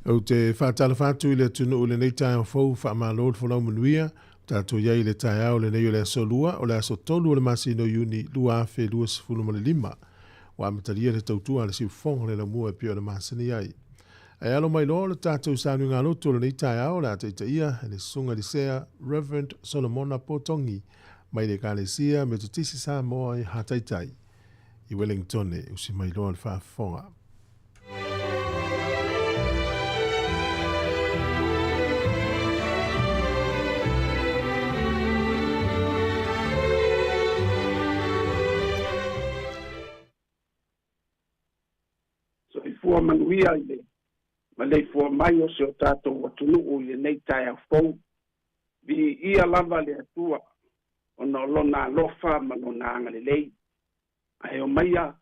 Ou te faatalofa atu i le atunuu i lenei taeao fou, faamalo le folau manuia. Ua tatou i ai i le taeao lenei o le aso Lua, o le aso 3 o le masina o Iuni 2025. Ua amatalia le tautua a le siufofoga o le laumua e pei ona masani ai. Ae alo mai loa o le tatou sauniga lotu o lenei taeao o le a taitaia e le Susuga i le Sea Reverend Solomona Potogi mai le Ekalesia Metotisi Samoa i Hataitai i Wellingtone. Usi mai loa le faafofoga. Soifua manuia i le maleifua mai o si o tatou atunuu i lenei taeao fou. Viia lava le Atua ona o lona alofa ma lona agalelei. Ae omaia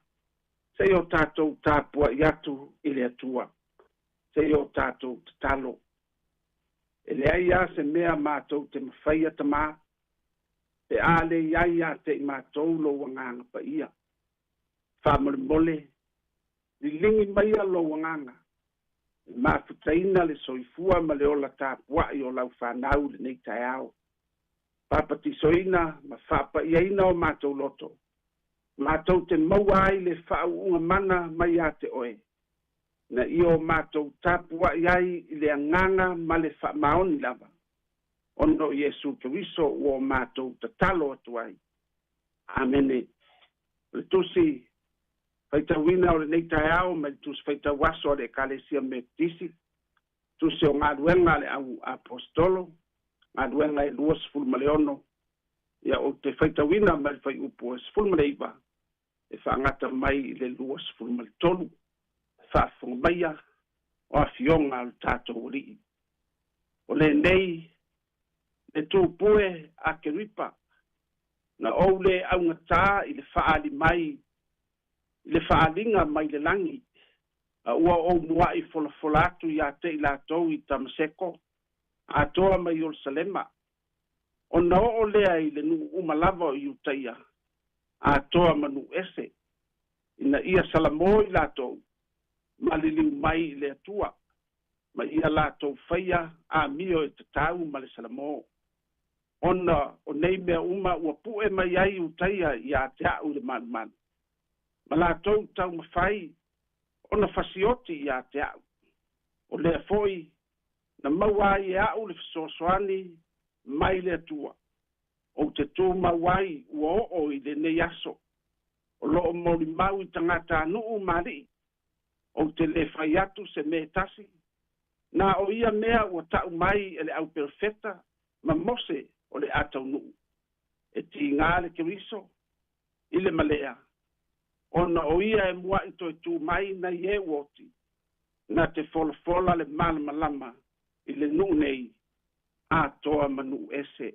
se i o tatou tapuai atu i le Atua, se i o tatou tatalo. E leai lava se mea matou te mafaia Tama, pe a le i ai ia te i matou lou Agaga Paia. Faamolemole, liligi maia lou Agaga, e mafutaina le soifua ma le ola tapuai o lau fanau i lenei taeao. Papatisoina ma faapaiaina o matou loto, matou te maua ai le faauuga mana mai ia te oe, na ia o matou tapuai ai i le agaga ma le faamaoni lava, ona o Iesu Keriso ua o matou tatalo atu ai. Amene. O le tusi faitauina o lenei taeao mai le tusi faitau aso a le Ekalesia Metotisi, tusi o galuega a le au aposetolo, galuega e 26, ia ou te faitauina mai le fuaiupu e 19 e faagata mai i le 23. Faafofoga maia o afioga o le tatou Alii. O lenei le tupue Akeripa, na ou le augatā i le faaali mai i le faaaliga mai le lagi, a ua ou muaʻi folafola atu iā te i latou i Tamaseko, atoa ma Ierusalema, ona oo lea i le nuu uma lava o Iutaia, atoa ma nuu ese, ina ia salamo i latou, maliliu mai i le Atua, ma ia latou faia amio e tatau ma le salamo. Ona o nei mea uma ua puʻe mai ai Iutaia iā te aʻu i le malumalu, ma latou taumafai ona fasioti iā te aʻu. O lea foi na maua ai e aʻu le fesoasoani mai le Atua, ou te tumau ai ua oo i lenei aso, o loo molimau i tagatanuu ma alii, ou te le fai atu se mea e tasi, na o ia mea ua taʻu mai e le au perofeta ma Mose o le a taunuu, e tiga le Keriso i le malea, ona o ia e muaʻi toe tu mai nai e ua oti, na te folafola le malamalama i le nuu nei, atoa ma nuu ese.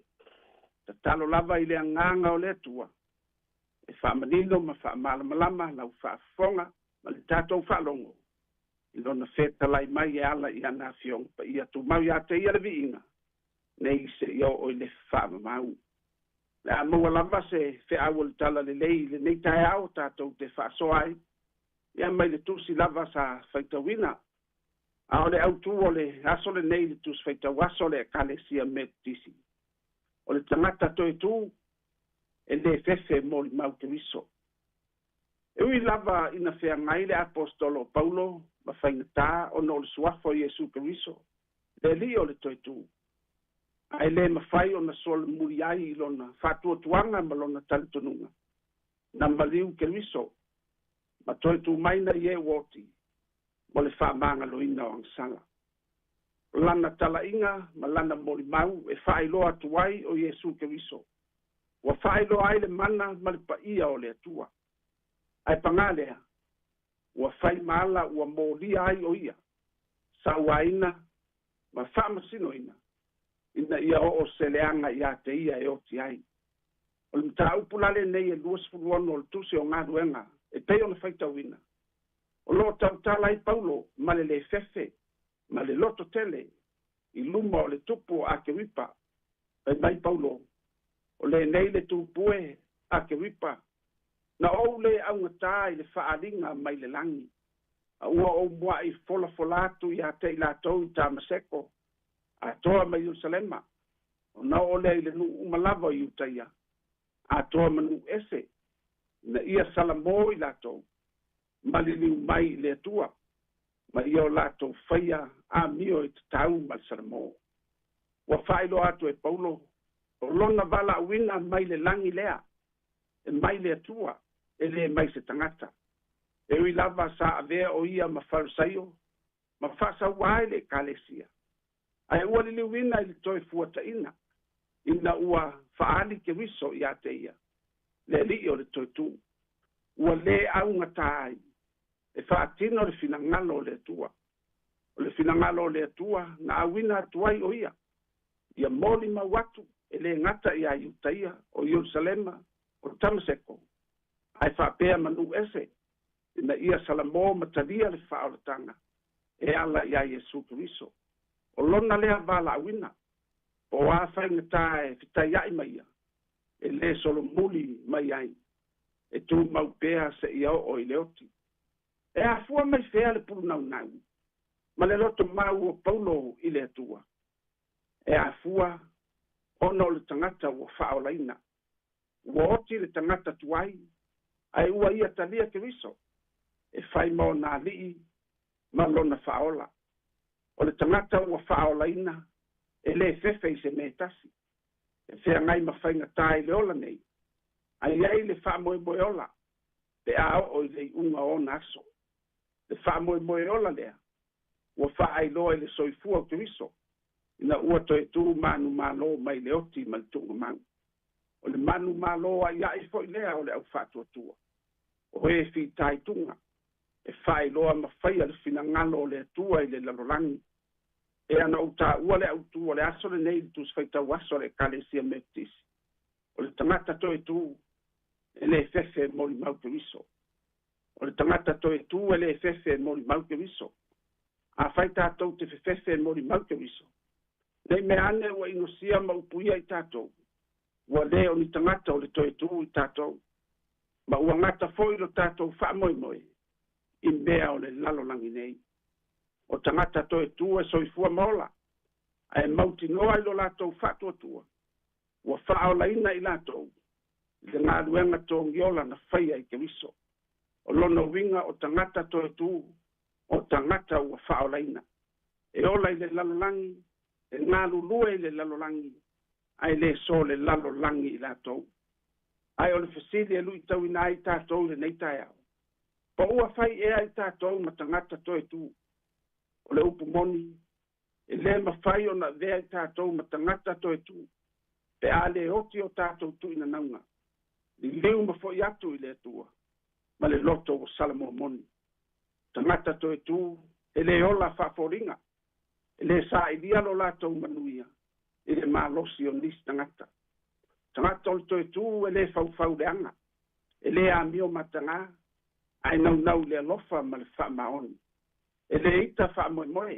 Tatalo lava i le Agaga o le Atua e faamanino ma faamalamalama lau faafofoga ma le tatou faalogo i lona fetalai mai e ala i ana Afioga Paia. Tumau ia te ia le viiga nei seia oo i le faamamau. Le a maua lava se feau o le talalelei i lenei taeao tatou te faasoa ai, ia mai le tusi lava sa faitauina. A o le autu o le aso lenei i le tusi faitau aso o le Ekalesia Metotisi, o le tagata toe tu e le fefe molimau Keriso. E ui lava ina feagai le aposetolo o Paulo ma faigatā ona o le suafa o Iesu Keriso, le Alii o le toe tu, ae le mafai ona solomuli ai i lona faatuatuaga ma lona talitonuga, na maliu Keriso ma toe tu mai nai e ua oti mo le faamagaloina o agasala. O lana talaiga ma lana molimau e faailoa atu ai o Iesu Keriso, ua faailoa ai le mana ma le paia o le Atua. Ae pagā lea, ua fai ma ala ua molia ai o ia, sauaina ma faamasinoina, ina ia oo se leaga iā te ia e oti ai. O le mataupu la lenei e 26 o le tusi o galuega e pei ona faitauina, o loo tautala ai Paulo ma le le fefe ma le loto tele i luma o le tupu o Akeripa. Fai mai Paulo, o lenei le tupue Akeripa, na ou le augatā i le faaaliga mai le lagi. A ua ou muaʻi folafola atu iā te i latou i Tamaseko atoa ma Ierusalema, ona oo lea i le nuu uma lava o Iutaia atoa ma nuu ese, ina ia salamō i latou maliliu mai i le Atua ma ia o latou faia amio e tatau ma le salamō. Ua faailoa atu e Paulo o lona valaauina mai le lagi lea e mai le Atua e lē mai se tagata. E ui lava sa avea o ia ma Farisaio ma faasaua ai le Ekalesia, ae ua liliuina i le toe fuataʻina ina ua faaali Keriso iā te ia le alii o le toetū, ua lē augatā ai e faatino le finagalo o le Atua. O le finagalo o le Atua na auina atu ai o ia ia molimau atu e lē gata iā Iutaia o Ierusalema o Tamaseko ae faapea ma nuu ese, ina ia salamō ma talia le faaolataga e ala iā Iesu Keriso. O lona lea valaauina po o a faigatā e fetaiaʻi ma ia e lē solomuli mai ai, e tumau pea seia oo i le oti. E afua mai fea le pulunaunau ma le loto mau o Paulo i le Atua? E afua ona o le tagata ua faaolaina. Ua oti le tagata tuai ae ua ia talia Keriso e fai ma ona alii ma lona faaola. O le tagata ua faaolaina e lē fefe i se mea e tasi e feagai ma faigatā i le ola nei, ae i ai le faamoemoe ola pe a oo i le iuga o ona aso. Le faamoemoe ola lea ua faailoa i le soifua o Keriso ina ua toe tū manumālō mai le oti ma le tuugamau. O le manumālō aiaʻi foʻi lea o le aufaatuatua o e fitaituga e faailoa ma faia le finagalo o le Atua i le lalolagi. E ana ou taua le autū o le aso lenei i le Tusi Faitau Aso a le Ekalesia Metotisi. O le tagata toetū e lē fefe e molimau Keriso. O le tagata toetū e lē fefe e molimau Keriso. Afai tatou te fefefe e molimau Keriso, nei mea ane ua inosia ma upuia i tatou, ua lē o ni tagata o le toetū i tatou, ma ua gata foʻi lo tatou faamoemoe i mea o le lalolagi nei. O tagata toetū e soifua ma ola ae mautinoa i lo latou faatuatua ua faaolaina i latou i le galuega togiola na faia i Keriso. O lona uiga o tagata toetū o tagata ua faaolaina e ola i le lalolagi, e galulue i le lalolagi, ae lē so le lalolagi i latou. Ae o le fesili e luitauina ai tatou i lenei taeao, po ua fai ea i tatou ma tagata toetū? O le upu moni, e lē mafai ona avea i tatou ma tagata toetū pe a lē oti o tatou tuuinanauga liliu ma foʻi atu i le Atua ma le loto ua salamō moni. Tagata toetū e lē ola faafoliga, e lē saʻilia lo latou manuia i le malosi o nisi tagata. Tagata o le toetū e lē faufau leaga, e lē amio matagā, ae naunau i le alofa ma le faamaoni. E lē ita faamoemoe,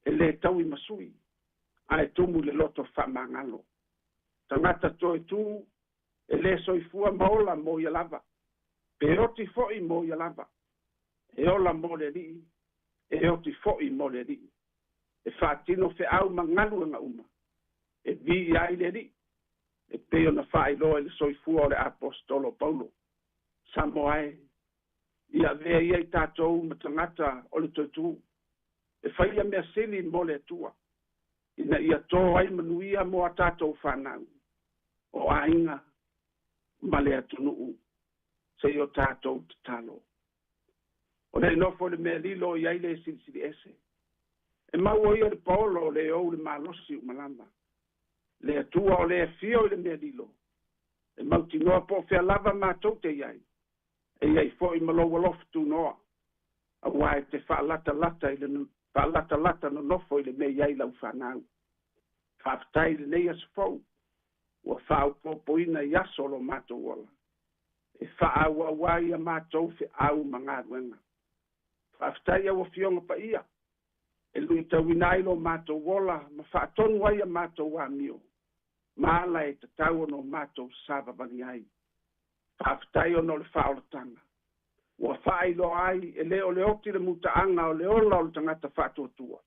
e lē taui masui, ae tumu i le loto faamagalo. Tagata toetū e lē soifua ma ola mo ia lava, pe oti foʻi mo ia lava. E ola mo le Alii, e oti foʻi mo le Alii. E faatino feau ma galuega uma e viia ai le Alii, e pei ona faailoa i le soifua o le aposetolo Paulo. Samoa e, ia avea ia i tatou ma tagata o le toetū e faia mea sili mo le Atua, ina ia tō ai manuia mo a tatou fanau o aiga ma le atunuu. Seia o tatou tatalo. O le nofo i le mea lilo i ai le silisili ese. E maua ia le paolo o le ou le malosi umalama. Le Atua o le afio i le mea lilo e mautinoa po o fea lava matou te i ai, e i ai foʻi ma lou alofa tunoa, auā e te faalatalata i le faalatalata nonofo i le mea i ai lau fanau. Faafetai i lenei aso fou ua faaopoopoina i aso o lo matou ola e faaauau ai a matou feau ma galuega. Faafetai au afioga paia e luitauina ai lo matou ola ma faatonu ai a matou amio ma ala e tatau ona o matou savavali ai. Faafetai ona o le faaolataga. Ua faailoa ai e lē o le oti le mutaaga o le ola o le tagata faatuatua,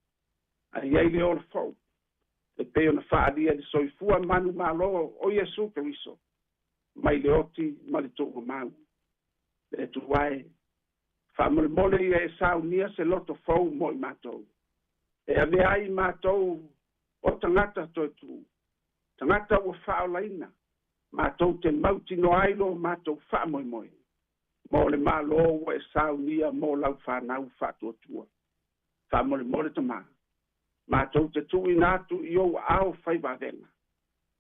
ae i ai le ola fou e pei ona faaalia i le soifua manumalo o Iesu Keriso mai le oti ma le tuugamau. Le Atua e, faamolemole ia e saunia se loto fou mo i matou e avea ai matou o tagata toe tu, tagata ua faaolaina, matou te mautinoa ai lo matou faamoemoe mo le Malo ua e saunia mo lau fanau faatuatua. Faamolemole Tamā, matou te tuuina atu i ou aao faivavega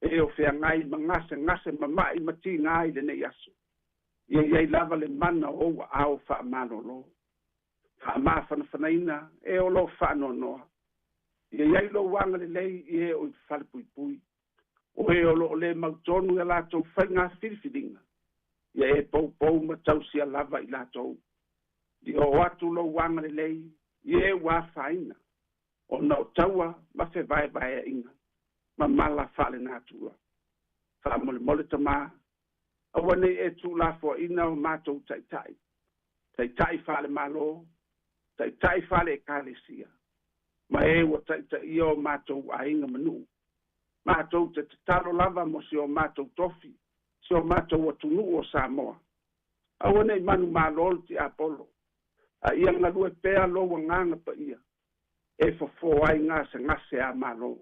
e o feagai ma gasegase ma ma'i ma tigā i lenei aso. Ia i ai lava le mana o ou aao faamalōlō. Faamafanafanaina e o lo o faanoanoa. Ia i ai lou agalelei i e o i falepuipui, o e o loo le mautonu i a latou faiga filifiliga. Ia e poupou ma tausia lava i latou. Ia oo atu lou agalelei i e ua afaina ona o taua ma fevaevaeaʻiga ma mala faalenatura. Faamolemole Tamā, aua nei e tuulafoaʻina o matou taʻitaʻi, taʻitaʻi faalemālō, taʻitaʻi faale-Ekalesia, ma e ua taʻitaʻia o matou aiga ma nuu. Matou te tatalo lava mo si o matou tofi, si o matou atunuu o Samoa. Aua nei manumalo le tiapolo, a ia galue pea lou Agaga Paia e fofo ai gasegase a Malo,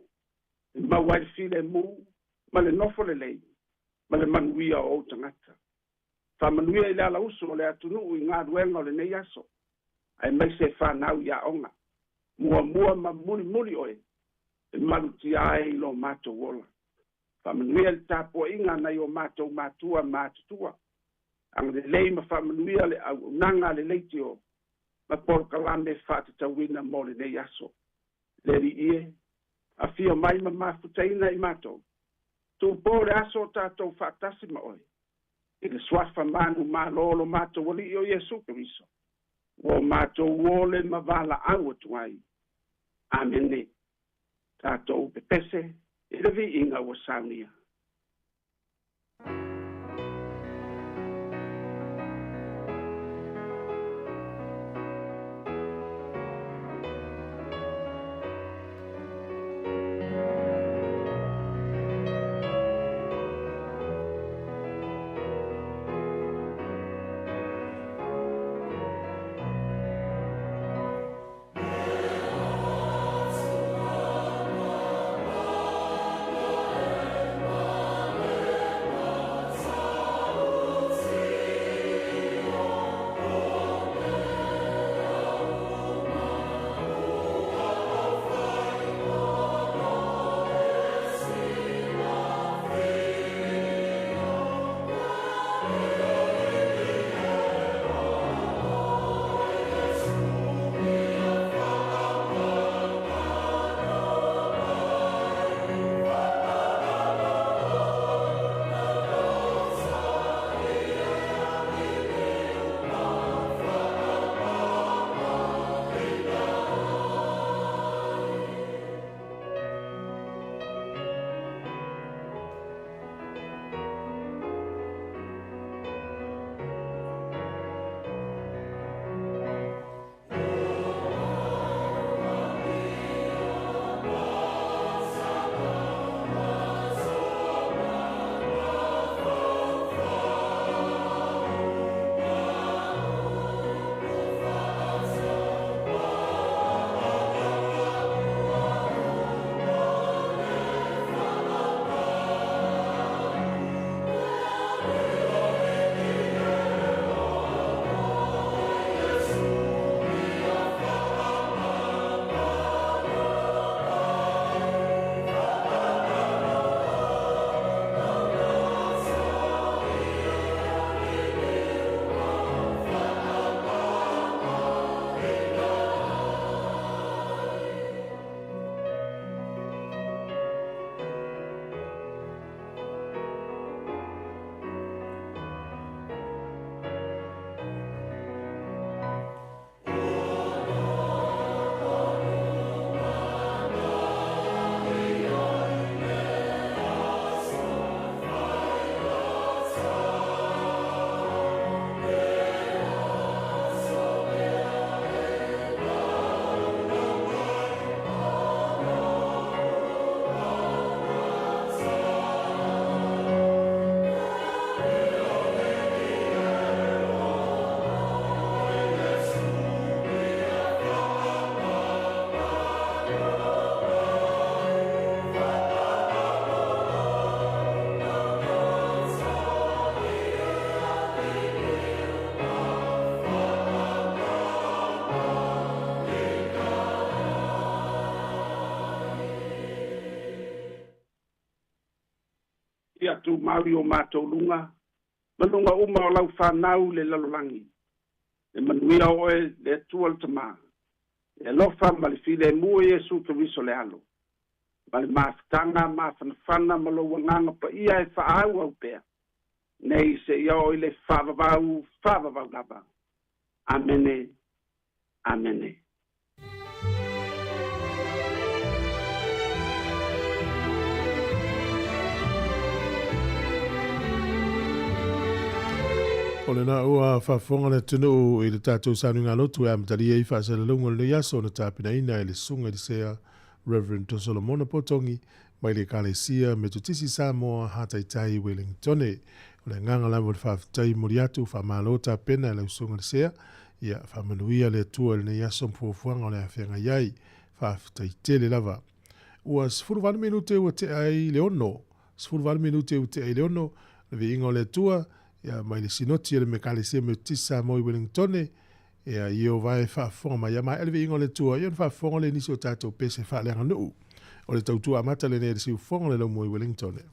e maua ai le filemu ma le nofo lelei ma le manuia o ou tagata. Faamanuia i le alausu o le atunuu i galuega o lenei aso, aemaise e fanau i aoga, muamua ma mulimuli oe e malutia ai i lo matou ola. Faamanuia i le tapuaiga nai o matou matua ma atutua. Agalelei ma faamanuia le auaunaga a le leitio ma polokalame faatatauina mo lenei aso. Le Alii e, afio mai ma mafutaina i matou. Tuupō le aso o tatou faatasi ma oe, i le suafa manumalo o lo matou Alii o Iesu Keriso, ua o matou ole ma valaau atu ai. Amene. Tatou pepese i le viiga ua saunia. Ia tumau i o matou luga ma luga uma o lau fanau i le lalolagi. Le manuia o oe le Atua le Tamā, le alofa ma le filemu o Iesu Keriso le Alo, ma le mafutaga mafanafana ma lou Agaga Paia e faaauau pea, nei seia oo i le faavavau faavavau lava. Amene. Amene. O lena ua faafofoga le atunuu i le tatou sauniga lotu e amatalia ai faasalalauga o lenei aso na tapenaina e le Susuga i le Sea Reverend Tosolomona Potogi mai le Ekalesia Metotisi Samoa Hataitai Wellingtone. O le agaga lava o le faafetai momoli atu, faamalo tapena e lau Susuga i le Sea, ia faamanuia le Atua i lenei aso ma fuafuaga o le a feagai ai. Faafetai tele lava. Ua 18 minute ua tea ai le 6, 18 minute ua tea ai le 6, le viiga o le Atua, ia mai le Sinoti a le Ekalesia Metotisi Samoa i Wellingtone, Ia Ieova e faafofoga mai. Ia maea le viiga o le Atua, ia ona faafofoga lea i nisi o tatou pese faaleaganuu. O le tautua amata lenei a le siufofoga o le laumua i Wellingtone.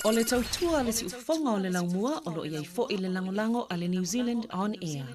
O le tautua a le siufofoga o le laumua o lo o i ai foi le lagolago a le New Zealand On Air.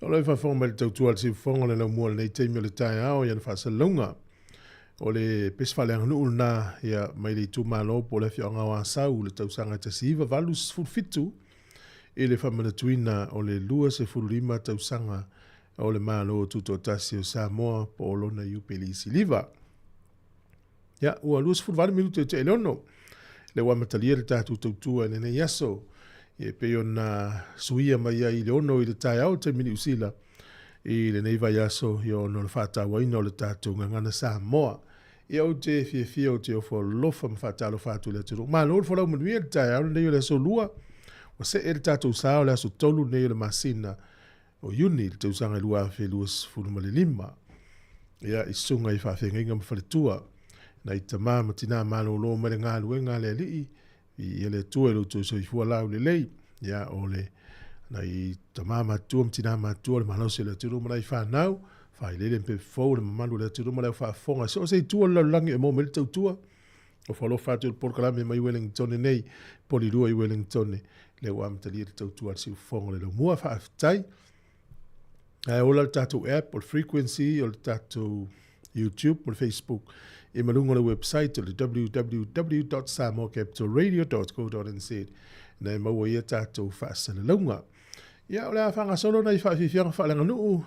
O lo e faafofoga mai le tautua a le siufofoga o le laumua o lenei taimi o le taeao i ana faasalalauga. O le pese faaleaganuu lena ia mai le itumalo po o le afioaga o Asau i le tausaga e 1987. i le faamanatuina o le 25 tausaga o le Malo Tutoatasi o Samoa po o lona Iupeli Siliva. Ia, ua 28 minute te 6 le ua amatalia le tatou tautua i lenei aso. E pei ona suia mai ai i le 6 i le taeao taimi Niu Sila i lenei vaiaso ia ona o le faatauaina o le tatou gagana Samoa. Ia ou te fiafia ou te ofo alofa ma faatalofa atu i le atunuu. Malo le folau manuia i le taeao lenei o le aso Lua. Ua see le tatou sa o le aso 3 lenei o le masina o Iuni i le tausaga 2025. Ia, i susuga i faafeagaiga ma faletua, nai tama ma tinā malōlō mai le galuega a le Alii, viia le Atua i lo outou soifua laulelei. Ia, o le nai tama matutua ma tinā matutua o le malosi o le atunuu ma nai fanau, failele ma pepe fou le mamalu o le atunuu ma le au faafofoga. So o se itu o le lalolagi e maua mai le tautua. O falofa atu i le polokalame mai Wellington nei, Polilua i Wellington, lea ua amatalia le tautua a le siufofoga o le laumua. Faafetai. Ae ola le tatou app, o le frequency, o le tatou YouTube, o le Facebook, e maluga o le website o le www.samoacapitalradio.co.nz na e maua ia tatou faasalalauga. Ia, o le a faagasolo nai faafiafiaga faaleaganuu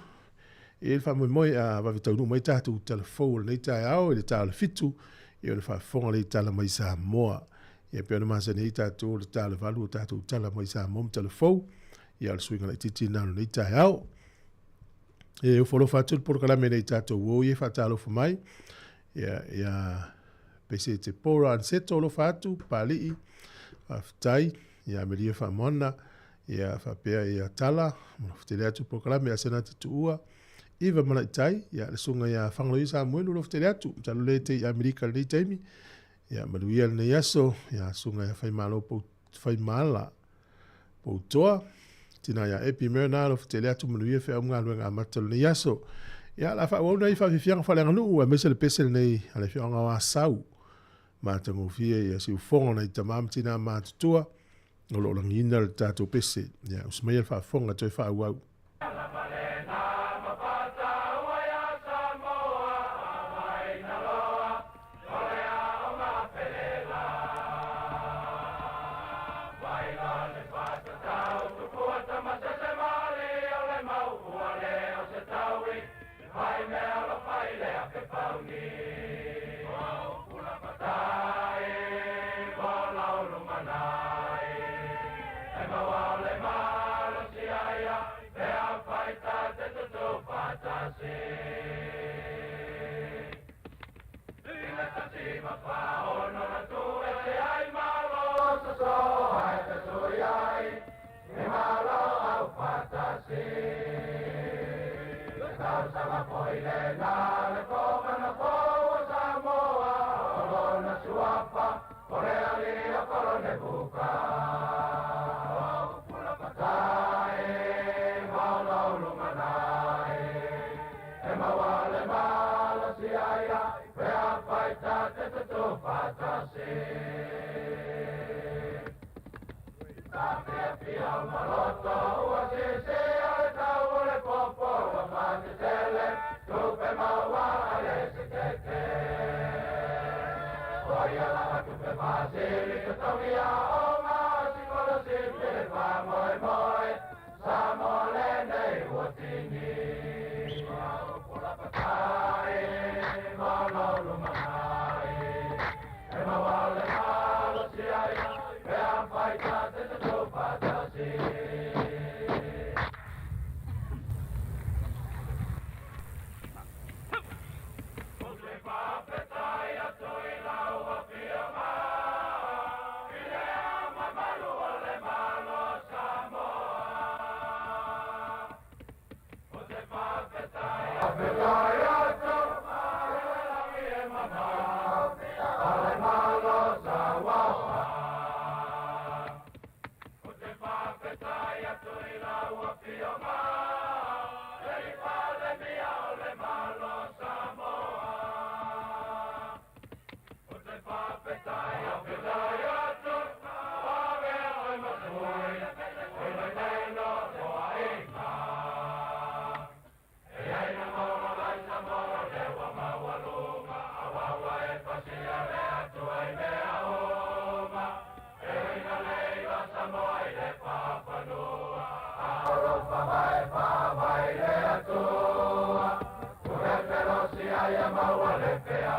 e le faamoemoe a vave taunuu mai tatou tala fou o lenei taeao i le ta o le 7, ia o le faafofoga lea i tala mai Samoa. Ia pei ona masani ai tatou o le ta o le 8 o tatou tala mai Samoa ma tala fou, ia o le suiga laitiiti lena o lenei taeao. E ofo alofa atu le polokalame nei tatou o ia faatalofa mai. Ia, ia pese te pora anseto alofa atu, Papalii, faafetai, ia Amelia Faamoana, ia faapea ia Tala, alofa tele atu polokalame Asenati Tuua, Iva Malaitai, ia le susuga ia Fagaloia Samuelu alofa tele atu, masalo le te i Amerika lenei taimi, ia manuia lenei aso, ia susuga ia Faimalo Faimala Poutoa, tina ia Epi Myrna alofa tele atu manuia feau ma galuega amata o lenei aso. Ia, la faaauau nai faafiafiaga faaleaganuu aemaise le pese lenei a le afioaga o Asau. Matagofie ia siufofoga nai tama ma tina matutua o lo o lagiina le tatou pese. Ia, usi maia le faafofoga toe faaauau.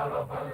Samoa.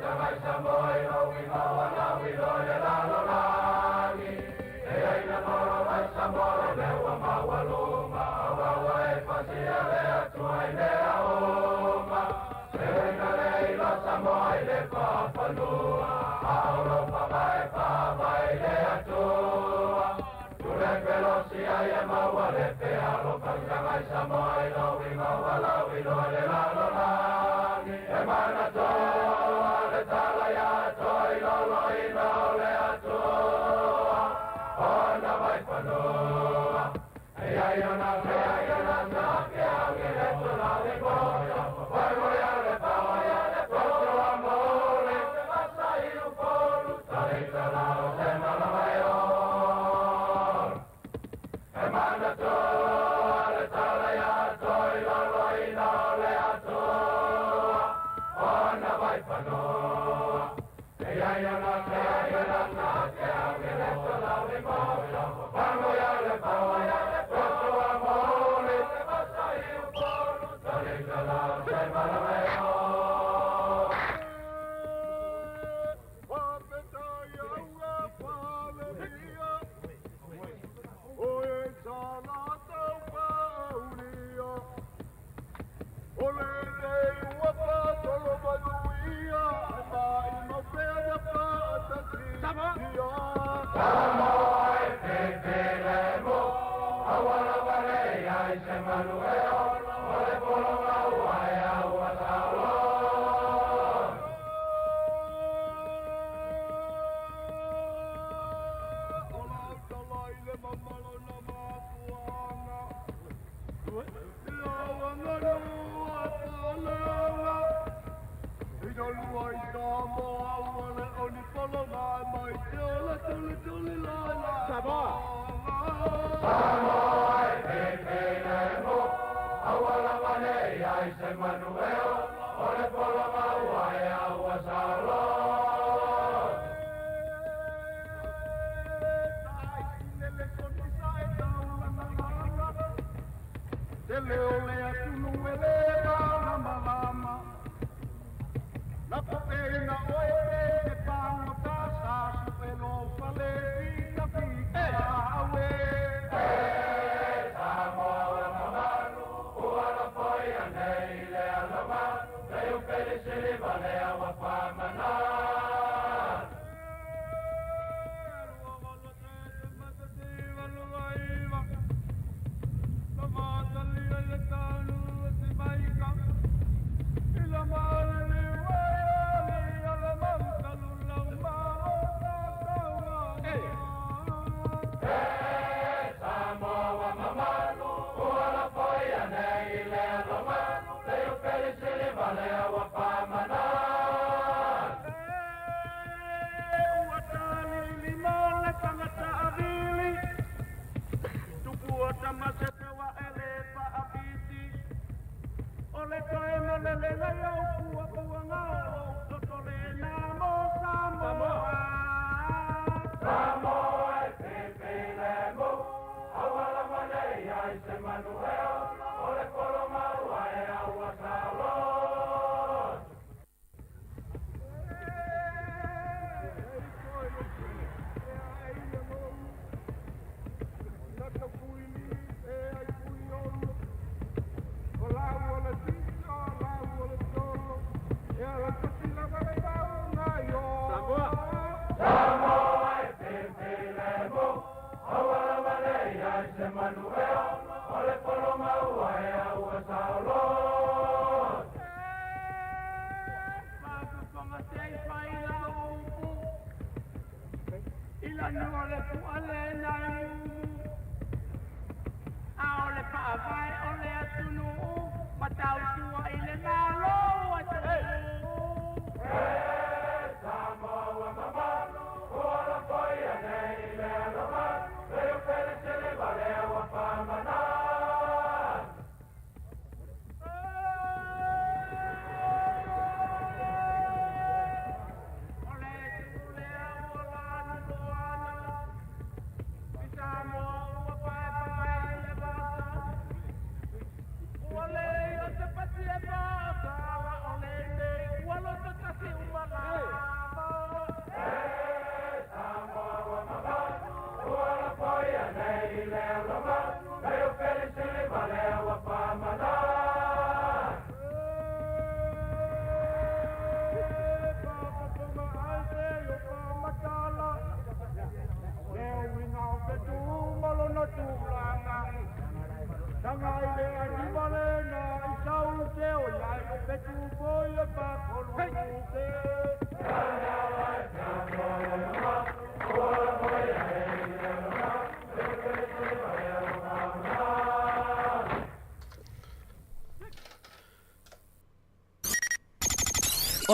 O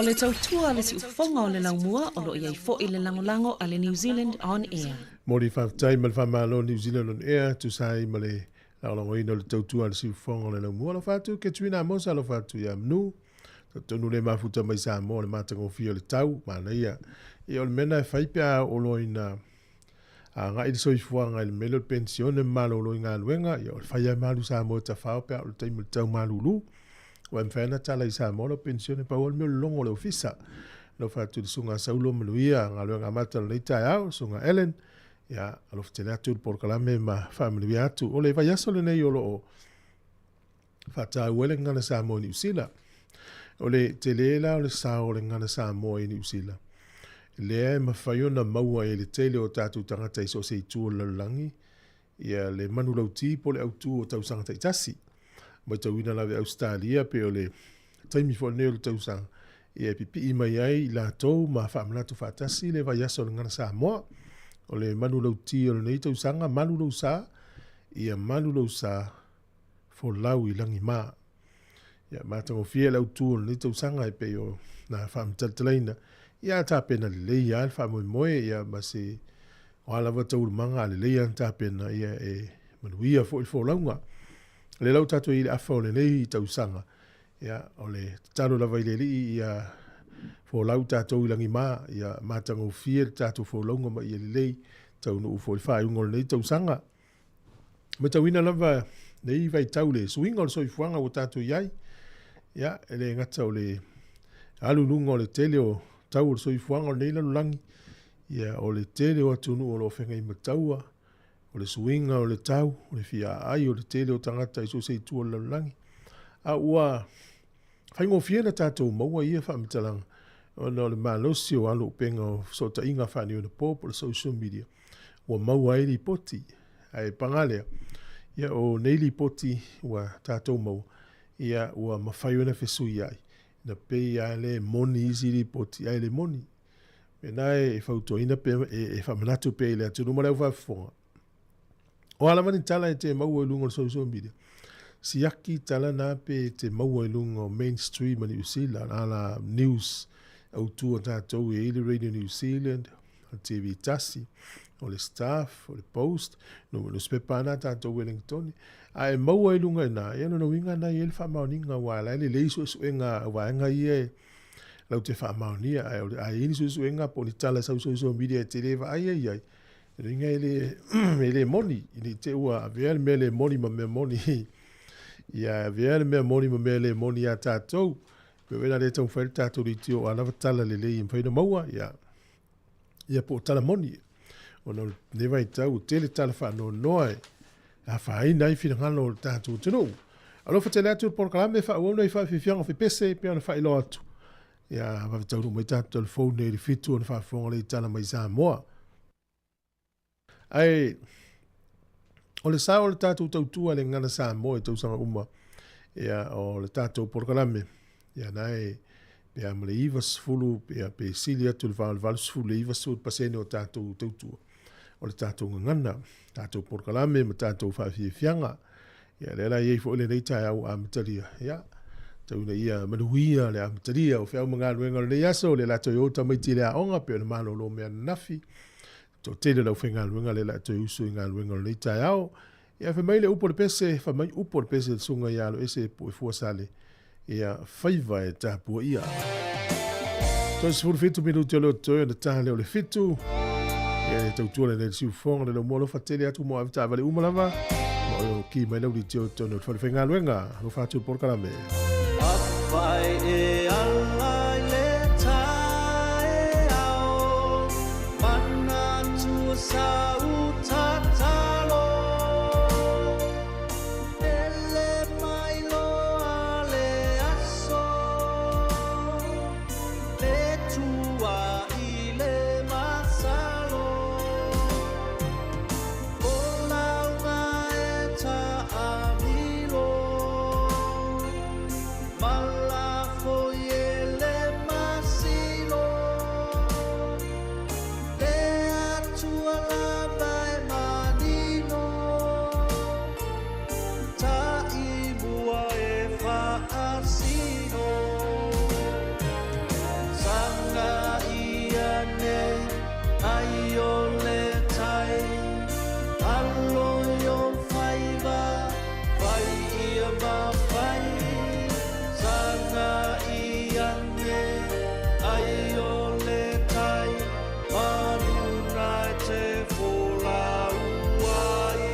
le tautua a le siufofoga o le laumua o lo o i ai foi le lagolago a le New Zealand On Air. Momoli faafetai ma le faamalo New Zealand On Air tusa ai ma le lagolagoina o le tautua a le siufofoga o le laumua. Alofa atu Katrina Amosa, alofa atu ia Manu. Talitonu le mafuta mai Samoa o le matagofie o le tau, manaia. Ia o le mea lena e fai pe a oo loa ina agai le soifuaga i le mea lea o le penisione ma malolo i galuega, ia o le fai lava ma alu i Samoa e tafao pe a oo i le taimi o le tau malulu. Ua e mafai ona tala i Samoa lau penisione, pau lava le mea o le logo o le ofisa. Alofa atu i le Susuga Saulo Manuia, galuega amata o lenei taeao, le Susuga Ellen, ia alofa tele atu i le polokalame ma faamanuia atu. O le vaiaso lenei o lo o faataua ai le Gagana Samoa i Niu Sila. O le tele la o le sao o le Gagana Samoa i Niu Sila, lea e mafai ona maua e le tele o tatou tagata i so o se itu o le lalolagi, ia le manulauti po o le autu o tausaga taitasi. Matauina lava i Ausetalia pei o le taimi foi lenei o le tausaga, ia e pipii mai ai i latou ma faamanatu faatasi le vaiaso o le Gagana Samoa. O le manulauti o lenei tausaga, malu lou sa, ia malu lou sa, folau i lagi mā. Ia matagofie le autu o lenei tausaga e pei o na faamatalatalaina, ia tapena lelei lava le faamoemoe, ia ma se o a lava taualumaga a lelei lava na tapena, ia e manuia foi le folauga. O lea la ua tatou i ai i le afa o lenei tausaga, ia o le tatalo lava i le Alii ia folau tatou i lagima, ia matagofie le tatou folauga ma ia lelei taunuu foi le faaiuga o lenei tausaga. Matauina lava nei vaitau le suiga o le soifuaga ua tatou i ai. Ia, e le gata o le alu i luga o le tele o tau o le soifuaga o lenei lalolagi, ia, o le tele o atunuu o lo o feagai ma taua, o le suiga o le tau, o le fia aai o le tele o tagata i so o se itu o le lalolagi. A ua faigofie ona tatou maua ia faamatalaga ona o le malosi o alo upega o fesootaiga faaneionapo po o le social media ua maua ai lipoti. Ae paga lea, ia o nei lipoti ua tatou maua, ia ua mafai ona fesuiai, na pei lava le moni isi lipoti ae le moni. Mena e fautuaina pe e faamanatu pea i le atunuu ma le aufaafofoga. O a lava ni tala e te maua i luga o le social media, siaki tala na pe te maua i luga o mainstream a Niu Sila, ala news autu a tatou e i le Radio New Zealand, o le TV tasi, o le Stuff, o le Post, no newspaper ana tatou Wellingtone. A e maua i luga i na, ia lona uiga na i ai le faamaoniga, aua la e lelei suesuega a vaega ia e lau te faamaonia, ae o le a i ai ni suesuega po o ni tala sau social media e te le vaai ai ai, lona uiga e le, e le moni, i ne i te i ua avea le mea le moni ma mea moni, ia avea le mea moni ma mea le moni iā tatou. Pei o le taumafai le tatou leitio o a lava tala lelei e mafai ona maua, ia, ia po o tala moni. Ona o lenei vaitau, ua tele tala faanoanoa e afaina ai finagalo o le tatou atunuu. Alofa tele atu le polokalame faaauau nei faafiafiaga o fepese pei ona faailoa atu. Ia vave taunuu mai tatou telefoni i le 7 ona faafofoga lea i tala mai Samoa. Ae o le sao o le tatou tautua le gagana Samoa i tausaga uma, ia, o le tatou polokalame, ia, na e pe a ma le 90, ia, pe sili atu le 80 le 90% o tatou tautua, o le tatou gagana, tatou polokalame ma tatou faafiafiaga. Ia, lea la i ai foi lenei taeao ua amatalia, ia, tau ina ia manuia le amatalia o feau ma galuega o lenei aso, le latou o tamaiti i le aoga, pe o le malolo mea ananafi, Toatele o le aufaigaluega lea o le a toe usu i galuega o lenei taeao. Ia fai mai le upu o le pese, fai mai upu o le pese le susuga ia Aloese Puefuasale, ia faiva e tapuaia. 37 minuti o leo toe ona ta lea o le 7. Ia le tautua lenei le siufofoga le laumua alofa tele atu mo avetaavale uma lava. Ma o ki mai lau litio i totonu o le fale faigaluega. Alofa atu le polokalame. Afai e ala i le taeao. ane ai o le tai alo i o faiva fai ia mafai saga i ane ai o le tai manuna te folau ai.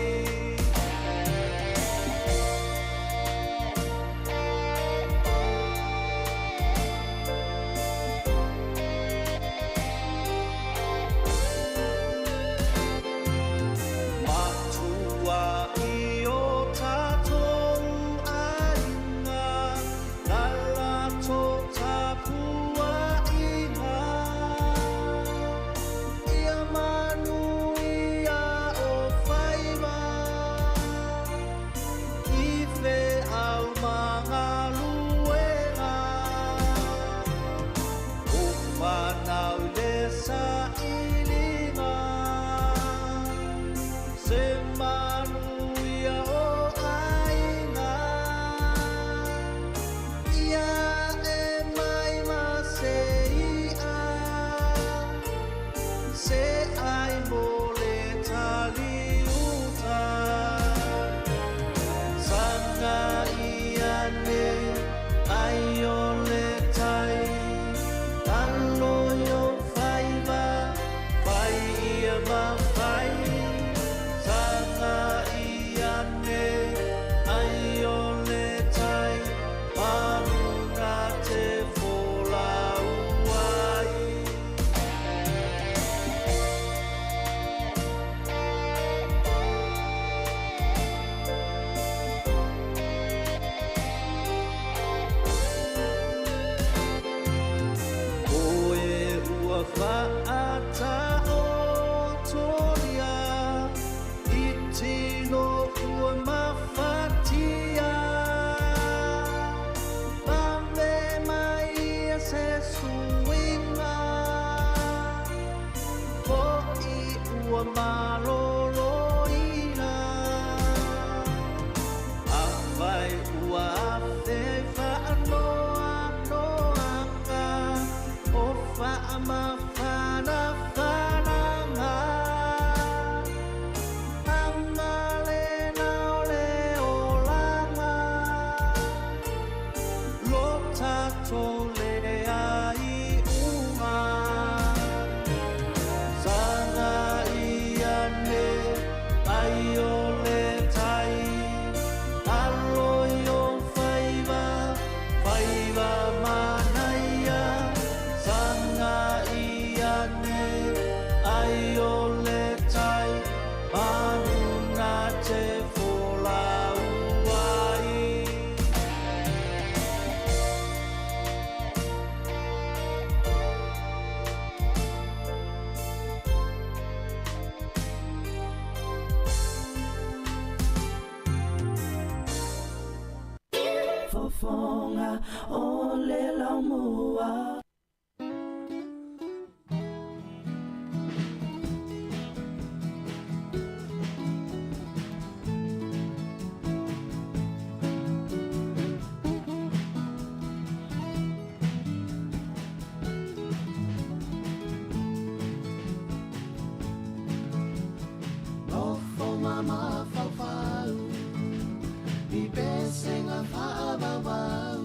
Matua i o tātou aiga, nā latou tapuaiga. Ia manuia o faiva, i feau ma galuega. O fanau i le sailiga, se manuia o aiga. Ia e mai ma se i'a, se ai mo le taliuta. Saga i ane ai o le tai, alo i o faiva, fai ia mafai. Saga i ane ai o le tai, manuna te folau ai. O e ua whaataotoria i tino ua mafatia. Vave mai ia se suiga, fo'i ua maloloina. Afai ua afe faanoanoaga, o faamafanafanaga. Agalena o le olaga, lo tatou leai uga. Saga i ane ai o le tai, alo i o faiva, faiva manaia. Saga i ane ai o le tai, manuna te folau ai. Fofoga o le Laumua. Nofo ma mafaufau i pesega faavauvau,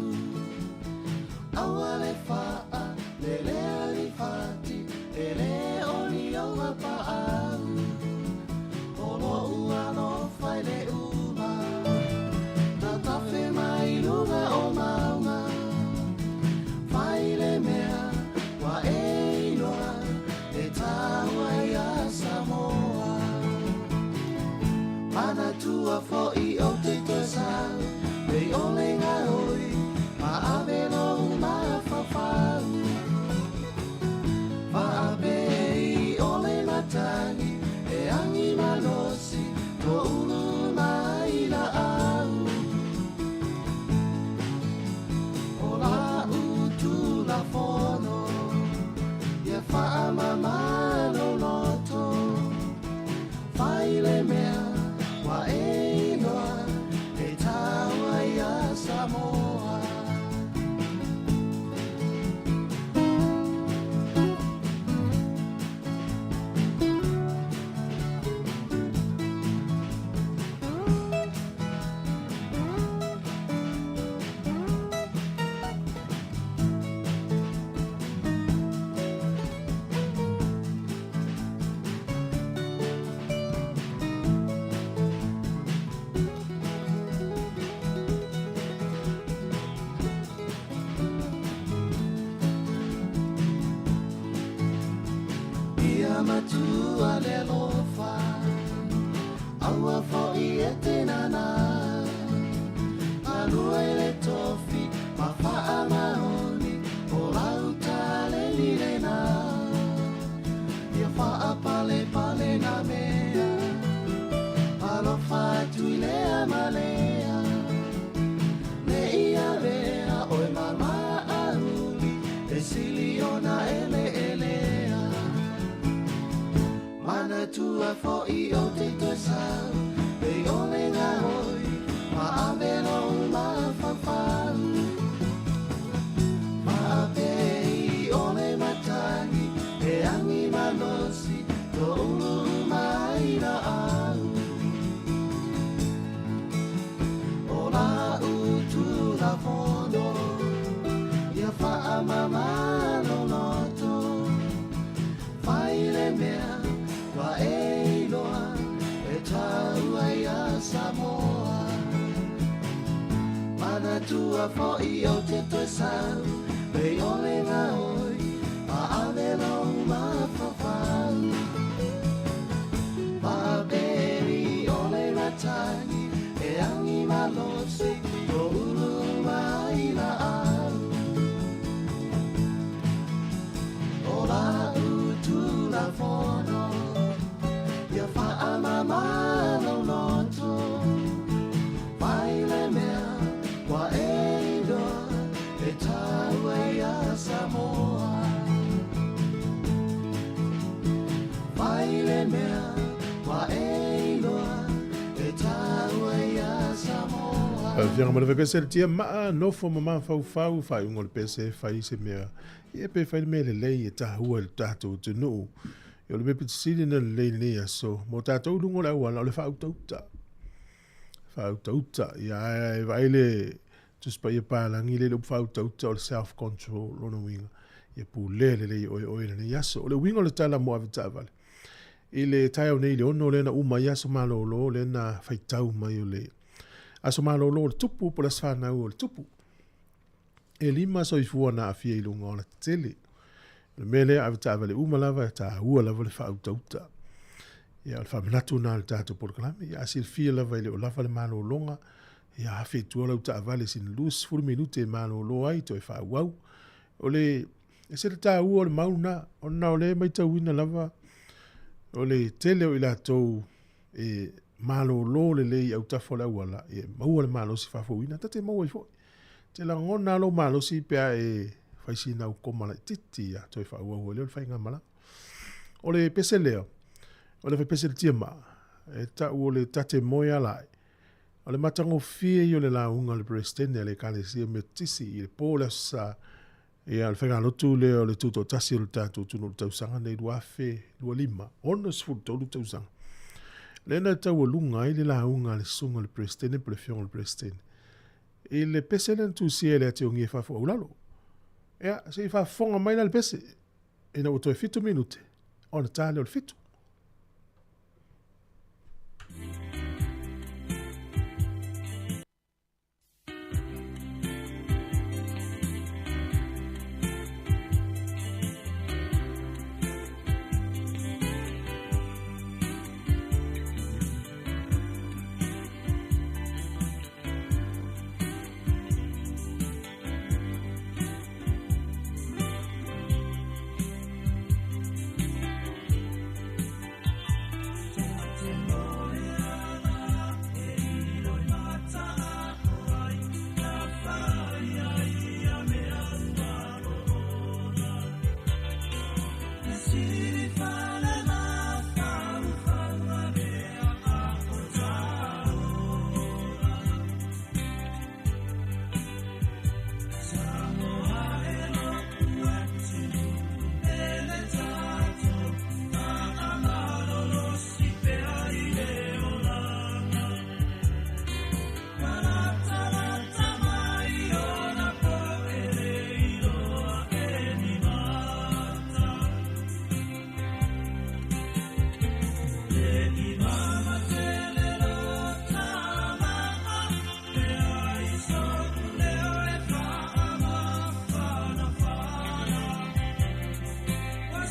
aua le faa lelea li fati e le oli ouga paau. O lo'u alofa i le uma tatafe mai luga o mauga, fai le mea ua e iloa e taua ia Samoa. Manatua fo'i o te toe sau, nei o le gaoi, ma ave lou mafaufau. Faapei o le matagi, e agi malosi, toulu mai laau. O la utu la fono, ia faamama lou loto. Fai le mea, ua e iloa, e taua ia Samoa. Ia matua le alofa, aua fo'i e te nānā. Galue i le tofi ma faamaoni, o lau taleni lenā. Ia faapalepale nā mea, alofa atu i lea ma lea. Ne i avea oe ma maauli, e sili ona eleelea. Manatua fo'i ou te toe sau, le i ole gaoi, ma ave lou mafaufau. Faapei o le matagi, e agi malosi, toulu uma ai laau. O lau tulafono, ia faamama lou loto. Fai le mea ua e iloa, e tau ai ia Samoa. Manatua fo'i ou te toe sau, le i ole gaoi, ma ave lou mafaufau. Faapei o le matagi, e agi malosi, toulu uma ai laau. O lau tulafono, ia faamama lou loto. Fai le mea ua e iloa, e tau ai ia Samoa. Fai le mea ua e iloa, e tau ai ia Samoa. Afioga ma le pese le tia maa nofo ma mafaufau faaiuga o le pese fai se mea ia pe fai le mea lelei e tahua i le tatou atunuu. O le mea pitisili na lelei lenei aso mo tatou luga o le auala o le faautauta. Faautauta ia e vaai le Tusi Paia Palagi le upu faautauta o le self control lona uiga ia pulea lelei oe oe lenei aso. O le uiga o le tala mo avetaavale i le taeao nei i le 6 lea na uma ai aso malolo lea na faitau mai o le aso malolo o le tupu po o le aso fanau o le tupu. E 5 soifua na aafia i luga o le tetele. O le mea lea avetaavale uma lava e taua lava le faautauta. Ia o le faamanatu na le tatou polokalame. Ia a silafia lava e le o lava le malologa, ia afe i tua lau taavale sina 20 minute e malolo ai toe faaauau. O le ese le taua o le mau na, ona o le matauina lava o le tele o i latou e malolo lelei i autafa o le auala, e maua le malosi faafouina, ta te maua ai foi. Te lagona lou malosi pe a e fai sina au koma laitiiti ia toe faaauau ai lea o le faigamalaga. O le pese lea, o le pese le tia maa, e tau o le tate moe ala ai. O le matagofie ia o le lauga a le Peresetene a le Ekalesia Metotisi i le po o le Aso Sa, ia o le faigalotu lea o le tutoatasi o le tatou atunuu i le tausaga nei 2025, 63 tausaga. Lea na taualuga ai le lauga a le susuga i le Peresetene po o le afioga i le Peresetene i le pese lea na tusia e le Atiogi e faafo'au lalo. Ia, se i faafofoga mai la le pese, ina ua toe 7 minute ona ta lea o le 7.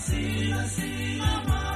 Sila, sila.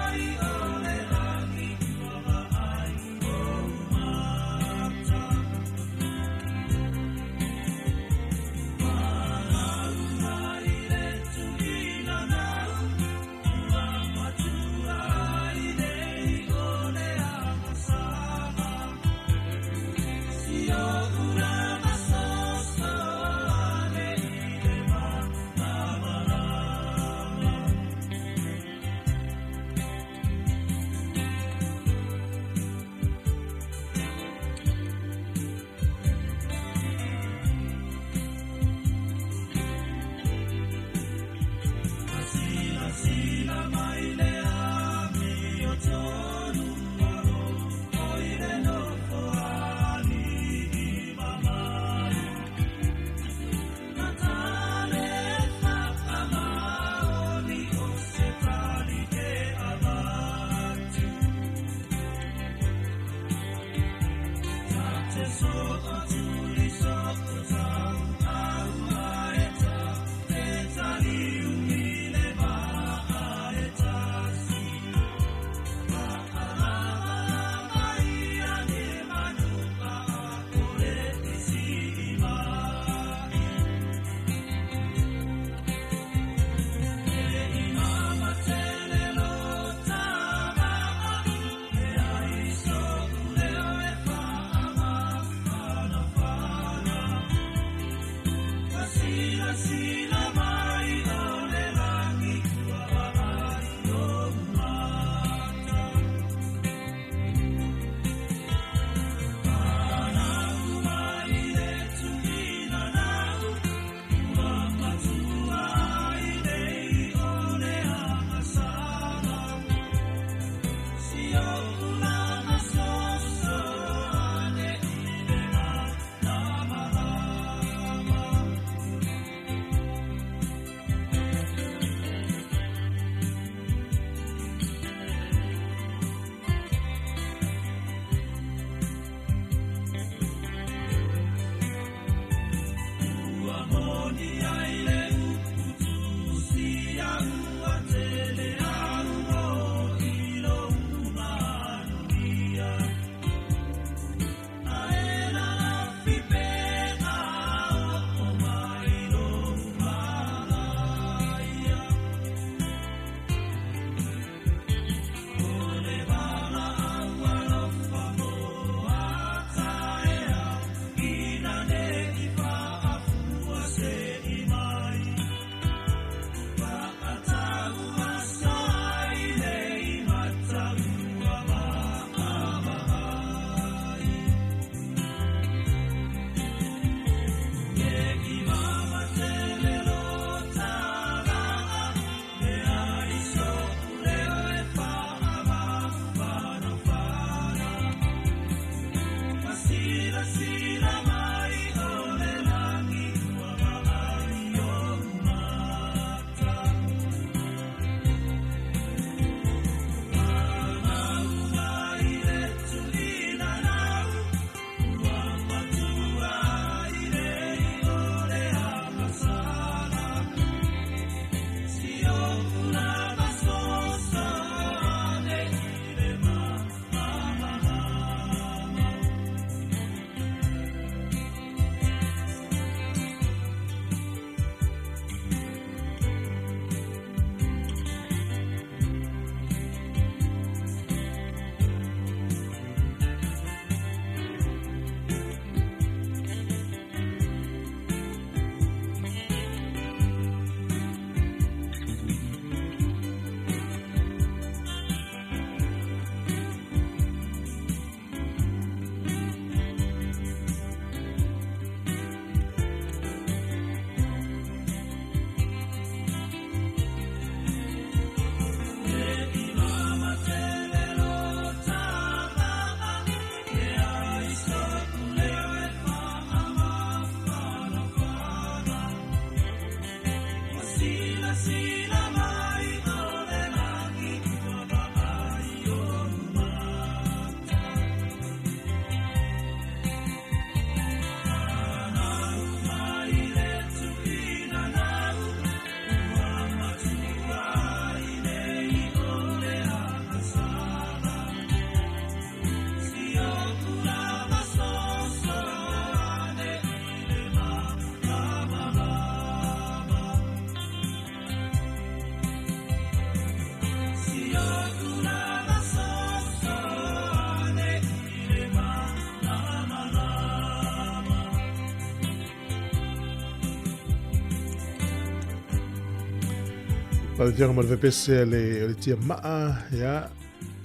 Faafiafiaga ma le fepese a le, o le tiamaa, ia,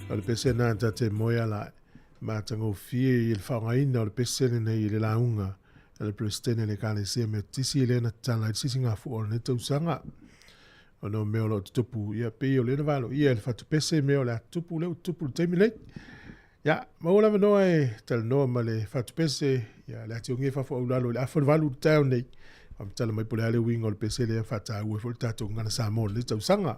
o le pese na ta te moe ala matagofie i le faaaogaina o le pese lenei i le lauga a le Peresetene o le Ekalesia Metotisi lea na tatala ai le sisigafua o lenei tausaga. Ona o mea o lo o tutupu, ia pei o lea na valoia e le fatupese mea o le a tutupu lea ua tutupu i le taimi nei. Ia, maua le avanoa e talanoa ma le fatupese, ia, le ati ogi e fafo aulalo i le afa o le 8 i le taeao nei, faamatala mai po o le a le uiga o le pese lea faataua ai foi le tatou gagana Samoa i lenei tausaga.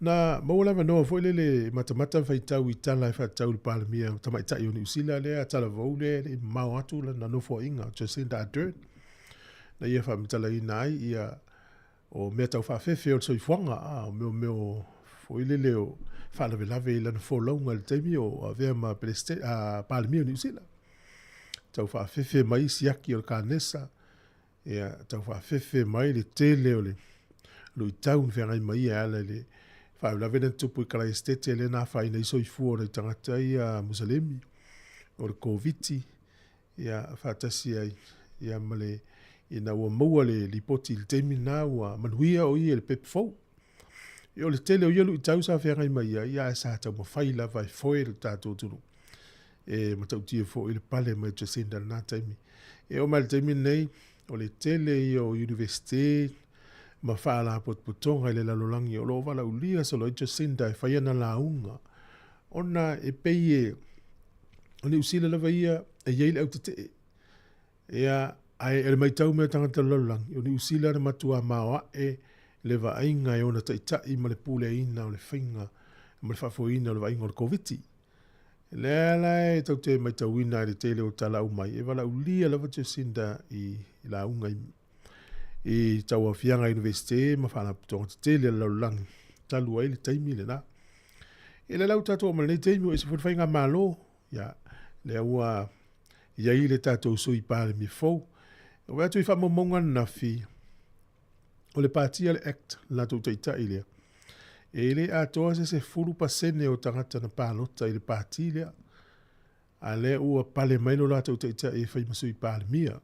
Na maua le avanoa foi lele matamata ma faitau i tala e faatatau i le Palemia Tamaitai o Niu Sila lea talavou lea e le i mamao atu lana nofoaiga, Jacinda Ardern, na ia faamatalaina ai ia o mea tau faafefe o le soifuaga, a, o mea o mea o foi lele o faalavelave i lana folauga i le taimi o avea ma Peleste, a, Palemia o Niu Sila. Tau faafefe mai siaki o le kanesa, ia, tau faafefe mai le tele o le luitau na feagai ma ia e ala i le faalavelave lea na tupu i Karaisitete lea na afaina ai soifua o nai tagata ia Musalemi, o le Koviti, ia, faatasi ai, ia, ma le, ina ua maua le lipoti i le taimi lena ua manuia o ia i le pepe fou. Ia, o le tele o ia luitau sa feagai ma ia, ia, ae sa taumafai lava e foe le tatou atunuu. E matautia foi le pale mai Jacinda i lena taimi. E oo mai i le taimi lenei, o le tele ia o Universite ma faalapotopotoga i le lalolagi o lo o valaaulia solo ai Jacinda e fai ana lauga, ona e pei e o Niu Sila lava ia e i ai le autetee. Ia, ae o le matau mai a tagata o le lalolagi, o Niu Sila na matua maoae le vaaiga e ona taitai ma le puleaina o le faiga ma le faafoeina o le vaaiga o le Koviti. Lea la e tou te matauina i le tele o tala aumai, e valaaulia lava Jacinda i lauga i tauaofiaga Iunivesite ma faalapotopotoga tetele a le lalolagi talu ai le taimi lena. E lea la ua tatou oo mai lenei taimi ua ese foi le faigamalo, ia, lea ua i ai le tatou Sui Palemia fou. E vaai atu i faamaumauga ananafi, o le patia le Act, le latou taitai lea, e le atoa se 10% o tagata na palota i le pati lea, a lea ua pale mai lo latou taitai e fai ma Sui Palemia.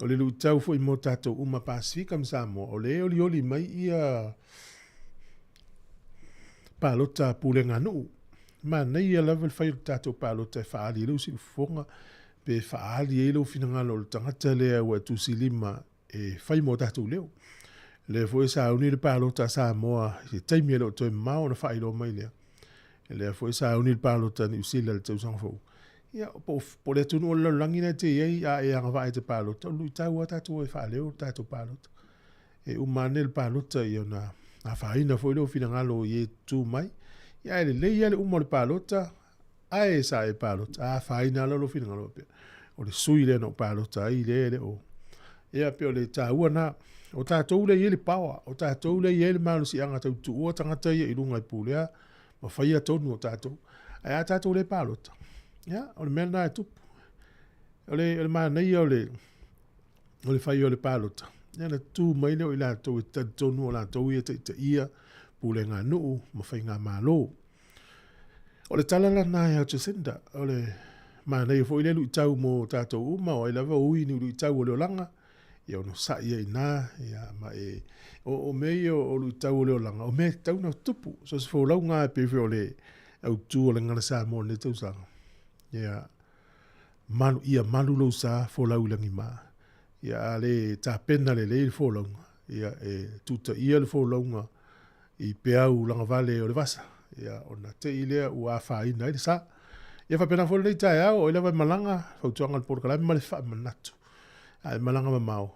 O le luitau foi mo tatou uma Pasefika ma Samoa, o lea e olioli mai ia palota a pulega nuu. Manaia lava le fai o le tatou palota e faaali ai lou siufofoga, pe faaali ai lou finagalo o le tagata lea ua e tusilima e fai mo tatou leo. Lea foi e sauni le palota a Samoa i se taimi e le o toe mamao ona faailoa mai lea. Lea foi e sauni le palota a Niu Sila i le tausaga fou. Ia, po o le atunuu o le lalolagi lena e te i ai, a e agavaa e te palota, o le luitau lava tatou e faaleo le tatou palota. E uma ane le palota, ia ona afaina foi lea o finagalo i e tutū mai. Ia, ae lelei lava le uma o le palota, ae sa e palota, a afaina lava lou finagalo faapea, o le sui lea na ou palota ai lea e le o. Ia, pei o le taua lena. O tatou lea e i ai le power, o tatou lea e i ai le malosiaga tau tuua tagata ia i luga i pulea ma faia tonu o tatou. Ae a tatou le palota, ia, o le mea lena e tupu. O le manaia o le fai o le palota, ia ona tu mai lea o i latou e talitonu o latou ia e taitaia pulega nuu ma faigamalo. O le tala lena ia Jacinda, o le manaia foi lea luitau mo tatou uma, o ai lava o ui ni luitau o le olaga, ia onosai ai i ina, ia ma e, o mea ia o luitau o le olaga, o mea e tatau ona tupu. So se folauga e pei foi o le autu o le Gagana Samoa i lenei tausaga, ia malu, ia malu lou sa folau i lagima. Ia a le tapena lelei le folauga, ia e tutaia le folauga i peau lagavale o le vasa, ia ona te i lea ua afaina ai le sa. Ia faapena foi lenei taeao, o ai lava e malaga, fautuaga a le polokalame ma le faamanatu. A e malaga mamao,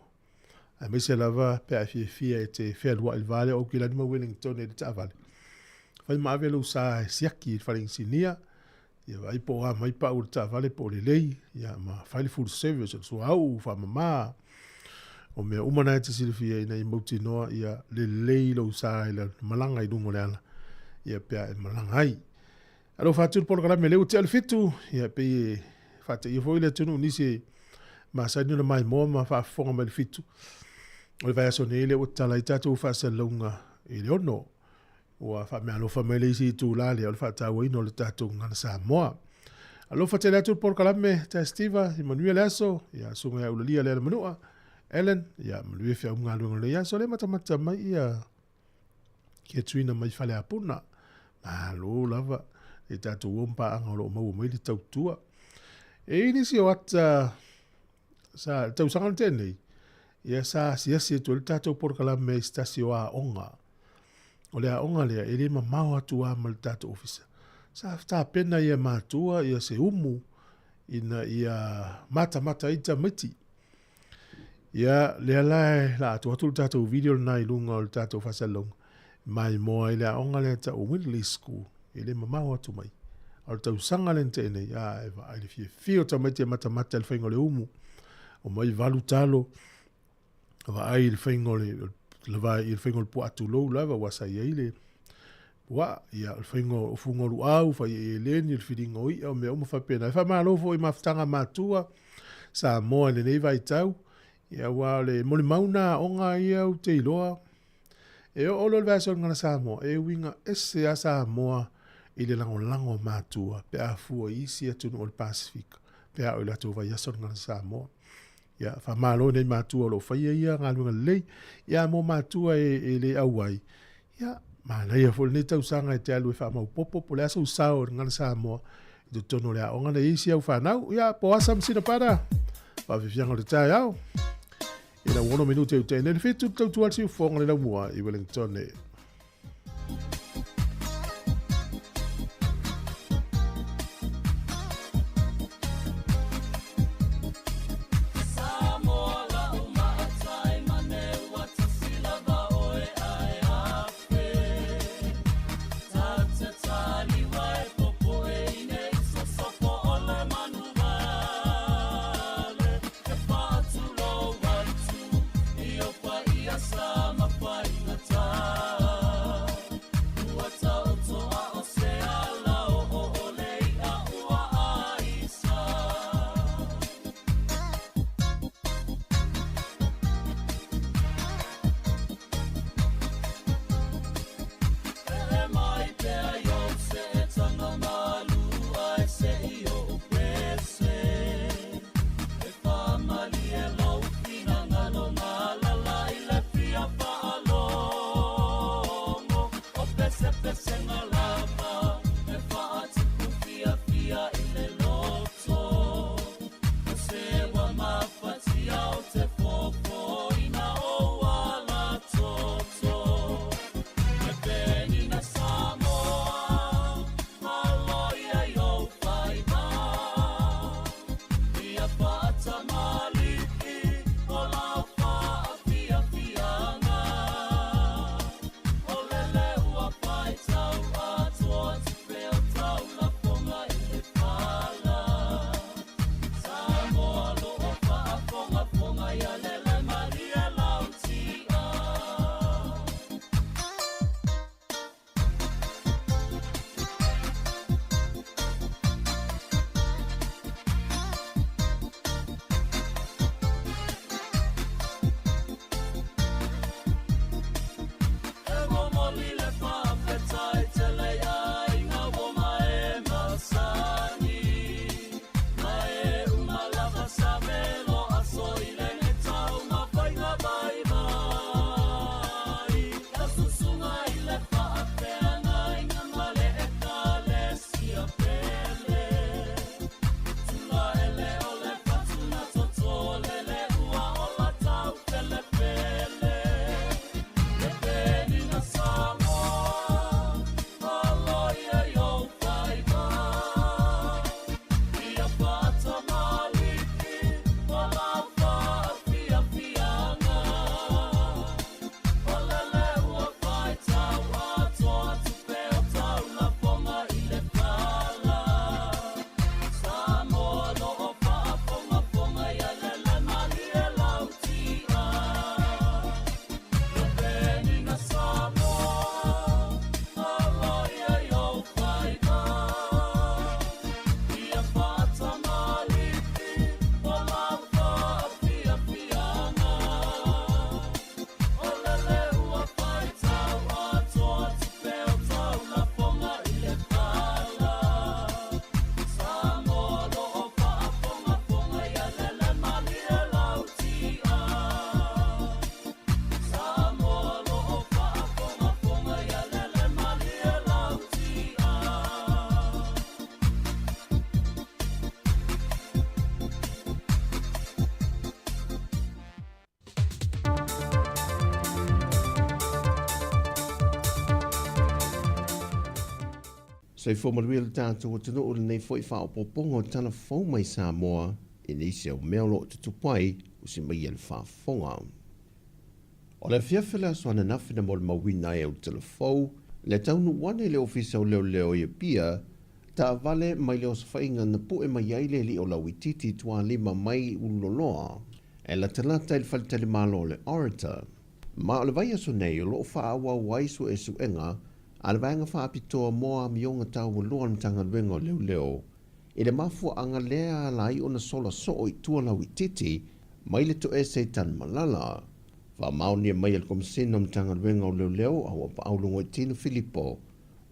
aemaise lava pe a e fiafia e te fealuai i le va lea o Aukilani ma Wellington i le taavale, fai ma ave lou sa e siaki i le fale inisinia, ia vaai po o a mai pau o le taavale po o lelei, ia ma fai le full service o le suauu, faamama, o mea uma na e te silafia ina ia mautinoa ia lelei lou sa i le malaga i luga o le ala, ia pe a e malaga ai. Alofa atu le polokalame lea ua tea le 7, ia pei e faateia foi le atunuu nisi e masani ona maimoa ma faafofoga mai le 7. O le vaiaso nei lea ua tatala ai tatou faasalalauga i le 6. Ua faameaalofa mai le isi itula lea o le faatauaina o le tatou Gagana Samoa. Alofa tele atu le polokalame, Testiva, ia manuia le aso, ia susuga ia Ulalia Lealamanua. Ellen, ia, manuia feau ma galuega o lenei aso. O lea e matamata mai ia Ketuina mai Faleapuna. Malo lava i tatou o ma paaga o lo o maua mai le tautua. E i ai nisi o ata sa le tausaga na tea nei, ia sa asiasi atu ai le tatou polokalame i se tasi o aoga. O le aoga lea e le mamao atu lava ma le tatou ofisa. Sa tapena ia matua ia se umu ina ia matamata ai tamaiti. Ia, lea la e la atu atu le tatou video lena i luga o le tatou faasalalauga, maimoa ai le aoga lea tau o Winley School, e le mamao atu mai. A o le tausaga lea na tea nei, a e vaai le fiafia o tamaiti e matamata i le faiga o le umu, omai valu talo, vaai i le faiga o le lavae i le faiga o le puaa tulou lava aua sa i ai le puaa, ia o le faiga o fuga o luau, fai e eleni, o le filiga o i'a, o mea uma faapena. E faamalo foi i mafutaga a matua Samoa i lenei vaitau, ia aua o le molimau na aoga ia ou te iloa, e oo loa i le vaiaso o le Gagana Samoa, e uiga ese lava Samoa i le lagolago a matua pe a fua i isi atunuu o le Pasefika pe a oo i le latou vaiaso o le Gagana Samoa. Ia, faamalo i nei matua o lo o faia ia galuega lelei. Ia, mo matua e le auai, ia, manaia foi lenei tausaga e te alu e faamaopoopo po o le a sou sao i le Gagana Samoa i totonu o le aoga na i ai isi au fanau. Ia, Poasa ma Sinapada, faafiafiaga o le taeao. I lau 6 minute e ute nei le 7, tautua le siufofoga le laumua i Wellington. Soifua manuia le tatou atunuu i lenei foi faaopoopoga o tala fou mai Samoa i nisi au mea o lo o tutupu ai usi mai e le faafofoga. O le afiafi o le aso ananafi na molimauina ai e Utalafou le taunuu ane i le Ofisa o Leoleo i Apia, taavale mai le osofaiga na pue mai ai le alii o Lauitiiti i Tualima mai i Ululoloa e latalata i le faletalimalo o le Orator. Ma o le vaiaso nei o lo o faaauau ai suesuega a le Vaega Faapitoa mo Amioga Taualoa a le Matagaluega o Leoleo i le mafuaaga lea e ala ai ona sola soo i tua lauitiiti mai le toese i Tanumalala. Faamaonia mai e le Komesina o Matagaluega o Leoleo a ua paau Logoitino Filipo,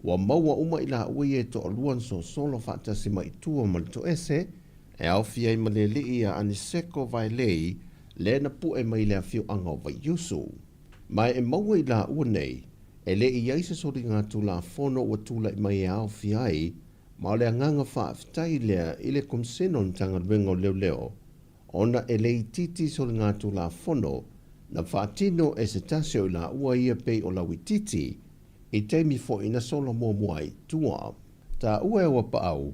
ua maua uma i laua ia e toalua na sosolo faatasi mai i tua ma le toese e aofia ai ma le alii ia Aniseko Vaelei lea na pue mai i le afioaga o Vaiusu. Ma e maua i laua nei, e le i ai se soliga Tulafono ua tulai mai e aofia ai, ma o le agaga faafetai lea i le Komesina o le Matagaluega o Leoleo, ona e le itiiti soliga Tulafono na faatino e se tasi o i laua ia pei o Lauitiiti i taimi foi na sola muamua ai i tua. Taua e Auapaau,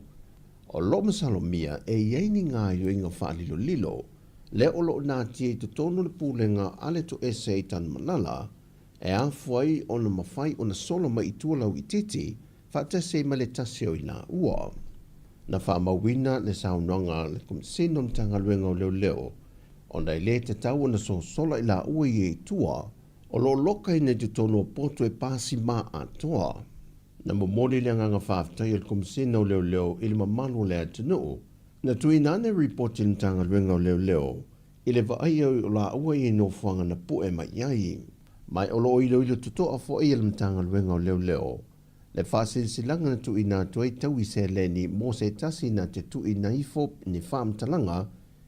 o lo o masalomia e i ai ni gaoioiga faalilolilo lea o lo o natia i totonu o le pulega a le toese i Tanumalala e afua ai ona mafai ona solo mai i tua lauitiiti faatasi ai ma le tasi o i laua. Na faamauina le saunoaga a le Komesina o Matagaluega o Leoleo ona e le tatau ona sosola i laua ia i tua o lo o lokaina i totonu o poto e pasi ma atoa. Na momoli le agaga faafetai a le Komesina o Leoleo i le mamalu o le atunuu Na tuuina ane ripoti a le Matagaluega o Leoleo i le vaaia o laua i nofoaga na pue mai ai. Ma o lo o iloilo totoa foi e le Matagaluega o Leoleo le faasilasilaga na tuuina atu ai taui seleni mo se tasi na te tuuina ifo ni faamatalaga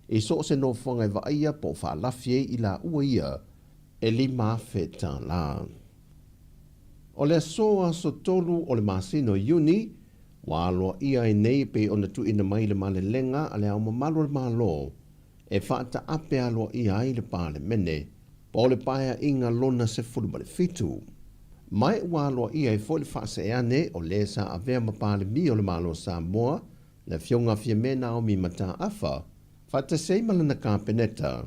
i so o se nofoaga e vaaia po o faalafi ai i laua ia e $5,000. O le aso aso 3 o le masina o Iuni, ua aloaia ai nei e pei ona tuuina mai le malelega a Le Ao Mamalu o le Malo e faataape aloaia ai le Palemene po o le Paeaiga Lona 17. Ma ua aloaia ai foi le faaseane o le sa avea ma Palemia o le Malo o Samoa, le Afioga a Fiame Naomi Mataafa, faatasi ai ma lana Kapeneta,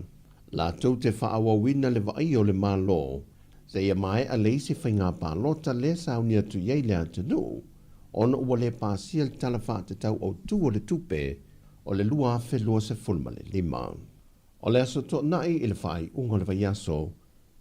latou te faaauauina le vaaia o le Malo seia maea le isi faiga palota lea sauni atu i ai le atunuu ona ua le pasia le Tala Faatatau Autu o le Tupe o le 2025. O le Aso Toonai i le faaiuga o le vaiaso,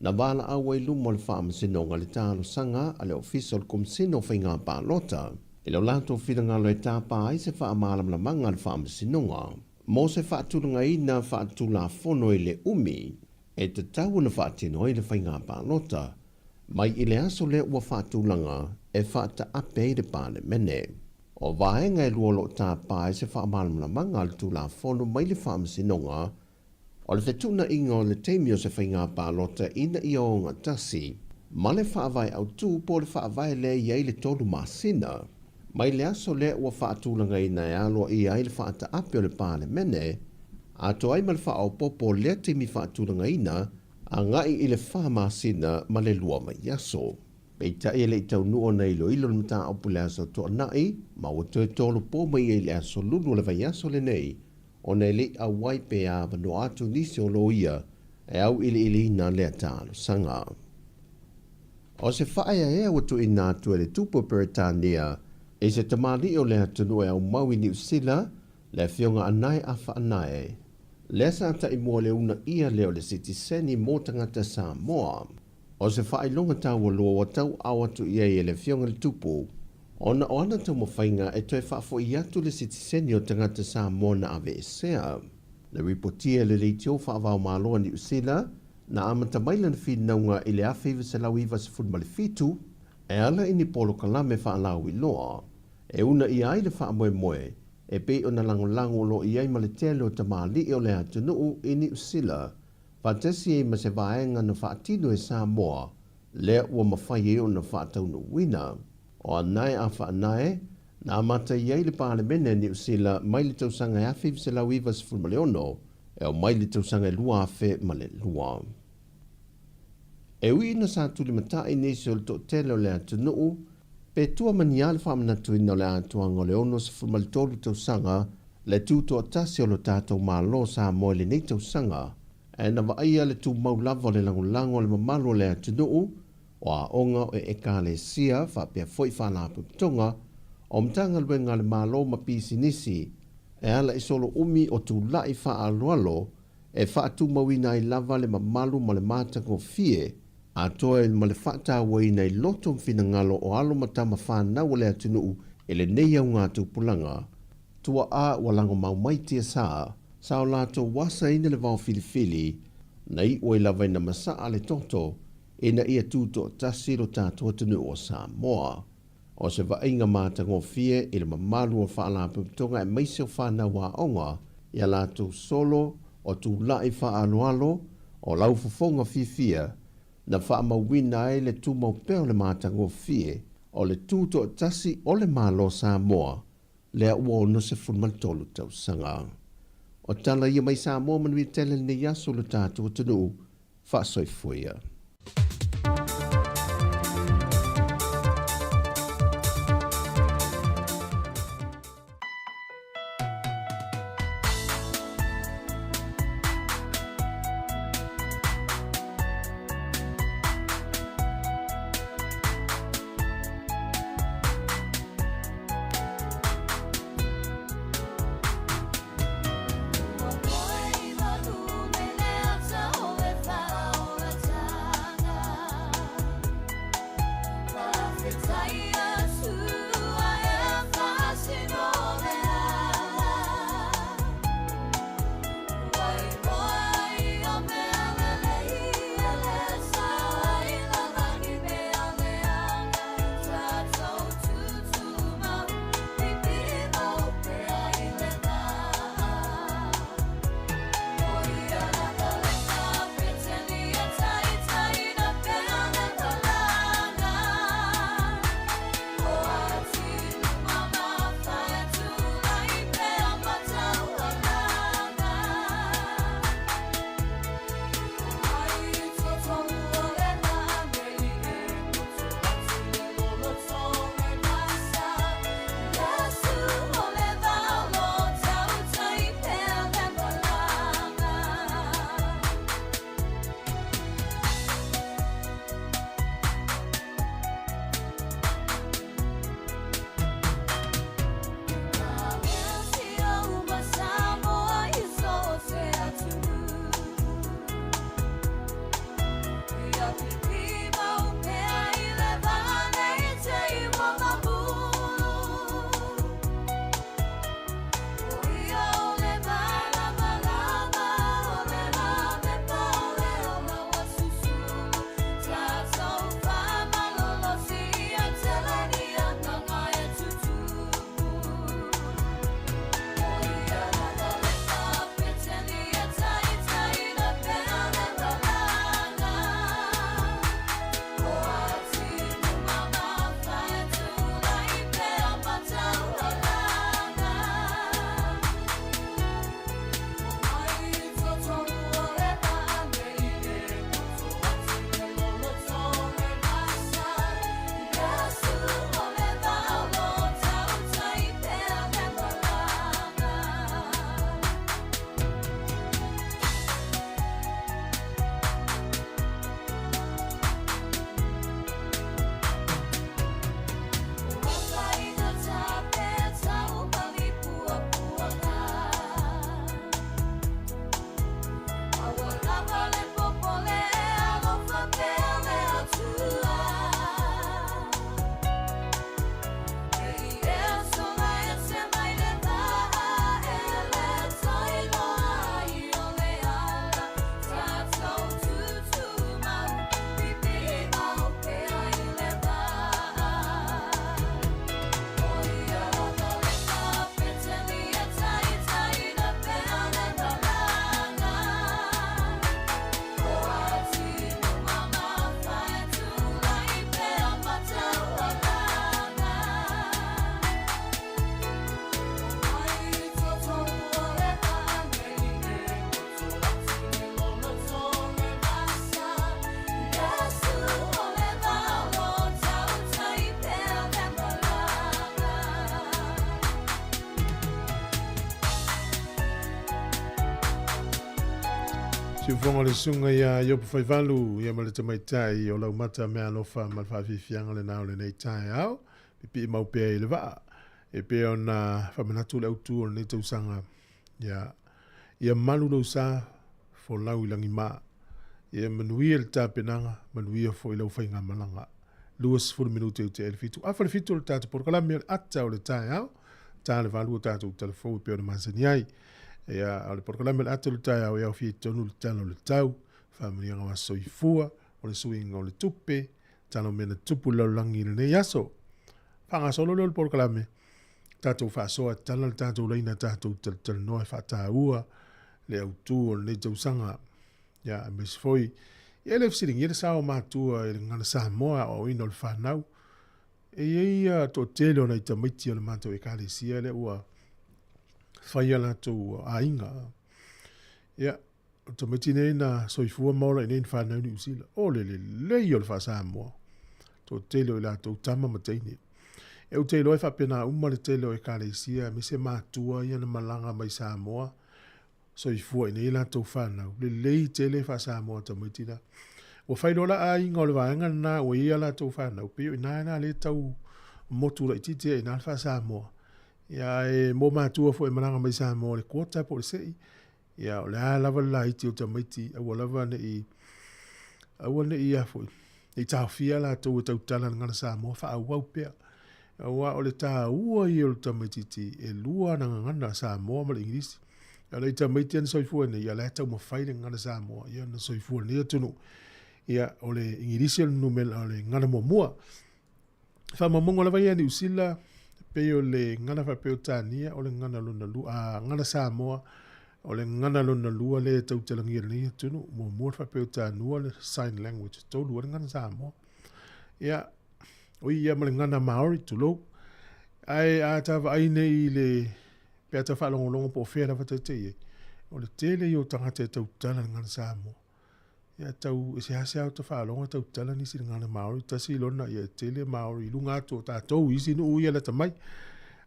na valaau ai luma o le Faamasinoga le talosaga a le Ofisa o le Komesina o Faiga Palota i lo latou finagalo e tapa ai se faamalamalamaga a le Faamasinoga mo se faatulagaina faaletulafono i le umi e tatau ona faatino ai le faiga palota mai i le aso lea ua faatulaga e faataape ai le Palemene. O vaega e lua o lo o tapa ai se faamalamalamaga a le Tulafono mai le Faamasinoga o le fetuunaiga o le taimi o se faiga palota ina ia ogatasi ma le faavae autu po o le faavae lea e i ai le 3 masina mai le aso lea ua faatulagaina e aloaia ai le faataape o le Palemene atoa ai ma le faaopoopo o lea taimi faatulagaina agai i le 4 masina ma le 2 vaiaso. Peitai e le i taunuu ona iloilo le mataupu i le aso Toonai ma ua toe tolopo mai ai i le aso Lulu o le vaiaso lenei ona e le i auai pe avanoa atu nisi o loia e auiliiliina lea talosaga. O se faaeaea ua tuuina atu e le Tupu o Peretania i se tamalii o le atunuu e aumau i Niu Sila, le Afioga Anae Afa Anae, lea sa taimua i le uunaia lea o le sitiseni mo tagata Samoa. O se faailoga taualoa ua tauaao atu i ai e le Afioga i le Tupu, ona o ana taumafaiga e toe faafoi atu le sitiseni o tagata Samoa na aveesea. Na ripotia e le Leitio Faavaomalo a Niu Sila, na amata mai lana finauga i le 1997 e ala i ni polokalame faalauiloa e uunaia ai le faamoemoe e pei ona lagolago o lo o i ai ma le tele o tamalii o le atunuu i Niu Sila faatasi ai ma se vaega na faatino e Samoa lea ua mafai ai ona faataunuuina. O Anae a Faanae, na amata i ai le Palemene a Niu Sila mai le tausaga e 1996 e oo mai le tausaga e 2002. E ui ina sa tulimatai nisi o le toatele o le atunuu Pe tua ma ni a le faamanatuina o le atoaga o le 63 tausaga le tutoatasi o lo tatou Malo o Samoa i lenei tausaga, ae na vaaia le tumau lava o le lagolago a le mamalu o le atunuu, o aoga o Ekalesia faapea foi faalapotopotoga, o Matagaluega a le Malo ma pisinisi, e ala i solo umi o tula'i faaaloalo e faatumauina ai lava le mamalu ma le matagofie atoa ma le faatauaina i loto ma finagalo o alo ma tama fanau o le atunuu i lenei augatupulaga. Tuaa ua lagomau mai tiasa sa o latou asaina le vao filifili, na iu ai lava ina masaa le toto ina ia tutoatasi lo tatou atunuu o Samoa. O se vaaiga matagofie i le mamalu o faalapotopotoga aemaise o fanau aoga i a latou solo o tula'i faaaloalo o laufofoga fiafia na faamauina ai le tumau pea o le matagofie o le tutoatasi o le Malo o Samoa lea ua 63 tausaga. O tala ia mai Samoa manuia tele lenei aso lo tatou atunuu faasoifua ia. Siufoga le susuga ia Iopu Faivalu ia ma le tamaitai o Laumata Meaalofa ma le faafiafiaga lenā o lenei taeao. Pipii mau pea i le vaa e pei ona faamanatu le autu o lenei tausaga ia ia malu lou sa folau i lagima. Ia manuia le tapenaga, manuia foi lau faigamalaga. 20 minute i te le 7. Afa le 7 o le tatou polokalame o le ata o le taeao. Ta le 8 o tatou talafou e pei ona masani ai. Ia, o le polokalame o le ata o le taeao e aofia i totonu le tala o le tau, faamanuiaga o aso soifua, o le suiga o le tupe, tala o mea na tupu i le lalolagi i lenei aso. Faagasolo lea o le polokalame, tatou faasoa e tala le tatou laina tatou talatalanoa e faataua le autu o lenei tausaga. Ia, aemaise foi, ia e le fesiligia le sao o matua i le gagana Samoa aoaoina o le fanau. E i ai ia toatele o nai tamaiti o le matou ekalesia lea ua fai a latou aiga. Ia, o tamaiti nei na soifua ma ola i nei na fanau i Niu Sila. O le lelei o le faa-Samoa. Toatele o i latou tama ma teine. E ou te iloa e faapena uma le tele o ekalesia aemaise matua ia na malaga mai Samoa soifua i nei latou fanau. Lelei tele faa-Samoa tamaiti la. Ua fai loa la aiga o le vaega lena ua i ai a latou fanau, pei o i ina la lea tau motu laitiiti ai i ina le faa-Samoa. Ia ae mo matua foi e malaga mai Samoa le quota po o le sei, ia o le a lava le laiti o tamaiti aua lava ne i aua ne i a foi ne i taofia latou e tautala i le gagana Samoa faaauau pea. Aua o le taua ia o le tamaitiiti e lua ana gagana Samoa ma le Igilisi. O nai tamaiti ia na soifua nei, ia la e taumafai le gagana Samoa, ia na soifua i lenei atunuu. Ia o le Igilisi o le numera o le gagana muamua. Faamaumauga lava ia a Niu Sila, pei o le gagana faa-Peretania, o le gagana lona lua, a gagana Samoa, o le gagana lona lua lea e tautalagia i lenei atunuu. Muamua le faa-Peretania, le sign language, tolu ai le gagana Samoa. Ia, o ia ma le gagana Maori, tulou. Ae a ta vaai nei i le pe a ta faalogologo po o fea lava ta te i ai, o le tele ia o tagata e tautala i le gagana Samoa. Ia tau e seasea o ta faalogo e tautala nisi i le gagana Maori, tasi lona ia e tele Maori i luga atu o tatou i isi nuu ia lata mai.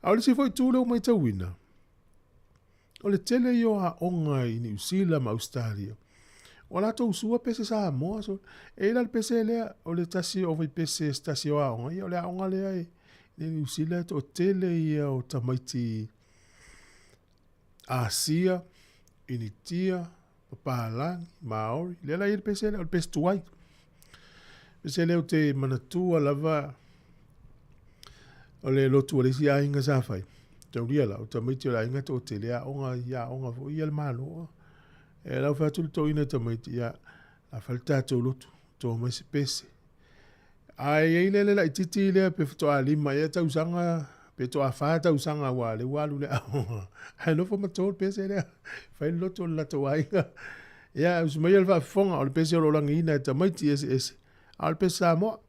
A o le isi foi itu lea ua matauina, o le tele ia o aoga i Niu Sila ma Ausetalia, ua latou sua pese Samoa. So, e i ai la le pese lea, o le tasi o vaipese se tasi o aoga, ia o le aoga lea e i Niu Sila e toatele ia o tamaiti Asia, Initia, Papalagi, Maori, lea la e i ai le pese lea, o le pese tuai. Pese lea ou te manatua lava o le lotu a le isi aiga sa fai. Taulia la, o tamaiti o le aiga toatele aoga i aoga foi ia le Malo. E lau fai atu le toeaina i tamaiti, ia, a fai le tatou lotu, to mai se pese. Ae i ai le le laitiiti lea pe faatoa 5 ea tausaga pe toa 4 tausaga aua o lea ua alu i le aoga. Ae nofo ma to le pese lea. Fai le lotu o le latou aiga. Ia, usu maia le faafofoga, o le pese o lo o lagiina e tamaiti eseese, a o le pese Samoa.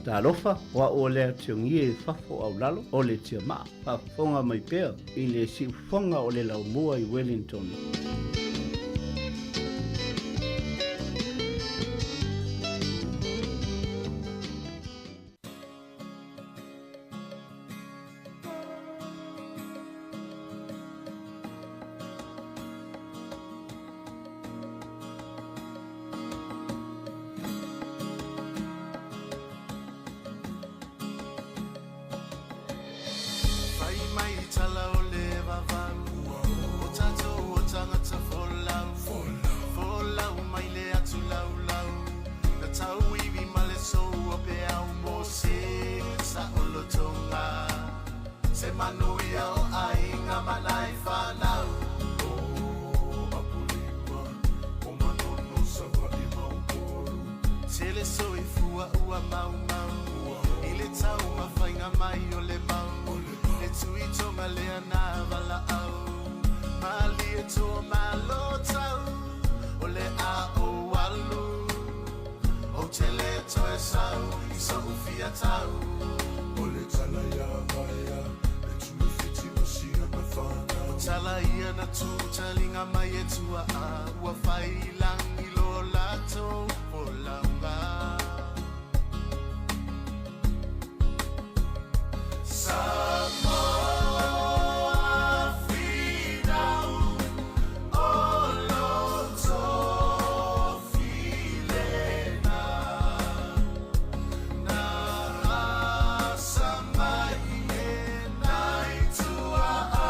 Talofa, o a'u o le Ationgia i fafo au lalo o le Tiamaa, faafofoga mai pea i le siufofoga o le laumua i Wellington. e tua malo tau o le a o alu o te le toe sau i so ufia tau O le tala ia vaea le tuifiti ma sia na whanau. O tala ia na tūtalinga mai e tua a ua whai langi lo lato o launga. Samoa finau o loto filena na asa mai e nai tua a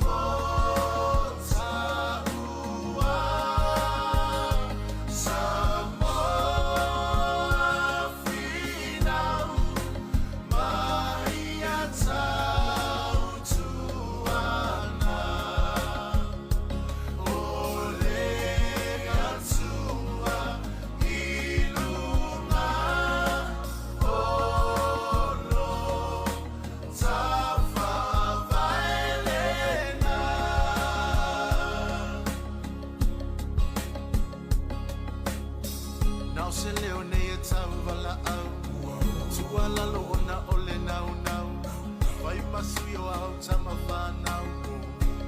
mo taua. Samoa finau mai ia tautuana o le atua i luga o lo tafavaelena. Nao se leo nei e tau vala au Tua lalo ona o le nau nau Vai masui o au tama whanau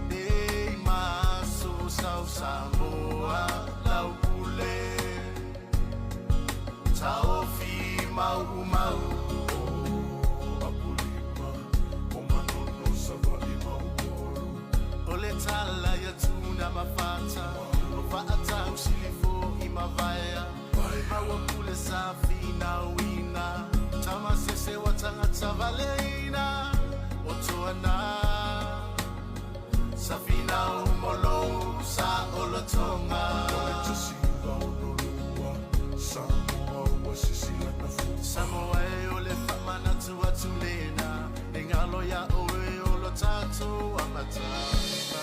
Nei maso sau Samoa lau pule Taofi mau mau Apolima o manono sa va'i ma Upolu. O le tala ia tuna mafata O faatau silifo i mavaea Maua pule sa finauina Tamasese wa tangata valeina O toana Sa finau molo sa olotonga O le tasi va ono lua Samoa ua sisila na fua. Samoa e o le whamanatu atu lena E ngalo ia oe o lo tātou amatanga.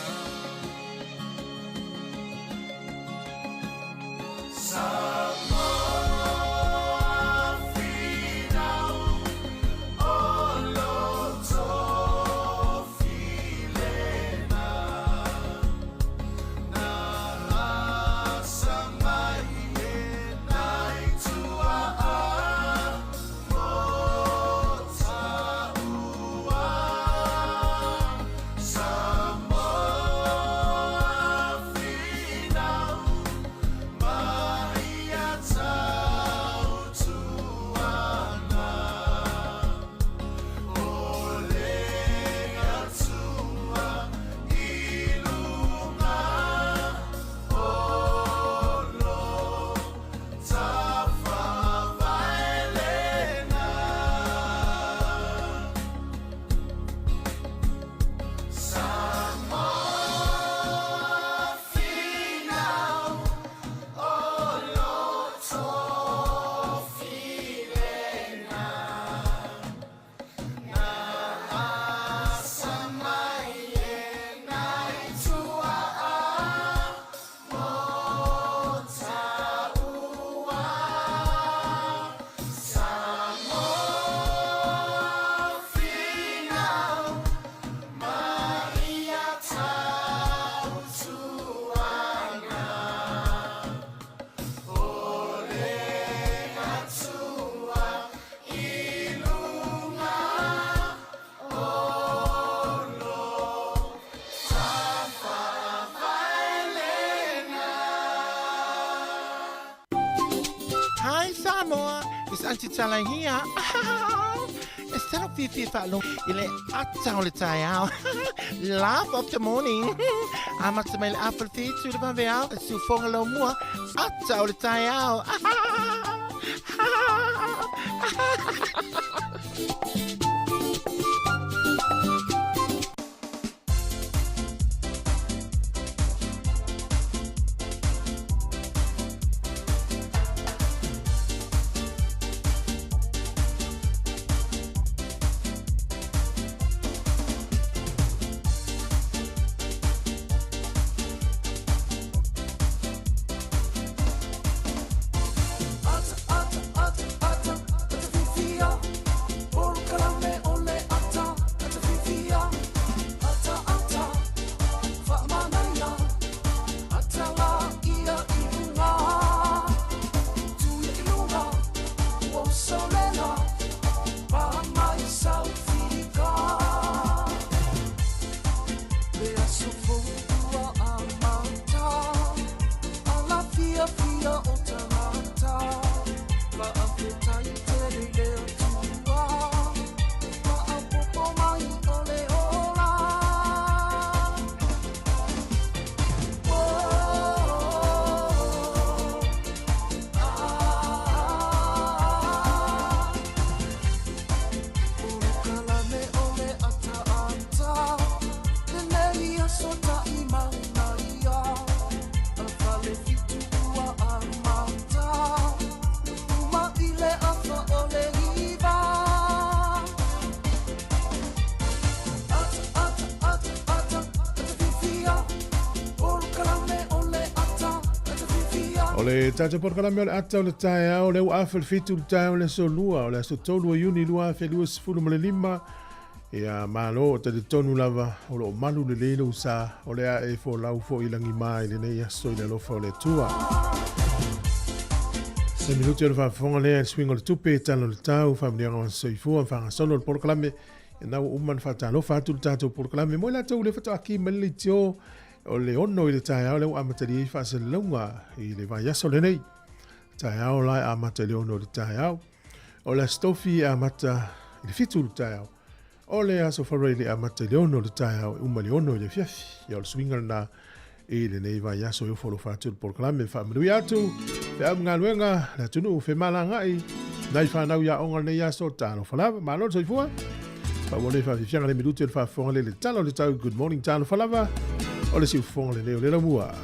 Samoa finau o loto filena na asa mai e nai tua a mo taua. Samoa finau mai ia tautuana o le atua i luga o lo tafavaelena. Samoa finau o loto filena na asa mai e nai tua a mo taua. Samoa finau mai ia tautuana o le atua i luga o lo tafavaelena. Hi Samoa, it's Auntie Tala here. E salo fifi whaalo i le ata o le tai ao. Laugh of the morning. Amata mai le apple fitu le vave ao. E sufonga lau mua. Ata o le tai ao. Ata, ata, ata, ata, ata fifi au. Poro kalame o O le tatou polokalame o le ata o le taeao, lea ua afe le 7 le taeao le aso 2, o le aso 3 o Iuni 2025. Ia, malo, talitonu lava o lo o malu lelei lou sa, o le a e folau foi i lagima i lenei aso i le alofa o le Atua. Se minuti o le faafofoga lea i le suiga o le tupe, tala o le tau, faamanuiaga o soifua, faagasolo le polokalame. Ia na ua uma ona faatalofa atu le tatou polokalame. Mo i latou lea faatoa ki mai le leitio o le 6 i le taeao lea ua amatalia ai faasalalauga i le vaiaso lenei. Taeao la e amata i le 6 i le taeao. O le Aso Tofi e amata i le 7 i le taeao. O le Aso Faraile e amata i le 6 i le taeao e uma i le 6 i le afiafi. Ia o le suiga lena i lenei vaiaso e ofo alofa atu le polokalame. Faamanuia atu, feau ma galuega, le atunuu femalagai, nai fanau i aoga lenei aso, talofa lava, malo le soifua. Faaauau nei faafiafiaga le minuti o le faafofoga le le tala o le tau. Good morning, talofa lava. O le siufofoga lenei o le laumua.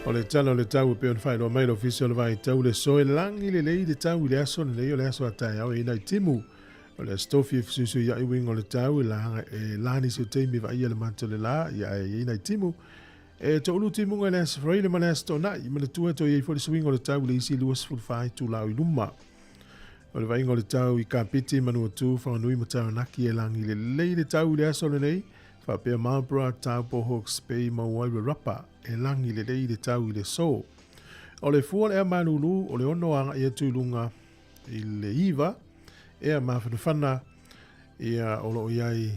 O le tala o le tau e pei ona faailoa mai le Ofisa o le Vaitau le soe lagi lelei le tau i le aso lenei o le aso a taeao e ina i timu. O le aso tofi e fesuisuiaʻi uiga o le tau e la, e la nisi o taimi e vaaia le mata o le la, ia ae i ai nai timu. E toulu timuga i le aso Faraile ma le aso Toonai, manatua e toe i ai foi le suiga o le tau i le isi 24 itula o i luma. O le vaaiga o le tau i Kapiti, Manuatu, Whanganui ma Taranaki e lagi lelei le tau i le aso lenei, faapea Marlborough, Taupo, Hawke's Bay ma Wairarapa e lagi lelei le tau i le aso. O le fua o le ea malūlū o le 6 agai atu i luga i le 9, ea mafanafana ia o lo o i ai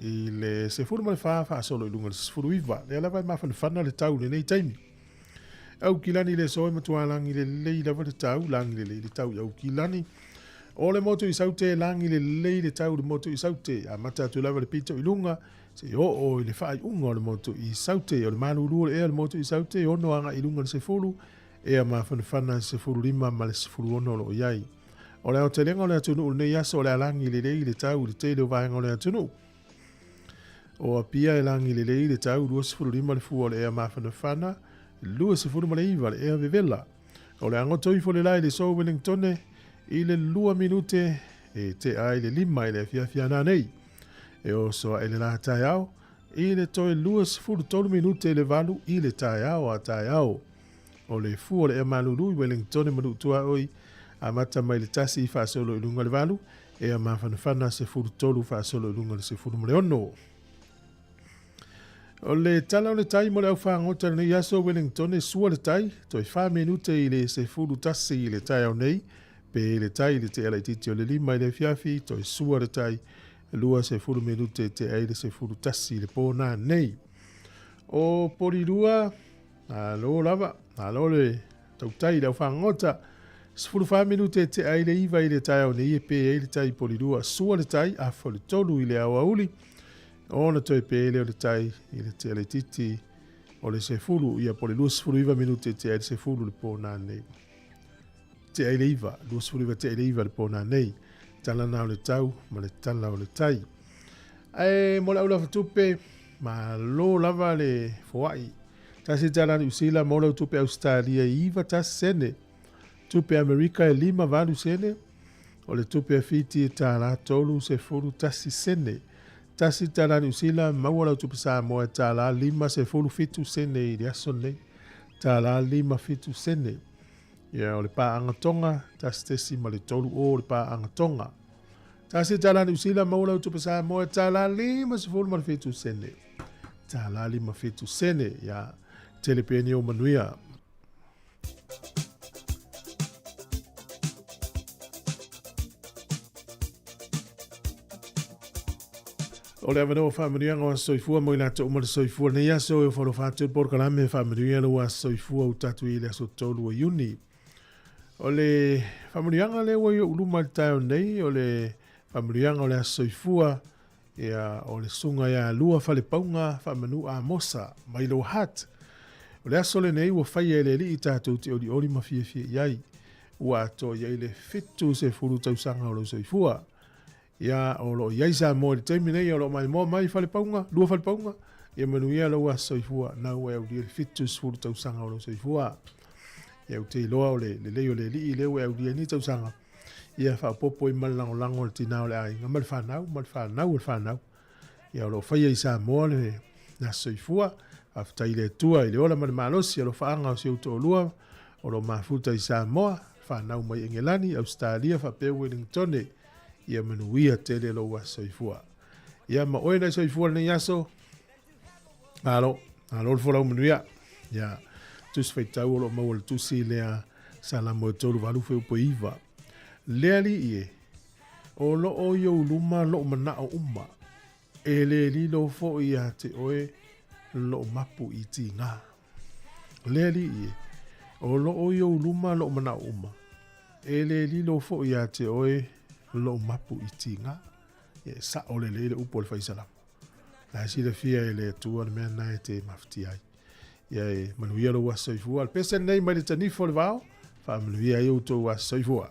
i le 14 faasolo i luga i le 19. Lea lava e mafanafana le tau i lenei taimi. Aukilani i le aso e matua lagi lelei lava le tau, lagi lelei le tau i Aukilani. O le motu i Saute, lagi lelei le tau i le motu i Saute. Amata atu lava le pito i luga, seia oo i le faaiuga o le motu i Saute. O le malūlū o le ea o le motu i Saute, e 6 agai i luga i le 10, ea mafanafana 15 ma le 16 o lo o i ai. O le aotelega o le atunuu i lenei aso o le a lagi lelei le tau i le tele o vaega o le atunuu. O Apia e lagi lelei le tau, 25 le fua o le ea mafanafana, 29 le ea vevela. O le agoto ifo le la i le so Wellingtone i le 2 minute e tea ai le 5 i le afiafi a nanei. E oso ae le la taeao i le toe 23 minute i le 8 i le taeao a taeao. O le fua o le ea malulu i Wellingtone ma Nuu Tuaoi, amata mai le 1 faasolo i luga i le 8, ea mafanafana 13 faasolo i luga i le 16. O le tala o le tai mo le au fagota i lenei aso Wellingtone, sua le tai, toe 4 minute i le 11 i le taeao nei, pe le tai i le tea laitiiti o le 5 i le afiafi, toe sua le tai, 20 minute tea ai le 11 i le po nanei. O Polirua, Malo lava, malo le tautai i le au fagota. 14 minute e tea ai le 9 i le taeao nei e pē ai le tai i Polirua. Sua le tai, afa o le 3 i le aoauli, ona toe pē lea o le tai i le tea laitiiti o le 10, ia po o le 29 minute e tea ai le 10 le pō nanei. Tea ai le 9, 29 tea ai le 9 le pō nanei. Tala na o le tau ma le tala o le tai. Ae mo le aulafatupe, malo lava le foai. Tasi tala Niu Sila mo lau tupe Ausetalia e 91 sene. Tupe Amerika e 58 sene. O le tupe a Fiti e tālā 31 sene. Tasi tala Niu Sila maua lau tupe Samoa e tālā 57 sene i le aso nei. Tālā 57 sene. Ia, o le pāanga Tonga, 1.3 o le pāanga Tonga. Tasi tala Niu Sila maua lau tupe Samoa e tālā 57 sene. Tālā 57 sene, ia, tele pēni o manuia. O le avanoa faamanuiaga o Aso Soifua mo i latou uma le soifua lenei aso e ofo alofa atu le polokalame e faamanuia lou aso soifua ua tatou i ai i le aso 3 o Iuni. O le faamanuiaga lea ua i ou luma i le taeao nei, o le faamanuiaga o le aso soifua, ia, o le susuga ia Lua Falepauga Faamanu Amosa mai Lower Hutt. O le aso lenei ua faia e le Alii tatou te olioli ma fiafia i ai. Ua atoa i ai le 70 tausaga o lou soifua. Ia, o lo o i ai Samoa i le taimi nei, o lo o maimoa mai Falepauga, Lua Falepauga, ia manuia lou aso soifua, nau e aulia le 70 tausaga o lou soifua. Ia, ou te iloa o le lelei o le Alii lea ua e aulia ai nei tausaga, ia faaopoopo ai ma le lagolago a le tina o le aiga ma le fanau, ma le fanau o le fanau. Ia, o lo o faia i Samoa le aso soifua. Faafetai i le Atua i le ola ma le malosi, alofaaga o si ou toalua o lo o mafuta i Samoa, fanau mai Engelani, Ausetalia faapea Wellingtone. Ia manuia tele lou aso soifua. Ia ma oe nai soifua lenei aso. Malo, malo le folau manuia. Ia, tusi faitau o lo o maua le tusi lea Salamo e 3 valu feupo iva. Le alii e, o lo o i ou luma lou manao uma, e le lilo foi ia te oe lou mapu i tiga. Le alii e, o lo o i ou luma lou manao uma, e le lilo foi ia te oe lou mapu i tiga. Ia e sao lelei le upu a le faisalamo. La e silafia e le Atua le mea na e te mafatia ai. Ia e manuia lou aso soifua. Le pese lenei mai le tanifo o le vao, faamanuia ai outou aso soifua.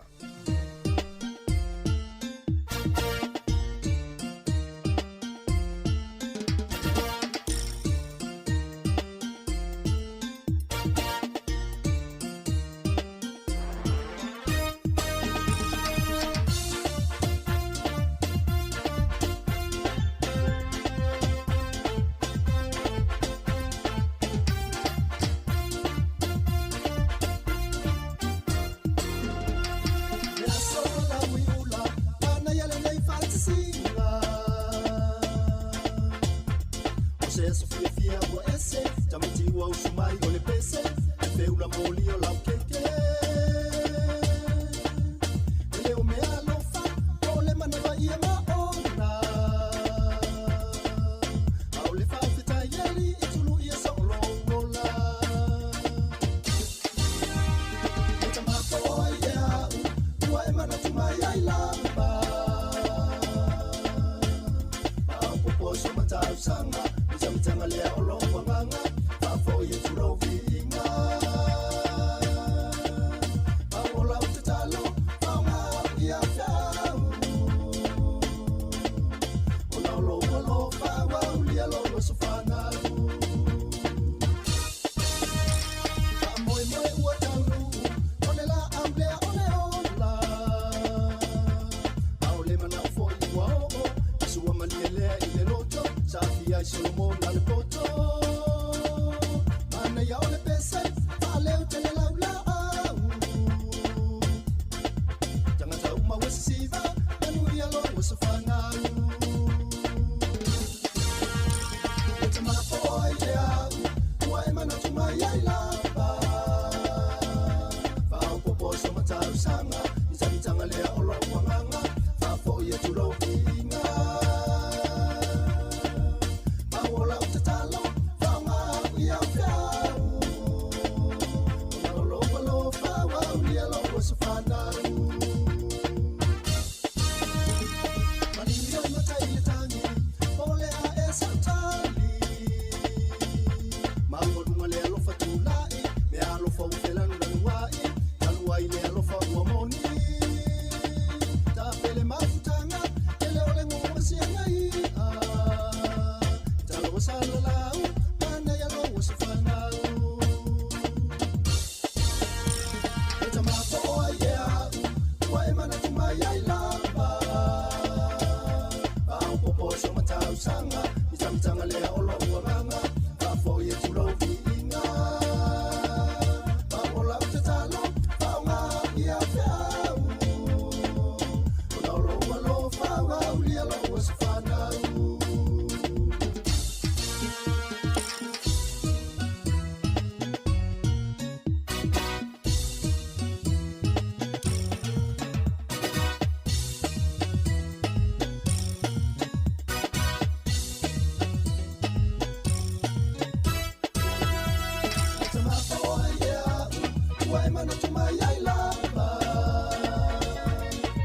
Ua e manatu mai ai lava.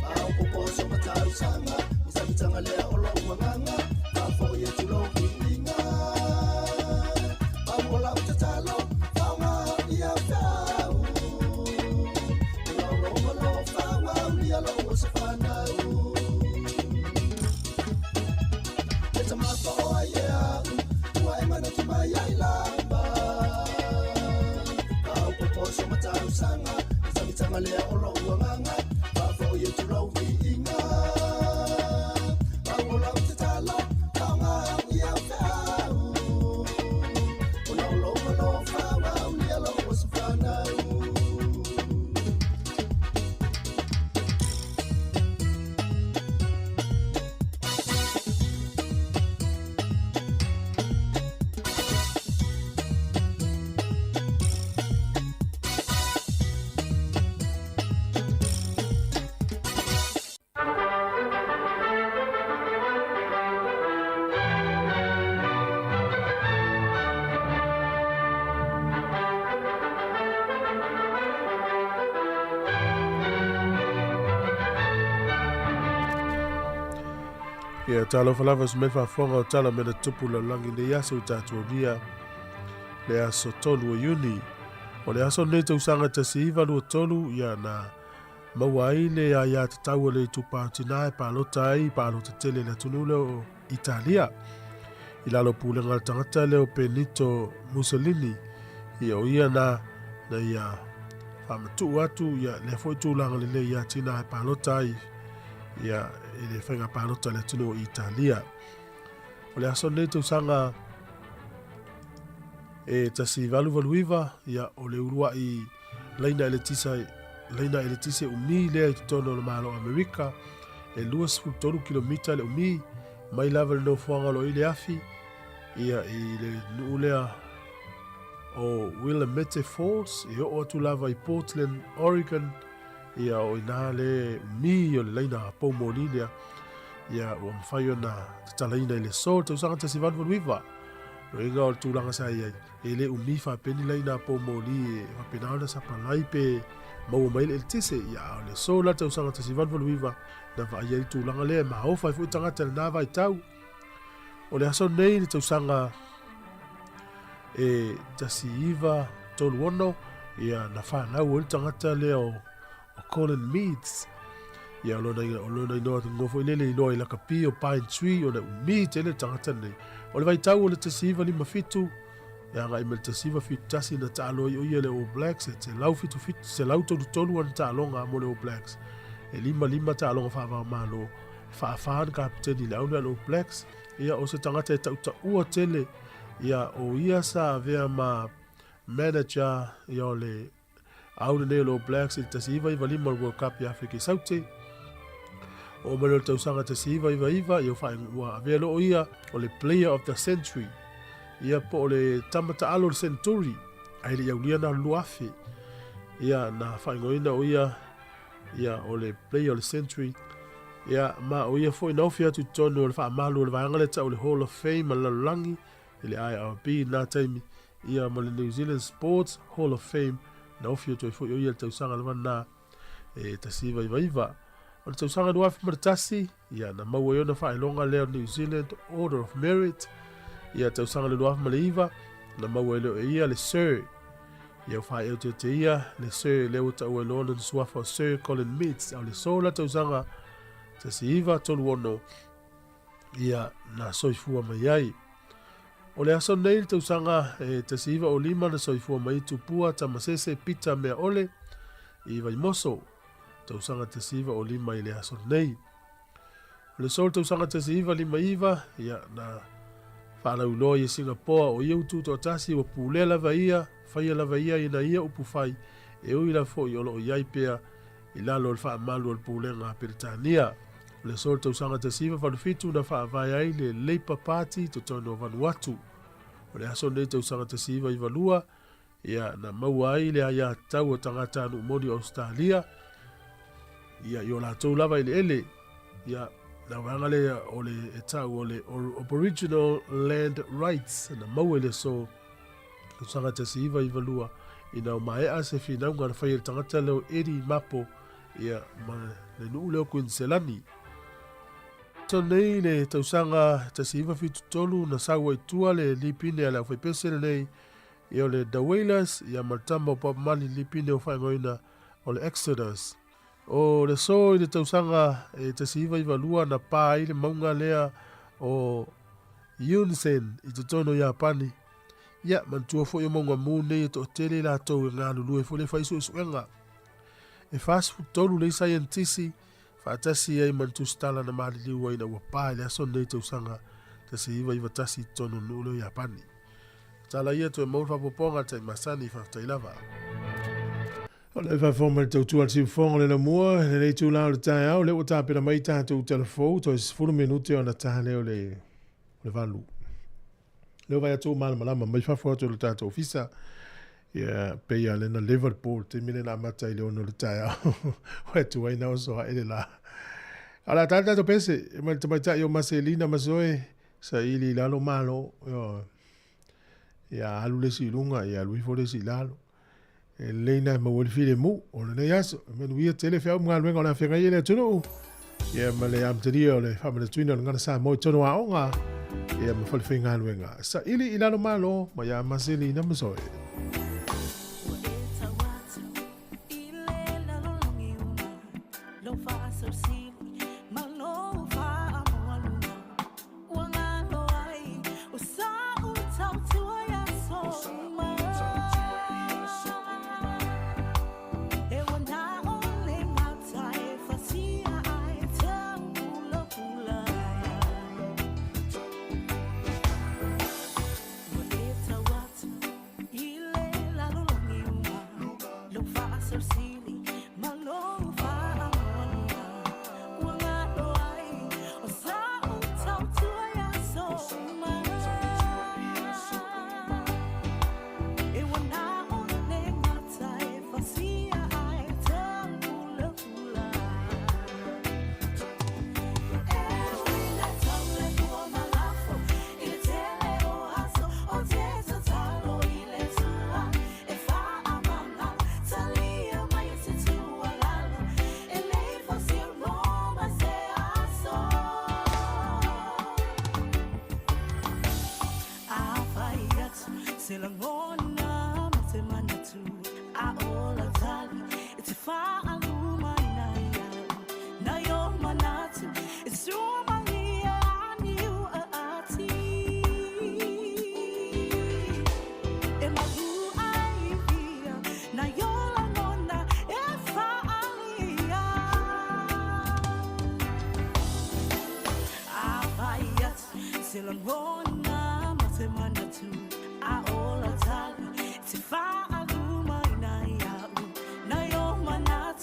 Faaopoopo so matausaga, o samitaga lea o lou agaga, faafoi atu lou viiga. Pau o lau tatalo, faoga ia feau. Ona o lou alofa ua aulia lou aso fanau. E tamafaoa ai e au, ua e manatu mai ai lava. Faaopoopo so matausaga, o samitaga lea o lou agaga, faafoi atu lou viiga. Pau o lau tatalo, faoga ia feau. Ona o lou alofa ua aulia lou aso fanau. Ia, talofa lava se mea faafofoga o tala mea na tupu lalolagi i lenei aso i tatou aulia le aso 3 o Iuni. O le aso lenei tausaga 1923, ia na maua ai le aia tatau a le itupa o tina e palota ai i palota tele i le atunuu lea o Italia. I lalo o pulega a le tagata lea o Benito Mussolini, ia o ia na na ia faamatuu atu ia lea foi tulaga lelei ia tina e palota ai ia i le faiga palota a le atunuu o Italia. O le aso lenei tausaga e 1889, ia o le uluai laina eletisa laina eletise umi lea i totonu o le Malo o Amerika, e 23 kilomita le umi, mai lava i le nofoaga o lo o i le afi, ia i le nuu lea o Willamette Falls, e oo atu lava i Portland, Oregon, ia o ina le umi o le laina poumoli lea, ia ua mafai ona tatalaina i le aso tausaga 1889. Loiga o le tulaga sa i ai, e le umi faapeni laina poumoli e faapena ona sapalai pe maua mai le eletise, ia a o le aso la tausaga 1889 na vaai ai le tulaga lea e maofa ai foi tagata i lena vaitau. O le aso nei le tausaga e 1936, ia na whanau ai le tagata lea o, o Colin Meads. Ia o lona, o lona inoa ngofo i lele iloa i lakapi o Pine Tree o le umi tele tagata nei. O le vaitau o le 1957, e agai mai le 1971 na taalo ai o ia le All Blacks e 177, 133 ana taaloga mo le All Blacks. E 55 taaloga faavao malo. Faafa le kapiteni i le au lea a le All Blacks. Ia o se tagata e tautaua tele, ia o ia sa avea ma manager ia o le au lenei o le All Blacks i le 1995 o le World Cup i Afrika i Saute. O mai le tausaga 1999 ia ua avea loa o ia o le Player of the Century. Ia po o le tama taalo o le Century ai le aulia na 2000. Ia na faaigoaina o ia ia o le Player of the Century. Ia ma o ia foi na ofi atu i totonu o le faamalu o le vaega lea tau o le Hall of Fame a le lalolagi i le IRB na taimi ia ma le New Zealand Sports Hall of Fame na ofi atu ai foi o ia le tausaga lava na e 1999. O le tausaga 2001, ia na maua ai ona faailoga lea o New Zealand Order of Merit. Ia tausaga le 2009, na maua ai lea e ia le Sir. Ia whae te te ia, le Sir lea ua taua i loa lona suafa o Sir Colin Meads. Au le sola tausaga 1936, ia na soifua mai ai. O le aso nei le tausaga e 1905 na soifua mai Tupua Tamasese Pita Meaole i Vaimoso, tausaga 1905 i le aso nei. O le so tausaga 1959, ia na faalauiloa i Singapoa o ia utu toatasi ua pulea lava ia, faia lava ia ina ia upu fai, e ui lava foi o loo iai pea i lalo o le faamalu o le pulega a Peretania. O le aso o le tausaga 1987 na faavae ai le Labour Party i totonu o Vanuatu. O le aso lenei tausaga 1992, ia, na maua ai le aiatatau a tagatanuu moni o Ausetalia, ia, i o latou lava eleele, ia, na vaega lea o le e tau o le Aboriginal Land Rights na maua i le aso tausaga 1992 Ina ua maea se finauga na fai e le tagata lea o Eddie Mapo ia ma le nuu lea o Kuiniselani. Tonu nei le tausaga 1973 na sau ai tua le lipine a le aufaipese lenei ia o le The Wailers ia ma le tama o Bob Marley lipine o faaigoaina o le Exodus. O le aso i le tausaga e 1992 na pā ai le mauga lea o Unzen i totonu o Iapani. Ia, manatua foi o mauga mū nei e toatele i latou e galulue foi le fai suesuega. E 43 nei saienitisi faatasi ai ma le tusitala na maliliu ai ina ua pā i le aso lenei tausaga 1991 i totonu o le nuu lea o Iapani. Tala ia toe maua le faaopoopoga a le tai masani, faafetai lava. O le faafofoga mai le tautua a le siufofoga o le lamua, i lenei itula o le taeao, lea ua tapena mai tatou talafou, toe 10 minute ona ta lea o le, o le 8. Lea ua vaai atu ua malamalama mai fafo atu o le tatou ofisa, ia, pei lava lea na leva le po i le taimi lea na amata i le 6 o le taeao, ua atu ai na oso ae le la. A o le a ta le tatou pese, e mai le tamaitai o Maselina Masoe, saili i lalo malo, ioe. Ia alu le isi i luga, ia alu ifo le isi i lalo. E lelei na e maua ai le filemu o lenei aso. E manuia tele feau ma galuega o le a feagai ai le atunuu. Ia ma le amatalia o le faamanatuina o le Gagana Samoa i totonu o aoga ia ma falefaigaluega. Saili i lalo malo ma ia Maselina Masoe. Ua e tau atu i le lalolagi uma, lou faasausili ma lou faamualuga. Ua galo ai o sa'u tautua i aso uma. E ua na o le gata e fasia ai taupulapula Ua e tau atu i le lalolagi uma, lou faasausili ma lou faamualuga. Ua galo ai o sa'u tautua i aso uma. E ua na o le gata e fasia ai taupulapula. E ui na tau le pua ma lafo i le tele o aso o te tatalo i le Atua e faamagalo, talia mai se tuualalo e le i fausia Roma se aso. Afai atu se lagona ma se manatu a ola tali e te faaluma ina iau nai o manatu e suamalie a niu a ati e malu ai ia nai o lagona e faalia. Afai atu se lagona ma se manatu a ola tali e te faaluma ina iau nai o manatu.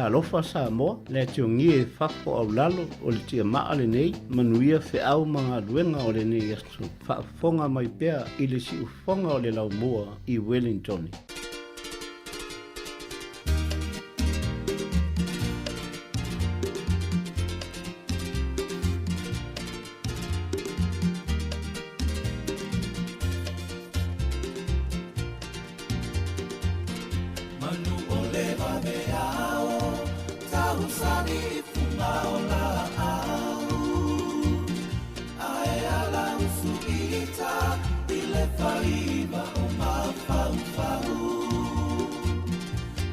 Talofa Samoa, le atiogie e fafo aulalo o le tiamaa lenei, manuia feau ma galuega o lenei aso. Faafofoga mai pea i le siufofoga o le laumua i Wellingtone. Manu o le vaveao, tausani i fuga o laau. Ae ala usuita i le faiva o mafaufau.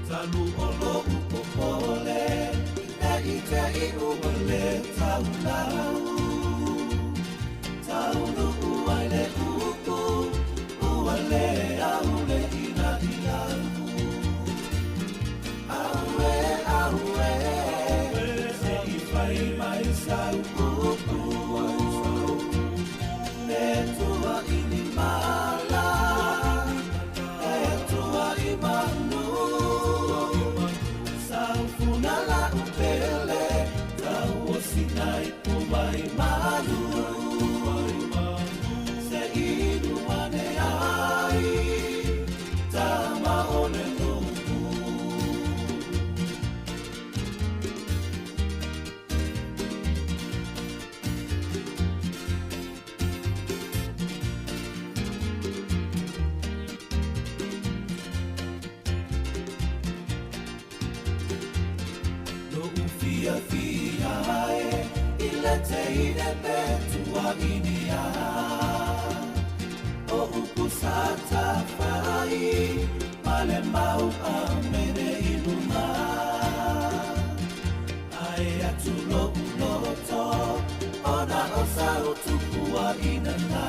Talu o lo'u popole, ne i te i ua le taulau. Taunuu ai le upu, ua le au le inaina. Aue, aue, se i fai mai sau upu. Le tua i ni mala, e tua i manu. Sau funa la upele, tau o sinai po vai malu. Se inu ane ai, tama o le nuku. Lo'u fiafia e i le teine pe tuaʻinia. O upu sa tafai ma le mau amene i luma. Ae atu lo'u loto ona o sau tupuaʻina na.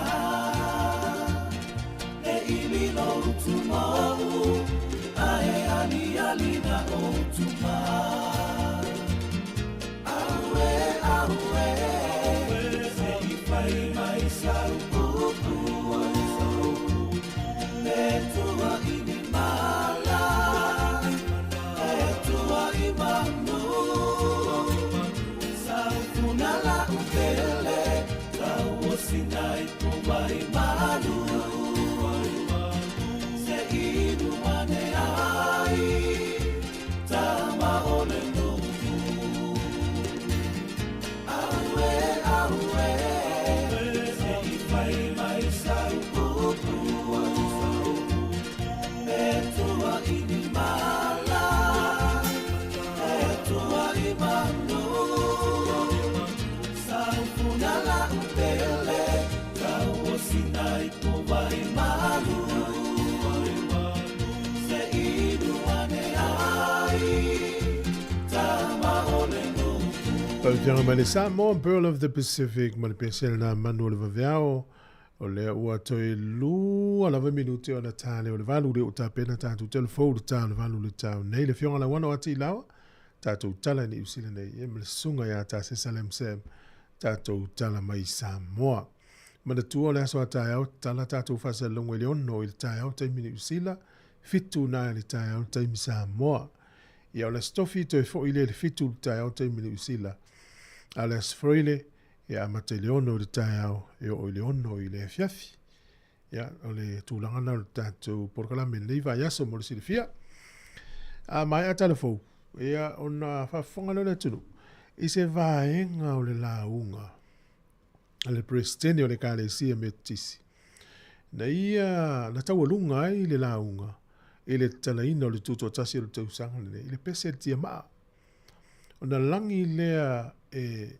E ili lou tumau ae aliali na o tumai. Aue, aue, se i fai mai sau upu. Le tua i ni mala, e tua i manu. Sau funa la upele, tau o sinai po vai malu. Se inu ane ai, tama o le nuku. Aue, aue, se i fai mai sau upu. E tua i ni mala, e tua i manu. Sau funa la upele, tau o sinai po vai malu. Se inu ane ai, tama o le nuku. Tau mai le Samoa, Pearl of the Pacific, ma le pese na manu o le vaveao. O lea ua toe lua lava minute ona tā le o le 8 le o tapena tātou telefou le tā o le 8 le tau. Nei le fionga la wana o ati lawa, tātou tala ni usila nei, e ma le sunga ia tā se Salem Sam, tātou tala mai Samoa. Mana tua o le aso a taeao, tala tātou whasalongo i le 6 i le taeao taimi ni usila, 7 nā i le taeao taimi Samoa. Ia o le stofi toe fo i le 7 le taeao taimi ni usila. A le asfroile, ia amata i le 6 i le taeao, e o i le 6 i le afiafi. Ia, o le tūlanga na o le tātou porokalame nei vai aso mo le silafia. A mai a telefou, ia ona faafofoga lea o le atunuu, i se vaega o le lauga a le Peresetene o le Ekalesia Metotisi. Na ia na taualuga ai le lauga i le tatalaina o le tutoatasi o le tausaga lenei i le pese a le tiamaa. Ona lagi lea e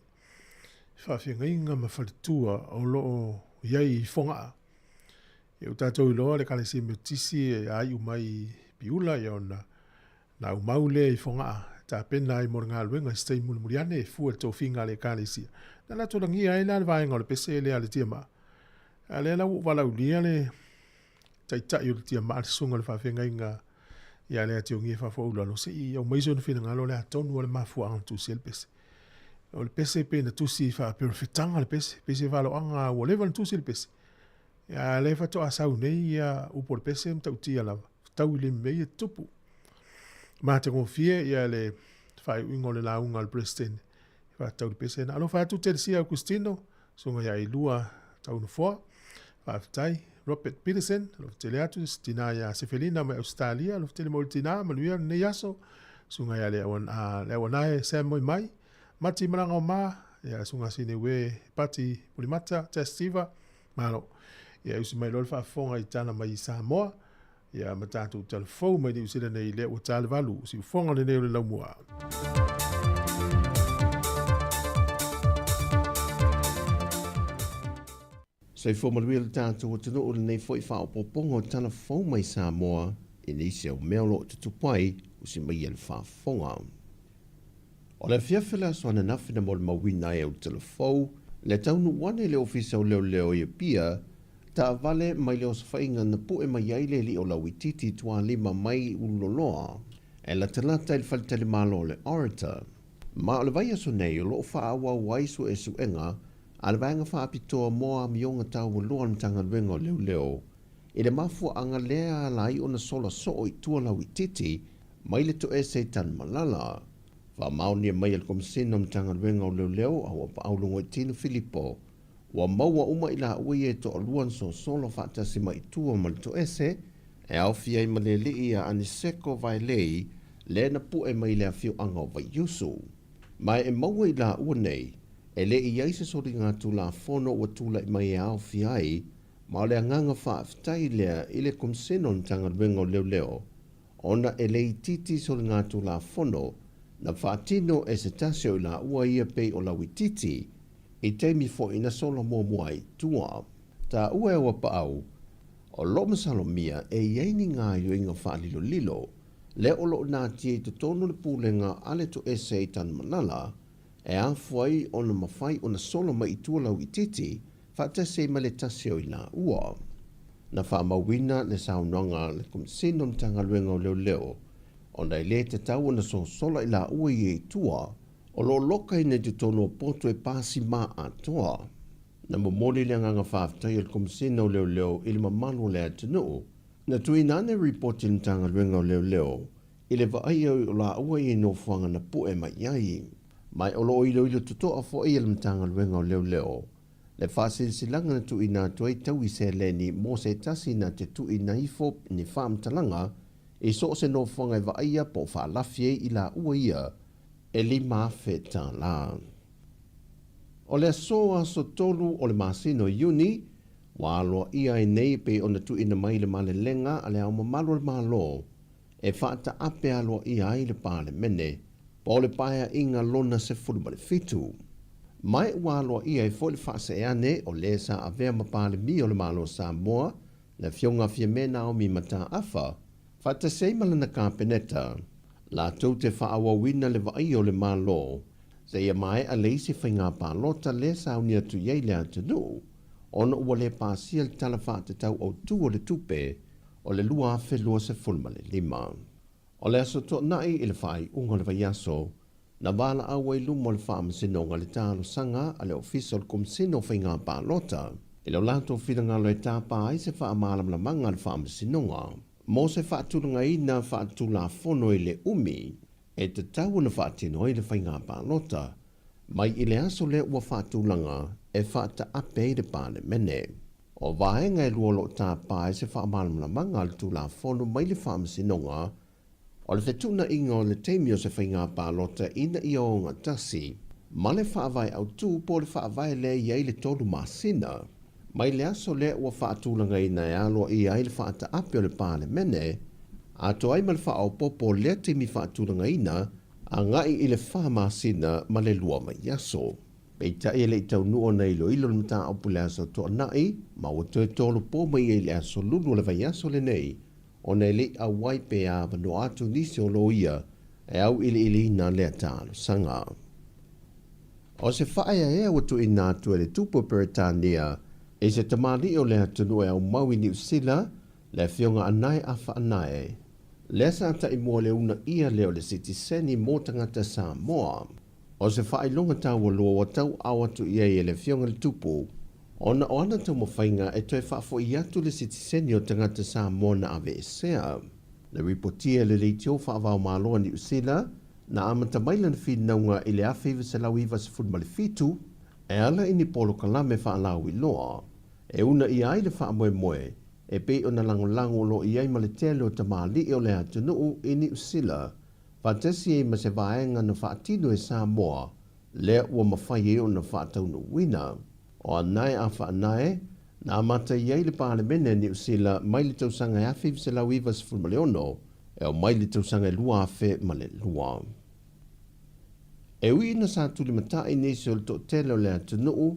faafeagaiga ma faletua o loo i ai i Fogaa. Ia ua tatou iloa le Ekalesia Metotisi e aiu mai i Piula, ia ona na aumau lea i Fogaa e tapena ai mo le galuega i se taimi mulimuli ane e fua i le tofiga a le Ekalesia. Na latou lagia ai la le vaega o le pese lea a le tiamaa. A lea la ua ou valaulia le taitai o le tiamaa le susuga o le faafeagaiga ia Leatiogia Faafoaulalo se i aumai sona finagalo o le a tonu o le mafuaaga na tusi ai le pese. O le pese pe na tusi faaperofetaga le pese, pese valoaga ua leva na tusi le pese. Ia lea faatoa sau nei ia upu o le pese ma tautia lava, tau i le mea ia tupu. Matagofie ia le faaiuiga o le lauga a le Peresetene e faatatau i le pese lena. Alofa atu Telesia Augustino, susuga ia Ilua Taunofoa, faafetai. Robert Peterson, alofa tele atu, se tina ia Sefelina mai Ausetalia, alofa tele mo le tina, manuia lenei aso. Susuga ia Leauanae Sam Moimai, Mati Malaga o Ma, ia susuga Sineue Pati Pulimata, Tess Siva, malo. Ia usi mai loa le faafofoga i tala mai i Samoa, ia ma tatou talafou mai Niu Sila nei lea ua ta le 8, siufoga lenei o le laumua. Soifua manuia le tatou atunuu i lenei foi faaopoopoga o tala fou mai Samoa i nisi au mea o lo o tutupu ai usi mai e le faafofoga. O le afiafi o le aso ananafi na molimauina ai au tala fou le taunuu ane i le Ofisa o Leoleo i Apia, taavale mai le osofaiga na pu'e mai ai le alii o Lauitiiti i Tualima mai i Ululoloa e latalata i le faletalimalo o le Orator. Ma o le vaiaso nei o lo o faaauau ai suesuega a le Vaega Faapitoa mo Amioga Taualoa a le Matagaluega o Leoleo i le mafuaaga lea ala ai ona sola soo i tua Lauitiiti mai le toese i Tanumalala. Faamaonia mai e le Komesina o Matagaluega o Leoleo a ua paau Logoitino Filipo ua maua uma i laua ia e toalua na sosolo faatasi mai i tua ma le toese e aofia ai ma le alii ia Aniseko Vaelei lea na pu'e mai i le afioaga o Vaiusu. Ma e maua i laua nei, e le i ai se soliga Tulafono ua tulai mai e aofia ai, ma o le agaga faafetai lea i le Komesina o le Matagaluega o Leoleo ona e le itiiti soliga Tulafono na faatino e se tasi o i laua ia pei o Lauitiiti i taimi foi na sola muamua ai i tua. Taua e Auapaau, o lo o masalomia e i ai ni gaoioiga faalilolilo lea o lo o natia i totonu o le pulega a le toese i Tanumalala e afua ai ona mafai ona solo mai i tua lauitiiti faatasi ai ma le tasi o i laua. Na faamauina le saunoaga a le Komesina o Matagaluega o Leoleo ona e le tatau ona sosola i laua ia i tua o lo o lokaina i totonu o poto e pasi ma atoa. Na momoli le agaga faafetai a le Komesina o Leoleo i le mamalu o le atunuu Na tuuina ane ripoti le Matagaluega o Leoleo i le vaaia o laua i nofoaga na pu'e mai ai. Ma o lo o iloilo toto'a fo'i e le Matagaluega o Leoleo le faasilasilaga na tuuina atu ai taui seleni mo se tasi na te tuuina ifo ni faamatalaga i so o se nofoaga e vaaia po o faalafi ai i laua ia e $5,000. O le aso aso 3 o le masina o Iuni, ua aloaia ai nei pei ona tuuina mai le malelega a le Ao Mamalu o le Malo e faataape aloaia ai le Palemene po o le Paeaiga lona 17. Ma ua aloaia ai foi le faaseane o lē sa avea ma Palemia o le Malo o Samoa, le Afioga a Fiamē Naomi Mataafa, faatasi ai ma lana Kapeneta, latou te faaauauina le vaaia o le Malo seia maea le isi faiga palota lea sauni atu i ai le atunuu ona ua le pasia le Tala Faatatau Autu o le Tupe o le 2025. O le aso Toonai i le faaiuga o le vaiaso, na valaau ai luma o le Faamasinoga le talosaga a le Ofisa o le Komesina o Faiga Palota i lo latou finagalo e tapa ai se faamalamalamaga a le Faamasinoga mo se faatulagaina faaletulafono i le umi e tatau ona faatino ai le faiga palota mai i le aso lea ua faatulaga e faataape ai le Palemene. O vaega e lua o lo o tapa ai se faamalamalamaga a le Tulafono mai le Faamasinoga o le fetuunaiga o le taimi o se faiga palota ina ia ogatasi ma le faavae autu po o le faavae lea i ai le 3 masina mai le aso lea ua faatulagaina e aloaia ai le faataape o le Palemene atoa ai ma le faaopoopo o lea taimi faatulagaina agai i le 4 masina ma le 2 vaiaso. Peitai e le i taunuu ona iloilo le mataupu i le aso Toonai ma ua toe tolopo mai ai i le aso Lulu o le vaiaso lenei ona e le i auai pe avanoa atu nisi o loia e auiliiliina lea talosaga. O se faaeaea ua tuuina atu e le Tupu o Peretania i se tamalii o le atunuu e aumau i Niu Sila, le Afioga Anae Afa Anae, lea sa taimua le uunaia lea o le sitiseni mo tagata Samoa. O se faailoga taualoa ua tauaao atu i ai e le Afioga i le Tupu, ona o ana taumafaiga e toe faafo'i atu le sitiseni o tagata Samoa na aveesea. Na ripotia e le Leitio Faavaomalo a Niu Sila, Na amata mai lana finauga i le 1997 e ala i ni polokalame faalauiloa e uunaia ai le faamoemoe e pei ona lagolago o lo o i ai ma le tele o tamalii o le atunuu i Niu Sila faatasi ai ma se vaega na faatino e Samoa lea ua mafai ai ona faataunuuina. O anae a faanae, na amata i ai le Palemene a Niu Sila mai le tausaga e 1996 e oo mai le tausaga e 2002. E ui ina sa tulimatai nisi o le toatele o le atunuu,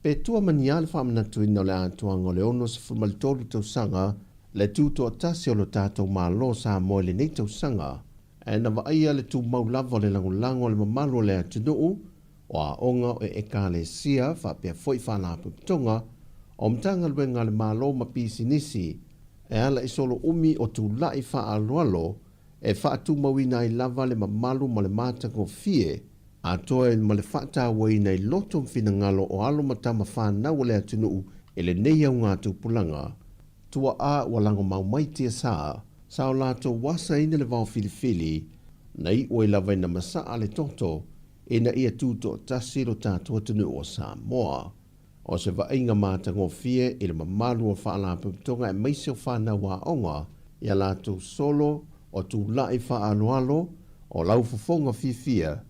pe tua ma ni a le faamanatuina o le atoaga o le 63 tausaga le tutoatasi o lo tatou Malo o Samoa i lenei tausaga, ae na vaaia le tumau lava o le lagolago a le mamalu o le atunuu, o aoga o Ekalesia faapea foi faalapotopotoga, o Matagaluega a le Malo ma pisinisi, e ala i solo umi o tula'i faaaloalo e faatumauina ai lava le mamalu ma le matagofie atoa ma le faatauaina i loto ma finagalo o alo ma tama fanau o le atunuu i lenei augatupulaga. Tuaa ua lagomau mai tiasa sa o latou asaina le vaofilifili na iu ai lava ina masaa le toto ina ia tutoatasi lo tatou atunuu o Samoa. O se vaaiga matagofie i le mamalu o faalapotopotoga aemaise o fanau aoga i a latou solo o tula'i faaaloalo o laufofoga fiafia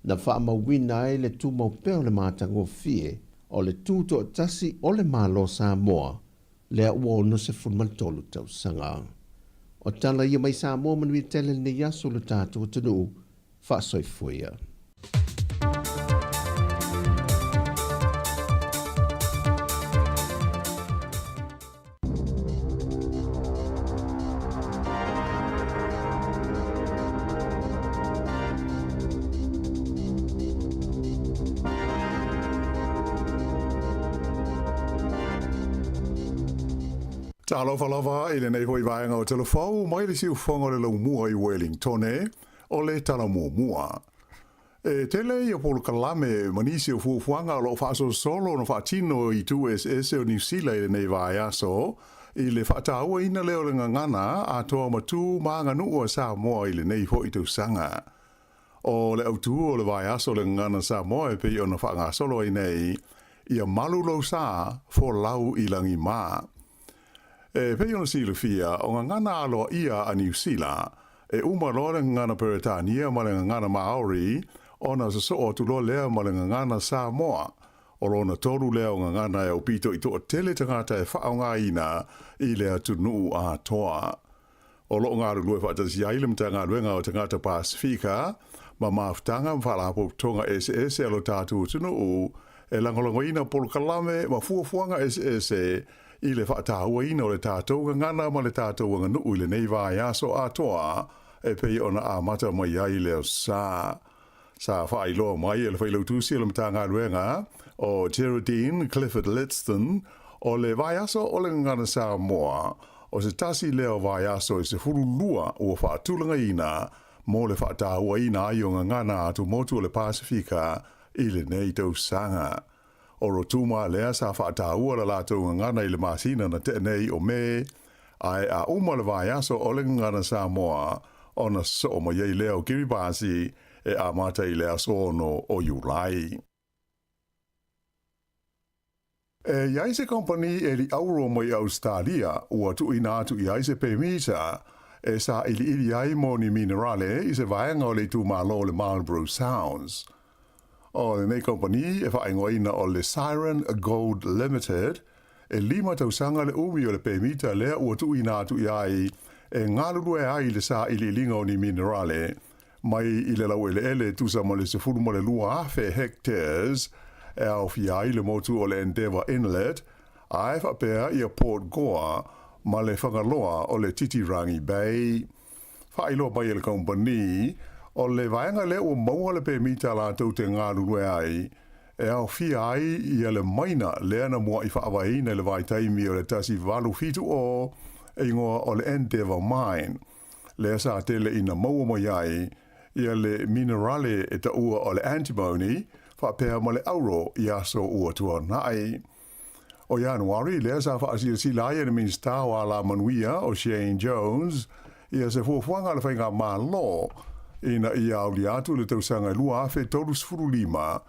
na faamauina ai le tumau pea o le matagofie o le tutoatasi o le Malo o Samoa lea ua 63 tausaga. O tala ia mai Samoa manuia tele lenei aso lo tatou atunuu faasoifua ia. Talofa lava i lenei foi vaega o Telefou mai le siufofoga o le laumua i Wellingtone, o le tala muamua. E tele ia polokalame ma nisi o fuafuaga o lo o faasolosolo ona faatino i itu eseese o Niu Sila i lenei vaiaso i le faatauaina lea o le gagana atoa ma tu ma aganuu a Samoa i lenei foi tausaga. O le autu o le vaiaso o le gagana Samoa e pei ona faagasolo ai nei, ia malu lou sa, folau i lagi mā. E pei ona silafia, o gagana aloaia a Niu Sila, e uma loa le gagana Peretania ma le gagana Maori, ona sosoo atu loa lea ma le gagana Samoa. O lona tolu lea o gagana e aupito i toatele tagata e faaaogaina i le atunuu atoa. O lo o galulue faatasi ai le Matagaluega o Tagata Pasefika ma mafutaga ma faalapotopotoga eseese a lo tatou atunuu e lagolagoina polokalame ma fuafuaga eseese i le faatauaina o le tatou gagana ma le tatou aganuu i lenei vaiaso atoa e pei ona amata mai ai le sa. Sa faailoa mai e le Failautusi o le Matagaluega o Geraldine Clifford Litston o le vaiaso o le Gagana Samoa o se tasi lea o vaiaso e 12 ua faatulagaina mo le faatauaina ai o gagana atumotu o le Pasefika i lenei tausaga. O Rotuma lea sa faataua le latou gagana i le masina na tea nei o Me, ae a uma le vaiaso o le Gagana Samoa ona sosoo mai ai lea o Kiribati e amata i le aso 6 o Iulai. E i ai se kompani e li auro mai Ausetalia ua tuuina atu i ai se pemita e sailiili ai mo ni minerale i se vaega o le itumalo o le Marlborough Sounds. O lenei kompani e faaigoaina o le Siren Gold Limited, e 5 tausaga le umi o le pemita lea ua tuuina atu i ai e galulue ai i le sailiiliga o ni minerale mai i le laueleele tusa ma le 12,000 hectares e aofia ai le motu o le Endeavour Inlet, ae faapea ia Port Gore ma le fagaloa o le Titirangi Bay. Faailoa mai e le kompani, o le vaega lea ua maua le pemita latou te galulue ai, e aofia ai ia le maina lea na mua'i faavaeina i le vaitaimi o le 1870 e igoa o le Endeavour Mine, lea sa tele ina maua mai ai ia le minerale e taua o le antimony faapea ma le auro i aso ua tuanai. O Ianuari lea sa faasilasila ai e le Minisita o Alamanuia o Shane Jones ia se fuafuaga a le Faigamalo Ina ia aulia atu le tausaga e 2035,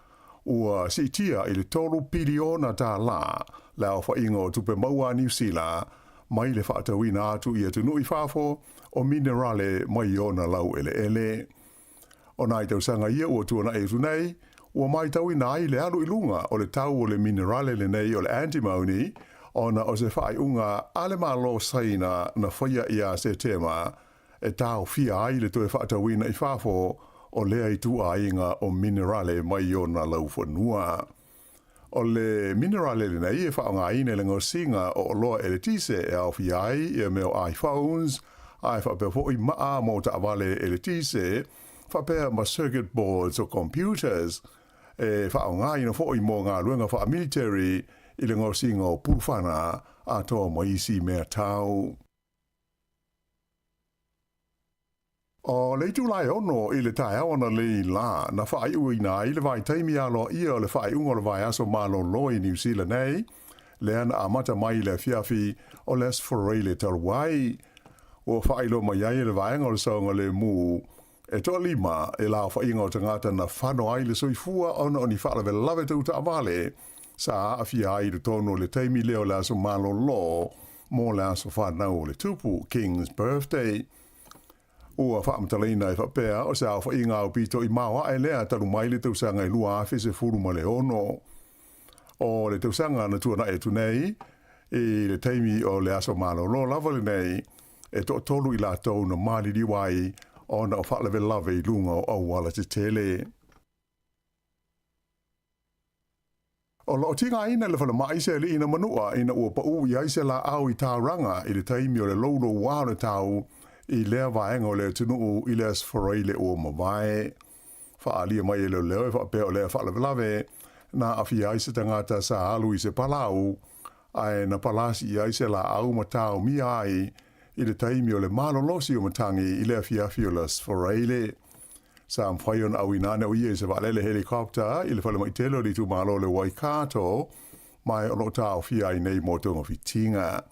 ua siitia i le 3 piliona tālā le aofaiga o tupe maua a Niu Sila mai le faatauina atu i atunuu i fafo o minerale mai ona laueleele. O nai tausaga ia ua tuanai atu nei, ua matauina ai le alu i luga o le tau o le minerale lenei o le antimony ona o se faaiuga a le Malo o Saina na faia ia Setema e taofia ai le toe faatauina i fafo o lea ituaiga o minerale mai ona laufanua. O le minerale lenei e faaaogaina i le gaosiga o oloa eletise e aofia ai ia mea o iPhones, ae faapea foi maa mo taavale eletise, faapea ma circuit boards o computers, e faaaogaina foi mo galuega faamiliteri i le gaosiga o pulufana atoa ma isi mea tau. O le itula e 6 i le taeao analeila lā na faaiuina ai le vaitaimi aloaia o le faaiuga o le vaiaso malolo i Niu Sila nei, lea na amata mai i le afiafi o le Aso Faraile talu ai. Ua faailoa mai ai e le Vaega o le Saogalemu e toalima i le aofaiga o tagata na fano ai le soifua ona o ni faalavelave tau taavale sa aafia ai i totonu o le taimi lea o le aso malolo mo le aso fanau o le Tupu, King's Birthday. Ua faamatalaina e faapea o se aofaiga aupito i maoae lea talu mai le tausaga e 2016. O le tausaga na tuanai atu nei, i le taimi o le aso malolo lava lenei, e toatolu i latou na maliliu ai ona o faalavelave i luga o auala tetele. O lo o tigaina le falemai se alii na manua ina ua paū i ai se laau i Tauranga i le taimi o le loulouā o le tau i lea vaega o le atunuu i le Aso Faraile ua mavae. Faaalia mai e leoleo e faapea o lea faalavelave na aafia ai se tagata sa alu i se palau ae na palasi i ai se laau ma taomia ai i le taimi o le malolosi o matagi i le afiafi o le Aso Faraile. Sa mafai ona auina ane o ia i se vaalele helicopter i le falemai tele o le itumalo o le Waikato, ma o lo o taofia ai nei mo togafitiga.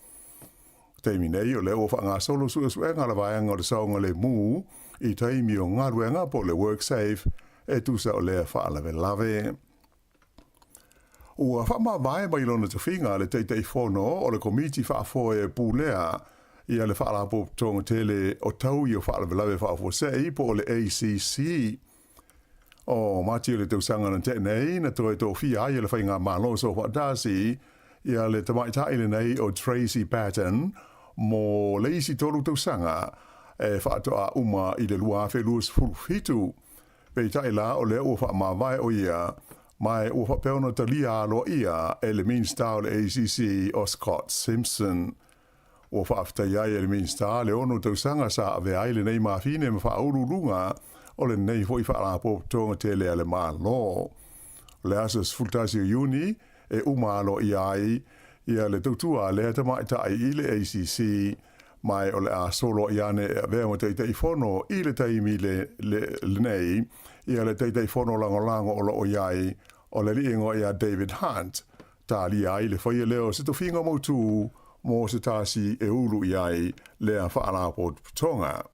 Taimi nei, o lea ua faagasolo suesuega a le vaega o le saogalemu i taimi o galuega po o le WorkSafe e tusa o lea faalavelave. Ua faamavae mai lona tofiga le Taitaifono o le Komiti Faafoe e Pulea ia le Faalapotopotoga Tele o Taui o Faalavelave Faafuasei po o le ACC. O Mati o le tausaga na tea nei na toe tofia ai e le Faigamalo Soofaatasi ia le tamaitai lenei o Tracey Paton mo le isi 3 tausaga e faatoa uma i le 2027. Peitai la, o lea ua faamavae o ia, ma ua faapea ona talia aloaia e le Minisita o le ACC o Scott Simpson. Ua faafetai ai e le Minisita le 6 tausaga sa avea ai lenei mafine ma faauluuluga o lenei foi faalapotopotoga tele a le Malo. O le aso 11 o Iuni e uma aloaia ai ia le tautua a lea tamaitai i le ACC, ma o le a solo ai ane e avea ma Taitaifono i le taimi lenei ia le Taitaifono lagolago o lo o i ai o le alii igoa ia David Hunt, talia ai le faia lea o se tofiga mautū mo se tasi e ulu i ai lea faalapotopotoga.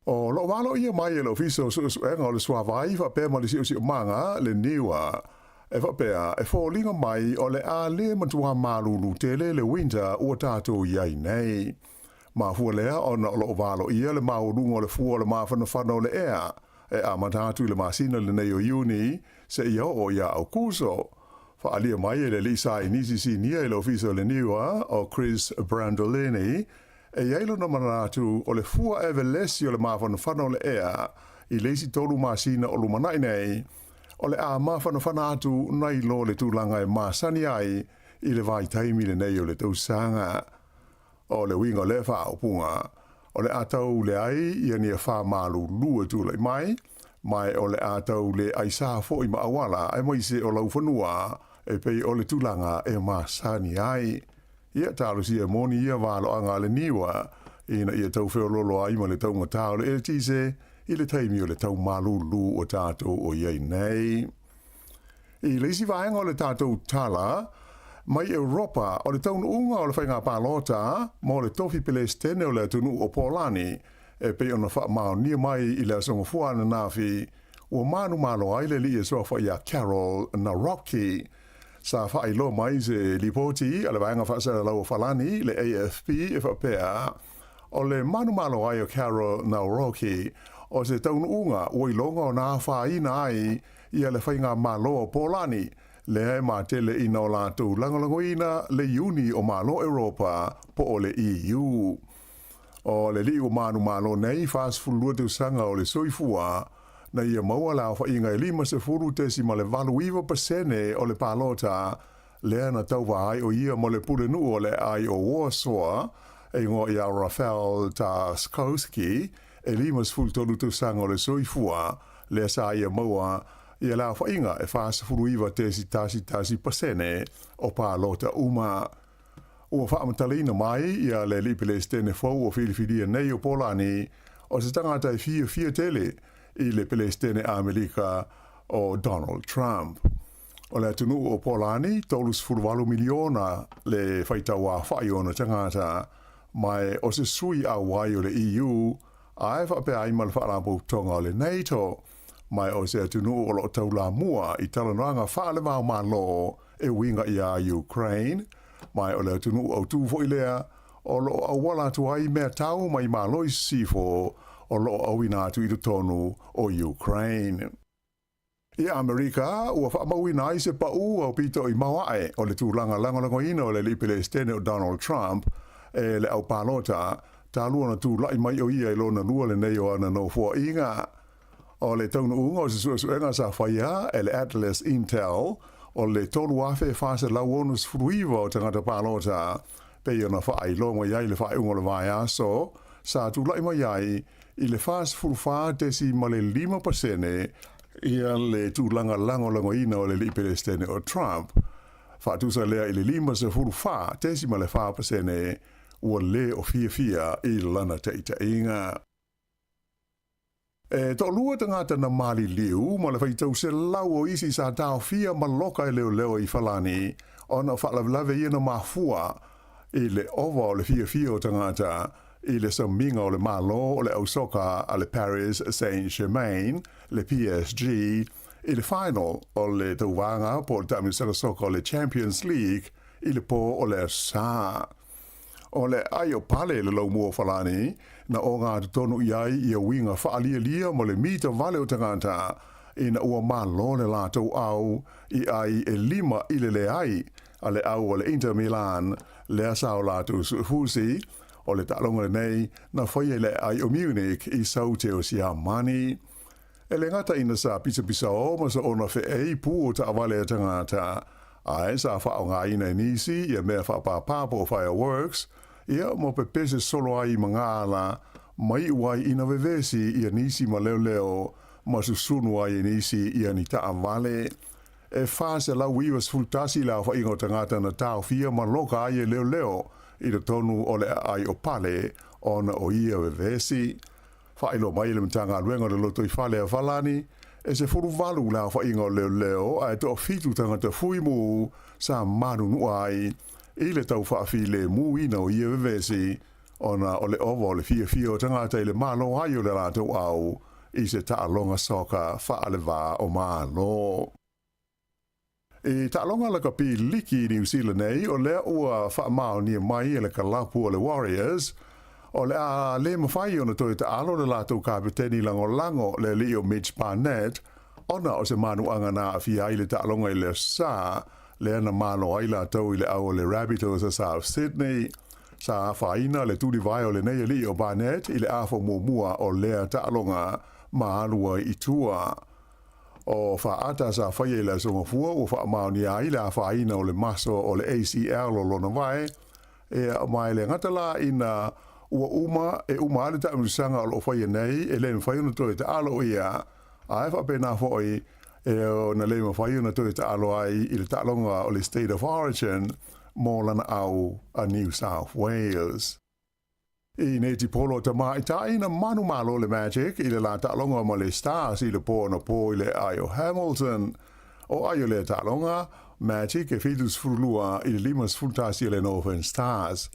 O lo o valoia mai e le Ofisa o Suesuega o le Suavai faapea ma le Siosiomaga le NIWA e faapea e foliga mai o le a le matua malulu tele le winter ua tatou i ai nei. Mafua lea ona o lo o valoia le maualuga o le fua o le mafanafana o le ea e amata atu i le masina lenei o Iuni seia oo ia Aukuso. Faaalia mai e le alii saienisi sinia i le Ofisa o le NIWA o Chris Brandolini E i ai lona manatu o le fua evelesi o le mafanafana o le ea i le isi 3 masina o lumanai nei, o le a mafanafana atu nai lo le tulaga e masani ai i le vaitaimi lenei o le tausaga. O le uiga o lea faaupuga, o le a tau leai ia ni afa malulu e tulai mai, ma o le a tau le aisa foi ma auala aemaise o laufanua e pei o le tulaga e masani ai. Ia talosia e moni ia valoaga a le NIWA ina ia tau feololo ai ma le taugata o le eletise i le taimi o le tau malulu o tatou o i ai nei. I le isi vaega o le tatou tala, mai Europa o le taunuuga o le faiga palota mo le tofi Pelesitene o le atunuu o Polani. e pei ona faamaonia mai i le Aso Gafua ananafi, ua manumalo ai le alii e suafa ia Karol Nawrocki. Sa faailoa mai se lipoti a le Vaega Faasalalau o Falani, le AFP, e faapea, O le manumalo ai o Karol Nawrocki o se taunuuga ua iloga ona afaina ai ia le faigamalo o Polani, lea e matele ina o latou lagolagoina le Iuni o Malo Europa po o le EU. O le alii ua manumalo nei, 42 tausaga o le soifua, na ia maua le aofaiga e 50.89% o le palota, lea na tauva ai o ia mo le pulenuu o le aai o Warsaw, e igoa ia Rafał Trzaskowski, e 53 tausaga o le soifua, lea sa ia maua ia le aofaiga e 49.11% o palota uma. Ua faamatalaina mai ia le alii Pelesitene fou ua filifilia nei o Polani, o se tagata e fiafia tele i le Pelesitene Amelika o Donald Trump. O le atunuu o Polani, 38 miliona le faitau aofai o ona tagata, ma o se sui auai o le EU, ae faapea ai ma le Faalapotopotoga o le NATO, ma o se atunuu o loo taulamua i talanoaga faale-va-o-Malo e uiga iā Ukraine, ma o le atunuu autū foi lea o loo auala atu ai mea tau mai Malo i Sisifo o loo auina atu i totonu o Ukraine. I Amerika, ua faamauina ai se paū aupito i maoaʻe o le tulaga lagolagoina o le alii Pelesitene o Donald Trump e le aupalota, talu ona tulaʻi mai o ia i lona lua lenei o ana nofoaiga. O le taunuuga o se suesuega sa faia e le Atlas Intel, o le 3,469 o tagata palota, pei ona faailoa mai ai le faaiuga o le vaiaso, sa tulaʻi mai ai i le 44.5% ia le tulaga lagolagoina o le alii Pelesitene o Trump, faatusa lea i le 54.4% ua lē o fiafia i lana taʻitaʻiga. E toalua tagata na maliliu ma le faitau selau o isi sa taofia ma loka e leoleo i Falani ona o faalavelave ia na mafua i le ova o le fiafia o tagata i le samiga o le Malo o le ausoka a le Paris Saint-Germain, le PSG, i le final o le tauvaga po o le taamilosaga soka o le Champions League i le pō o le Aso Sa. O le aai o Pale le laumua o Falani, na oga atu tonu i ai ia uiga faalialia ma le mita vale o tagata, ina ua malo le latou au i ai e 5 i le leai a le au o le Inter Milan, lea sa o latou suefusi, o le taaloga lenei na faia i le aai o Munich i Saute o Siamani. E le gata ina sa pisapisao ma soona feei pū o taavale a tagata, ae sa faaaogaina e nisi ia mea faapāpā po o fireworks, ia ma pepese solo ai i magaala, ma iu ai ina vevesi ia nisi ma leoleo ma susunu ai e nisi ia ni taavale. E 491 le aofaiga o tagata na taofia ma loka ai e leoleo i totonu o le aai o Pale ona o ia vevesi. Faailoa mai e le Matagaluega o le Lotoifale a Falani, e 18 le aofaiga o leoleo ae toafitu tagata fuimu sa manunua ai i le tau faafilēmūina o ia vevesi ona o le ova o le fiafia o tagata i le malo ai o le latou au i se taaloga soka faalevā o Malo. I taaloga lakapi liki i Niu Sila nei, o lea ua faamaonia mai e le kalapu o le Warriors, o le a le mafai ona toe taalo le latou kapeteni lagolago le alii o Mitch Barnett ona o se manuaga na aafia ai le taaloga i le Aso Sa, lea na malo ai latou i le au o le Rabbitohs a South Sydney. Sa afaina le tulivae o lenei alii o Barnett i le afa muamua o lea taaloga ma alu ai i tua. O faata sa faia i le Aso Gafua ua faamaonia ai le afaina o le maso o le ACL o lona vae, ea ma e le gata la ina ua uma e uma ai le taamilosaga o loo faia nei e le mafai ona toe taalo ia, ae faapena foi e ona le mafai ona toe taalo ai i le taaloga o le State of Origin mo lana au a New South Wales. I netipolo tamaitai na manumalo le Magic i le la taaloga ma le Stars i le pō anapō i le aai o Hamilton. O ai o lea taaloga, Magic e 72 i le 51 a le Northern Stars.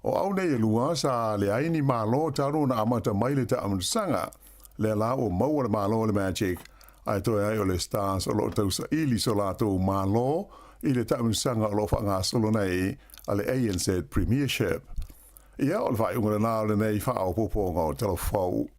O au nei e lua sa leai ni malo talu ona amata mai le taamilosaga. Lea la ua maua le malo e le Magic, ae toe ai o le Stars o lo o tausaili so latou malo i le taamilosaga o lo o faagasolo nei a le ANZ Premiership. Ia, o le faaiuga lena o lenei faaopoopoga o Talafou.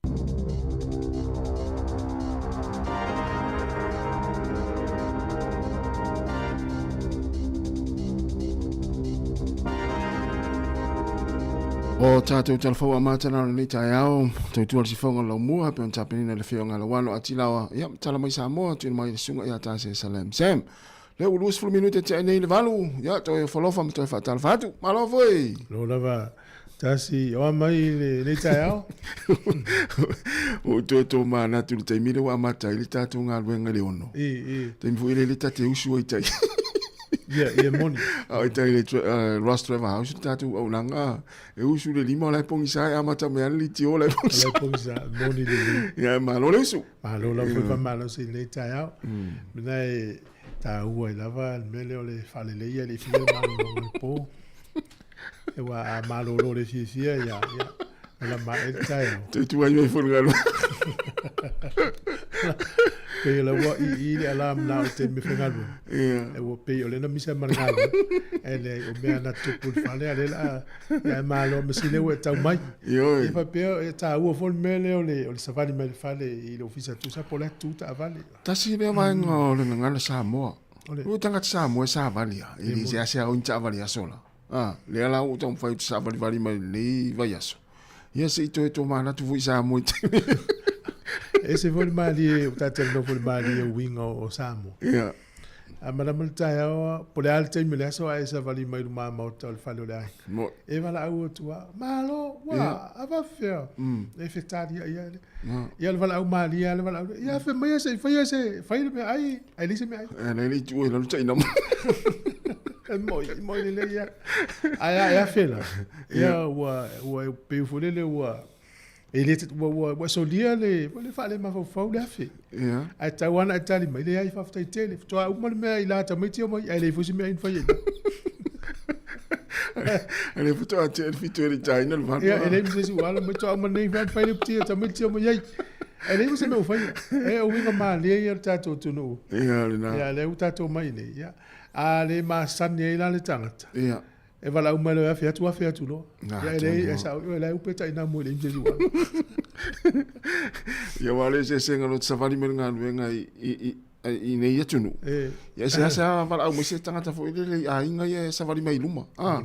O tātou talafou a mātana o lenei taeao, tautua le sifoga o laumua, pe on tapenina le feo ngā lawano a tilawa, ia, tala mai Samoa, tuina mai le sunga ia tā se Salam Sam. Le ua 20 minute tea nei le 8, ia, toe falofa ma toe faatalofa atu. Malo foi! Lo lava, tasi, oa mai lenei taeao. Ua toe tō mānatu le taimi le ua amata ai le tātou galuega i le 6. I, i. Taimi foi le le tate usu ai tai. Ia, ia moni. A o tai le Ross Trevor House le tātou aunaga, e usu le 5 o la e pogisa e amata mai ana le tio o la e pogisa. O la e pogisa, moni le le. Ia, malo le usu. Malo lava foi faamalosi i lenei taeao. Mena e taua ai lava le mea lea o le faaleleia i le fiafia le malologa i le po. Aua a malolo le fiafia, ia, ia, malama ae le taeao. Toe tuai mai foi le galuega. Pei o la ua i i le alarm na o te me faigaluega. Ia. E ua pei o lena misa ma le galuega. E leai, o mea na tupu i le fale, a lea la ia e malo ma sile ua e tau mai. Ioe. Ia faapea e taua foi le mea lea o le, o le savali mai le fale i le ofisa tusa po o le atu taavale. Tasi lea vaega o le gagana Samoa. O le- Ua tagata Samoa e savali a. E le seasea o ni taavale aso la. A, lea la ua taumafai ou te saavalivali mai lenei vaiaso. Ia se i toe tomanatu foi i Samoa i taimi. E ese foi le malie, ua tatou talanoa foi i le malie o uiga o Samoa. Ia. A malama le taeao, po o le a le taimi o le aso ae savali mai luma maota o le fale o le aiga. Mo. E valaau atu a, malo, ua, Ia. a faafefea. E fetalia ia le. Mm. Ia le valaau malie lava le valaau. Ia fai mai se, fai se, fai le meaai, ae leai se meaai. E le le itu e lalo taina mai. E moi, moi lelei ia. Ae a, e afe la. Ia ua, ua pei foi lele ua, e le, ua, ua, ua solia le, le faalemafaufau le afe. Ia. Ae tau lava ona e tali mai, leai faafetai tele, faatoa uma le mea i la tamaiti o mai, ae leai foi se mea i na fai ai. E le faatoa tea le fitu e le taina le valu. Ia, e leai ma se isi ua ala mai, faatoa uma nei mea na fai le ptia tamaiti o mai ai. Ae leai ma se mea ua faia. E, o uiga malie ia o le tatou atunuu. Ia, lena. Ia, lea ua tatou mai nei. Ia, a le masani ai la le tagata. Ia. E valaau mai loa e afe atu, afe atu loa. Ah, Ia, e leai, tonu. e sao, e leai upe taina mo i le imse sua. Ia wa le eseesega o lo te savali mai le galuega i, i, i, i nei atunuu. E. Ia e seasea valaau mai se tagata foi lele i aiga ia e savali mai i luma. Ah.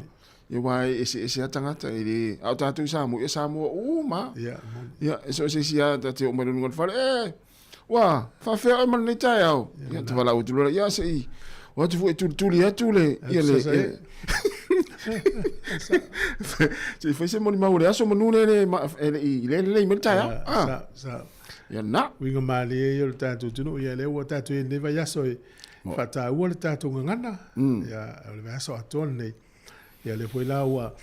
Ia aua e eseese lava tagata e le, a o tatou i Samoa, ia Samoa uma. Ia, moni. Ia, e so o se isi lava ta te oo mai luga o le fale, e, ua, faafefea oe ma lenei taeao. Ia, te valaau atu loa, ia se i, o atu foi e tulituli atu le, ia le, Sasa e. se i fai se molimau o le aso manu le le, e le i le lelei mai le taeao. Ia, Ah. sa, sa. Ia na. Uiga malie ia o le tatou atunuu, ia lea ua tatou i ai i lenei vaiaso e faataua le tatou gagana. Ia, o le vaiaso atoa lenei. Ia lea foi la ua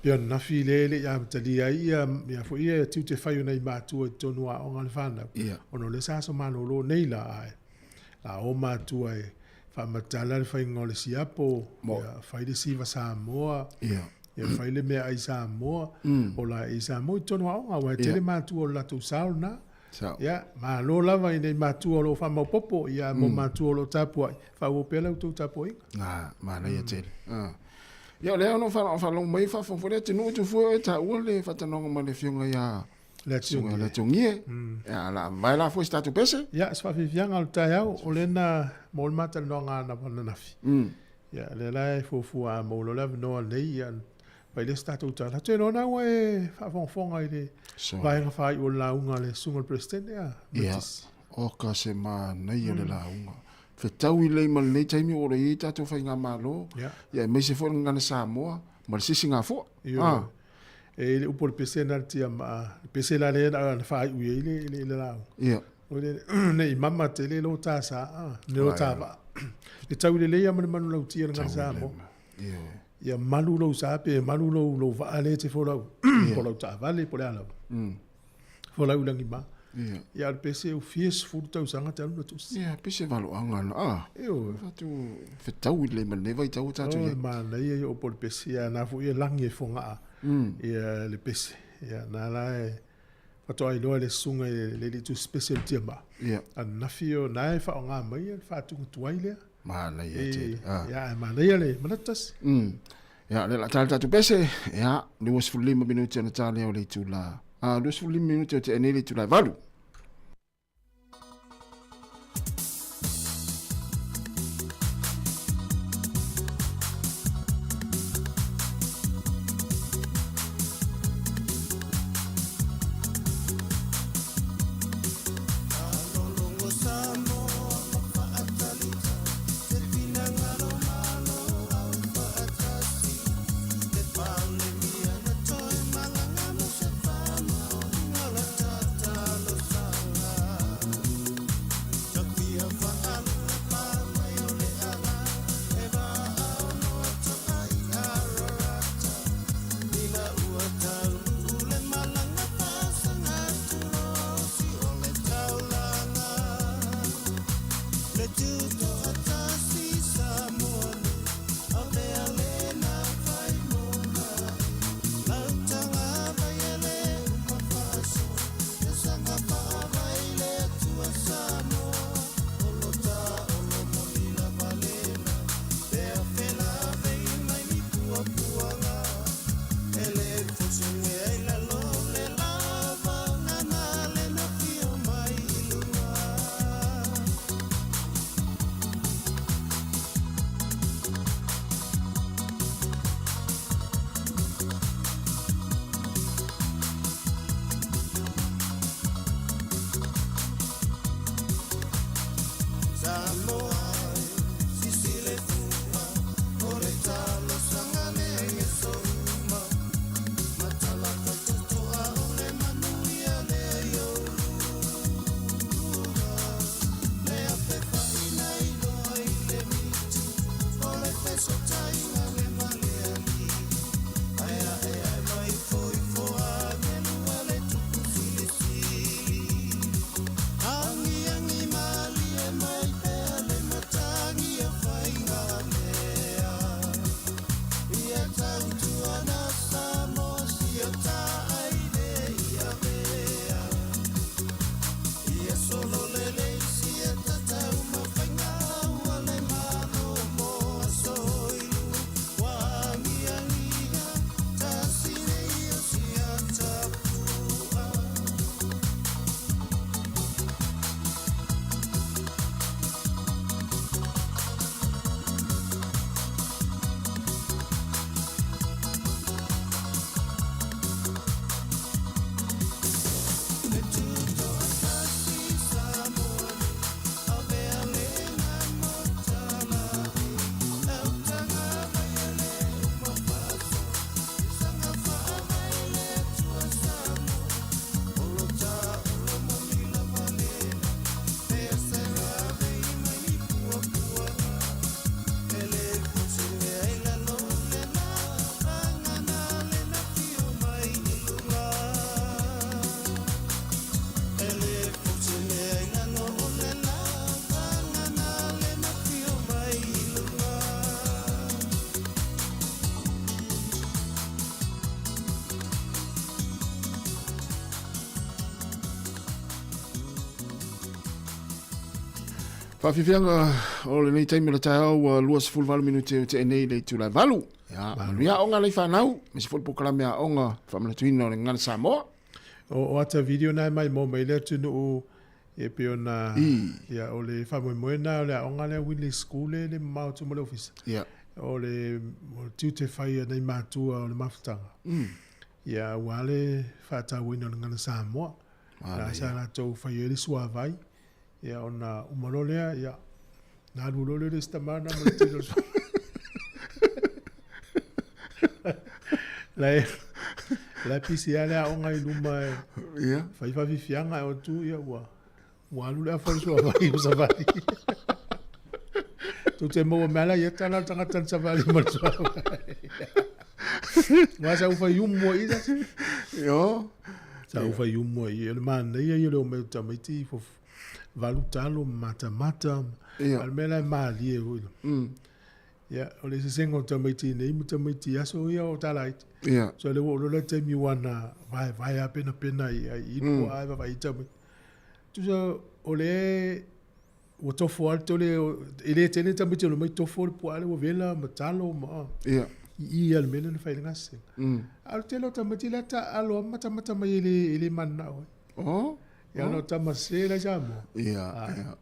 pei ona nafi lea e le i amatalia ai ia mea foi ia tiute fai o nai matua i totonu o aoga a le fanau. Ia. Ona o lea sa aso malolo nei la ae la o matua e faamatala le faiga o le siapo, ia fai le siva Samoa, Ia. ia fai le meaai Samoa, o la i Samoa i totonu o aoga, aua e tele matua o le latou sao lena. Sao. Ia, malo lava i nei matua o lo o faamaopoopo, ia mo matua o lo o tapuai, faaauau pea la outou tapuaiga. Ah, manaia tele. Ah. Ia, o lea ono faalogo mai faafogafoga le atunuu tufua e taua le faatanoaga ma le afioga ia Le Susuga Tiongie. Le Tiongie. Ia, la vae la foi se tatou pese. Ia, se faafiafiaga o le taeao, o lea na maua le matalanoaga ananafi. Ia, lea la e fuafua a maua loa le avanoa lenei, ia, fai lea se tatou tala. Atu e loa na ua e faafogafoga i le So. vaega faaiu o le lauga a le susuga i le Peresetene, ia, Ia, Matis. oka se manaia le lauga. Fetaui lelei ma lenei taimi o lo o i ai tatou faigamalo, Ia. ia aemaise foi le gagana Samoa ma le sisigafoa. Ioe. Ah. E i le upu o le pese na le tia ma le pese la lea na faaiu i ai le, le, le lauga. Ia. O le nei mama tele lo tā sa, ne lo tā vaa. Le tau lelei ia ma le manu lautia le gagana Samoa. Ioe. Ia malu lou sa pe malu lou lou vaa le te folau. Po lau taavale po le a lava. Folau i lagi ma. Ia. Ia o le pese u fia sefulu tausaga talu na tusi. Ia, pese valoaga na. Ah. Ioe. Fatu fetaui lelei ma lenei vaitau o tatou O i le ai. manaia ia o po le pese ia na foi e lagi e fogaa. Ia le pese. Ia na la e faatoa iloa le susuga i le alii tusipese o le tiamaa. Ia. Ananafi o na e faaaoga mai le faatuga tuai lea. Manaia tele. Ia, ae manaia le manatu tasi. Ia, lea o le a tala le tatou pese. Ia, 25 minute ona ta lea o le itula. 25 minute o tea nei le itula e 8. Faafiafiaga o lenei taimi o le taeao ua 28 minute o tea nei le itula e 8. Ia, manuia aoga lai fanau, aemaise foi le polokalame aoga faamanatuina o le Gagana Samoa. O ata video na e mai mo mai le atunuu e pei ona ia o le faamoemoe na o le aoga lea Winley School le le mamao atu ma le ofisa. Ia. O le tiute fai a nei matua o le mafutaga. Ia aua le faatauaina o le Gagana Samoa. La sa latou fai ai le suavai. Ia ona uma loa lea, ia, na alu loa lea o le isi tama lena ma le tino o le suavai. La e pisi lava le aoga i luma e fai faafiafiaga ae o atu ia ua ua alu le afa o le suavai ua savali. Tou te maua mea la ia tala le tagata na savali ma le suavai. Aua sa ou fai umu ai i sasi. Io. Sa ou fai umu ai i. O le manaia ia o le omai o tamaiti i valu talo ma matamata. Ia. A o le mea la e malie foi. Ia, o le eseesega o tamaiti nei ma tamaiti i aso ia o talaiti. Ia. So le ua oo loa le taimi ua na vaevae lava penapena i ai i mm. puaa e vaavaai i tamaiti. Tusa o le ua tofo lava le tole, e le tele tamaiti o le omai tofo le puaa lea ua vela ma talo ma Ia. i i lava le mea lea na fai i le gasega. A o le tele o tamaiti la e taaalo lava ma matamata mai e le mananao ai. Oh. Ia ona o tama sese la i Samoa. Ia, ia.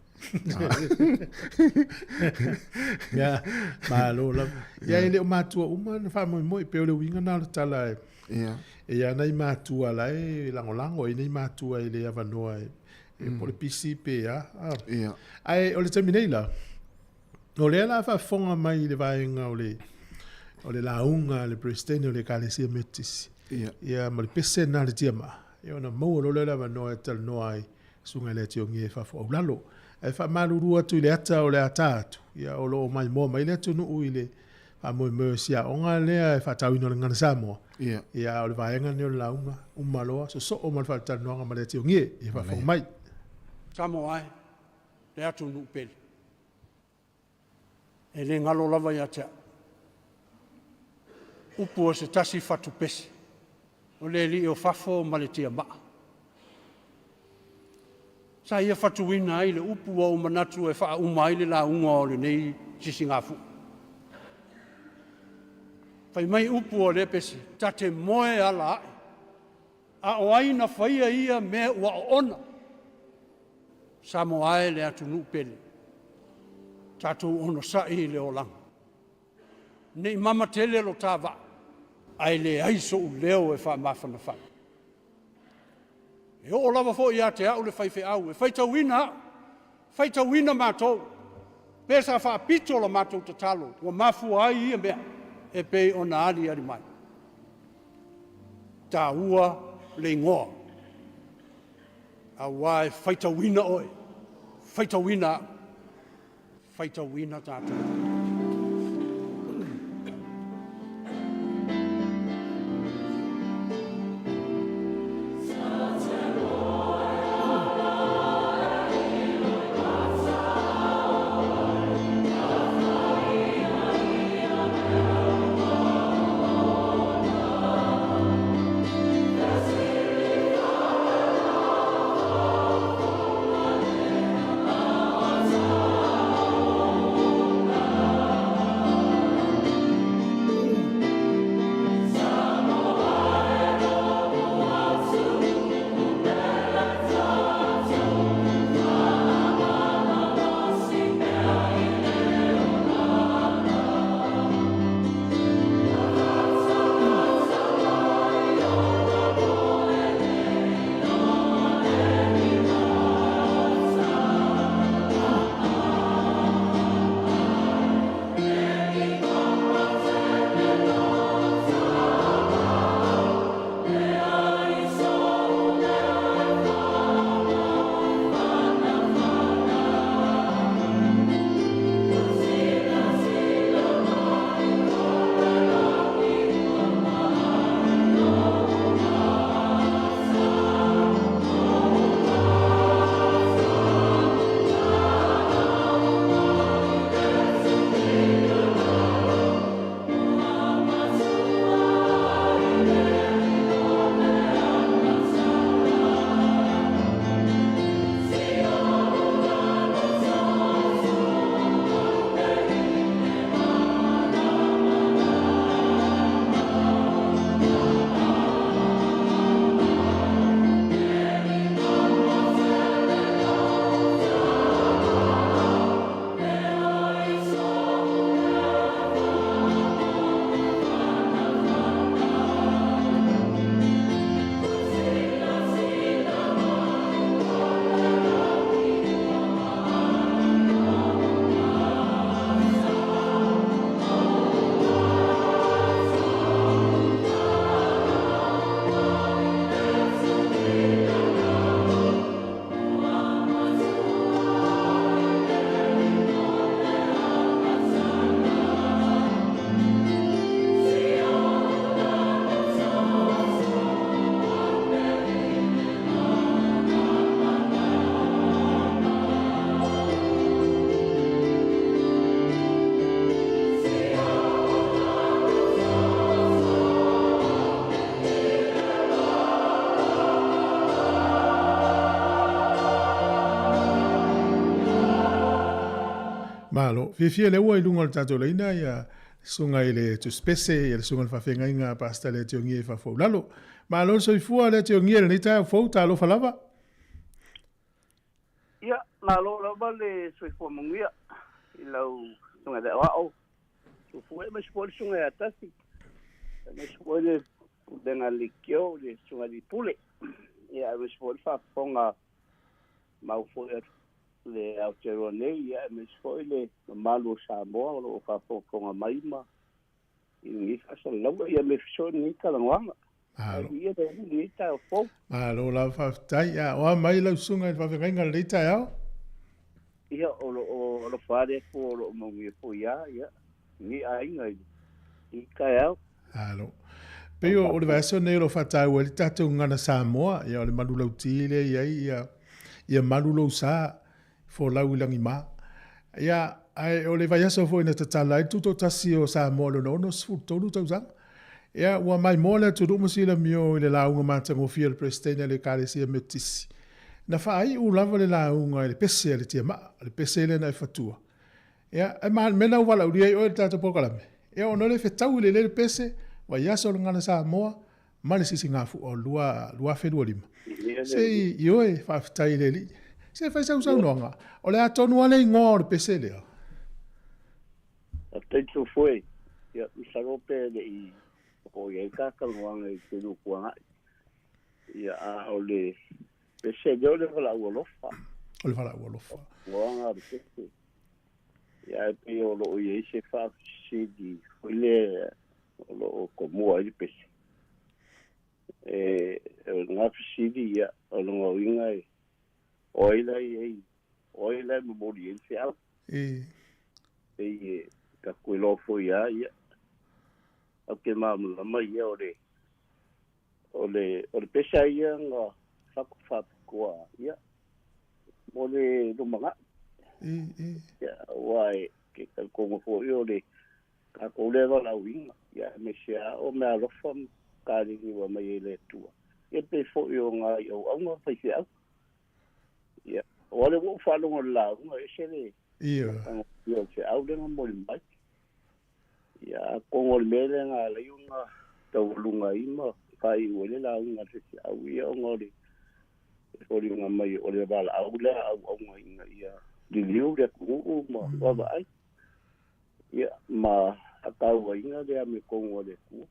Ia, malo lava. Ia e le o matua uma na faamoemoe, pei o le uiga na o le tala e Ia. E i ai nai matua la e lagolago, e i ai nai matua e le avanoa e po o le pisi pe a. Ia. Ae o le taimi nei la, o lea la a faafofoga mai i le vaega o le o le lauga a le Peresetene o le Ekalesia Metotisi. Ia. Ia ma le pese lena a le tiamaa, ia ona maua loa lea o le avanoa e talanoa ai susuga i le Tiongie e fafo aulalo. Ae faamalulu atu i le ata o le a ta atu, ia o lo o maimoa mai le atunuu i le faamoemoe o si aoga lea e faatauina o le Gagana Samoa. Ia. Ia a o le vaega lenei o le lauga, uma loa, sosoo ma le faalatalanoaga ma le Tiongie, ia faafofoga mai. Samoa e, le atunuu pele. E le galo lava ia te au. Upu o se tasi fatu pese, o le alii o fafo ma le tiamaa. Sa ia fatuina ai le upu ua ou manatu e faauma ai le lauga o lenei sisigafua. Fai mai upu o lea pese, ta te moe ala ae, a o ai na faia ia mea ua oona? Samoa e le atunuu pele, tatou onosai i le olaga. Ne i mama tele lo ta vaa, ae leai so'u leo e faamafanafana. E oo lava foi ia te au le faifeau e faitauina au, faitauina matou, pe sa faapito la matou tatalo ua mafua ai ia mea e pei ona aliali mai. Taua le igoa, auā e faitauina oe, faitauina au, faitauina tatou. Malo. Fiafia le ua i luga o le tatou laina ia susuga i le Tusipese, ia le susuga i le faafeagaiga a Pastor Leationgia i fafo i lalo. Malo le soifua Leationgia i lenei taeao fou, talofa lava. Ia, malo lava le soifua manuia i lau susuga i le aoao. Soifua aemaise foi le susuga ia Tasi, aemaise foi le pulega a le Leitio, le susuga i le Pule. Ia, aemaise foi le faafofoga mau foi a le Aotearoa nei, ia, aemaise foi le mamalu o Samoa o lo o faafogafoga mai ma i lenei faasalalauga, ia me feso'i lenei talanoaga. Malo. Ai ia le alii lenei taeao fou. Malo lava faafetai. Ia, o a mai lau susuga i le faafeagaiga i lenei taeao? Ia, o lo o alofa lava le Atua o lo o manuia foi lava, ia, lenei aiga i lenei taeao. Malo. Pei o le vaiaso lenei o lo o faataua ai le tatou gagana Samoa, ia o le manulauti lea e i ai, ia, ia malu lou sa, folau i lagima. Ia, ae o le vaiaso foi na tatala ai le Tutoatasi o Samoa i lona 63 tausaga. Ia, ua maimoa le atunuu ma silamio i le lauga matagofie a le Peresetene a le Ekalesia Metotisi. Na faaiu lava le lauga i le pese a le tiamaa, le pese lea na e fatua. Ia, e ma le mea lena ua valaaulia ai oe i le tatou polokalame, ia ona o le fetaui lelei le pese, vaiaso o le Gagana Samoa, ma le Sisigafua o le 2025. Se i, ioe, faafetai i le Alii. Se i fai sau saunoaga, o le a tonu lava le igoa o le pese lea? Faafetai Tufu e. Ia, masalo pe le i oo i ai ta talanoaga i te nuku agai. Ia, a o le pese lea o le valaau alofa. O le valaau alofa. Igoaga o le pese. Ia, ae pei o lo o i ai se faafesili foi lea o lo o tomua ai le pese. E, o lena fesili, ia, o lona uiga e, o ai la i ai, o ai la e momoli ai le feau. E. Pei e tatou iloa foi lava, ia, tatou te malamalama ia o le, o le, o le pese lava ia na fatu faapitoa, ia, mo le lumanai. E, e. Ia, aua e te talitonu foi o le tatou lea valaauina, ia aemaise lava o meaalofa ma kaleni ua aumai ai e le Atua, ia pei foi o nai auauna ma faifeau. Ia, aua o lea ua ou faalogo i le lauga, e ese le matagofie o le feau lea na momoli mai. Ia, atonu o le mea lea na ala ai ona taualuga ai ma faaiu ai le lauga a le faifeau, ia ona o le foliga mai o le valaau lea a auauna ina ia liliu le atunuu ma vaavaai. Ia, ma faatauaina le amiotonu a le Atua,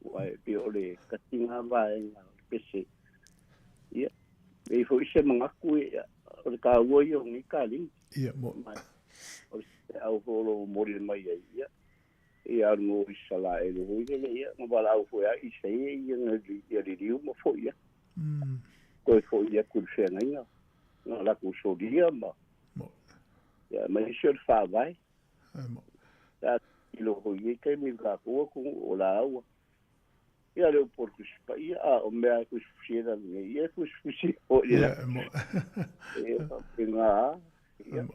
aua e pei o le tasi lena vaega o le pese. Ia, e i ai foi se manatu, ia, o le taua ia o nei kaleni. Ia, mo. Ma o le feau foi o lo o momoli mai ai, ia, ia alu i Isalaele foi lele, ia, na valaau foi lava Isaia ia, ia liliu ma foi atu. Toe foi atu i le feagaiga na latou solia ma Ia, aemaise o le Faavae. Sa tilotilo foi i nei taimi i le tatou atunuu o laua. Ia, le upu o le Tusi Paia, a o mea e fusifusi ai lalo nei, ia e fusifusi foi i lalo. Ia, faapena lava. Ia,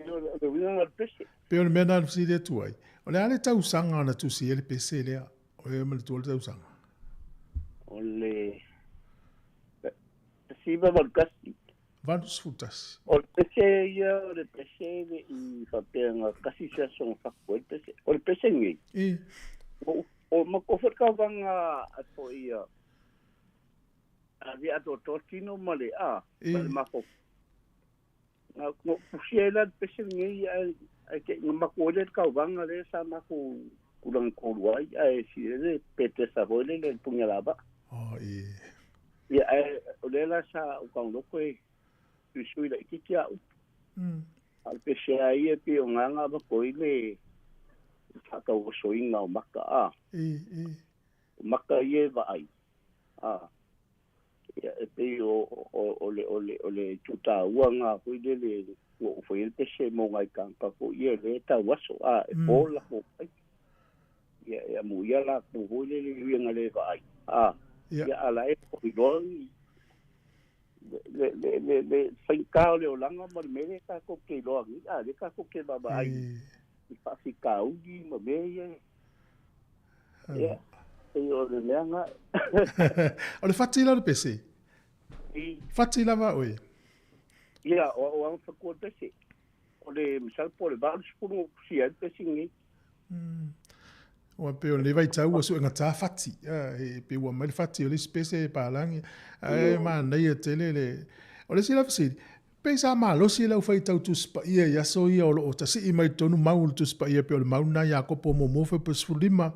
o le uiga lena o le pese. Pei o le mea lena na fesili atu ai, o le a le tausaga na tusi ai le pese lea? O e manatua le tausaga? O le 1981. 81. O le pese ia, o le pese e le i faapea na tasi se aso na fatu ai le pese. O le pese lenei, I. o matou foi le tauvaga a foi ia, a le atoatoa tino ma le, a, ma le mafaufau. Na ou fusia ai la le pese lenei, ae, ae te i na matou ai lea i le tauvaga lea sa matou tulaga tolu ai, ae sili ai le petesa foi lele i le punialavaa. Oh, i. Ia, ae o lea la sa ou tagonoto e suisui laitiiti a upu. A o le pese lava ia e pei o gagana avatu ai le faatauosoina o maka, a. I, i. O maka ia e vaai, a. Ia, e pei o, o, o le, o le, o le itu taua lena foi lele ua ou faia le pese mo nai tagata foi ia lea e tauaso, a, e po le latou ai. Ia, e amuia latou foi lele i uiga le vaai, a, ia, a la e iloa le, le, le, le faigata o le olaga ma le mea lea tatou te iloa nei, a, lea tatou te vaavaai i faafitauli ma mea ia. Ia, pei o le mea lena. O le fati la o le pese? I. Fati lava oe? Ia, o au lava na fatua le pese. O le masalo po o le 80 tusia ai le pesi lenei. Ua pei o lenei vaitau ua suegatā fati, e pei ua aumai le fati o le isi pese e palagi, ae manaia tele le. O le isi la fesili, pe sa malosi le aufaitau Tusi Paia i aso ia o lo o tasii mai totonu mau o le Tusi Paia pei o le mau lena Iakopo muamua Fepu 15,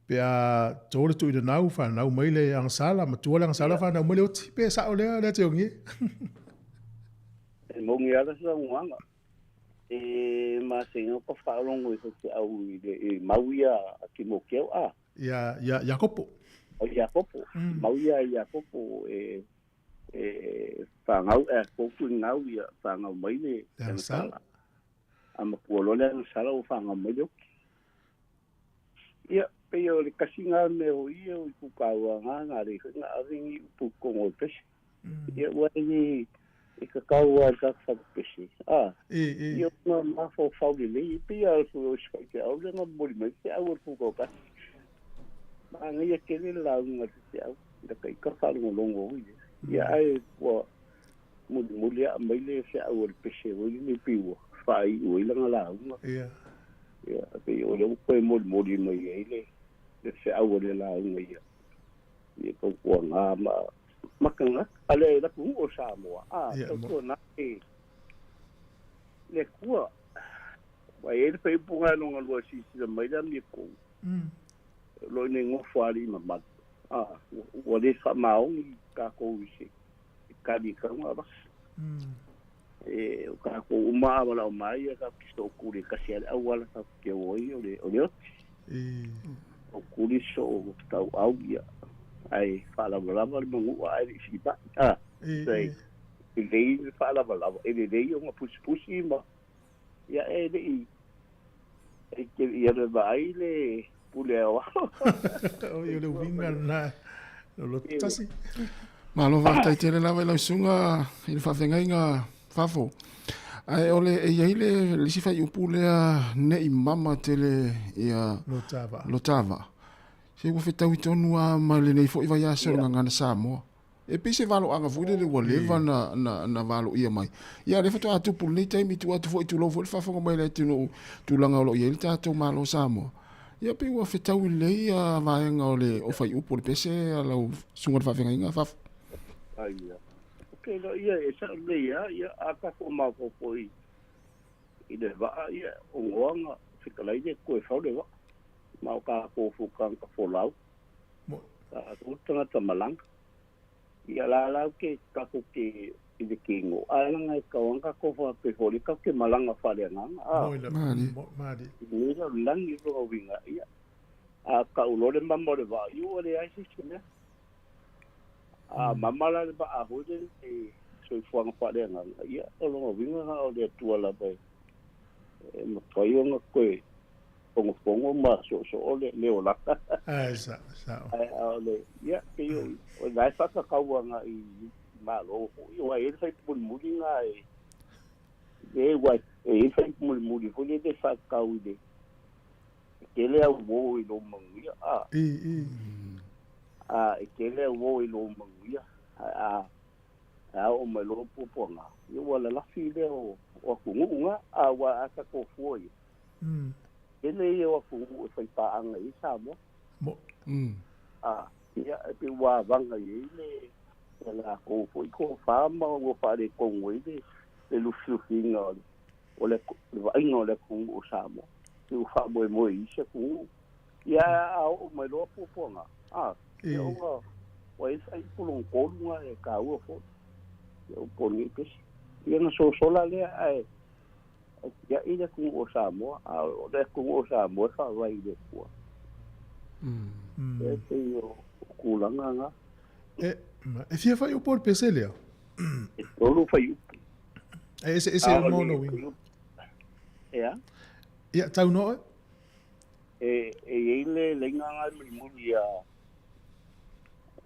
pe a to le tuuinanau fanau mai le agasala, matua le agasala fanau mai le oti, pe sao lea lea Teogie? E moni lava se saunoaga. E masani ona faalogo i faifeau i le i mau ia a Timoteo a. Ia ia Iakopo. O Iakopo. Mau ia Iakopo e e fanau e kopu ngau ia fanau mai le agasala. A matua loa le agasala ua fanau mai le oti. Ia, pei o le kasi ngā mea o ia o i kukau a ngā ngā rei whai ngā ave ngi upu kongo o pese. Ia, ua i i ka kau a ka whakapese. A, ia ngā mawhau whau le lei, pei a fu o skai te au le ngā mori mai te au o kukau kasi. Ma ngai a kele la unga te au, la kai ka whalongolongo o ia. Ia ai ua muli muli a mai le se au o le pese o i le piua, whai ua i langa la unga. Ia. Ia, pei o le upu e molimoli mai ai le le feau a le lauga ia. Ia tautua ngā ma makanga a le atunuu o Samoa, a tautua nā e le Atua. Ua i ai le faaiupuga e lona lua silasila mai le amiotonu, o lo o ina nofo alii mamalu, a ua le faamaoni tatou i se tali e tatau ona avatu. E o tatou uma a walao mai ia tatou te sookuli e tasi a le auala tatou te o ai o le o le oti. Sookuli soo tauau ia ae faalavalava le manua ae le i filipai. A e lelei le faalavalava e lelei ona pusipusi ma ia e le i e te ia le vaai le pule aoao. O le uiga lena o loto tasi. Malo faafetai tele lava i lau susuga i le faafeagaiga Fafo. Ae o le e i ai le isi faaiupu lea ne i mama tele ia lo ta vaa. Se ua fetaui tonu lava ma lenei foi vaiaso i le Gagana Samoa. E pei se valoaga foi lele ua leva na valoia mai. Ia o lea faatoa tupu i lenei taimi, tuu atu foi tulou foi le faafofoga mai a le atunuu i tulaga o lo o i ai le tatou Malo o Samoa. Ia pei ua fetaui lelei ia vaega o le o faiupu o le pese a lau susuga i le faafeagaiga Fafo. Ai ia. Ok lo ia e sao lelei lava ia a tatou maopoopo i i le vaa ia o goaga fetalai le toe fau le vaa ma o tatou fu tagata folau tatou tagata malaga. Ia la lau ke tatou ke i le kino ae laga e tatau lava ona tatou faapea foi lea tatou te malaga faaleagaga a. Mali. I le lagi lona uiga ia a tau loa le mama o le vaa ia ua leai se isi mea. A mama la le vaa foi lele i soifuaga faaleagaga ia o lona uiga na o le Atua lava e mafai ona toe fogofogo ma soosoo le le olaga. Ae sao, sao. Ae a o le, ia, pei o, o lena e faatatau agai i Malo foi, aua e i ai le faaiupu mulimuli lena e, e ua e i ai le faaiupu mulimuli foi lele e faatatau i le tele au uō i lou manuia, a. A e tele au uō i lou manuia, ae a ae a oo mai loa puapuaga, ia ua lalafi lea o atunuu na, a ua a tatou fua ia. Tele ia o atunuu e faipaaga i ai Samoa. A, ia, e pei ua avaga i ai le le latou foi tofa ma ua faaletonu ai le le lufilufiina o le o le le vaaiga o le atunuu o Samoa. Pei ua faamoemoe i isi atunuu. Ia, a oo mai loa puapuaga, a, ia ona ua i ai le faaiupu lona tolu lena e taua foi. Ia ua poni ai pesi. Ia ona sosola lea ae E tiai le atunuu o Samoa, a o le atunuu o Samoa e faavae i le Atua. E pei o tulaga na. E fia faaiupu o le pese lea? E tolu faaiupu. E eseese uma ona uiga. E a? Ia, tau noa oe. E i ai le laina na e mulimuli ia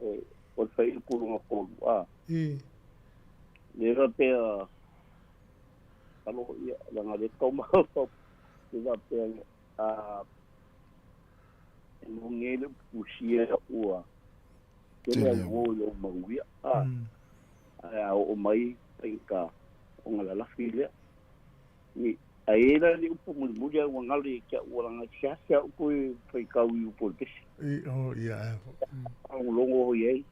o le faaiupu lona tolu, a. Le faapea Alo ia leaga lea tau mafaufau e faapea a e moni ai le upu tusia ua tele au uō i lou manuia a ae a oo mai faigata o galalafi lea ni ae la le upu mulimuli a ua galo ia te a'u alaga seasea upu e faitau i upu o le pese o ia logologo hoi ai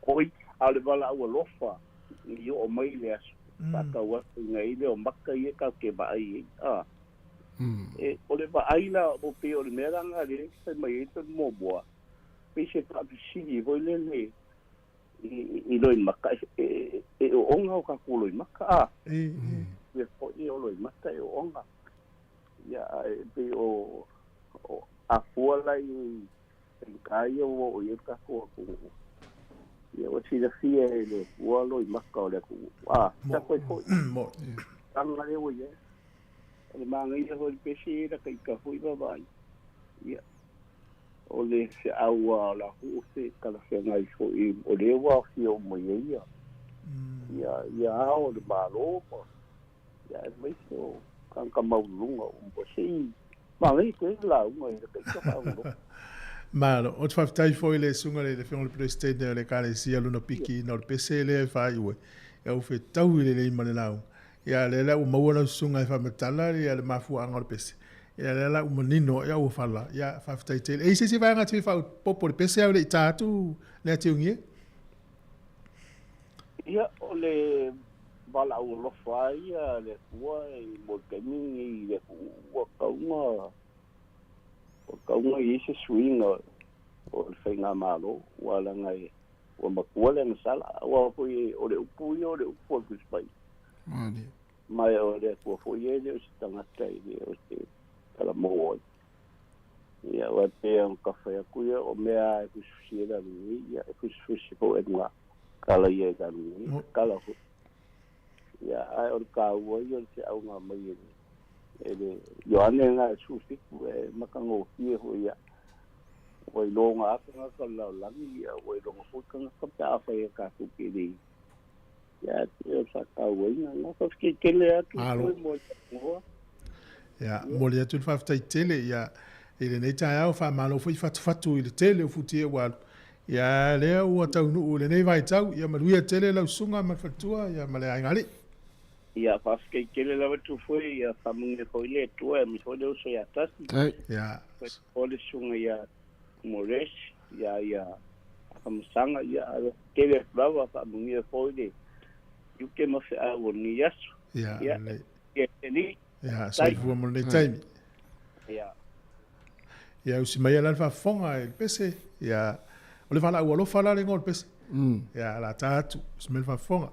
koi a o le valaau alofa i oo mai le aso faatau atu ina ai lea o maka ia tatou te vaai ai a e o le vaai la o pei o le mea laga lea fai mai ai tonu muamua pei se faafesili foi lele i loimaka e ooga o tatou loimaka a ia fo'i o loimata e ooga ia ae pei o afua la i faigata ia ua oo i ai le tatou atunuu ia ua silafia e le Atua loimaka o le atunuu a tatou ai fo'i taga lea ua i ai o le magaia foi le pese la taita foi vavaai ia o le feau a o la hu se talafeagai fo'i o lea ua aofia uma i ai ia ia ia ao o le Malo ma ia aemaise o tagata maualuluga uma se'i magaia tele lauga i le taita faalogologo. Malo, o te faafetai foi le susuga le afioga i le Peresetene o le Ekalesia Lona Piki ina o le pese lea e faaiu ai, ia ua fetaui lelei ma le lauga. Ia lea la ua maua lau susuga e faamatala ia le mafuaaga o le pese. Ia lea la ua manino ia ua fala. Ia faafetai tele. E i ai se isi vaega e te fia faaopoopo i le pese a o le i ta atu lea Tiugie? Ia, o le valaau alofa lava ia a le Atua i mo le taimi lenei i le atunuu ua tauga ua tauga i ai se suiga o le faigamalo ua laga e ua matua le agasala aua foi o le upu ia o le upu a le Tusi Paia ma o le Atua foi ia e le o se tagata e le o se talamo ai ia aua e pei ona tafai atu ia o mea e fusifusi ai le alu ia e fusifusi foi e luga tala ia i le alu tala foi ia ae o le taua ia o le feauga mai e e le Ioane na e 17 e matagofie foi ia ua iloga lava tagata o le lalolagi ia ua iloga foi tagata pe afai e tatou te le ia e pei o le faatauaina lena. Faafetai tele atu foi mo le avanoa. Ia, momoli atu le faafetai tele ia i lenei taeao, faamalo foi fatufatu i le tele o futi ua alu. Ia lea ua taunuu i lenei vaitau, ia manuia tele lau susuga ma le faletua ia ma le aiga alii. Ia, faafetai tele lava atu foi, ia faamanuia foi le Atua aemaise foi le uso ia Tasi. Ia. Foi le susuga ia Mores, ia ia Afamasaga, ia alofa tele atu lava, faamanuia foi le tiute ma feau o lenei aso. Ia, Ia, lelei. ia le alii. Ia, soifua mo lenei taimi. Ia. Ia, usi mai la le faafofoga i le pese. Ia, o le valaau alofa la le igoa o le pese. Ia, la ta atu, usi mai le faafofoga.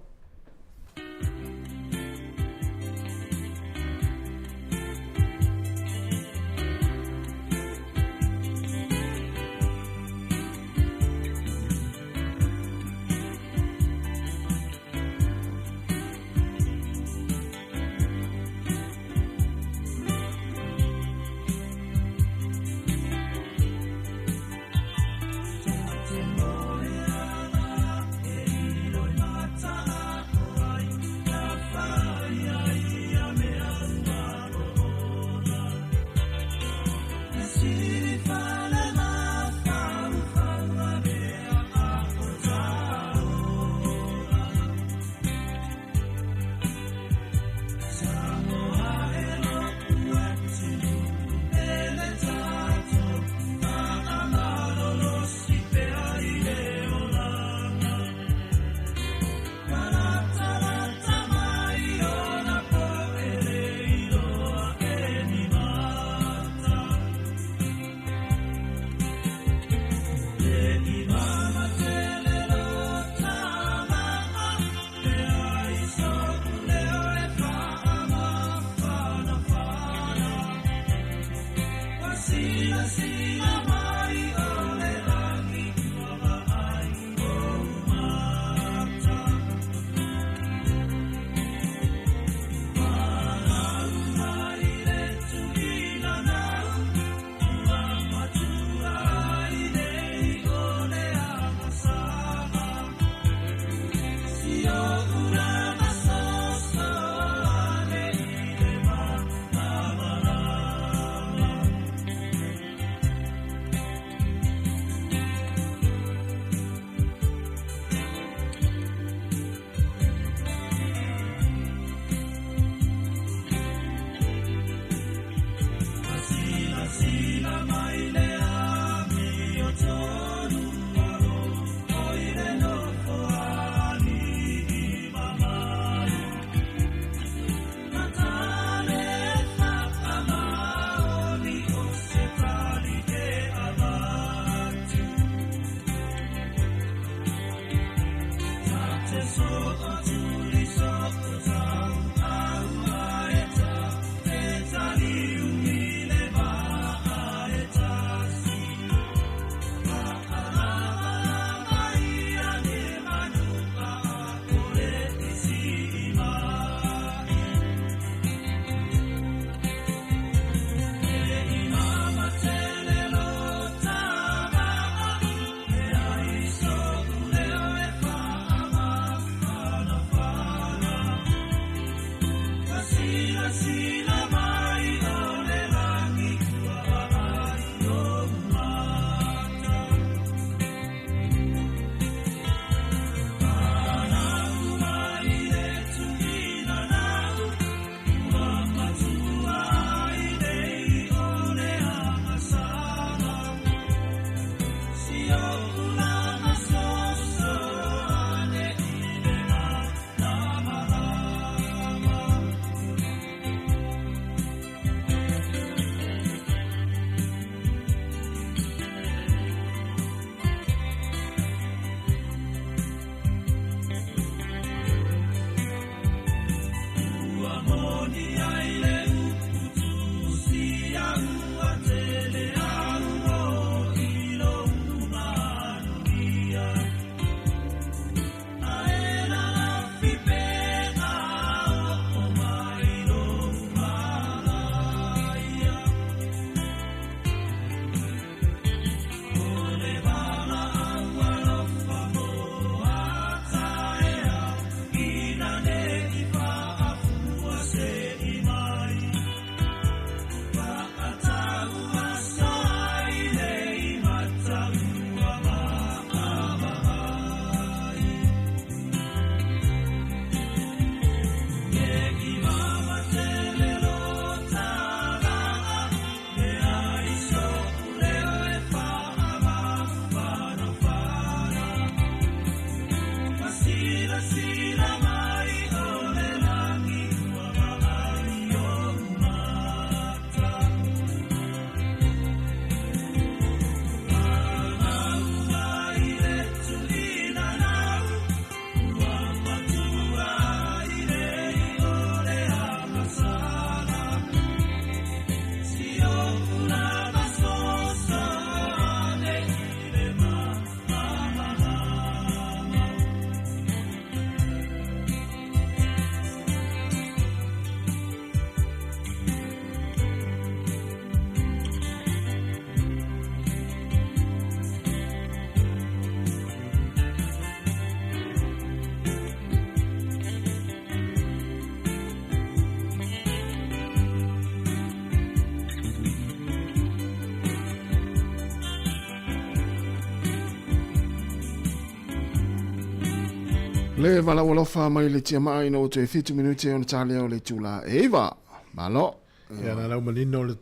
Le valaau alofa mai le tiamaa ina ua toe 7 minute ona talea o le itula e 9. Malo. Ia na lau manino o le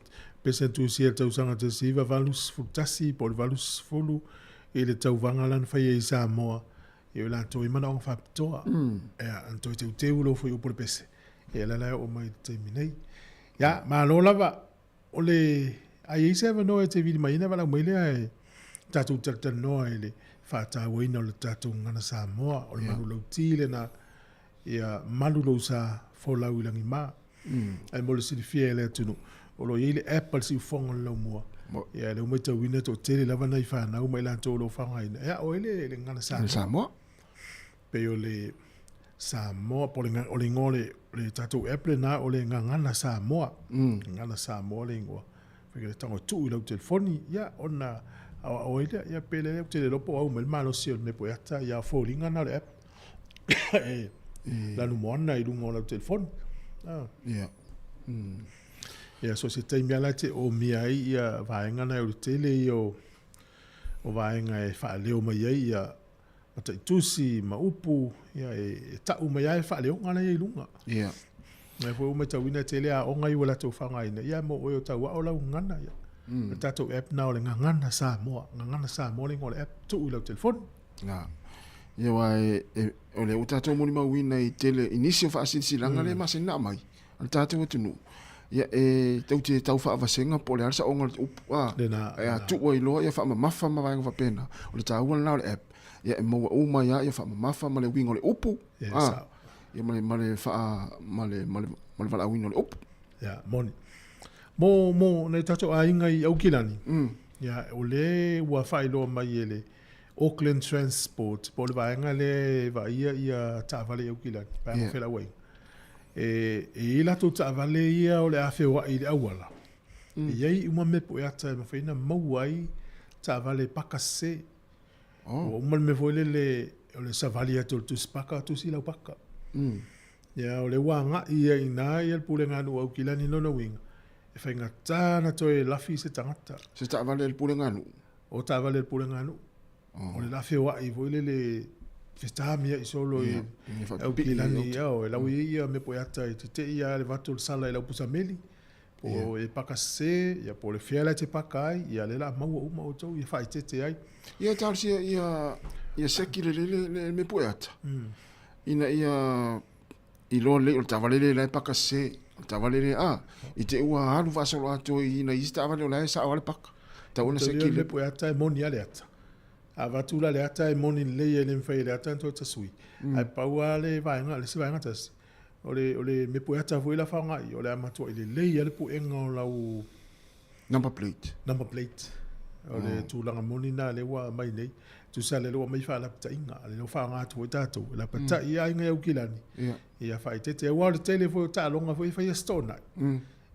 pese na tusia i le tausaga 1981 po o le 80 i le tauvaga la na faia i Samoa ia o latou i manaoga faapitoa. Ia na toe teuteu lou foi upu o le pese. Ia la la e oo mai i le taimi nei. Ia malo lava o le a i ai se avanoa e te vili mai ai ona valaau mai lea e tatou talatalanoa i le faatauaina o le tatou gagana Samoa, o le manulauti lena ia malu lou sa folau i lagima. Ae mo le silafia e le atunuu, o lo o i ai le app a le siufofoga o le laumua. Ia lea ua matauina e toatele lava nai fanau ma i latou o lo o faaaogaina e aʻo ai le gagana Samoa. Samoa. Pei o le Samoa, po o le igoa o le tatou app lena o le Gagana Samoa. Gagana Samoa le igoa. Fai le tago e tuu i lau telefoni, ia ona aoao ai lea. Ia pe lea ou te le iloa po o au mai le malosi o le mea po o ata, ia o foliga na o le app. E lanumoana i luga o lau telefoni. Ia. Ia so se taimi lava la e te omia ai ia vaega na o le tele ia o vaega e faaleo mai ai ia mataitusi ma upu, ia e tau mai lava e faaleoga la e i ai i luga. Ia. Lea foi ua matauina e tele aoga ia ua latou faaaogaina, ia mo oe o tau ao lau gagana. Ia. O le tatou app na o le Gagana Samoa. Gagana Samoa le igoa o le app, tuu i lau telefoni. Na. Ia aua e, o lea ua tatou molimauina i tele, i nisi o faasilasilaga lea e masani ona aumai a le tatou atunuu, ia e tou te tau faavasega po o le a le saoga o le upu, a, Lena, e a lena. tuu ai loa ia faamamafa ma vaega faapena. O le taua lena o le app, ia e maua uma ai lava ia faamamafa ma le uiga o le upu, Ia, a, sao. ia ma le, ma le faa, ma le, ma le, ma le valaauina o le upu. Ia, moni. Mo, mo nai tatou aiga i Aukilani, ia, o le ua faailoa mai e le Auckland Transport, po o le vaega lea e vaaia ia taavale i Aukilani, vaega o felauaiga. E, e i ai latou taavale ia o le a feoai i le auala, e i ai uma mea pueata e mafai ona maua ai taavale paka sese. Ua uma le mea foi lele o le savali atu o le tusi paka, tusi lau paka. Ia, o le ua aga'i ia i ina ia le pulega a nuu Aukilani lona uiga, e faigata ona toe lafi se tagata. Se taavale a le pulega a nuu? O taavale a le pulega a nuu. O le la feoa'i foi lele fetamia'i solo i Aukilani, ia, e lau i ai ia mea poeata e tete'i lava le vato o le sala i lau pusameli, po o e paka sese, ia po o le fea la e te paka ai, ia lea o le a maua uma outou ia faaeteete ai. Ia talosia ia ia seki le le le mea pueata. Ina ia iloa lelei o le taavale lea la e paka sese, o le taavale lea a i te i ua alu faasoloatoa i nai isi taavale o la e sao lava le paka. Tau ona seki le. Mea pueata e moni lava le ata. A avatu la le ata e moni lelei e le mafai e le ata ona toe tasui. Ae pau lava le vaega, le isi vaega tasi, o le, o le mea pueata foi la faaaoga i, o le a matuai lelei lava le puega o lau Number plate. Number plate. O le tulaga moni lena lea ua aumai nei. Tusa lea ua aumai faalapataiga, a lea ua faaaoga atu foi tatou, e lapatai mm. aiga i Aukilani. Yeah. Ia faaeteete. Aua o le tele foi o taaloga foi e faia stona'i.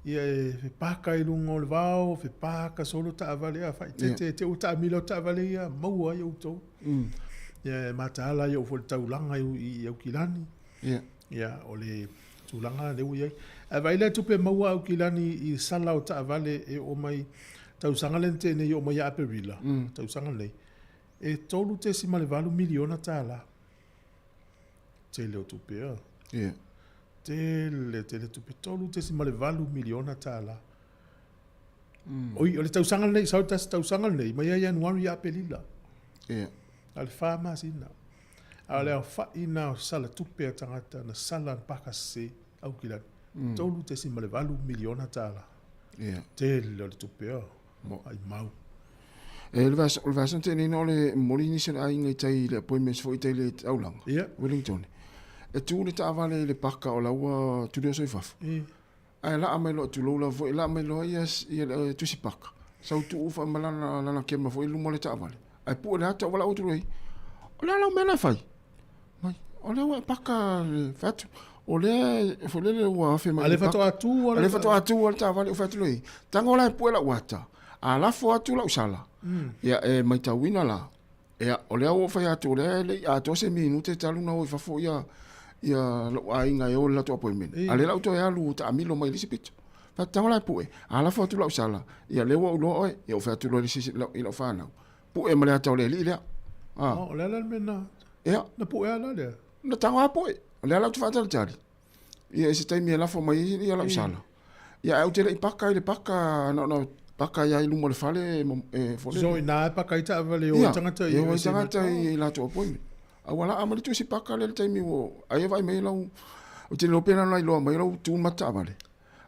Ia e fepaka i luga o le vao, fepaka solo taavale, a faaeteete, yeah. te ua taamilo taavale ia, maua ai outou. Ia e mataala ai ou foi le taulaga i Aukilani. Yeah. Ia, o le tulaga lea ua i ai. Ae vaai la i tupe maua a Aukilani i sala o taavale e oo mai tausaga lea na tea nei e oo mai ia Aperila, tausaga lenei, e $3.8 miliona tala. Tele o tupe, a. Yeah. Tele, tele tupe, $3.8 miliona tala. Oi, o le tausaga lenei, sau tasi tausaga lenei, mai ia Ianuari ia Aperila. Yeah. A le 4 masina. A o le aofa'i na o sala tupe a tagata na sala na paka sese Aukilani, $3.8 miliona. Yeah. Tele o le tupe o, ai mau. E le vasa, o le vasa tēnei na o le momoli nisi o le aiga i tai i le appointments foi i tai le taulaga. Yeah. Wellington. E tū le taavale i le paka o laua tulioso i fafo. Ae laa mai loa tulou lava foi, laa mai loa ia, ia le tusi paka. Sau tuu fa ma lana, lana kema foi i luma o le taavale. Ae pue le ata o valaau atu loa O le a lau mea la e fai? Mai, o lea ua e paka le fai atu. O lea foi lele ua afe mai. A le faatoa tu a le faatoa tu a le taavale o fai atu loa Tago la e pue lau ata. A lafo atu lau sala. Ia e maitauina la. Ia, o lea ua ou fai atu, o lea e le i atoa se minute talu ona o i fafo ia, ia lou aiga e o i le latou appointment. A o lea la ua toe alu taamilo mai i le isi pito. Fai atu, tago la e pue, a lafo atu lau sala, ia lea ua ou iloa oe. Ia ou fai atu loa i le isi, i lau fanau, pue ma le ata o le alii lea. A. O le a la le mea na, Ia. na pue a la lea? Na tago lava pue. O lea la ou te faatalitali. Ia i se taimi e lafo mai ai ia lau sala. Ia ae ou te le i paka i le paka na ona paka ia i luma o le fale e fole. So ina e paka i taavale e o ai tagata i. Ia, e o ai tagata i latou appointment. A ua laa mai le tusi paka lea i le taimi ua ai e vaai mai lau ou te le iloa pe na ona iloa mai lau tu ma taavale.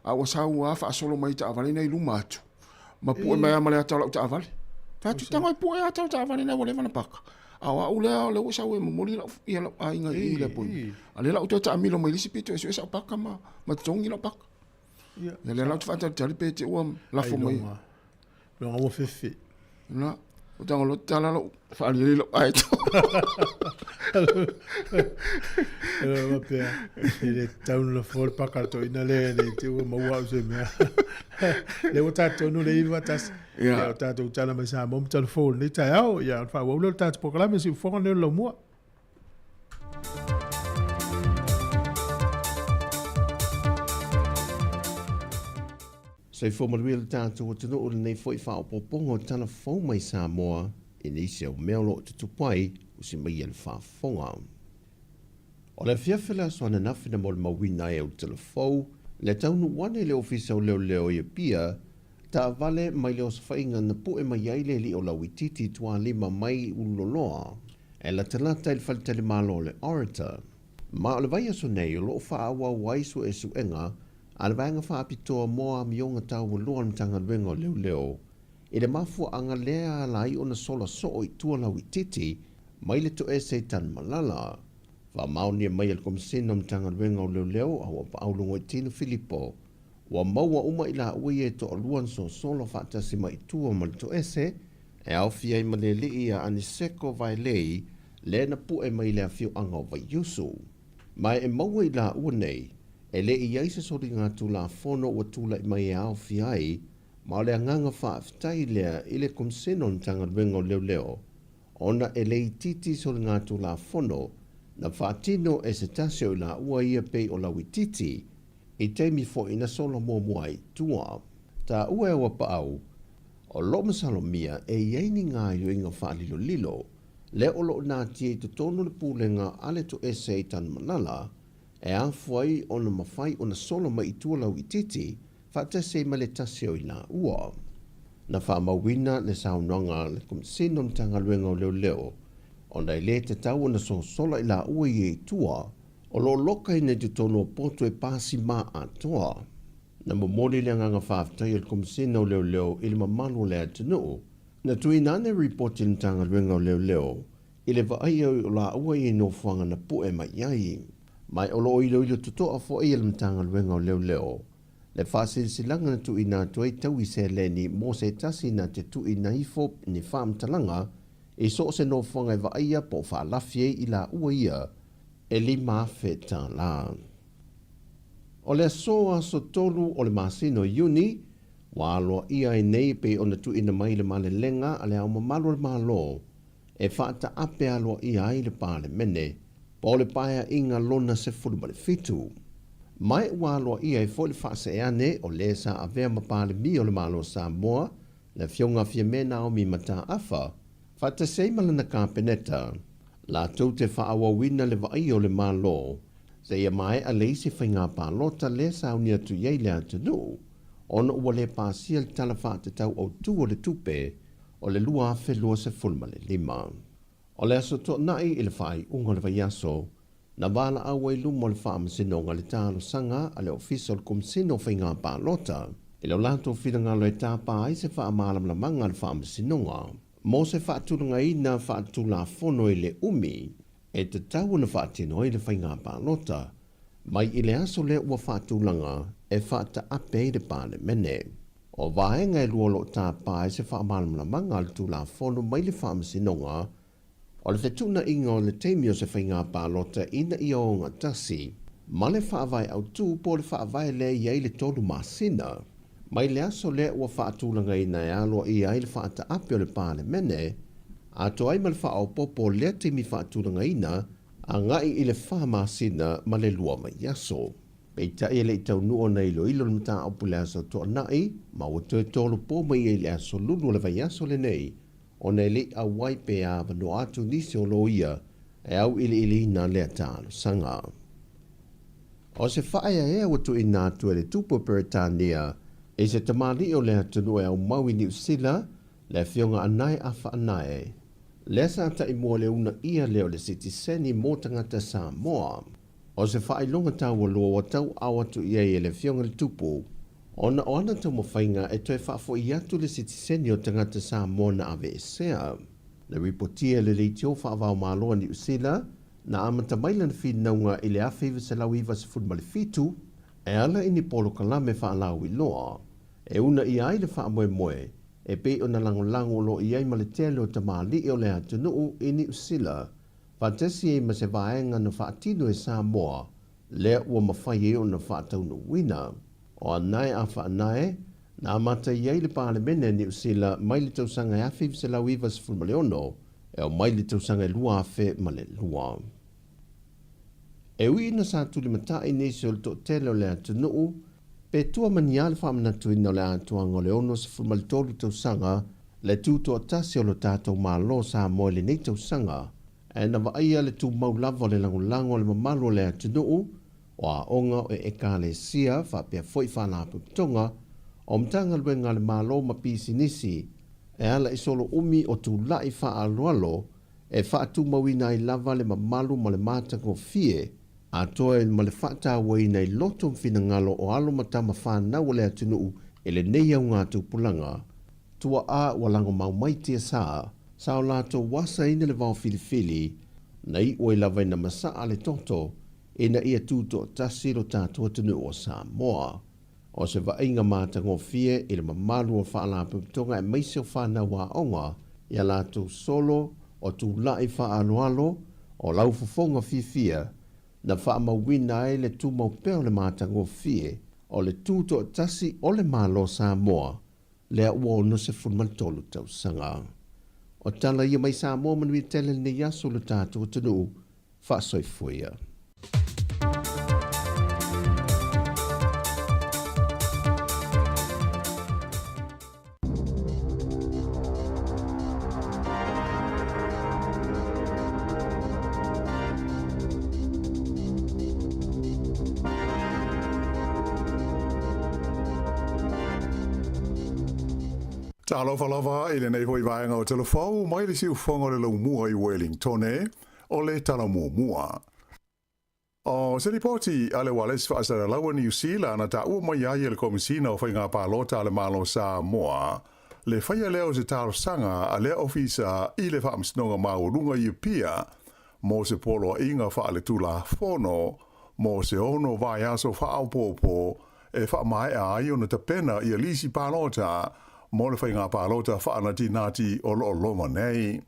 A ua sau lava faasolo mai i taavale nei i luma atu ma pue mai lava ma le ata o lau taavale. Fai atu, tago e pue ata o taavale lea ua leva ona paka. A o au lea, o lea ua sau e momoli lau, ia lau aiga i i le appointment. A lea la ua toe taamilo mai i le isi pito e sue sau paka ma, ma totogi lau paka. Ia lea la ou te faatalitali pe te ua lafo mai. Loga ua fefe. Na, o tago loa tala lou faaliali lou ae to. Faapea, e le tatau ona lafo le paka le toeaina lea ne i te i ua maua au se mea. Lea ua tatou tonu le 9 tasi. Ia o tatou tala mai Samoa ma tala fou i lenei taeao. Ia ona faaauau lea o le tatou polokalame siufofoga lenei o le laumua. Soifua manuia le tatou atunuu i lenei foi faaopoopoga o tala fou mai Samoa i nisi o mea o lo o tutupu ai usi mai ia le faafofoga. O le afiafi o le aso ananafi na molimauina ai e Tala Fou le taunuu ane i le Ofisa o Leoleo i Apia, taavale mai le osofaiga na pue mai ai le alii o Lauitiiti Tualima mai i Ululoloa e latalata i le faletalimalo o le Orator. Ma o le vaiaso nei o lo o faaauau ai suesuega a le Vaega Faapitoa mo Amioga Taualoa a le Matagaluega o Leoleo i le mafuaaga lea ala ai ona sola soo i tua Lauitiiti mai le toese i Tanumalala. Faamaonia mai e le Komesina o Matagaluega o Leoleo a Auapaau Logoitino Filipo, ua maua uma i laua ia e toalua na sosolo faatasi mai i tua ma le toese, e aofia ai ma le alii ia Aniseko Vaelei lea na pue mai i le afioaga o Vaiusu. Ma e maua i laua nei, e le i ai se soligatulafono ua tulai mai e aofia ai, ma o le agaga faafetai lea i le Komesina o le Matagaluega o Leoleo ona e le itiiti soligatulafono na faatino e se tasi o i laua ia pei o Lauitiiti i taimi foi na sola muamua ai i tua. Taua e Auapaau, o loo masalomia e i ai ni gaoioiga faalilolilo lea o loo natia i totonu o le pulega a le toese i Tanumalala e afua ai ona mafai ona sola mai i tua Lauitiiti faatasi ai ma le tasi o i laua. Na faamauina le saunoaga a le Komesina o Matagaluega o Leoleo ona e lē tatau ona sosola i laua ia i tua o loo lokaina i totonu o poto e pasi ma atoa. Na momoli le agaga faafetai a le Komesina o Leoleo i le mamalu o le atunuu na tuuina ane ripoti i le Matagaluega o Leoleo i le vaaia o laua ia i nofoaga na pu'e mai ai. Ma o loo iloilo toto'a fo'i e le Matagaluega o Leoleo le faasilasilaga na tuuina atu ai taui seleni mo se tasi na te tuuina ifo ni faamatalaga i so o se nofoaga e vaaia po o faalafi ai i laua ia e $5,000. O le aso aso 3 o le masina o Iuni, ua aloaia ai nei pei ona tuuina mai le malelega a le Ao Mamalu o le Malo e faataape aloaia ai le Palemene po o le Paeaiga lona 17. Ma ua aloaia ai foi le faasee ane o le sa avea ma Palemia o le Malo o Samoa, le Afioga ia Fiame Naomi Mataafa, faatasi ai ma lana Kapeneta, latou te faaauauina le vaaia o le Malo seia maea le isi faiga palota lea sauni atu i ai le atunuu ona ua lē pasia le Tala Faatatau Autū o le Tupe o le 2025. O le aso Toonai i le faaiuga o le vaiaso, na valaau ai luma o le Faamasinoga le talosaga a le Ofisa o le Komesina o Faiga Palota i lo latou finagalo e tapa ai se faamalamalamaga a le Faamasinoga mo se faatulagaina faaletulafono i le umi e tatau ona faatino ai le faiga palota mai i le aso lea ua faatulaga e faataape ai le Palemene. O vaega e lua o loo tapa ai se faamalamalamaga a le Tulafono mai le Faamasinoga o le fetuunaiga o le taimi o se faiga palota ina ia ogatasi ma le faavae autū po o le faavae lea e i ai le 3 masina mai le aso lea ua faatulagaina e aloaia ai le faataape o le Palemene, atoa ai ma le faaopoopo o lea taimi faatulagaina agai i le 4 masina ma le 2 vaiaso. Peitai e le i taunuu ona iloilo le mataupu i le aso Toonai ma ua toe tolopo mai ai i le aso Lulu o le vaiaso lenei ona e le i auai pe avanoa atu nisi o loia e auiliiliina lea talosaga. O se faaeaea ua tuuina atu e le Tupu o Peretania i se tamalii o le atunuu e aumau i Niu Sila, le Afioga Anae Afa Anae, lea sa taimua i le uunaia lea o le sitiseni mo tagata Samoa. O se faailoga taualua ua tauaao atu i ai e le Afioga i le Tupu, ona o ana taumafaiga e toe faafoi atu le sitiseni o tagata Samoa na aveesea. Na ripotia e le leitio faava-o-Malo a Niu Sila, na amata mai lana finauga i le 1997 e ala i ni polokalame faalauiloa e uunaia ai le faamoemoe e pei ona lagolago o lo o i ai ma le tele o tamalii o le atunuu i Niu Sila faatasi ai ma se vaega na faatino e Samoa lea ua mafai ai ona faataunuuina. O Anae Afa Anae, na amata i ai le Palemene a Niu Sila mai le tausaga e 1996 e oo mai le tausaga e 2002. E ui ina sa tulimatai nisi o le toatele o le atunuu, pe tua ma ni a le faamanatuina o le atoaga o le 63 tausaga le tutoatasi o lo tatou Malo o Samoa i lenei tausaga, ae na vaaia le tumau lava o le lagolago a le mamalu o le atunuu, o aoga o Ekalesia faapea foi faalapotopotoga, o Matagaluega a le Malo ma pisinisi, e ala i solo umi o tula'i faaaloalo e faatumauina ai lava le mamalu ma le matagofie atoa ma le faatauaina i loto ma finagalo o alo ma tama fanau o le atunuu i lenei augatupulaga. Tua'a ua lagomau mai tiasā sa o latou asaina le vao filifili na i'u ai lava ina masa'a le toto ina ia tutoatasi lo tatou atunuu o Samoa. O se vaaiga matagofie i le mamalu o faalapotopotoga aemaise o fanau aoga i a latou solo o tula'i faaaloalo o laufofoga fiafia na faamauina ai le tumau pea o le matagofie o le tutoatasi o le Malo o Samoa lea ua 63 tausaga. O tala ia mai Samoa manuia tele lenei aso i lo tatou atunuu. Faasoifua ia. Talofa lava i lenei foi vaega o Talafou mai le siufoga o le laumua i Wellingtone o le tala muamua. O se lipoti a le Ualesi Faasalalaua Niu Sila na taua mai ai e le Komesina o Faiga Palota a le Malo o Samoa le faia lea o se talosaga a lea ofisa i le Faamasinoga Maualuga i Apia mo se poloaiga faaletulafono mo se 6 vaiaso faaopoopo e faamaea ai ona tapena ia lisi palota mo le faiga palota faanatinati o loo loma nei.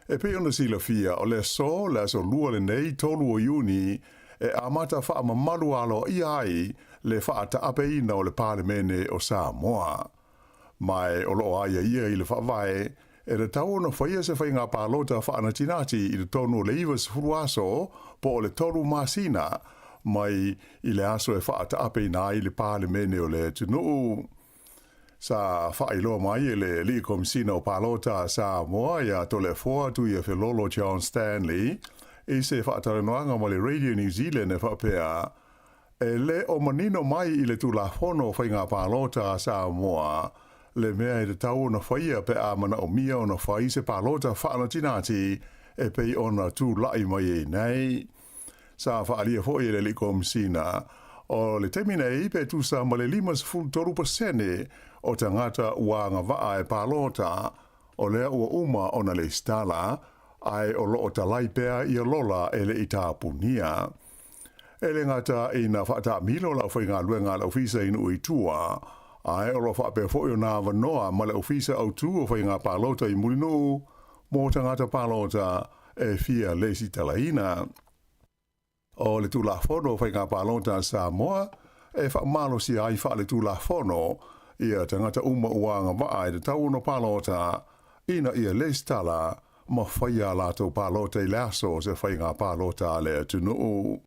E pei ona silafia, o le aso, le aso Lua lenei, 3 o Iuni, e amata faamamalu aloaia ai le faataapeina o le Palemene o Samoa. Ma e o loo aiaia i le Faavae, e tatau ona faia se faiga palota faanatinati i totonu o le 90 aso po o le 3 masina mai i le aso e faataapeina ai le Palemene o le atunuu. Sa faailoa mai e le Alii Komesina o Palota a Samoa ia Toleafoa Tuiafelolo John Stanley i se faatalanoaga ma le Radio New Zealand e faapea, E le o manino mai i le Tulafono o Faiga Palota a Samoa le mea e tatau ona faia pe a manaomia ona fai se palota faanatinati e pei ona tulai mai ai nei. Sa faaalia foi e le Alii Komesina, o le taimi nei pe tusa ma le 53% o tagata ua agavaa e palota, o lea ua uma ona lesitala, ae o loo talai pea ia lola e le i tapunia. E le gata ina faataamilo le aufaigaluega a le Ofisa i nuu i tua, ae o loo faapea foi ona avanoa ma le Ofisa Autu o Faiga Palota i Mulinuu mo tagata palota e fia lesitalaina. O le Tulafono o Faiga Palota a Samoa e faamalosia ai faaletulafono ia tagata uma ua agavaa e tatau ona palota ina ia lesitala ma faia a latou palota i le aso o se faiga palota a le atunuu.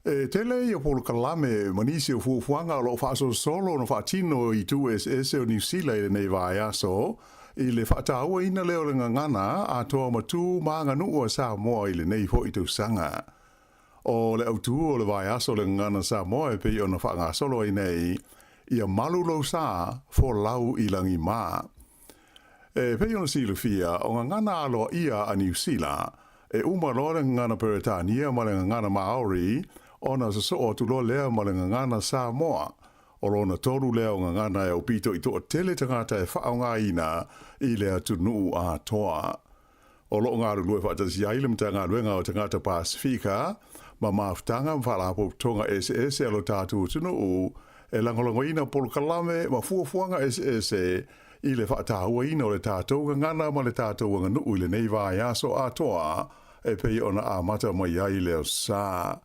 E tele ia polokalame ma nisi o fuafuaga o loo faasolosolo ona faatino i itu eseese o Niu Sila i lenei vaiaso i le faatauaina lea o le gagana atoa ma tu ma aganuu a Samoa i lenei foi tausaga. O le autū o le vaiaso o le gagana Samoa e pei ona faagasolo ai nei, ia malu lou sa, folau i lagi mā. E pei ona silafia, o gagana aloaia a Niu Sila, e uma loa le gagana Peretania ma le gagana Maori, ona sosoo atu loa lea ma le gagana Samoa. O lona tolu lea o gagana e aupito i toatele tagata e faaaogaina i le atunuu atoa. O loo galulue faatasi ai le Matagaluega o Tagata Pasifika ma mafutaga ma faalapotopotoga eseese a lo tatou atunuu e lagolagoina polokalame ma fuafuaga eseese i le faatauaina o le tatou gagana ma le tatou aganuu i lenei vaiaso atoa e pei ona amata mai ai le sa.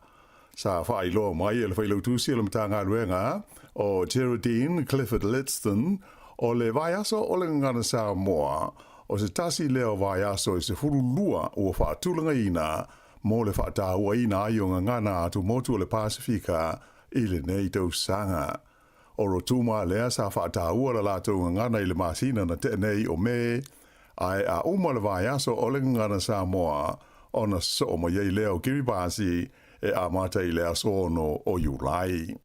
Sa faailoa mai e le Failautusi o le Matagaluega o Geraldine Clifford Litston o le vaiaso o le gagana Samoa o se tasi lea o vaiaso e 12 ua faatulagaina mo le faatauaina ai o gagana atumotu o le Pasifika i lenei tausaga. O Rotuma lea sa faataua le latou gagana i le masina na tea nei o Me, ae a uma le vaiaso o le gagana Samoa ona sosoo mai ai lea o Kiribati e amata i le aso 6 o Iulai.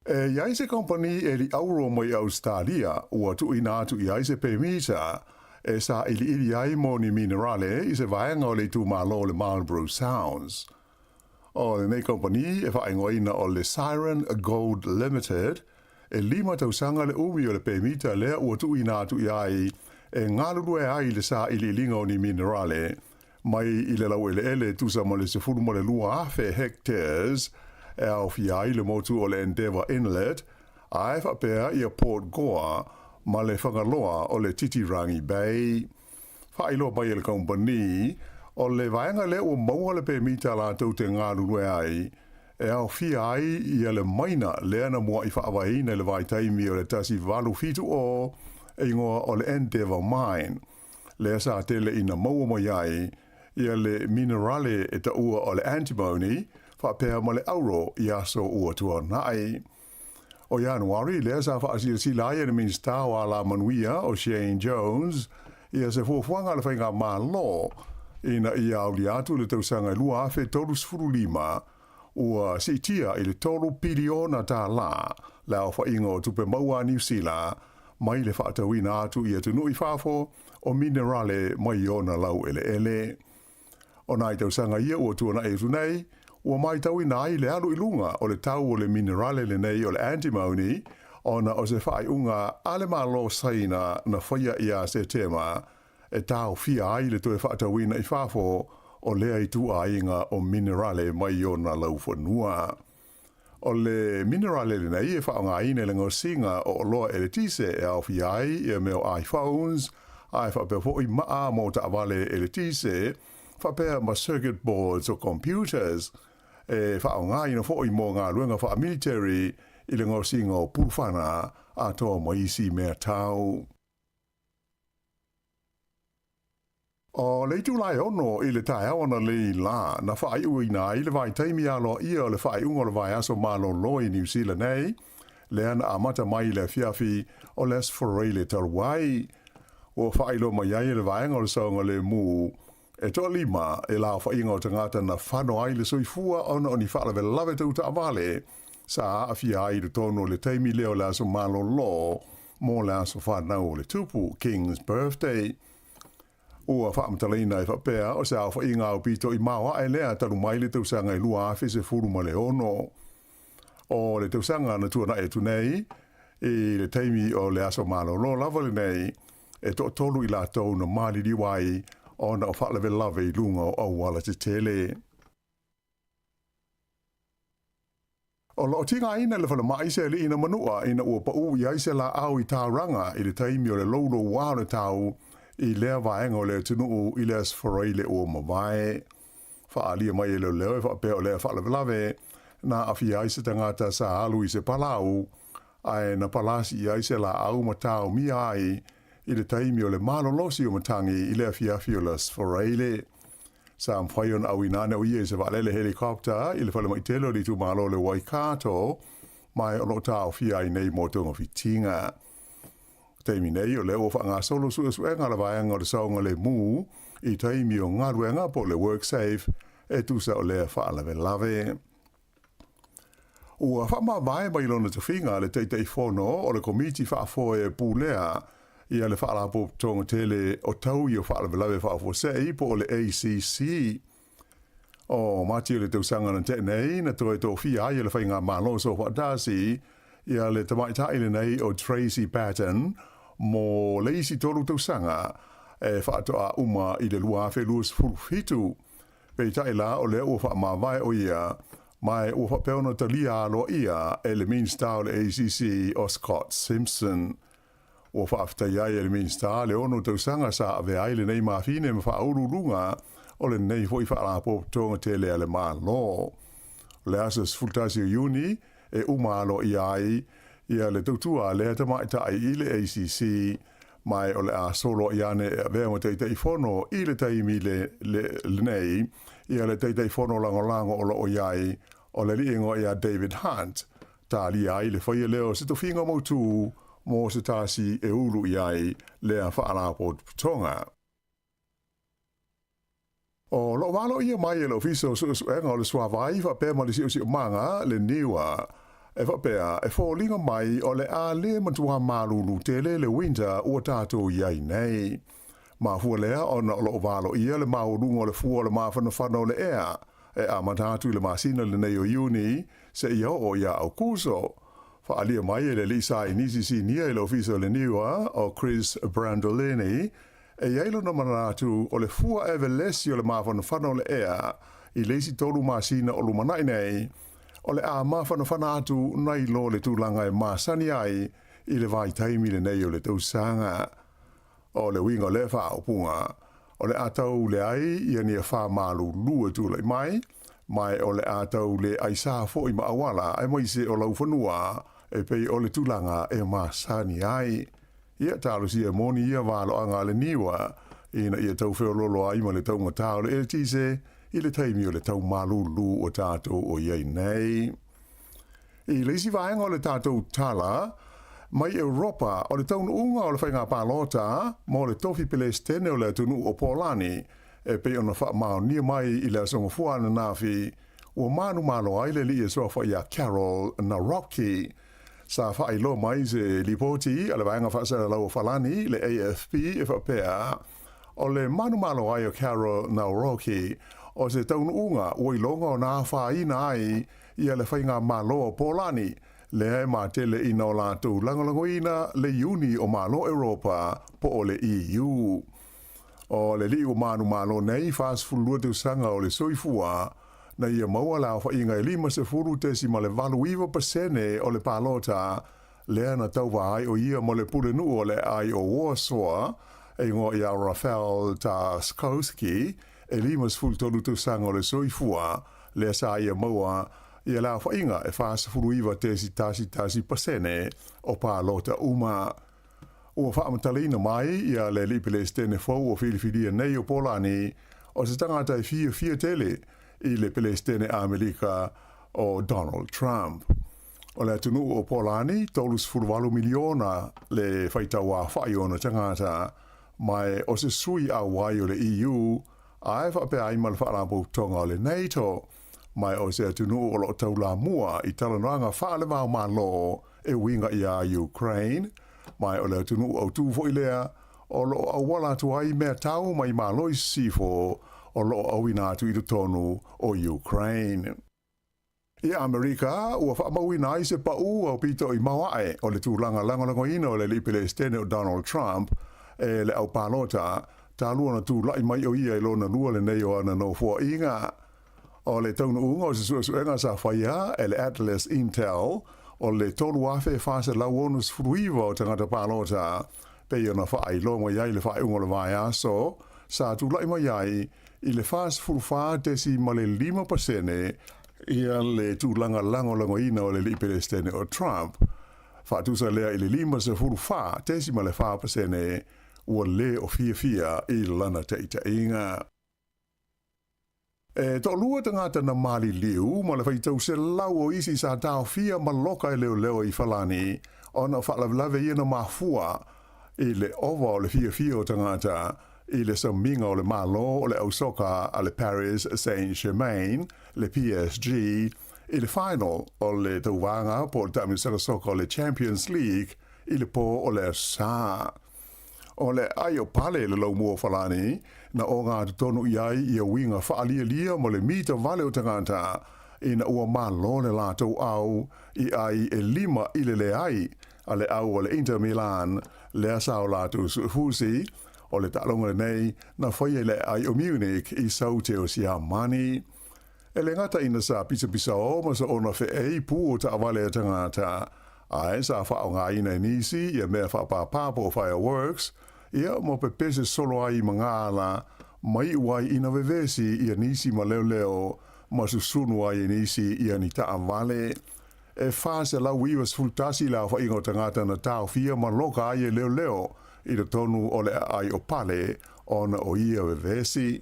E i ai se kompani e li auro mai Australia ua tuuina atu i ai se pemita e sailiili ai mo ni minerale i se vaega o le itumalo o le Marlborough Sounds. O lenei kompani e faaigoaina o le Siren Gold Limited, e 5 tausaga le umi o le pemita lea ua tuuina atu i ai e galulue ai le sailiiliga o ni minerale mai i le laueleele tusa ma le 12,000 hectares e aofia ai le motu o le Endeavour Inlet, ae faapea ia Port Gore ma le fagaloa o le Titirangi Bay. Faailoa mai e le kompani, o le vaega lea ua maua le pemita latou te galulue ai, e aofia ai ia le maina lea na mua'i faavaeina i le vaitaimi o le 1870 e igoa o le Endeavour Mine. Lea sa tele ina maua mai ai ia le minerale e taua o le antimony faapea ma le auro i aso ua tuana'i. O Ianuari, lea sa fa'asilasila ai e le Minisita o Alamanuia o Shane Jones ia se fuafuaga a le Faigamalo ina ia aulia atu i le tausaga e 2035 ua siitia i le 3 piliona tālā le aofa'iga o tupe maua a Niu Sila mai le fa'atauina atu i atunuu i fafo o minerale mai ona lau'ele'ele. O nai tausaga ia ua tuana'i atu nei, ua matauina ai le alu i luga o le tau o le minerale lenei o le antimony ona o se faaiuga a le Malo Saina na faia ia Setema e taofia ai le toe faatauina i fafo o lea ituaiga o minerale mai ona laufanua. O le minerale lenei e faaaogaina i le gaosiga o oloa eletise e aofia ai ia mea o iPhones, ae faapea foi maa mo taavale eletise, faapea ma circuit boards o computers, e faaaogaina foi mo galuega faamiliteri i le gaosiga o pulufana atoa ma isi mea tau. O le itula e 6 i le taeao analeila lā, na faaiuina ai le vaitaimi aloaia o le faaiuga o le vaiaso malolo i Niu Sila nei, lea na amata mai i le afiafi o le Aso Faraile talu ai. Ua faailoa mai ai e le Vaega o le Saogalemu e toalima e le aofaiga o tagata na fano ai le soifua ona o ni faalavelave tau taavale sa aafia ai i totonu o le taimi lea o le aso malolo mo le aso fanau o le Tupu, King's Birthday. Ua faamatalaina e faapea o se aofaiga aupito i maoae lea talu mai le tausaga e 2016. O le tausaga na tuana'i atu nei, i le taimi o le aso malolo lava lenei, e toatolu i latou na maliliu ai ona o faalavelave i luga o auala tetele. O lo o tigaina le falemai se alii na manua ina ua paʻū i ai se laau i Tauranga i le taimi o le loulouā o le tau i lea vaega o le atunuu i le Aso Faraile ua mavae. Faaalia mai e leoleo e faapea o lea faalavelave na aafia ai se tagata sa alu i se palau ae na palasi i ai se laau ma taomia ai i le taimi o le malolosi o matagi i le afiafi o le Aso Faraile. Sa mafai ona auina ane o ia i se vaalele helicopter i le falemai tele o le itumalo o le Waikato, ma o lo o taofia ai nei mo togafitiga. Taimi nei, o lea ua faagasolo suesuega a le vaega o le saogalemu i taimi o galuega po o le WorkSafe e tusa o lea faalavelave. Ua faamavae mai lona tofiga le Taitaifono o le Komiti Faafoe e Pulea ia le Faalapotopotoga Tele o Taui o Faalavelave Faafuasei po o le ACC. O Mati o le tausaga na tea nei na toe tofia ai e le Faigamalo Soofaatasi ia le tamaitai lenei o Tracey Paton mo le isi 3 tausaga e faatoa uma i le 2027. Peitai la o lea ua faamavae o ia, ma ua faapea ona talia aloaia e le Minisita o le ACC o Scott Simpson. Ua faafetai ai e le Minisita le 6 tausaga sa avea ai lenei mafine ma faauluuluga o lenei foi faalapotopotoga tele a le Malo. O le aso 11 o Iuni e uma aloaia ai ia le tautua a lea tamaitai i le ACC, ma o le a solo ai ane e avea ma Taitaifono i le taimi lenei ia le Taitaifono lagolago o lo o i ai o le alii igoa ia David Hunt, talia ai le faia lea o se tofiga mautū mo se tasi e ulu i ai lea faalapotopotoga. O lo o valoia mai e le Ofisa o Suesuega o le Suavai faapea ma le Siosiomaga le NIWA e faapea e foliga mai o le a le matua malulu tele le winter ua tatou i ai nei. Mafua lea ona o lo o valoia le maualuga o le fua o le mafanafana o le ea e amata atu i le masina lenei o Iuni seia oo ia Aukuso. Faaalia mai e le alii saienisi sinia i le Ofisa o le NIWA o Chris Brandolini E i ai lona manatu o le fua evelesi o le mafanafana o le ea i le isi 3 masina o lumanai nei, o le a mafanafana atu nai lo le tulaga e masani ai i le vaitaimi lenei o le tausaga. O le uiga o lea faaupuga, o le a tau leai ia ni afa malulu e tulai mai, ma o le a tau le aisa foi ma auala aemaise o laufanua e pei o le tulaga e masani ai. Ia talosia e moni ia valoaga a le NIWA ina ia tau feoloolo ai ma le taugatā o le eletise i le taimi o le tau malūlū ua tatou o i ai nei. I le isi vaega o le tatou tala, mai Europa, o le taunuuga o le faiga palota mo le tofi Pelesitene o le atunuu o Polani, e pei ona faamaonia mai i le Aso Gafua ananafi, ua manumalo ai le alii e suafa ia Karol Nawrocki. Sa faailoa mai se lipoti a le Vaega Faasalalau o Falani, le AFP, e faapea, O le manumalo ai o Karol Nawrocki, o se taunuuga ua iloga ona afaina ai ia le faigamalo o Polani, lea e matele ina o latou lagolagoina le Iuni o Malo Europa po o le EU. O le alii ua manumalo nei, 42 tausaga o le soifua, na ia maua le aofaiga e 50.89% o le palota, lea na tauva ai o ia ma le pulenuu o le aai o Warsaw, e igoa ia Rafał Trzaskowski, e 53 tausaga o le soifua, lea sa ia maua ia le aofaiga e 49.11% o palota uma. Ua faamatalaina mai ia le alii Pelesitene fou ua filifilia nei o Polani, o se tagata e fiafia tele i le Pelesitene Amelika o Donald Trump. O le atunuu o Polani, 38 miliona le faitau aofai o ona tagata, ma o se sui auai o le EU, ae faapea ai ma le Faalapotopotoga o le NATO, ma o se atunuu o lo o taulamua i talanoaga faale-va-o-Malo e uiga iā Ukraine, ma o le atunuu autū foi lea o lo o auala atu ai mea tau mai Malo i Sisifo o lo o auina atu i totonu o Ukraine. I Amerika, ua faamauina ai se paʻū aupito i maoaʻe o le tulaga lagolagoina o le alii Pelesitene o Donald Trump e le au palota, talu ona tulai mai o ia i lona lua lenei o ana nofoaiga. O le taunuuga o se suesuega sa faia e le Atlas Intel, o le 3,469 o tagata palota, pei ona faailoa mai ai le faaiuga o le vaiaso, sa tulai mai ai i le 44.5% ia le tulaga lagolagoina o le alii Pelesitene o Trump, faatusa lea i le 54.4% ua lē o fiafia i lana taitaiga. E toalua tagata na maliliu ma le faitau selau o isi sa taofia ma loka e leoleo i Falani ona o faalavelave ia na mafua i le ova o le fiafia o tagata i le samiga o le Malo o le au soka a le Paris Saint-Germain, le PSG, i le final o le tauvaga po o le taamilosaga soka o le Champions League i le pō o le Aso Sa. O le aai o Pale le laumua o Falani, na oga atu tonu i ai ia uiga faalialia ma le mita vale o tagata, ina ua malo le latou au i ai e lima i le leai a le au o le Inter Milan, lea sa o latou suefusi, o le taaloga lenei na faia i le aai o Munich i Saute o Siamani. E le gata ina sa pisapisao ma soona feei pū o taavale a tagata, ae sa faaaogaina e nisi ia mea faapāpā po o fireworks, ia ma pepese solo ai i magaala, ma iu ai ina vevesi ia nisi ma leoleo ma susunu ai e nisi ia ni taavale. E 491 le aofaiga o tagata na taofia ma loka ai e leoleo i totonu o le aai o Pale ona o ia vevesi.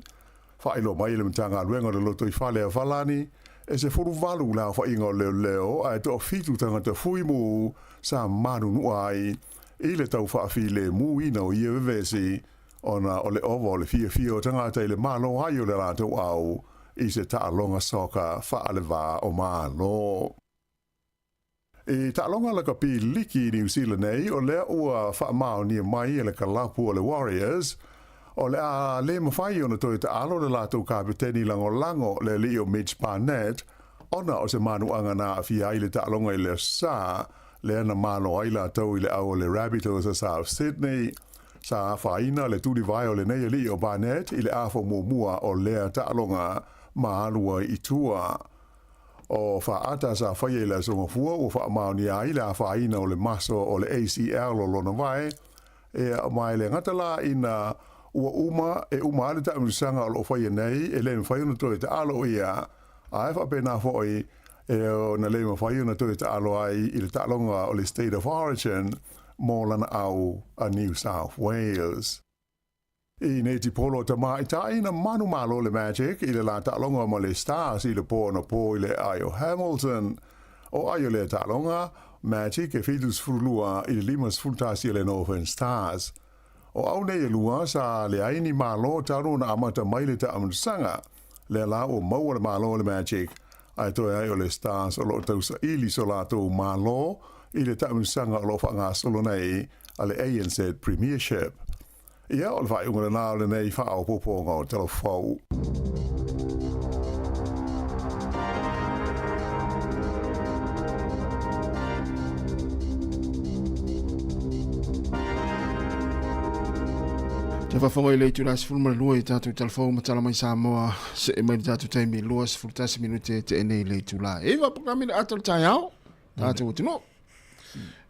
Faailoa mai e le Matagaluega o le Lotoifale a Falani, e 18 le aofaiga o leoleo ae toafitu tagata fuimu sa manunua ai i le tau faafilemuina o ia vevesi ona o le ova o le fiafia o tagata i le malo ai o le latou au i se taaloga soka faale-va o Malo. I taaloga lakapi liki i Niu Sila nei, o lea ua faamaonia mai e le kalapu o le Warriors, o le a le mafai ona toe taalo le latou kapeteni lagolago le alii o Mitch Barnett ona o se manuaga na aafia ai le taaloga i le Aso Sa, lea na malo ai latou i le au o le Rabbitohs a South Sydney. Sa afaina le tulivae o lenei alii o Barnett i le afa muamua o lea taaloga ma alu ai i tua. O faata sa faia i le Aso Gafua ua faamaonia ai le afaina o le maso o le ACL o lona vae, ea ma e le gata la ina ua uma e uma ai le taamilosaga o lo o faia nei e le mafai ona toe taalo ia, ae faapena foi e ona le mafai ona toe taalo ai i le taaloga o le State of Origin mo lana au a New South Wales. I Netipolo tamaʻitaʻi na manumalo le Magic i le lā taʻaloga ma le Stars i le pō anapo i le aai o Hamilton. O ai o lea taʻaloga, Magic e 72 i le 51 a le Northern Stars. O au nei e lua sa leai ni malo talu ona amata mai le taamilosaga. Lea la ua maua le malo e le Magic, ae toe ai o le Stars o loo tausaili so latou malo i le taamilosaga o loo faagasolo nei a le ANZ Premiership. Ia, o le faaiuga lenā o lenei faaopoopoga o Talafou. Te faafofoga i le itula 12 i tatou Talafou ma Tala Mai Samoa, see mai le tatou taimi 21 minute te nei le itula. Iva pokami le ata o le taeao, tatou atunuu.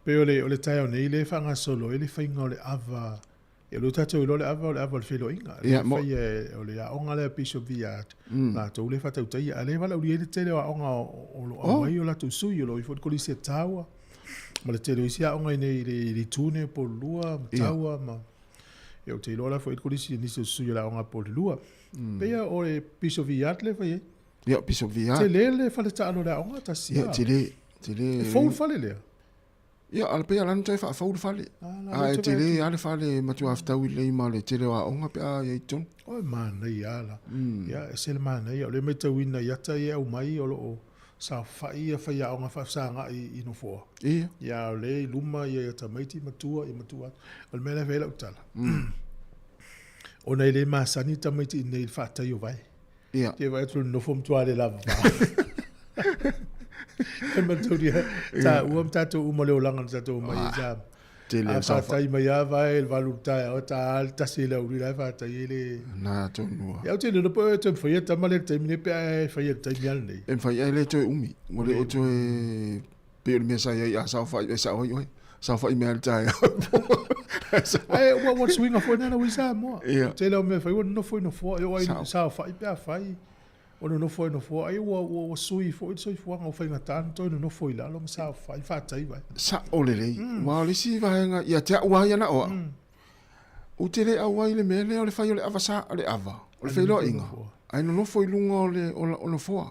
Pei o le, o le taeao nei le faagasolo ai le faiga o le ava. E o lea tatou iloa le ava o le ava o le feiloaiga. Ia, mo- Faia e, o le aoga lea Bishop Viard. Latou le faatautaia. A le valaaulia ai le tele o aoga o lo o aumai o latou sui, o lo o i foi le Kolisi a Taua. Ma le tele o isi aoga i nei i le, i le Itune, Pololua, ma Taua, ma... Ia, ou te iloa la foi le Kolisi nisi o sui o le aoga a Pololua. Pei o le Bishop Viard le fai ai. Ia, Bishop Viard. Tele le fale taalo o le aoga, tasi Ia, tele, tele. E fou le fale lea. Ia, a le pei ala na toe faafou le fale. Ah, A e tele lava le fale e matua fetaui lelei ma le tele o aoga pe a i ai i totonu. Oi, manaia lava la. Ia, e ese le manaia. O lea e matauina i ata ia e aumai o lo o saofai ia faiaoga faafesagai i nofoa. Ia. Ia, a o lea i luma ia tamaiti matua, ia matua atu. O le mea lea e fai ai lau tala. Ona e le masani tamaiti i inei i le faatai o vae. Ia. Te vaai atu le nofo matua le lava. E mataulia, taua ma tatou uma le olaga na tatou omai ai sa. Tele A o saofa. fatai mai lava vae le valu i le taeao, ta le tasi i le aoauli la e fatai ai le... Na tonu lava. Ia, ou te iloa po o e toe mafai e tama lea i le taimi nei pe a e faia i le taimi lava lenei. E mafai ae le toe umi. Ua le o toe pei o le mea sa i ai a saofai e sao ai oe. Saofai mai lava i le taeao. Ae ua ua suiga foi lena ua i Samoa. Ia. Tele o mea fai ua nonofo i nofoa, e oo ai Sao. saofai pe a fai o nonofo i nofoa, ai ua ua ua sui foi le soifuaga ua faigata ona toe nonofo i lalo ma saofai faatai vai. Sao lelei. Aua o le isi vaega ia te au lava ia na o au. Ou te le auai i le mea lea o le fai o le ava sa, o le ava, o le feiloaiga, ae nonofo i luga o le o nofoa.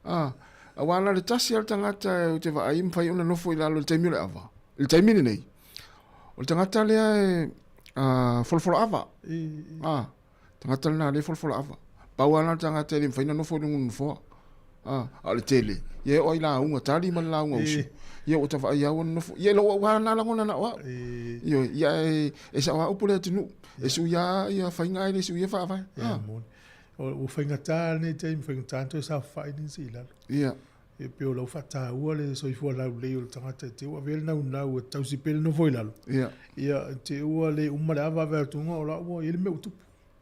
A, aua na o le tasi lava le tagata ou te vaai e mafai ona nofo i lalo i le taimi o le ava. I le taimi lenei, o le tagata lea e folafola ava. A, tagata lena lea e folafola ava. Pau lava lena o le tagata e le mafai ona nofo i luga o le nofoa. A, a o le tele, ia e oo lava i lauga tali ma le lauga usu. Ia ua ta vaai lava ua nonofo. Ia i lou au lava lena lagona na o au. Ioe, ia e sao lava upu le atunuu. E sui lava ia faiga ae le suia faavae. Ia, moni. Ua faigata lenei taimi, faigata ona toe saofai nisi i lalo. Ia. E pei o lau faataua le soifua laulelei o le tagata i te i ua avea le naunau e tausi pea le nofo i lalo. Ia. Ia, i te i ua le uma le ava ave atuga o la ua i ai le mea ua tupu.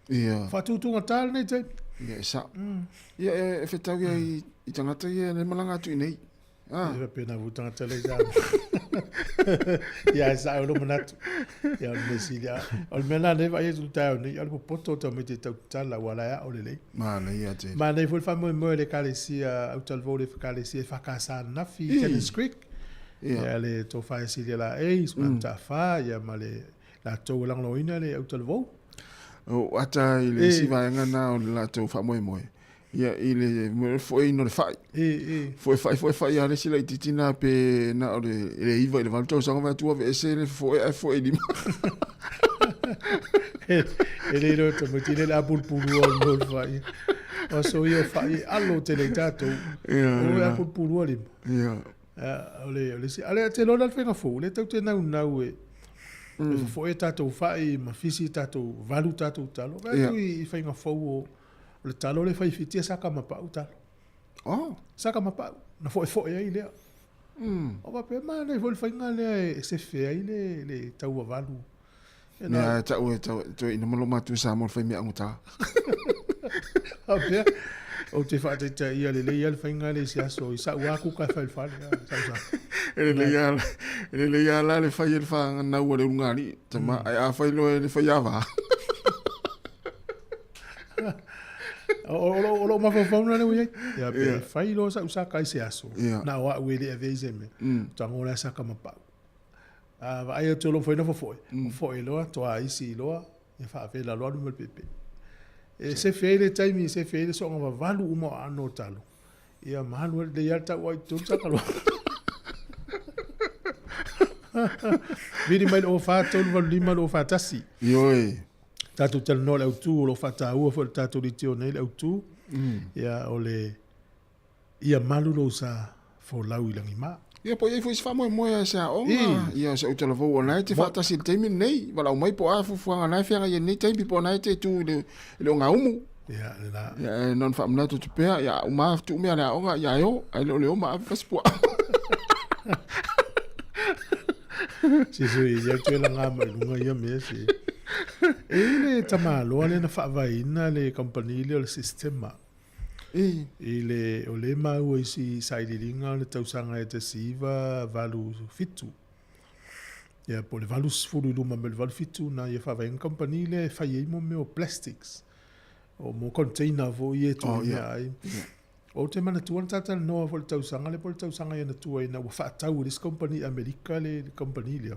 Ia. Faatutugata lenei taimi. Ia, e sao. Ia, e fetau ia i tagata ia e malaga atu i inei. Ah. E faapena foi tagata lea i Samoa. Ia, e sao lou manatu. Ia, o le mea sili lava. O le mea lena lea e vaai atu i le taeao nei, o le popoto o tamaiti e tau tatala aua o la e ao lelei. Manaia tele. Manaia foi le faamoemoe o le Ekalesia, autalavou o le Ekalesia EFKS ananafi i Tennants Creek. Ia. Ia, le Tofa ia Silia Laei, Susuga Mataafa, ia ma le latou e lagolagoina le autalavou. O ata i le isi vaega lena o le latou faamoemoe. Ia, i le foeina o le fai. Foe fai, foe fai lava le isi laitiiti lena pe na o le 9 i le 8 tausaga vae atu aveese le foe ae foe i lima. E le iloa e tamaiti le apulupulua o le mea o le fai. O aso ia o fai e alo tele i tatou. O le apulupulua lima. Ia. O le, o le isi, a le te iloa la le faiga fou, lea tatou te naunau e, e fofoe tatou fai ma fisi tatou, valu tatou talo. Vaai atu i faiga fou o, O le talo lea e fai i Fiti e saka ma pau talo. Oh. Saka ma pau. Na foefoe ai lea. O faapea, manaia foi le faiga lea e sefe ai le, le tauavalu. E na... Mea tau e tau, toe ina malo matua Samoa le fai mea augata. Faapea, ou te faataitaia lelei lava le faiga lea i se aso i sa'u lava kuka e fai i le fale, sa'u saka. E lelei lava, e lelei lava la le fai e le fanau a le ulugalii, tama, ae a fai loa e le faiava. O lou mafaufau lena lea ua i ai. Ia, pe fai loa sa'u saka i se aso, na o a'u e le avea i se mea, tago la e saka ma pau. A vaai atu o lou mafai ona fofoe, fofoe loa, toa isi loa, Ia faavela loa alu ma le pepe. E sefe ai le taimi, e sefe ai le soaga vavalu uma o aano o talo. Ia ma alu ai lelei lava le tau ai i totonu saka loa. Vili mai le 04 385 241. Ioe. Tatou talanoa i le autu, o lo o faataua foi e le tatou leitio nei le autu. Ia o le ia malu lou sa folau i lagima. Ia po o i ai foi se faamoemoe a se aoga, ia se utalavou o lena e te faatasi i le taimi lenei, valaau mai po o a fuafuaga o lena e feagai ai i lenei taimi po o lena e te tu i le, i le ogaumu. Ia, lena. Ia, e na ona faamanatu atu pea, ia a uma lava tuu mea a le aoga, ia e o, ae le o le o ma ave fasipuaa. Si sui, ia toe laga mai luga ia mea si. E i le tamaloa lea na faavaeina le kamupani lea o le Sistema. I le, o lea e maua i si sailiiliga o le tausaga e 1987. Ia, po o le 80 i luma mai le 87 na ia faavaeina kamupani lea e fai ai mo mea o plastics. O mo container foi ia e tuu oh, yeah. ai. Yeah. Ou te manatua na tatalanoa foi le tausaga lea po o le tausaga ia na tua ina ua faatau e le isi kamupani Amerika le kamupani lea.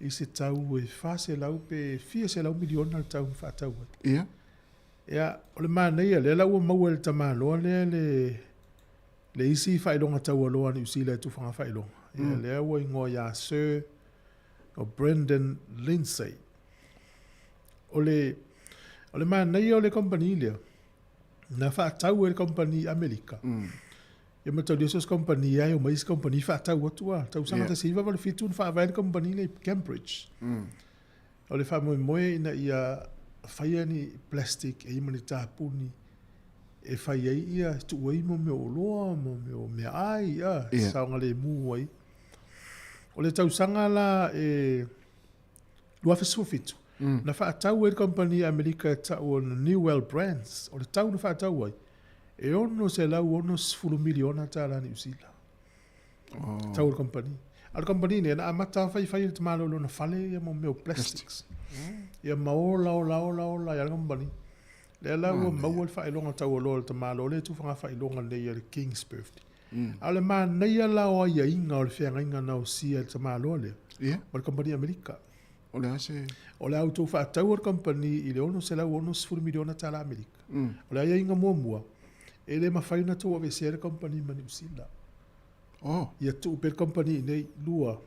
I se tau e 400 pe fia selau miliona le tau na faatau ai. Yeah. Ia, o le manaia lea la ua maua e le tamaloa lea le, le isi faailoga taualoa a Niu Sila e tufaga faailoga. Ia, lea ua igoa ia Sir o Brendan Lindsay. O le, o le manaia o le kamupani lea, na faatau e le kamupani Amerika. Ia mataulia so o se kamupani lava e omai isi kamupani faatau atu lava. Tausaga 1987 na faavae le kamupani lea i Cambridge. O le faamoemoe ina ia faia ni plastic e i ma ni tapuni e fai ai ia, tuu ai mo mea o oloa, mo mea o meaai, a, e saogalemu ai. O le tausaga la e 2017, na faatau ai le kamupani Amerika e tau o le Newell Brands, o le tau na faatau ai, e $660 miliona tala Niu Sila. Oh. Tau o le kamupani. A o le kamupani nei, na amata lava faifai e le tamaloa i lona fale ia mo mea o plastics. Ia ma ola, ola, ola, ola ai lava le kamupani. Lea la ua maua le faailoga taualoa o le tamaloa lea e tufaga faailoga nei a le King's Birthday. A o le manaia la o aiaiga o le feagaiga na osia e le tamaloa lea, ma le kamupani Amerika. O le a se... O le a outou faataua le kamupani i le $660 miliona tala Amerika. O le aiaiga muamua, e le mafai ona outou aveesea le kamupani ma Niu Sila. Oh. Ia tuu pea le kamupani i inei. Lua,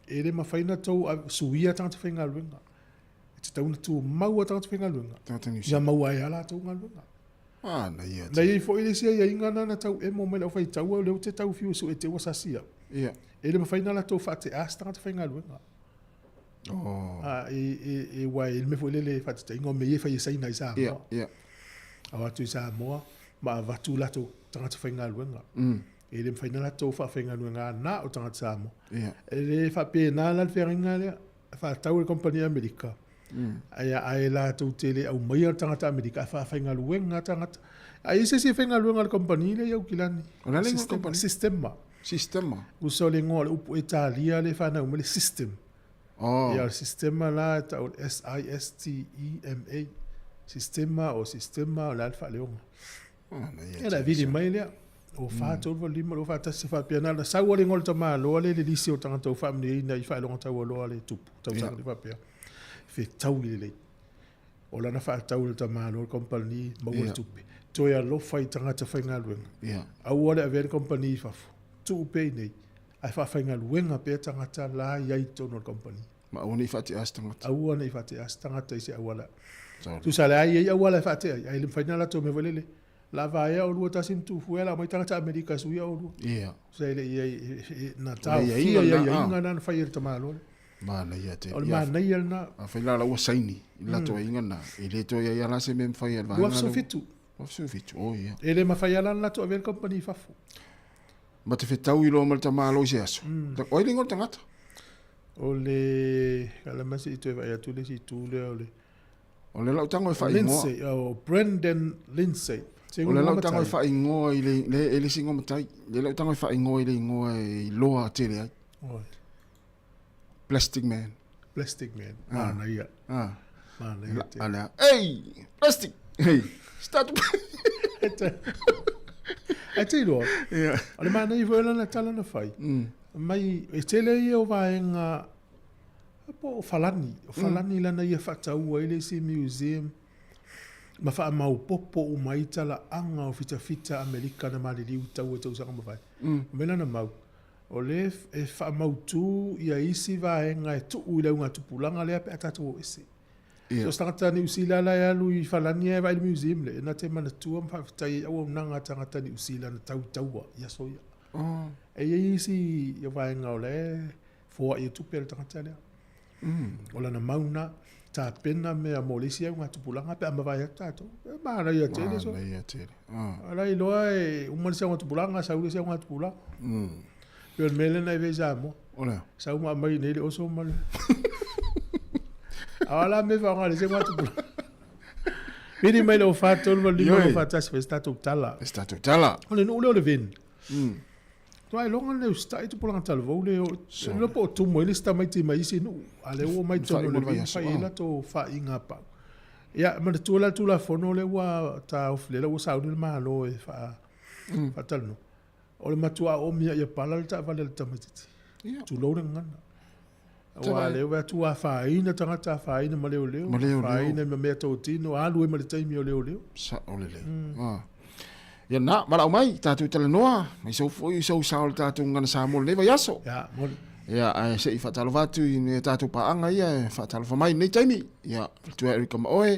e le mafai ona outou suia tagata faigaluega. E tatau ona tumau lava tagata faigaluega. Tagata Niu Sila. Ia maua ai lava latou galuega. Ah, na ia. Na i ai foi le isi aiaiga na na tau emo mai le aufaitaua, o lea ou te tau fiu e sue te ua sasi au. Ia. E le mafai ona latou faatea se tagata faigaluega. Oh. A, e, e, e, ua e le mea foi lele faataitaiga o mea ia e fai e Saina i Samoa. Ia, ia. Ao atu i Samoa ma avatu latou tagata faigaluega. E le mafai ona latou faafaigaluega na o tagata Samoa. Ia. E le faapena la le feagaiga lea, e faatau e le kamupani Amerika. Ae, ae latou te le aumaia le tagata Amerika ae faafaigaluega tagata. A i ai se isi e faigaluega i le kamupani lea i Aukilani? O le a le igoa o le kamupani? Sistema. Sistema. Usa o le igoa o le upu Etalia lea e fanau mai le system. Oh. Ia, o le sistema la e tau o le S-I-S-T-E-M-A. Sistema o sistema o le a le faaleoga. Ia la vili mai lea. O 4, 3, 8, 5, 2, 4, 1, se faapea na sau lava le igoa o le tamaloa lea i le lisi o tagata ua faamanuiaina i faailoga taualoa a le tupu, tausaga le faapea. Fetaui lelei. O lana faatau i le tamaloa le kamupani, maua le tupe. Toe alofa i tagata faigaluega. Aua le avea le kamupani i fafo. Tuu pea i inei, ae faafaigaluega pea tagata la i ai i totonu o le kamupani. Ma aua ne i faatea se tagata. Aua ne i faatea se tagata i se auala. Tusa le ai i auala e faatea ai, ae le mafai na latou mea foi lele. La vaea olua tasi ma tufu ea la aumai tagata Amerika e suia olua. Ia. Tusa e le i ai, na taofia i aiaiga na na fai e le tamaloa lea. Manaia tele. O le manaia lena. Afai la la ua saini i le latou aiaiga lena, e le toe i ai lava la se mea e mafai e le vaega lea. 2017. 2017, oh ia. E le mafai lava la ona latou avea le kamupani i fafo. Ma te fetaui loa ma le tamaloa i se aso. O ai le igoa o le tagata? O le, ala mai se i toe vaai atu le isi itu lea o le. O le lau tago e faaigoa. Lindsay, oh, Brendan Lindsay. O le lau tago e faaigoa i le, le, e le isi igoa matai. Le lau tago e faaigoa i le igoa e iloa tele ai. Oi. Plastic Man. Plastic Man. Ah. Manaia. Ah. Manaia te. Ala, hey, plastic. Hey, start. Ai te iloa. Yeah. O le manaia foi o lana tala na fai. Mai, e tele ia o vaega Po o Falani, o Falani lana ia faataua ai le isi museum ma faamaopoopo uma ai talaaga o fitafita Amerika na maliliu i taua i tausaga mavae. O mea lana mau, o lea e faamautu ia isi vaega e tuu i le augatupulaga lea pe a tatou o ese. So se tagata Niu Sila la e alu i Falani ae vaai i le museum lea, e na te manatua ma faafetai ai i auaunaga a tagata Niu Sila na tau i taua i aso ia. E i ai isi vaega o la e foai e tupe a le tagata lea. O lana mau na, tapena mea mo le isi augatupulaga pe a mavae atu tatou. E manaia tele so. Manaia tele. Ala iloa e uma le isi augatupulaga, sau le isi augatupulaga. Pei o le mea lea na ave i Samoa. O le a? Sau ma aumai nei le oso ma le... A o la mea faaaoga le isi augatupulaga. Vili mai le 0 4 3 8 5 2 4 1 fai se tatou tala. Se tatou tala. O le nuu lea o le Veni. Tua iloga le usitai tupulaga talavou le o le po o tumu ai le isi tamaiti mai isi nuu, a lea ua omai totonu o le Veni fai ai latou faaiga a pau. Ia, manatua la le Tulafono lea ua taofi lea ua sauni le Malo e faatalanoa. O le matua oomi ia pala le taavale a le tamaitiiti. Tulou le gagana. Aua lea ua atu afaina tagata, afaina ma leoleo, afaina ma mea totino, alu ai ma le taimi o leoleo. Sao lelei. Ia na, valaau mai, tatou talanoa, mai sou foi sou sao le tatou gagana Samoa lenei vaiaso. Ia, moni. Ia, ae se i faatalofa atu i nai a tatou paaga ia e faatalofa mai i lenei taimi. Ia, faletua Erika Maoe,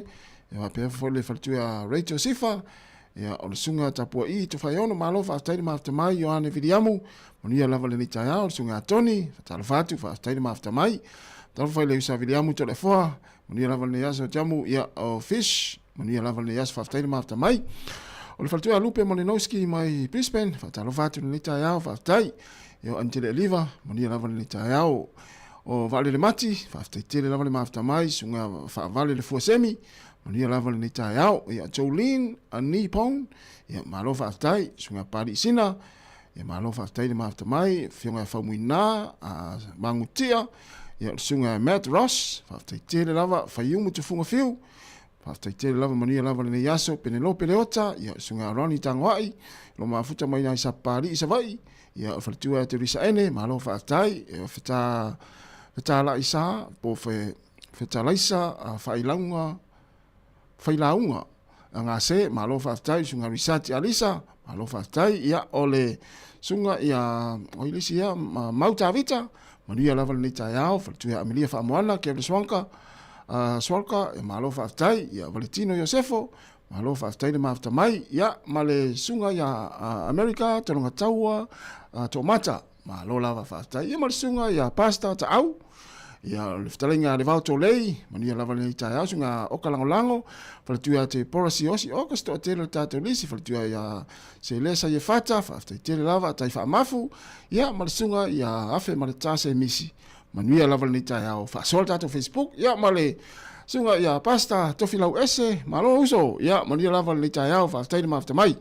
ia faapea foi le faletua Rachel Sifa, Ia, o le susuga Tapua'i Tofaeono, malo faafetai le mafuta mai, Ioane Viliamu, manuia lava lenei taeao, le susuga Tony, faatalofa atu, faafetai le mafuta mai. Faatalofa i le usa Viliamu Toleafoa, manuia lava lenei aso Tiamu, ia, o Fish, manuia lava lenei aso, faafetai le mafuta mai. O le faletua Lupe Malinowski mai Brisbane, faatalofa atu lenei taeao, faafetai. Ia, o Anitele Eliva, manuia lava lenei taeao. O Vaalele Mati, faafetai tele lava le mafuta mai, susuga Faavale le Fuasemi, Manuia lava lenei taeao. Ia, Jolene Anipone, ia, malo faafetai. Susuga Pali Sina, ia, malo faafetai le mafuta mai. Afioga ia Faumuina, Magutia, ia, o le susuga Matt Ross, faafetai tele lava. Faiumu Tufuga Fiu, faafetai tele lava, manuia lava lenei aso. Penelope Leota, ia, o le susuga Ronnie Tagoai, lo mafuta mai nai Sapapalii Savaii, ia, o le faletua ia Teresa Ene, malo faafetai. Ia, feta, feta laisa, po fe, Fetalaisa, Failauga, Failauga, Gase, malo faafetai, Susuga Risati Alisa, malo faafetai, ia, o le susuga ia, o ai le isi ia, Mau Tavita, manuia lava lenei taeao, faletua ia Amelia Faamoana, Kevin Swanka, Swalka, ia malo faafetai, ia Valetino Iosefo, malo faafetai le mafuta mai, ia, ma le susuga ia America, Tologataua, Toomata, Malo lava faafetai. Ia ma le susuga ia Pastor Taau, ia o le fetalaiga a le Vao Tolei, manuia lava lenei taeao, susuga Oka Lagolago, faletua ia te Pora Siosi, oka se toatele o le tatou lisi, faletua ia Selesa Iefata, faafetai tele lava, tai faamafu, ia ma le susuga ia Afe ma le Tase Misi, manuia lava lenei taeao. Faasoa le tatou Facebook, ia ma le susuga ia Pastor Tofilau Ese, malo uso, ia manuia lava lenei taeao, faafetai le mafuta mai.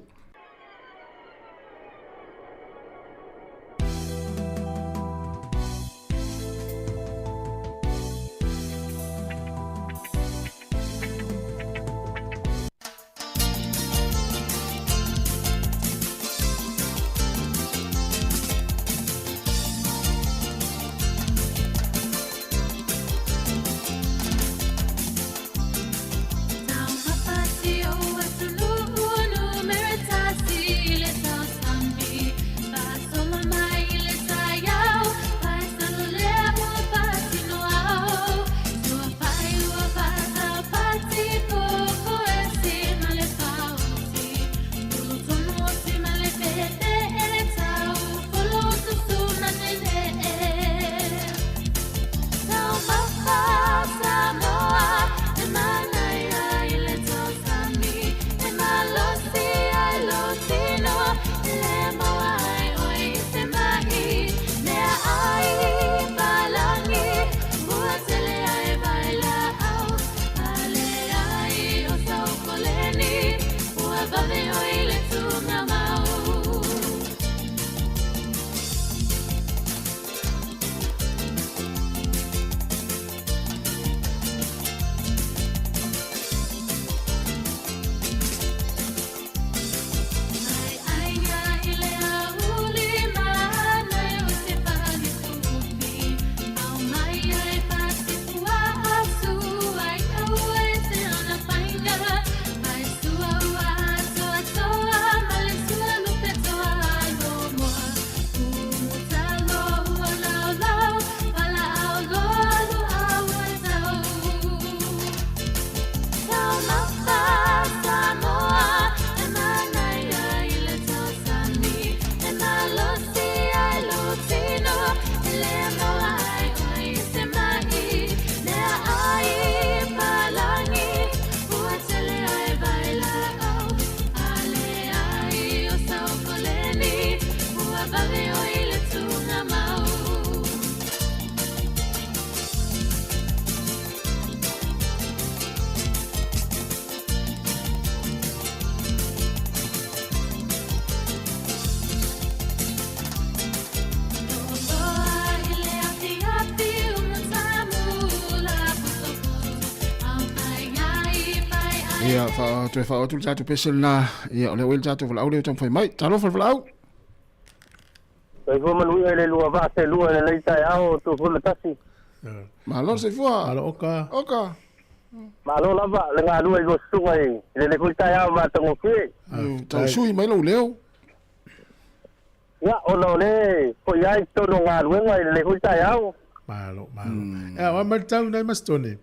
Ia, fa toe fa'aoo atu le tatou pese lenā, ia o lea ua i le tatou valaau lea ua taumafai mai. Talofa le valaau. Soifua manuia i le lua vaa selua i lenei taeao o Tuifua Tasi. Malo le soifua. Malo oka. Oka. Malo lava le galue i lua susuga i lenei foi taeao matagofie. Tau sui mai lou leo. Ia, ona o lea foi ai i totonu o galuega i lenei foi taeao. Malo, malo. Ia, o a mai le tau nai Masitone.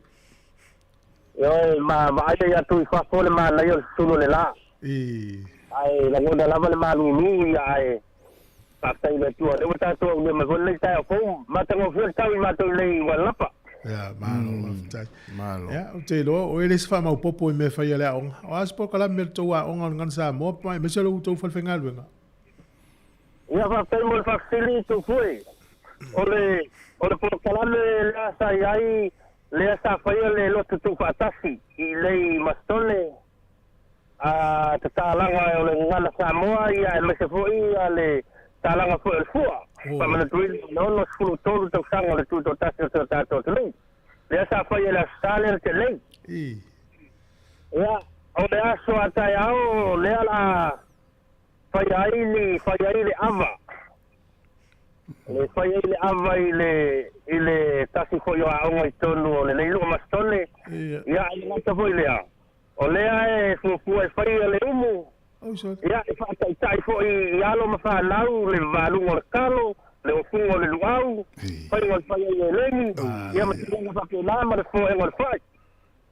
Ioe, ma vaai ai atu i fafo le manaia o le susunu o le la. Ae lagona lava le malulu, ia ae faafetai i le Atua o lea ua tatou aulia mai foi lenei taeao fou. Matagofie le tau i matou nei i Ualapa. Ia, malo, faafetai. Malo. Ia, ou te iloa, o e le isi faamaopoopo i mea e fai a le aoga. O a se polokalame a le tou aoga o le Gagana Samoa, aemaise o le tou falefaigaluega? Ia, faafetai mo le faafesili, Tufue. O le, o le polokalame lea sa i ai, lea sa faia le lotu tuufaatasi i lei Masitone, a tatalaga o le Gagana Samoa, ia aemaise foi ia le talaga foi o le Fua, faamanatuina le 63 tausaga o le tutoatasi o si o tatou atunuu. Lea sa faia i le Aso Sa lea na tea nei. Ia, o le aso a taeao lea o le a faia ai ni fai ai le ava le fai ai le ava i le i le tasi foi o aoga i totonu o lenei nuu o Masitone. Ia, ae le gata foi lea, o lea e fuafua e faia le umu, ia, e faataitai foi i alo ma fanau le valuga o le talo, le ofuga o le luau, faiga o le fai ai eleni, ia ma tulaga faapena ma le foega o le fai.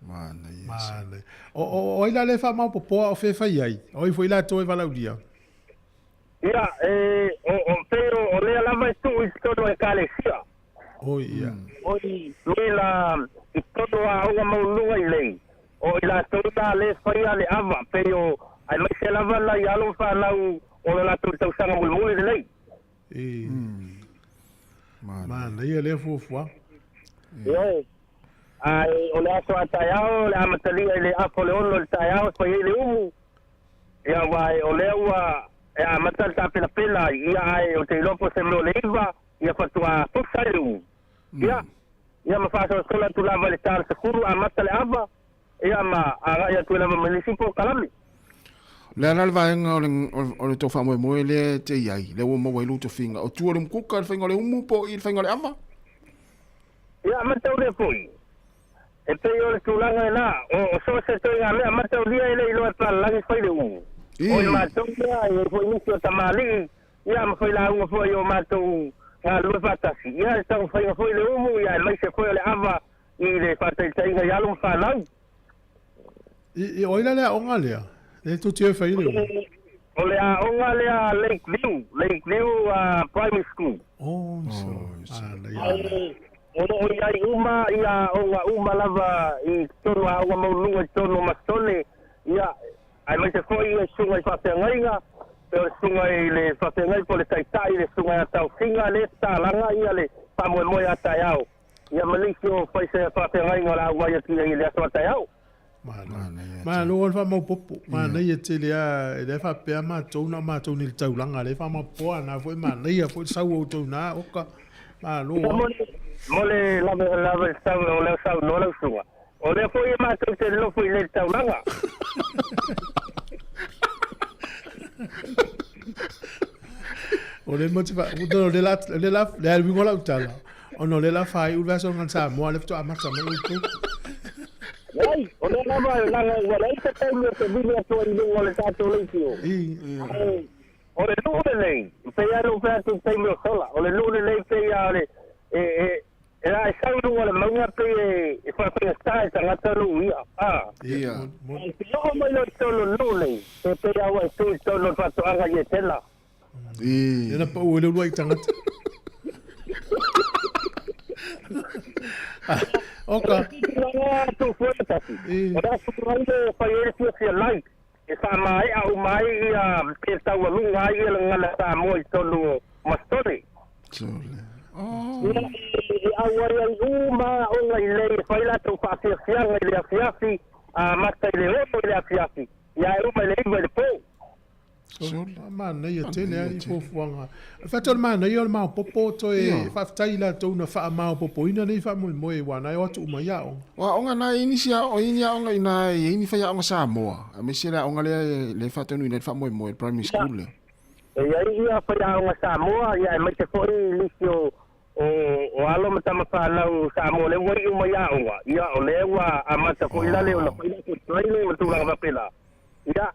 Manaia. O, o, o ai la le faamaopoopoa o fe fai ai? O ai foi latou e valaaulia? Ia, e, o, o, pei o, o lea lava e tuu i totonu o Ekalesia. Oi, ia. Oi, nui la, i totonu o aoga maualuluga i lei, o i latou la le faia le ava, pei o, aemaise lava nai alo ma fanau o le latou tausaga mulimuli lenei. E. Manaia lea fuafuaga. Ioe. Ae o le aso a taeao, o le amatalia i le afa o le 6 i le taeao e fai ai le umu. Ia, aua o lea ua e amata le tapenapena ai, ia, ae ou te iloa po o se mea o le 9, ia faatoa pusa ai le umu. Ia, ia ma faasolasolo atu lava i le ta o le 10 amata le ava, ia ma agai atu ai lava ma nisi polokalame. O le a la le vaega o le, o le tou faamoemoe lea e te i ai, lea ua maua ai lou tofiga, o tua o le umukuka i le faiga o le umu po o i le faiga o le ava? Ia, mataulia foi, e pei o le tulaga lena, o so o se ituaiga mea, mataulia e le iloa e palalagi fai le umu. O i matou lea, e i ai foi nisi o tamalii, ia, ma failauga foi o matou galulue faatasi, ia, e taumafaiga foi le umu, ia, aemaise foi o le ava i le faataitaiga i alo ma fanau. I, o ai la le aoga lea? Lea tou te o e fai le umu? O le aoga lea Lake View, Lake View Primary School. Oh, so. Ai, o lo o i ai uma ia aoga uma lava i totonu o aoga maualuluga i totonu o Masitone, ia, aemaise foi ia susuga i faafeagaiga, pe o le susuga i le faafeagai po o le taitai, le susuga ia Taofiga, le tatalaga ia le faamoemoe a taeao, ia ma nisi o fai faafeagaiga o le a auai atu i ai i le aso a taeao. Malo le faamaopoopo. Manaia tele lava, e le faapea matou na o matou nei i le taulaga lea e faamaopoopo a na foi manaia foi le sau o outou na oka. Malo lava. Mo le lava le sau o lea saunoa lau susuga. O lea foi e matou te nofo i nei le taulaga. O le mo te fa, o le la le la le uiga o lau tala. Ona o lea o le a faaiu le vaiaso o Samoa lea faatoa amata mai outou. Leai, o lea lava leaga ua leai se taimi ou te vili atu ai i luga o le tatou leitio. Ae o le nuu lenei, e pei lava ona ou fai atu i le taimi o sola, o le nuu lenei pei lava o le, e, e, e a e sau i luga o le mauga pei e, e faafaigata e tagata lou ia, a. Ia. Ae te oo mai loa i totonu o le nuu lenei, e pei lava ua e tu i totonu o le faatoaga i Etena. Ia na pau ai le uluai tagata. Oka. O le aso mai le fai ai le fiafia light e faamaea uma ai ia pe taualuga ai ia le gagana Samoa i totonu o Masitone. Ia e auai ai uma aoga i lei e fai latou faafiafiaga i le afiafi, amata i le 6 i le afiafi, ia ae uma i le 9 i le po. Sole. Manaia tele ai fuafuaga. O le fata o le manaia o le maopoopo toe faafetai i latou na faamaopoopoina nei faamoemoe aua na e o atu uma i aoga. O aoga na e i ai nisi aoga, e i ai ni aoga i ina e i ai ni faiaoga Samoa, aemaise le aoga lea e faataunuuina ai le faamoemoe, le primary school lea. E i ai ia faiaoga Samoa, ia aemaise foi nisi o o alo ma tama fanau Samoa lea ua iu mai aoga, ia o lea ua amata foi la le ona fai latou training ma tulaga faapena. Ia,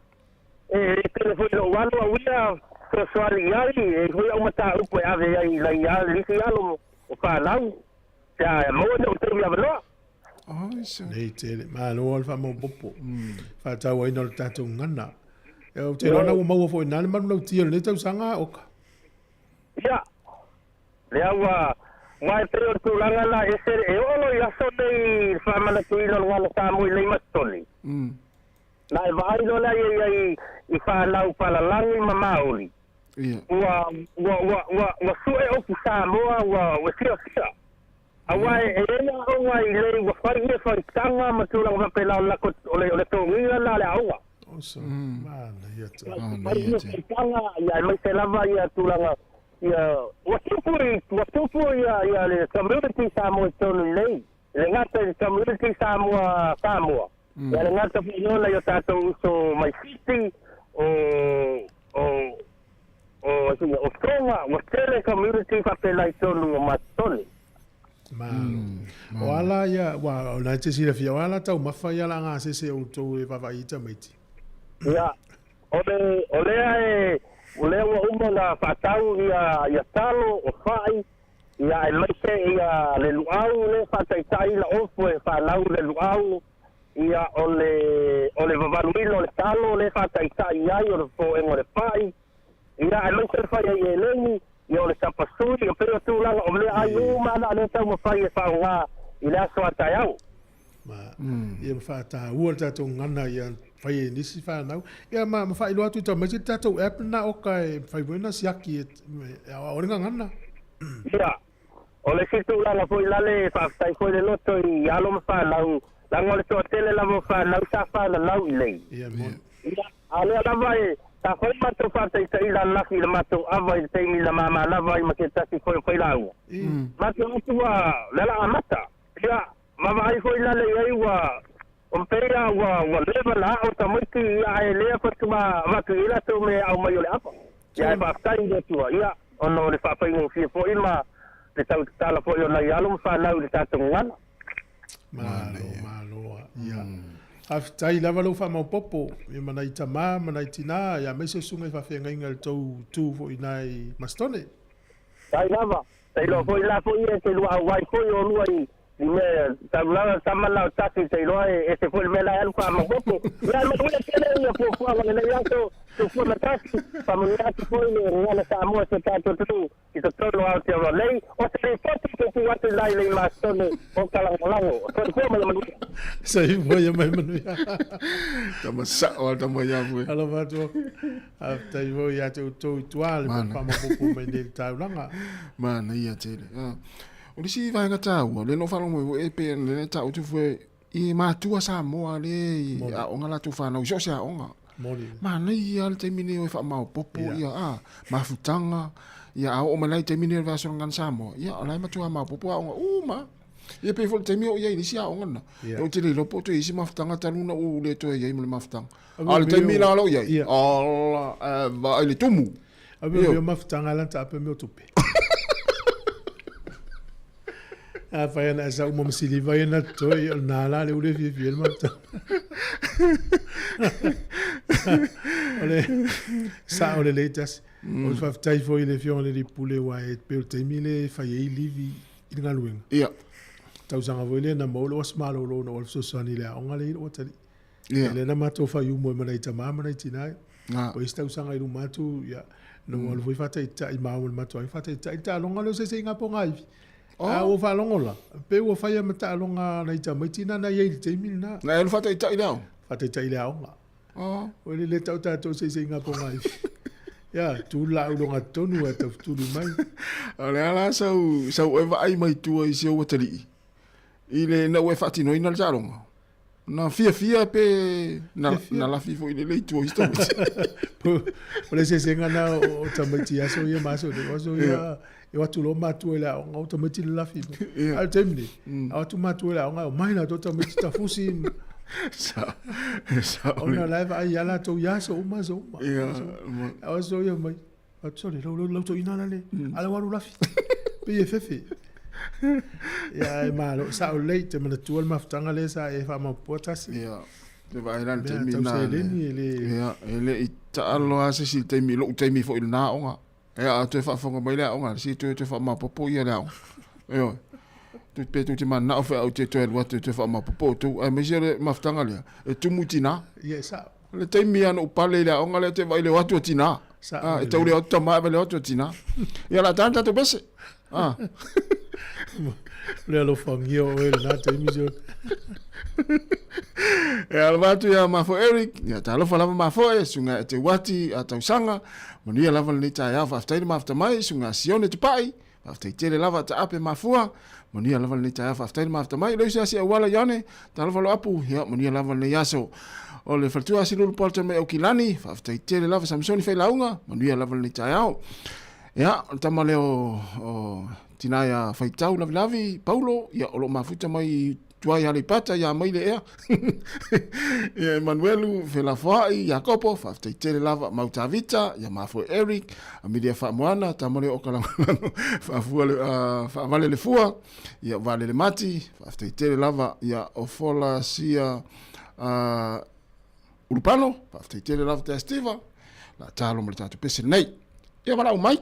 E tele foi lou alu au ia fesoasoani i ai, e i ai foi au mataupu e ave ai i nai nisi alo o fanau, pe a maua ni ou taimi avanoa. Nei tele, malo le faamaopoopo, faatauaina o le tatou gagana. Ou te iloa na ua maua foi i ina le manulauti o lenei tausaga, Oka. Ia, lea ua, aua e pei o le tulaga la e ese, e oo loa i aso nei i le faamanatuina o le gagana Samoa i Leimasitone, Na e vaai loa lea i ai i fanau palalagi ma maoli. Ua, ua, ua, ua, ua sue upu Samoa, ua, ua fiafia. Aua e, e i ai aoga i lei ua fai ia faitaga ma tulaga faapena o le lako, o le, o le togiga lena a le aoga. Awesome. Manaia tele. Fai ia faitaga, ia aemaise lava ia tulaga, ia, ua tupu i, ua tupu ia, ia le community Samoa i totonu i lei. E le gata i le community Samoa, Samoa. Ia le gata foi lea nai o tatou uso mai Fiti, o, o, o, o Tonga, ua tele community faapena i totonu o Matone. Malo. O ala ia, ua, o na e te silafia, o ala taumafa ia la gasese o outou e vaavaai i tamaiti. Ia, o le, o lea e, o lea ua uma ona faatau ia, ia talo, o fai, ia aemaise ia le luau lea e faataitai la ofu e fanau le luau, ia o le o le vavaluina o le talo lea e faataitai ai o le fofoega o le fai, ia aemaise le fai ai eleni, ia o le sapasui, e pei o tulaga o meaai uma na lea e taumafai e faaaoga i le aso a taeao. Ma, ia ma faataua le tatou gagana ia fai e nisi fanau. Ia ma, ma faailoa atu i tamaiti le tatou app lena oka e mafai foi ona siaki e, e aoao le gagana. Ia, o le isi tulaga foi lale e faafetai foi le loto i alo ma fanau, leaga o le toatele lava o fanau sa fananau i lei. Ia, moni. Ia, a o lea lava e, sa fai matou faataitaiga ananafi i le matou ava i le taimi na mama lava ai ma se tasi foi o failauga. Matou atu ua, lea la amata. Ia, vaavaai foi lale i ai ua o pei a ua ua leva na ao tamaiti ia ae lea faatoa avatu i ai latou mea e ao mai o le ava. Ia ae faafetai i le Atua ia ona o le faafaigofie foi ma le tau tatala foi o nai alo ma fanau i le tatou gagana. Malo, malo a. Ia. Faafetai lava lou faamaopoopo ia ma nai tama ma nai tina ia aemaise o susuga i faafeagaiga i le tou tu foi i ina i Masitone. Faafetai lava. Te iloa foi la foi e te lua auai foi o lua i i mea tau la tama la o tasi te iloa e ese foi le mea la e alu faamaopoopo. Ia e manuia tele ia fuafuaga o lenei aso soifua ma tasi, faamanuia atu foi le gagana Samoa i so tatou atunuu i totonu o Aotearoa nei. O se lipoti te tuu atu i la i lei masone o Kalagolago. Soifua ma ia manuia. Soifua ia mai manuia. Tama sao a tama ia foi. Alofa atu. Faafetai foi ia te outou i tua le faamaopoopo mai nei i le taulaga. Manaia tele. O le isi vaega taua, lea na ou faalogo mai foi e pei ona lea na taua atu foi i matua Samoa lea i aoga latou fanau i so o se aoga. Manaia lava le taimi nei o e faamaopoopo ia a mafutaga ia a oo mai la i taimi nei o le vaiaso o le Gagana Samoa, ia o la e matua maopoopo aoga uma. Ia pei foi le taimi o i ai i le isi aoga lena. Ou te le iloa po o toe i ai se mafutaga talu ona ou le toe i ai ma le mafutaga. A o le taimi la o lo o i ai, ala, e vaai le tumu. A mea o mafutaga la ta ape mea o tupe. A fai ana esa uma masiliva ia na toi o nā la le ule fia fia le mafutaga. O le sa o le lei tasi. O le faafetai foi i le Afioga i le Alii Pule aua e pei o le taimi lea e fai ai livi i le galuega. Ia. Tausaga foi lea na maua lou aso malolo na ou alu fesoasoani i le aoga lea i lou atalii. Ia. Lea na matou fai umu ai ma nai tama ma nai tina. Ah. O isi tausaga i luma atu, ia, na ou alu foi faataitai maua ma le matou aiga, faataitai le taaloga lea o Seiseiga Pogaivi. Oh. A ua faalogo la, pei ua faia ma taaloga a nai tamaiti na na i ai i le taimi lena. Na e alu faataitai le aoga? Faataitai i le aoga. Oh. O le le tau tatou Seiseiga Pogaivi. Ia, tu le laau loga totonu ae taufetuli mai. O le a la sau, sau e vaai mai tua i si ou atalii, i le, ina ua e faatinoina le taaloga? Na fiafia pe na, na lafi fo'i le itu o isi tamaiti. O le eseesega na o tamaiti i aso ia ma aso nei. O aso ia e o atu loa matua i le aoga o tamaiti le lafi mai. A o le taimi nei, a o atu matua i le aoga e omai latou tamaiti tafusi ma ona o la e vaai ia latou i aso uma aso uma. A o aso ia mai, atu sole, lau, lau, lau toeaina la le, a la ua alu lafi. Pei e fefe. Ia ae malo, sao lelei, te manatua le mafutaga lea sa e faamaopoopoa tasi. Ia, te vaai la i le Mea taimi tau lena. seleni e le... Ia, e le i taalo lava se isi i le taimi, i lou taimi foi i lena aoga. Ia, a toe faafofoga mai le aoga, se toe toe faamaopoopo ia le aoga. Ioe. Tu pe tou te mananao feau te toe alu atu e toe faamaopoopo outou, aemaise o le mafutaga lea, e tumu i tina. Ia, e sao. O le taimi lava na ou pale i le aoga lea, te vaai i le o atu a tina. Sao Ah, e lelei. tau le o atu tama, ae vaai le o atu a tina. Ia, o le a ta le tatou pese. Ah. Le alofagia o oe i lena taimi sio. E alofa atu ia Mafo Eric, ia talofa lava Mafo e, suga e te uati a tausaga, manuia lava lenei taeao, faafetai le mafuta mai, suga Sione Tupai, faafetai tele lava Taape Mafua, manuia lava lenei taeao, faafetai le mafuta mai, Leusi Asi Auala Ione, talofa Loapu, ia manuia lava lenei aso. O le faletua Asilulu Paulton mai Aukilani, faafetai tele lava Samsoni Failauga, manuia lava lenei taeao. Ia, o le tama lea o, o tina ia Faitau Lavilavi, Paulo, ia o lo o mafuta mai i tua i Aleipata, ia Maile ea. ia Emanuelu, Felafoai, Iakopo, faafetai tele lava, Mau Tavita, ia Mafoe Eric, Amelia Faamoana, tama lea o Kalagolago, faafua le, faavale le fua, ia Valele Mati, faafetai tele lava, ia Ofola Sia, Ulupano, faafetai tele lava te Steve, la talo ma le tatou pese lenei. Ia valaau mai.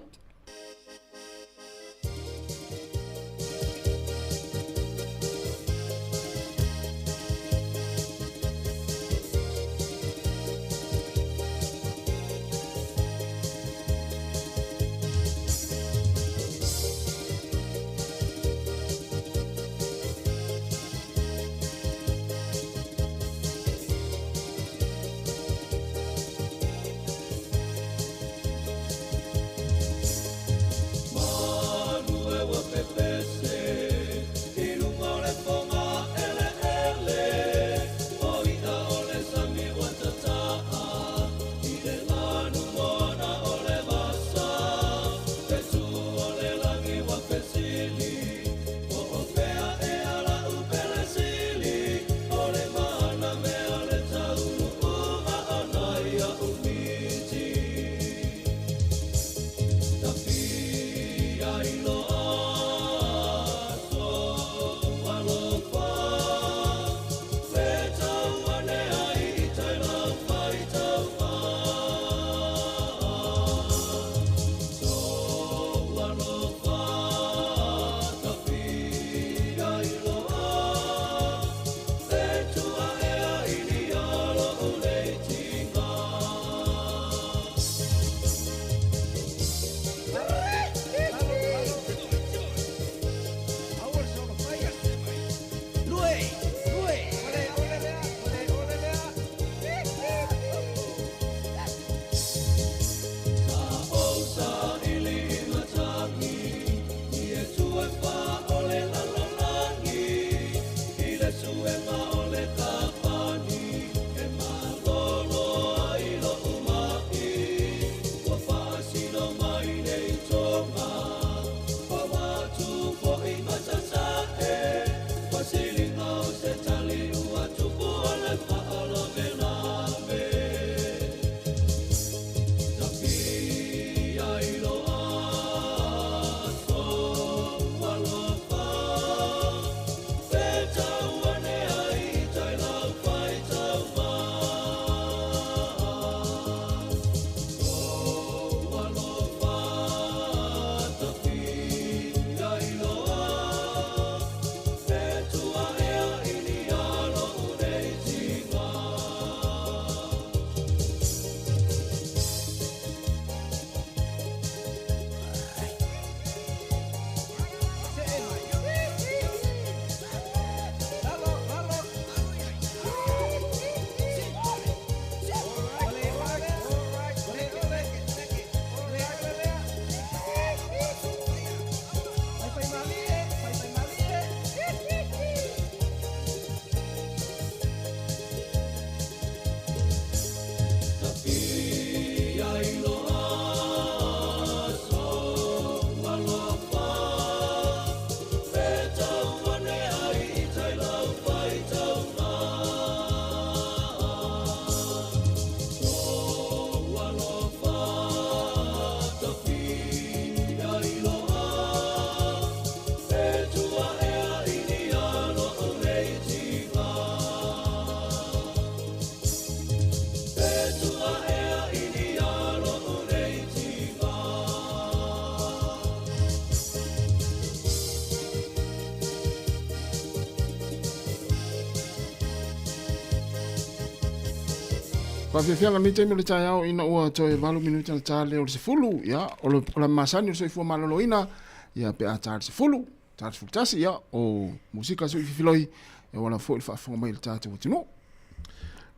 Faafiafiaga lenei taimi o le taeao ina ua toe 8 minute na ta lea o le 10, ia, o le o le masani o le soifua maloloina, ia pe a ta le 10, ta le 11, ia, o musika sui fifiloi, ia wala foi le faafofoga mai i le tatou atunuu.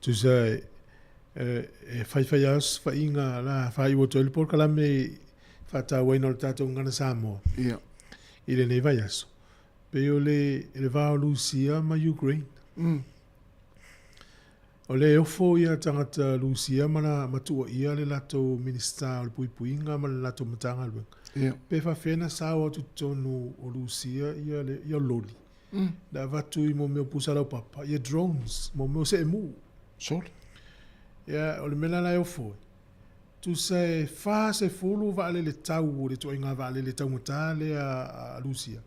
Tusa e, e faifai lava osofaiga la faaiu atu ai le polokalame i faatauaina o le tatou gagana Samoa Ia. i lenei vaiaso. Pei o le, le va o Lusia ma Ukraine. O le ofo ia tagata Lusia ma la ma tuuaia le latou Minisita o le Puipuiga ma le latou Matagaluega. Ia. Pe faafefea na sao atu totonu o Lusia ia le ia loli. Na avatu i mo mea o pusa laupapa, ia drones, mo mea o seemu. Sole. Ia, o le mea la la e ofo ai, tusa e 40 vaalele tau o le ituaiga vaalele taugata lea a Lusia.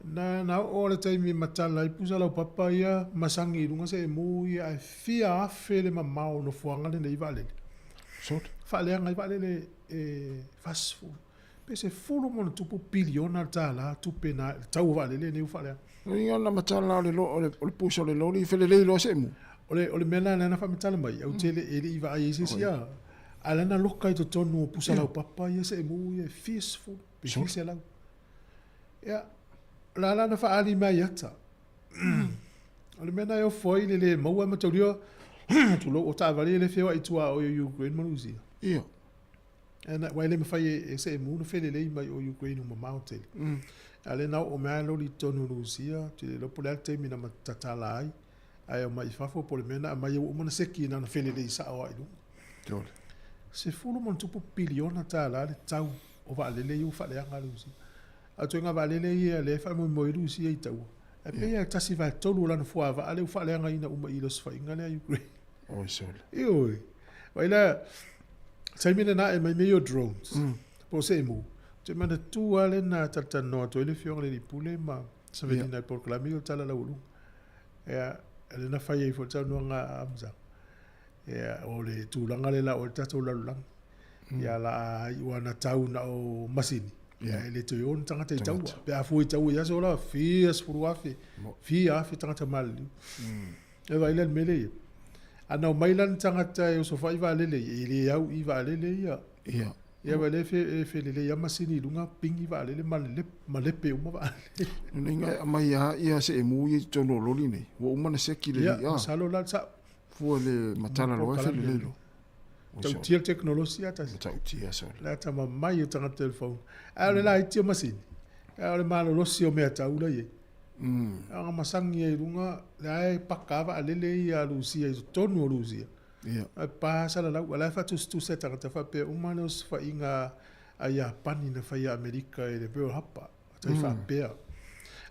Na na oo le taimi e matala ai pusa laupapa ia masagi i luga seemu ia ae fia afe le mamao o nofoaga lenei i vaalele. Sole. Faaleaga ai vaalele e 40. Pe 10 ma ona tupu piliona tala tupe na le tau o vaalele nei ua faaleaga. Ia na matala o le lo, o le, o le pusa o le loli, felelei loa seemu. O le mea la lea na faamatala mai, au tele e le i vaai ai se isi a. A lea na loka i totonu o pusa laupapa ia seemu ia e fia sefulu, pe fia selau. Ia, o la la na faaali mai ata. O le mea na e ofo ai le le maua e mataulia, tulou, o taavale ia le feoai i tua o Ukraine ma Rusia. Ia. E na, aua e le mafai e seemu ona felelei mai o Ukraine ua mamao tele. A lea na oo mai lava loli i totonu o Rusia, ou te le iloa po o le a le taimi na tatala ai, ae omai i fafo po o le mea na aumai ua uma ona seki na ona felelei sao lava i luga. Tole. $10+ piliona le tau o vaalele ia ua faaleaga a Rusia. A o ituaiga vaalele ia lea e faamoemoe ai Rusia i taua, ae pei lava e 1/3 o lana fuavaa lea ua faaleagaina uma i le osofaiga lea a Ukraine. Oi sole. Ioe. Vaai la, taimi lena e mai mea ia o drones, po o seemu, ou te manatua lava lea na talatalanoa atu ai le Afioga i le Alii Pule ma Savelina i le polokalame o le Tala Laualuga. Ia, lea na fai ai foi le saunoaga a Hamza. Ia, o le tulaga lea la o le tatou lalolagi. Ia la a iu ana tau na o masini. Ia, e le toe o ni tagata i taua. Pe a fua i taua i aso la, fia sefulu afe, fia afe tagata maliliu. E vaai la i le mea lea i ai. A na omai la ni tagata e osofai vaalele ia, e le au i vaalele ia. Ia. Ia vaai lea e felelei lava masini i luga, pingi vaalele ma ma lepe uma vaalele. Lona uiga e aumai lava ia seemu ia i totonu o loli nei, ua uma ona seki lelei. Ia, masalo la le sao. Fua le matala loa e felelei loa. Matautia le tekonolosi a tasi. Matautia sole. Le atamamai o tagata i le fauna. Ae o le laiti o masini, ae o le malolosi o mea tau la i ai. Aga masagi ai i luga, lea e paka lava vaalele ia a Lusia i totonu o Lusia. Ia. Ae pa salalau, a o la e faatusatusa e tagata faapea uma le osofaiga a Iapani na fai ia Amerika i le Pearl Harbor. Tai faapea.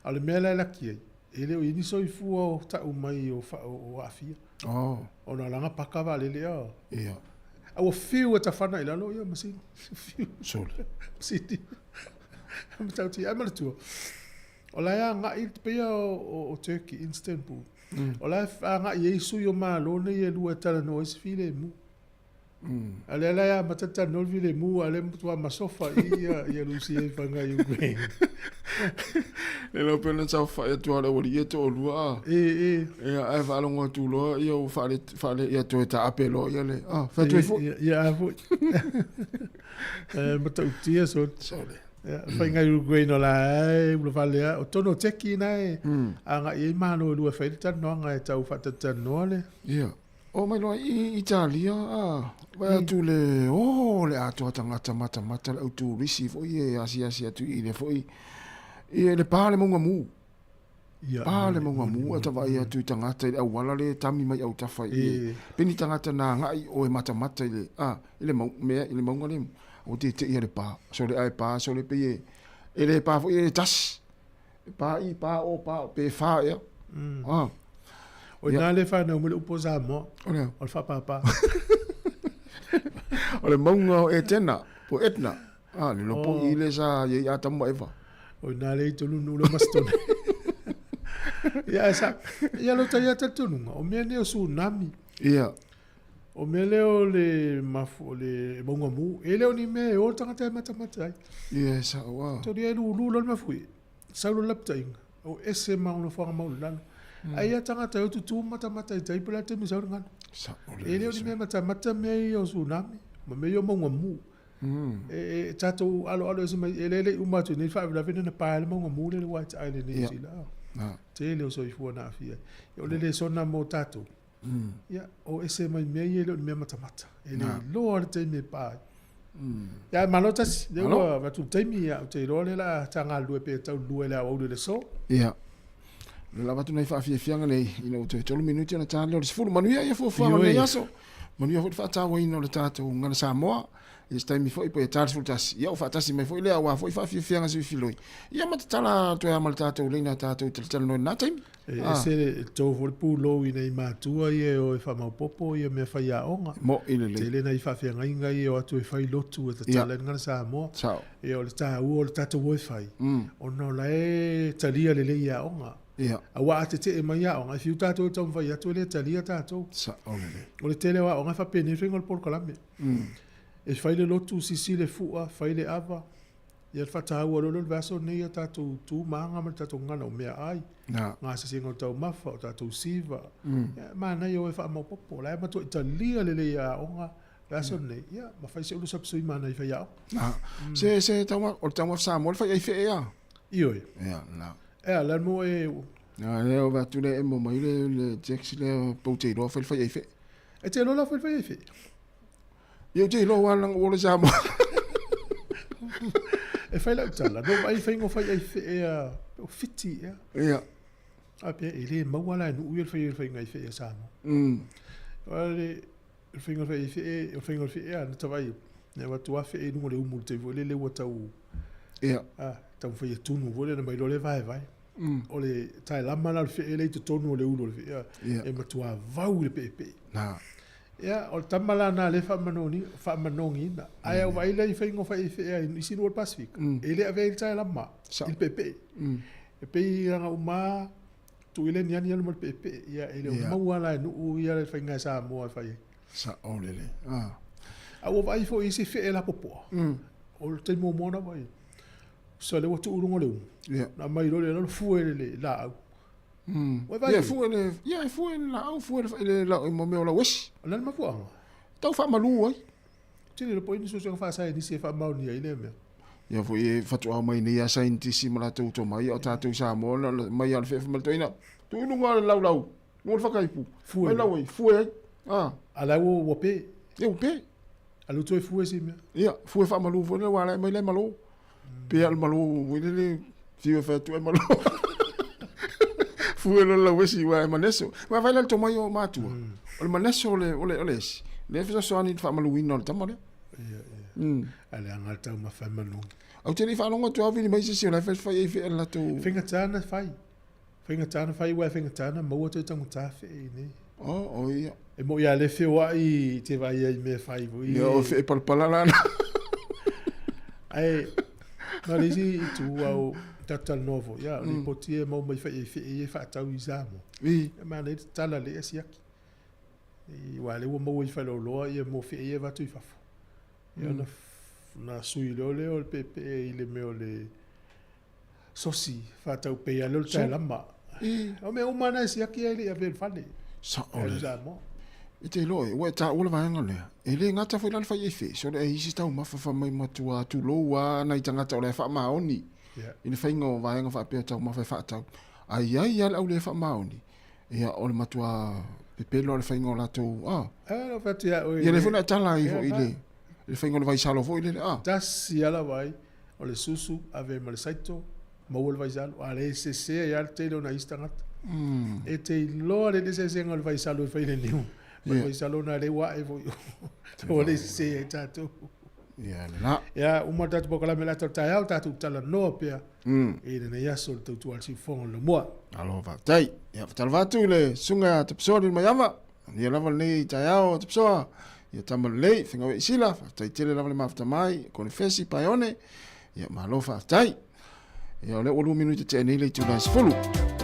A o le mea la e laki ai, e le o i ai ni soifua o tau mai o o aafia. Oh. Ona o laga paka vaalele a. Ia. A ua fiu e tafana i lalo ia masini. Fiu. Sole. Masini. Matautia. Ai manatua. O la e agai e pei o Turkey, Istanbul. O la e agai ai sui o Malo nei e lua e talanoa ai se filemu. A lea la e amata ona talanoa le filemu, a o lea e matua masofa i ia Rusia i faga i Ukraine. Le iloa pe ona saofai atu lava le aualii ia toalua a. E, e. Ia, ae faalogo atu loa ia ua faale, faale, ia toe taape loa ia le, a, fai atu ai foi. Ia, ia a foi. E matautia sole. Sole. Ia, faiga i Ukraine o la e ulavale lava. O totonu o Turkey na e agai ai Malo e lua e fai ai le talanoaga e tau faatalatalanoa le. Ia. Oo mai loa i Italia, a, vaai atu le, oh, le atoa tagata matamata le au turisi foi e asiasi atu i le foi, i le pa le mauga mu. Ia, Pa le mauga mu, a ta vaai atu i tagata i le auala le tami mai autafa i e. Pe ni tagata na agai o e matamata i le, a, i le mau, mea, i le mauga le, ua teteia le pa. Sole a e pa, sole pei e, e le pa foi e tasi. E pa i, pa o, pa o, pe fa ea. Ah. O ina le whanau mai le upu o Samoa. O le? O le whapapa. O le maunga o Etena, po Etna. Ah, le lopo i le sa i Atamu ma Eva. O ina le i tolu nu le masitone. Ia, sa, ia lo tai ata tonu o mea nei o tsunami. Ia. O mea lea o le mafu, o le mauga mu, e le o ni mea e o le tagata e matamata ai. Ia, e sao a. Tolu ia e lulu loa le mafui, sau loa le lapataiga, o ese ma ona foaga mau i lalo. Ai ia tagata e o tutū matamata i tai po o le a le taimi e sau ai le galu. E le o ni mea matamata mea ia o tsunami ma mea ia o mauga mu. E, e tatou aloalo ese mai, e le le i uma atu i nei faalavelave na pae ai le mauga mu lea i le White Island i Niu Sila. Tele o soifua na aafia ai. O le lesona mo tatou, ia, o ese mai mea ia e le o ni mea matamata. E le iloa le taimi e pa ai. Ia, malo tasi, lea ua avatu le taimi, ia, ou te iloa lea o le a ta galulue pea tau lua i le aoauli o le aso. Ia. O le lava atu nai faafiafiaga nei, ina ua toe 3 minute ona ta lea o le 10. Manuia ia fuafuaga o lenei aso. Manuia foi le faatauaina o le tatou Gana Samoa. I se taimi foi pe ta le 11. Ia, o faatasi mai foi lea aua foi faafiafiaga siifiloi. Ia ma tatala toe ama le tatou leina tatou talatalanoa i lena taimi. E ese le tou foi le pulou i nai matua ia e o e faamaopoopo ia mea faiaoga. Mo'i lelei. Tele nai faafeagaiga ia e o atu e fai lotu e tatala ai le Gana Samoa. Sao. Ia o le taua o le tatou o e fai, ona o la e talia lelei e aoga. Ia. Aua a tetee mai aoga, e fiu tatou e taumafai atu e le talia tatou. Sao lelei. O le tele o aoga e faapenei le faiga o le polokalame. E fai le lotu, sisi le fua, fai le ava. Ia le faataua loa lea o le vaiaso lenei a tatou tu ma aga ma le tatou gagana o meaai, gasesega o taumafa, o tatou siva. Ia, manaia o e faamaopoopo. O la e matuai talia lelei e aoga le aso lenei, ia, ma fai se ulu sapsui manaia i faiaoga. Se, se, tauma, o le taumafa Samoa le fai ai fee a. Ioe. Ia, la. Ea, la mo e... Na, lea o atu le emo mai le, le Jax le pou te iloa fai le fai ai fee. E te iloa la fai le fai ai fee? Ia ou te iloa ua langa ua le Samoa. E fai lau tala, no ai fai ngo fai ai fee a o fiti ea. Ia. A pe e le maua la e nuu ia le fai le fai ngai fee a Samoa. O le le faiga fai fee, o le faiga fee a na tawai. Ne wa tua fee i lunga le umu te foi le le ua tau. Ia. A tau fai e tunu foi le na mai lo le vae vae. O le tae lama la o le fee le i totonu o le ulu o le fee a. E matua vau le peepee. Na. Ia, o le tama la na lea e faamanogiina. Ae a ou vaai la i faiga o faiaifea i isi nuu o le Pasefika, e le avea i le taelama i le peepee. E pei na uma tuu i le aniani alu ma le peepee. Ia, e le o maua la e nuu ia le faiga e Samoa e fai ai. Sao lelei. A ua vaai foi i isi fee lapopoa, o le taimi muamua na vaai ai, so lea ua tuu i luga o le umu, na aumai loa le fue i le laau. Ua vaai Ia, fue le, ia, e fue le laau, fue le, le, la, mo mea o lauesi. O le a le mafuaaga? Tau faamalu ai. Ou te le iloa po o i ai ni suesuega faasaienisi e faamaonia ai lea mea. Ia foi e faatoa mai nei a saienitisi ma latou tomai, a o tatou i Samoa, na ona mai lava o le fefe ma le toeaina, tuu i luga o le laulau, luga o le whakaipu. Fue. Mai lau ai, fue ai. Ah. A la ua, ua pe. Ia ua pe. A lua toe fue si mea. Ia, fue faamalu foi lea, ua alai mai lai malo. Pe al malo, foi lele, fiu e whai atu ai malo. Fue lo lau esi, ua e maneso. Ua vai le tomai o mātua. O le maneso o le, o le, o le esi. Le fesoasoani i le faamaluina o le tama lea. Ia, ia. A le aga le taumafa e manogi. Au te le i faalogo atu au vili mai se isi o la e fai fai ai fea le latou. Faigata na fai. Faigata na fai, aua e faigata na maua toe taugata fee i nei. Oh, oh ia. E moi a le feoai te vaai ai i mea fai foi. Ia, o fee palapala la na. Ae, na o le isi itu au tatou talanoa foi, ia, o lipoti ia e maua mai fai ai fee ia e faatau i Samoa. E manaia le tatala lea e siaki. Aua lea ua maua i faleoloa ia mo fee ia e avatu i fafo. Ia ona na sui loa lea o le peepee i le mea o le sosi faatau pei lava lea o le taelama. O mea uma na e siaki ai le i ave i le fale. Sao E alu lelei. Samoa. E te iloa e, ua e taua le vaega lea. E le gata foi la le fai ai so le ai isi taumafa fai mai matua tulou a nai tagata o la e faamaoni i le faiga o vaega faapea taumafa e faatau. Ae i ai lava le au le faamaoni, ia o le matua pepelo o le faiga o latou, a. A, na fai atu ia oe. Ia lea foi na e tala ai foi i le, le faiga o le vaisalo foi lele, a. Tasi lava la vaai. O le susu, ave ma le saito, maua le vaisalo. A le sese ai lava le tele o nai isi tagata. E te iloa le eseesega o le vaisalo e fai i le niu, ma le vaisalo na lea ua ae foi. Ua le sese ai tatou. Ia lena. Ia, uma le tatou polokalame i le ata o le taeao, tatou talanoa pea i lenei aso i le tautua a le siufofoga o le Laumua. Malo faafetai. Ia, faatalofa atu i le susuga ia Tapisoa Lilomaiava. Manuia lava lenei taeao Tapisoa. Ia tama lelei, Fegauiai Sila, faafetai tele lava le mafuta mai, Konifesi, Paeone. Ia malo faafetai. Ia o lea ua 2 minute tea nei le itula e 10.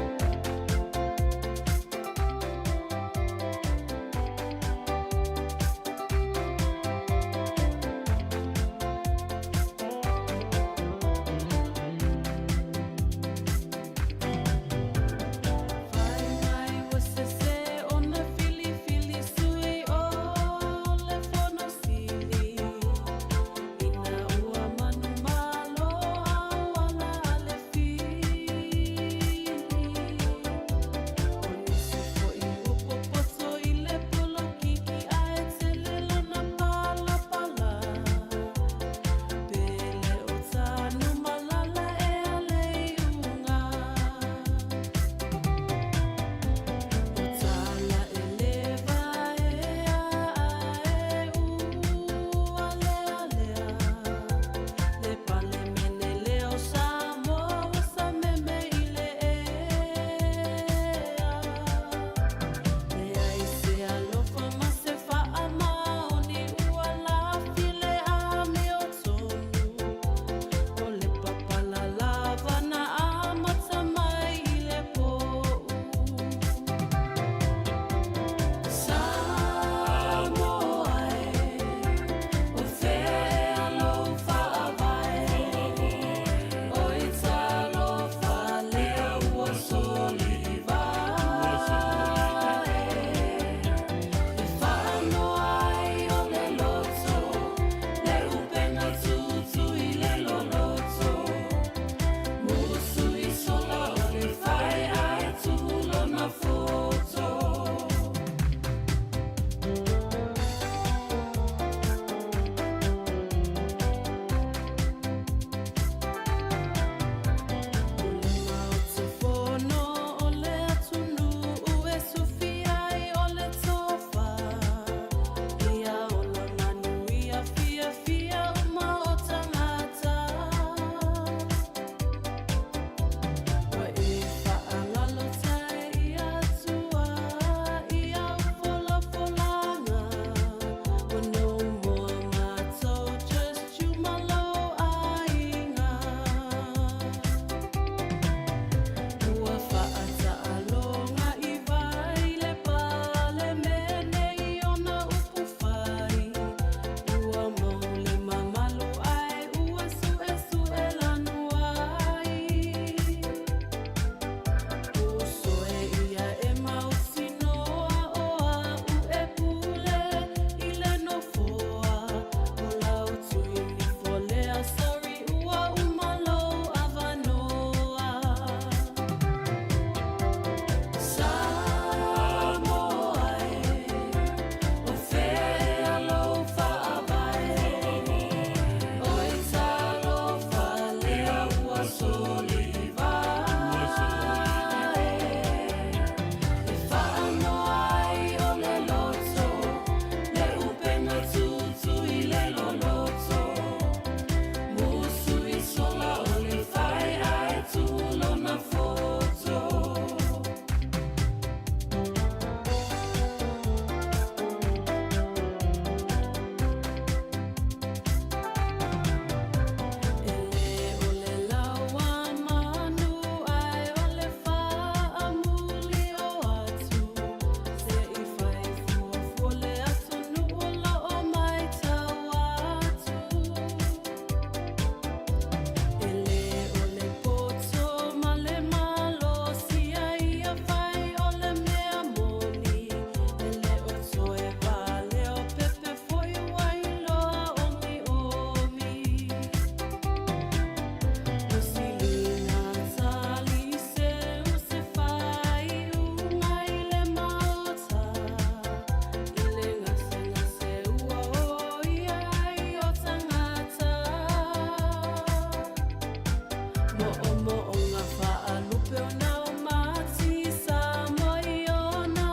Mo'omo'oga fa'alupe ona o mati sa moi ona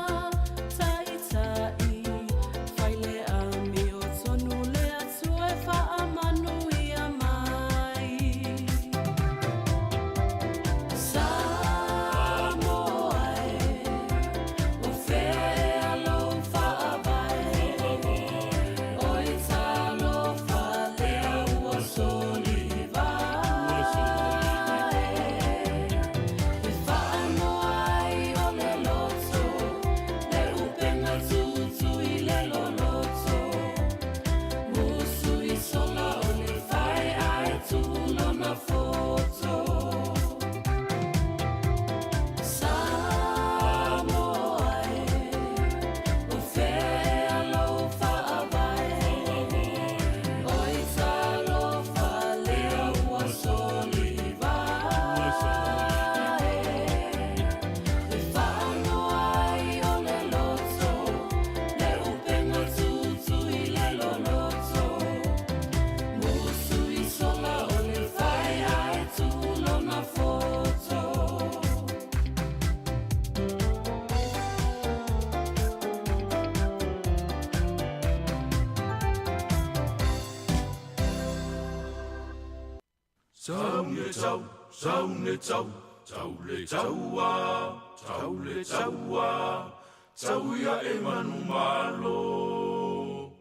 ta'ita'i faile amio tonu le Atua e fa'amanuia mai. Samoa e, ua fea lou fa'avae, oi talofa lea ua solivae. E fa'anoa ai o le loto, le upega tutu i le loloto. Musu i sola o le fae ae tulona foto. Samoa e, ua fea lou fa'avae, oi talofa lea ua solivae. E fa'anoa ai o le loto, le upega tutu i le loloto. Musu i sola o le fae ae tulona foto. Sau le tau, sau le tau, tau le taua, tau le taua, tau ia e manu malo.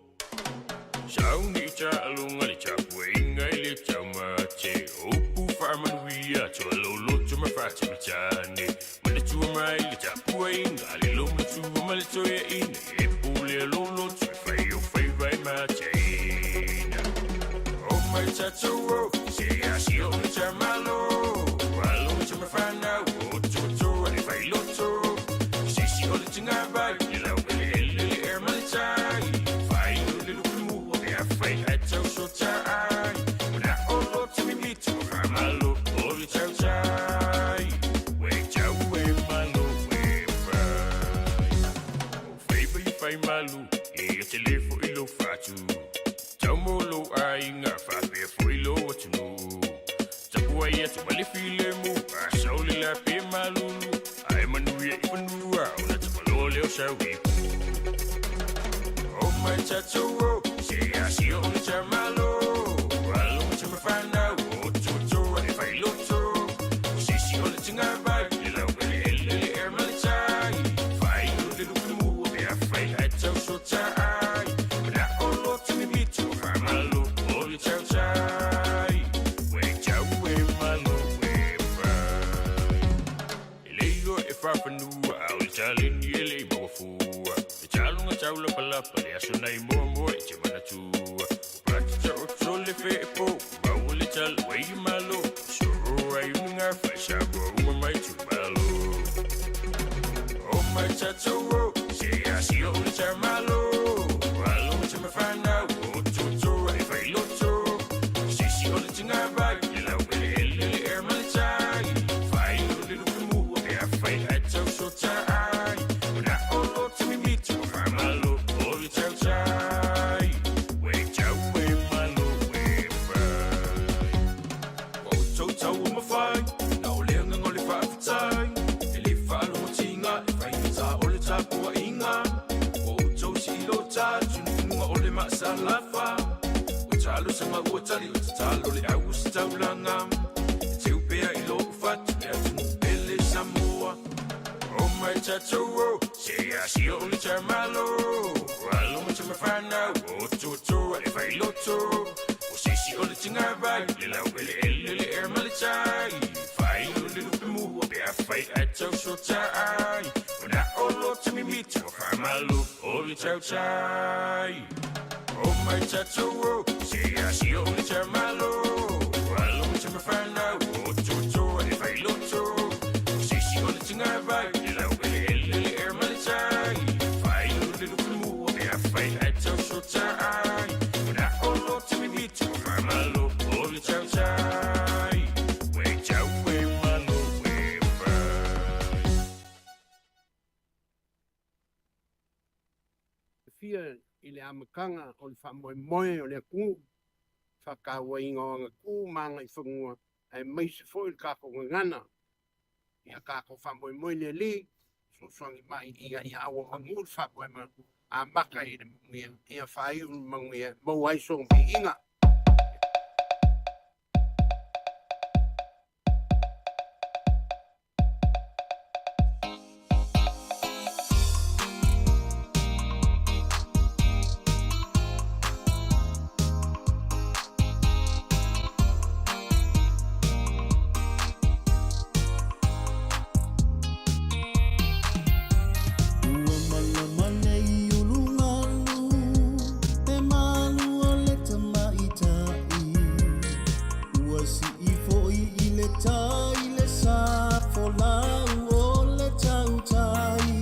Sau ni ta'alunga le tapuaiga i le taumate upu faamanuia toaloloto ma faatamatane manatua mai le tapuaiga le lomatua ma le toeaina e pule a loloto e fai o faiva e mateina o mai tatou se asio le tamalo alo tamafanau o tuatua le failoto sisi o le tigavai le laueleele le ea ma le tai fai o le lupimu e afai ae tausotaai ona o loto mimito faamalo o le tautai ue tau e malo e fai o faiva i faimalu ia te lē fo'i lou fatu taumo lou aiga faapea fo'i lou atunuu tapuai atu ma le filemu asau le lape malulu ae manuia i fanua ona tapaloa leo sauipu o mai tatou se asio o le tamalo alo ma tamafanau o tuatua e failoto sisi o le tigavai le laueleele le ea ma le tai fai o le lupimu e afai ae tausotaai ona o loto mimito faamalo o le tautai ue tau e malo e fai e leiloa e fafanua ao le taleni e lei mauafua e taluga taulapalapa le aso nai moamoa i te manatua o patita o tole feepo maua le tala uai malo soro ai unuga faisamoa uma mai tumalo o mai tatou se asio o le tamalo alo ma tamafanau o tuatua e failoto sisi o le tigavai le laueleele le ea ma le tai fai o le lupimu e afai ae tausotaai ona o loto mimito faamalo o le tautai ue tau e malo e fai Ua outou tau o mafai, na o le agaga o le fa'afetai, e lē fa'alogotiga e faigata o le tapua'iga. Ua outou si'ilota tunutunuga o le ma'asalafa. O talosaga ua tali o tatalo le au o se taulaga. E teu pea i lo'u fatu le atunuu pele Samoa. O mai tatou se asio o le tamalo alo ma tamafanau o tuatua e failoto o sisi o le tigavai le laueleele le ea ma le tai fai o le lupimu pe afai ae tausotaai ona o loto mimito faamalo o le tautai o mai tatou se asio o le tamalo alo ma tamafanau o tuatua e failoto o sisi o le tigavai le laueleele le ea ma le tai fai o le lupimu pe afai ae tausotaai ona o loto mimito faamalo o le tautai ue tau e malo e fai. Fia i le amataga o le fa'amoemoe o le atunuu fa'atauaina o aga tu ma aga i fanua Aemaise foi le tatou gagana. Ia tatou faamoemoe i le Alii, fesoasoani mai ina ia auomanu le faamoemoe, amata i le manuia, ia faaiu i le manuia, e maua ai sona viiga. Ua malama nei ulugalu e malu o le tamaitai. Ua sii foi i le tai le sa folau o le tautai.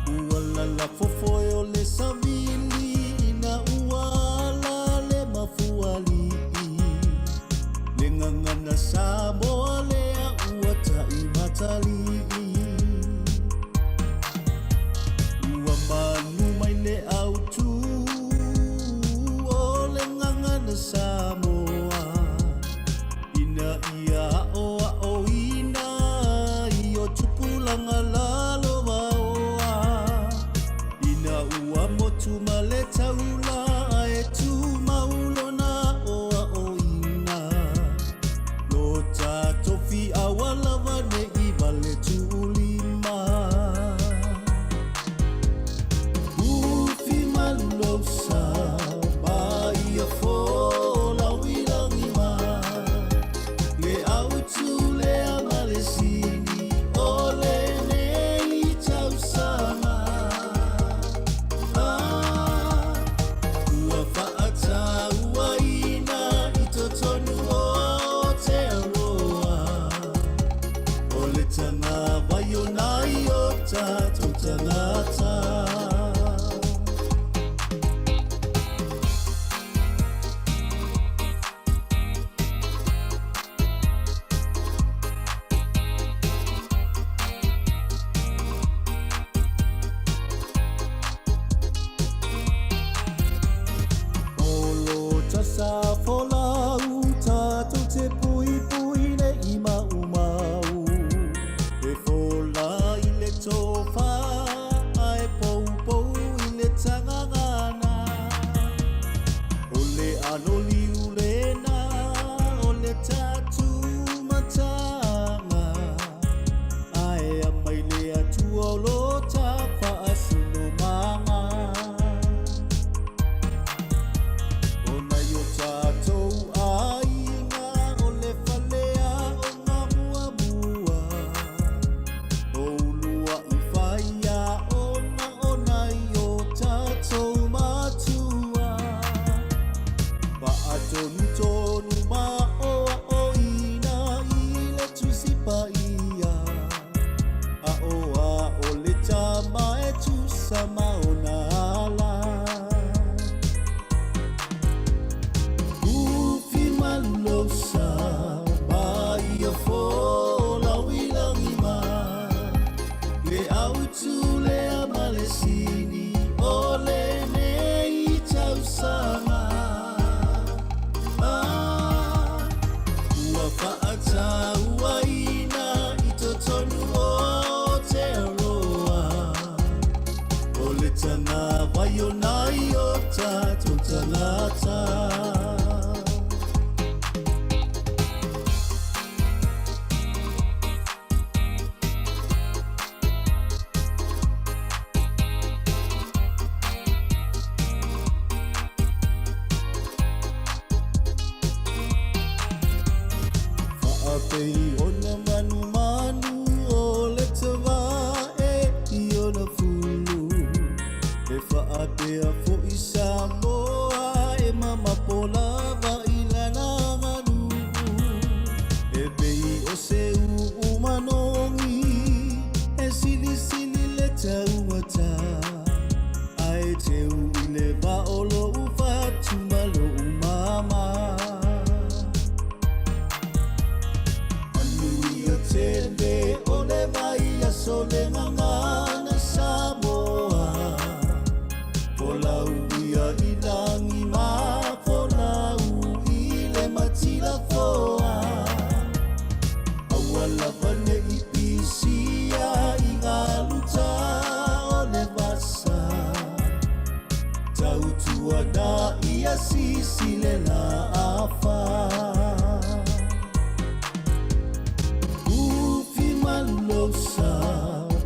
Ua lalafofo e o le savili ina ua ala le mafualii. Le gagana Samoa lea ua taimatalii. Ua manu mai le autū o le gagana Samoa. Ina ia aʻoaʻoina i o tupulaga lalovaoa. Ina ua motu ma le taula ae tumau lona aʻoaʻoina. Lo tatou fiaua lava neʻi vale tuulima. Ufi malu lou sa ma ia folau i lagi ma. Le autū lea ma le sini o lenei tausaga. Ah, ua faatauaina i totonu o Aotearoa. O le tagavai o nai o tatou tagata. O lo tasa folau tatou te puipui nei maumau. E fola i le tofa ae poupou i le tagagana. O le ano liu lena o le tatu mataga. Ae aumai le Atua o lo ta faasinomaga. O nai o tatou aiga o le faleaoga muamua. O uluai faiaoga o nai o tatou matua. Faatonutonu ma oaoina i le Tusi Paia. Aʻoaʻo le tama e tusa ma ona ala. Ufi malu lou sa ma ia folau i lagi ma. Le autū lea ma le sini o lenei tausaga. Ah, ua faatauaina i totonu o Aotearoa. O le tagavai o nai o tatou tagata. Faapei ona manumanu o le tavae i ona fulu. E faapea foi Samoa e mamapo lava i lana aganuu. E pei o se uu manogi e silisili le taugata. Ae teu i le vao lou fatu ma lou mama. Manuia tele o le vaiaso le gagana Samoa. Folau ia i lagi ma folau i le matilafoa. Aua lava nei pisia i galuta o le vasa. Tautuana ia sisi le la afa. Ufi malulosa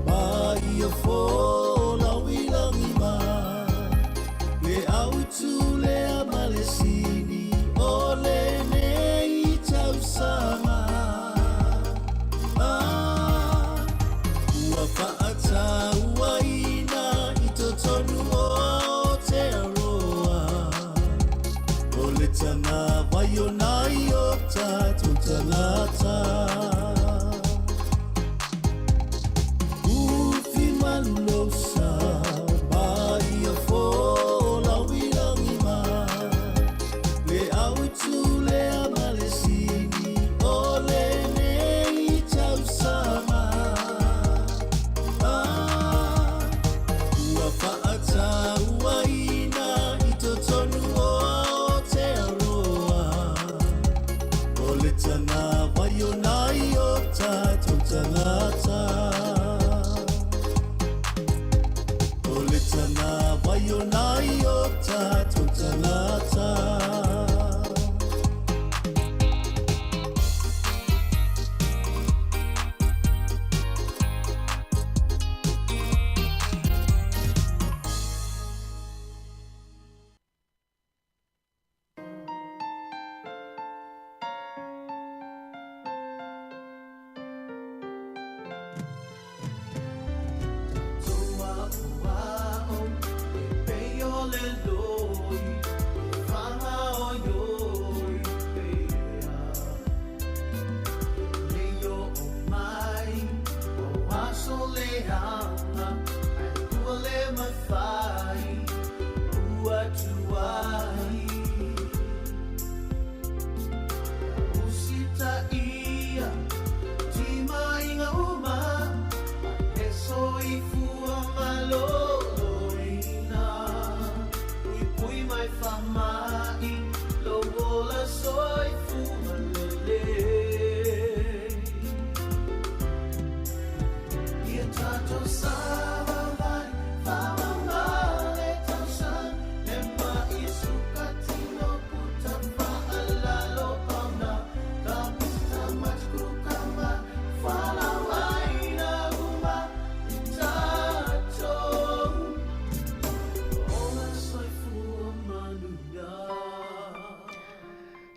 ma ia fola uilangi ma. Le au tulea ma le sini o lenei tausaga. Ah, ua faatauaina i totonu o Aotearoa. O le tagavai o nai o tatou tagata. Ufi malulosa ma ia fola uilangi ma. Le au tulea ma le sini o lenei tausaga. Ah, ua faatauaina i totonu o Aotearoa. O le tagavai o nai o tatou tagata. O le tagavai o nai o tatou tagata.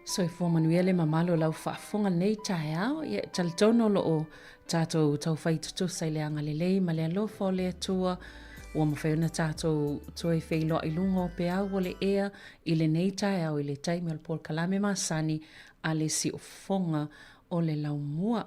Soifua manuia le mamalu o lau faafofoga lenei taeao. Ia, e talitonu o lo o tatou taufai tutusa i le agalelei ma le alofa o le Atua ua mafai ona tatou toe feiloai i luga o peau o le ea i lenei taeao i le taimi o le polokalame masani a le siufofoga o le laumua.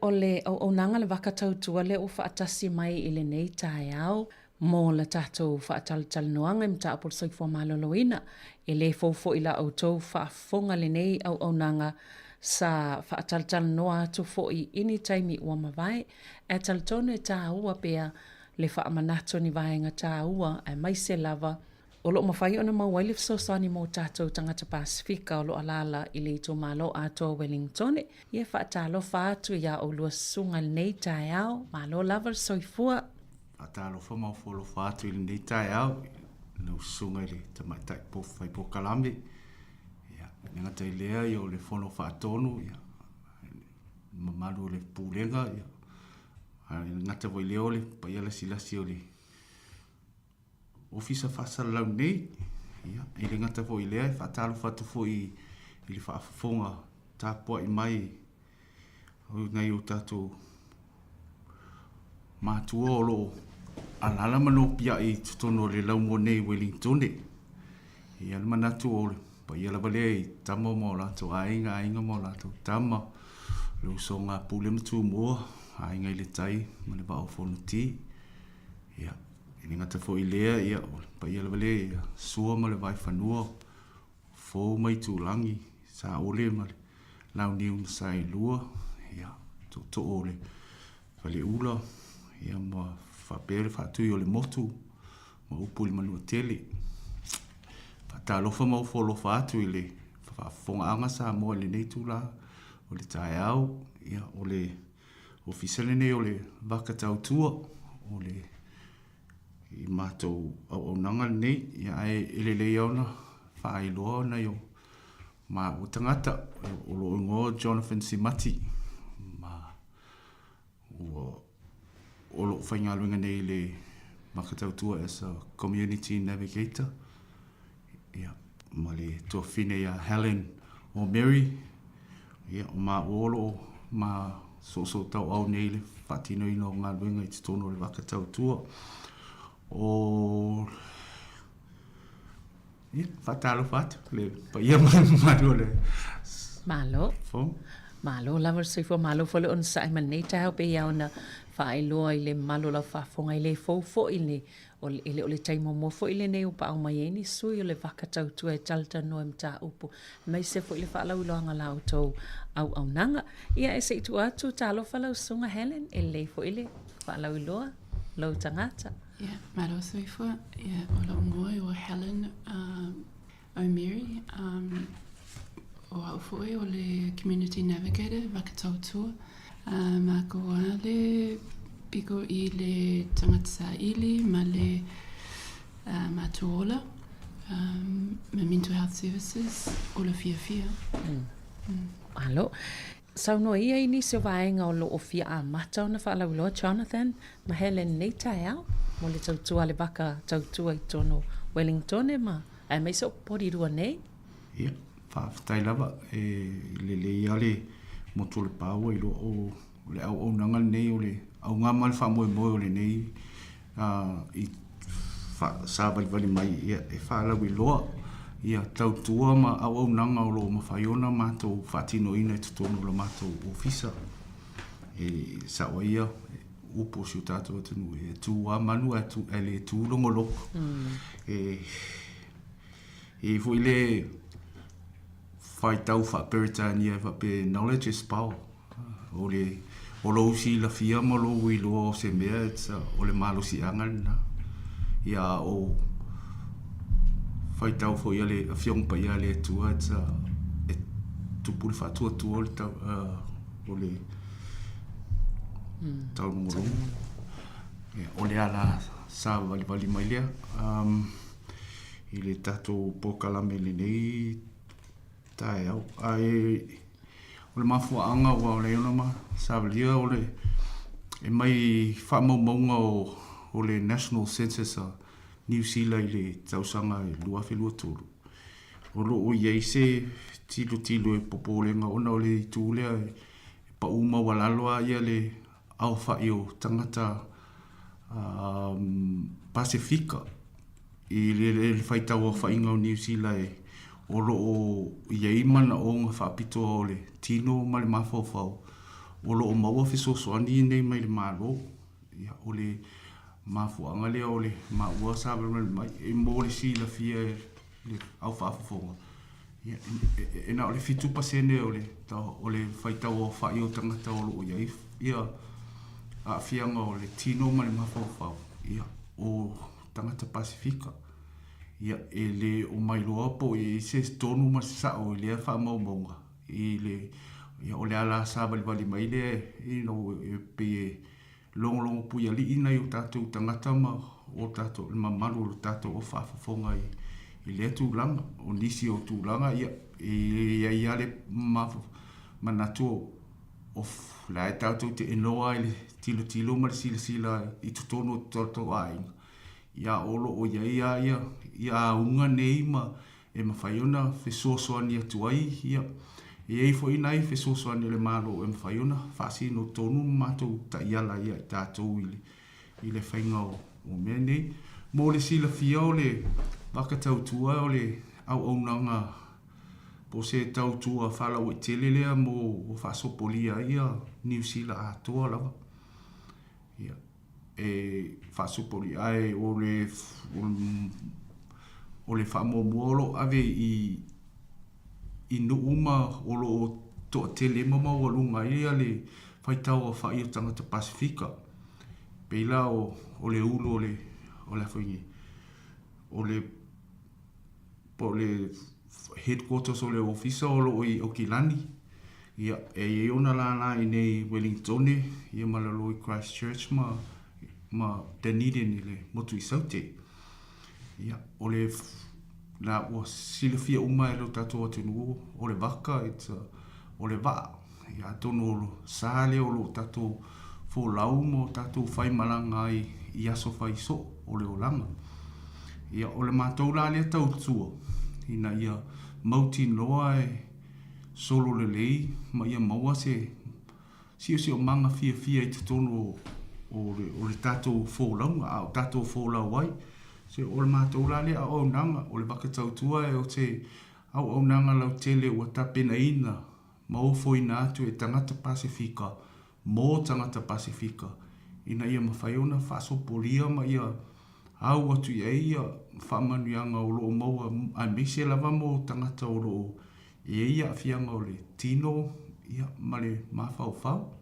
O le auaunaga le vaka tautua lea ua faatasi mai i lenei taeao mo la tatou faatalatalanoaga i mataupu o le soifua maloloina. E le fou foi la outou faafofoga lenei auaunaga sa faatalatalanoa atu foi i ni taimi ua mavae, ae talitonu e taua pea le faamanatu o ni vaega taua aemaise lava o lo o mafai ona maua ai le fesoasoani mo tatou tagata Pasefika o lo o alaala i le itumalo atoa o Wellingtone. Ia faatalofa atu iā oulua susuga i lenei taeao. Malo lava le soifua. Faatalofa ma ofoalofa atu i lenei taeao i lau susuga i le Tamaitai Fai Polokalame. Ia, e le gata i lea, ia, o le Fono Faatonu, ia, le mamalu o le Pulega, ia, a le gata foi i lea o le paia lasilasi o le Ofisa Faasalalau nei. Ia, e le gata foi i lea, e faatalofa atu foi i le faafofoga tapuai mai o nai o tatou matua o lo o alaala ma nopiai i totonu o le laumua nei i Wellingtone. Ia le manatu o le paia lava lea i tama ma o latou aiga, aiga ma o latou tama, le usoga a Pule ma Tumua, aiga i le tai ma le vaa o Fonoti. Ia, e le gata foi i lea, ia, o le paia lava lea ia Sua ma le Vaifanua, Fou ma Itulagi, Saole ma le Launiu na Saelua, ia, Tootoo o le Faleula, ia, ma faapea le Faatui o le Motu, ma upu i le Manuatele. Faatalofa ma ofo alofa atu i le faafofogaaga Samoa i lenei itula o le taeao, ia, o le. Ofisa lenei o le Vaka Tautua o le i matou auaunaga lenei, ia ae e lelei lava ona faailoa nai o maua tagata. O lou igoa o Jonathan Simati ma ua o lou faigaluega nei i le Vaka Tautua as a Community Navigator, ia, ma le tuafafine ia Helen O'Mary, ia, o maua o lo o ma soosootauau nei i le faatinoina o galuega i totonu o le Vaka Tautua. O ia, faatalofa atu le paia ma le mamalu o le Malo. Fono. Malo lava le soifua, malo foi le onosai mai lenei taeao pei lava ona faailoa i le mamalu o lau faafofoga e le fou foi le E le o le taimi muamua foi lenei ua paau mai ai ni sui o le vaka tautua e talatalanoa i mataupu, aemaise foi le faalauiloaga o la outou auaunaga. Ia, e se i tuu atu, talofa lau Susuga Helen, e lelei foi le faalauiloa lou tagata. Ia, malo soifua. Ia, o lou igoa ua Helen O'Mary. O au foi o le Community Navigator Vaka Tautua. Mākou a le piko i le tagata saili ma le matuola ma Mental Health Services o le fiafia. Malo. Saunoa ia i nisi o vaega o lo o fia amata ona faalauiloa Jonathan ma Helen i lenei taeao mo le tautua a le vaka tautua i totonu o Wellingtone ma aemaise o Porirua nei. Ia, faafetai lava. E lelei lava le motu o le pa ua iloa o le auaunaga lenei o le auga ma le faamoemoe o lenei i sāvalivali mai ia, e faalauiloa ia tautua ma auaunaga o lo o mafai ona matou faatinoina i totonu o le matou ofisa. E sao ai ia upu o si o tatou atunuu, e tū lava manu ae le tū logologo. E i ai foi le faitau faa-Peretania e faapea knowledge is power. O le o lou silafia ma lou iloa o se mea it's a, o le malosiaga lena. Ia o faitau foi a le Afioga Paia a le Atua it's a, e tupu le faatuatua o le tau, o le taulogologo. Ia, o le ala savalivali mai lea i le tatou polokalame i lenei taeao. Ae o le mafuaaga ua ala ai ona ma savalia o le e mai faamaumauga o le National Census a Niu Sila i le tausaga 2023, o lo o i ai se tilotilo e popolega ona o le itu lea e pau maualalo lava ia le aofai o tagata Pasefika i le faitau aofaiga o Niu Sila e o lo o i ai manaoga faapitoa o le tino ma le mafaufau o lo o maua fesoasoani nei mai le Malo. Ia, o le mafuaaga lea o le maua savalivali mai e mo le silafia e le au faafofoga, ia, e na o le 7% o le, o le faitau aofai o tagata o lo o i ai ia aafiaga o le tino ma le mafaufau, ia, o tagata Pasefika. Ia, e le o mailoa po o i ai se tonu ma se sao i lea faamaumauga i le, ia, o le ala savalivali mai lea, you know, e pei e logologo puialii nai o tatou tagata ma o tatou, le mamalu o le tatou au faafofoga i lea tulaga. O nisi o tulaga, ia, e i ai lava le manatu o la e tatou te enoa i le tilotilo ma le silasila i totonu o tatou aiga, ia o lo o i ai lava ia, ia auga nei ma e mafai ona fesoasoani atu ai, ia, e i ai foi nai fesoasoani a le Malo e mafai ona faasino tonu ma matou taiala ia i tatou i le, i le faiga o, o mea nei. Mo le silafia o le vaka tautua o le auaunaga po o se tautua faalauaitele lea mo ua faasopolia ai ia Niu Sila atoa lava. Ia, e faasopoli ae o le o le faamuamua o lo o ave i i nuu ma o lo o toatele ma maualuga ai ia le faitau aofai o tagata Pasefika. Pei la o o le ulu o le o le a foi nei o le po o le headquarters o le ofisa o lo o i Aukilani. Ia, e i ai ona lālā i inei i Wellingtone, ia ma lalo i Christchurch ma, ma Dunedin i le motu i Saute. Ia, o le, la ua silafia uma e lo tatou atunuu, o le vaka, it's a, o le vaa. Ia, atonu o lo sa lea o lo tatou folau ma o tatou faimalaga ai i aso fai soo o le olaga. Ia, o le matou la lea tautua, ina ia mautinoa e solo lelei ma ia maua se siosiomaga fiafia i totonu o le tatou folauga, a o tatou folau ai. So, o le matou la lea auaunaga, o le vaka tautua o se auaunaga lautele ua tapenaina ma ofoina atu e tagata Pasefika mō tagata Pasefika ina ia mafai ona faasopolia ma ia au atu i ai ia faamanuiaga o lo o maua aemaise lava mō tagata o lo o i ai aafiaga o le tino ia ma le mafaufau.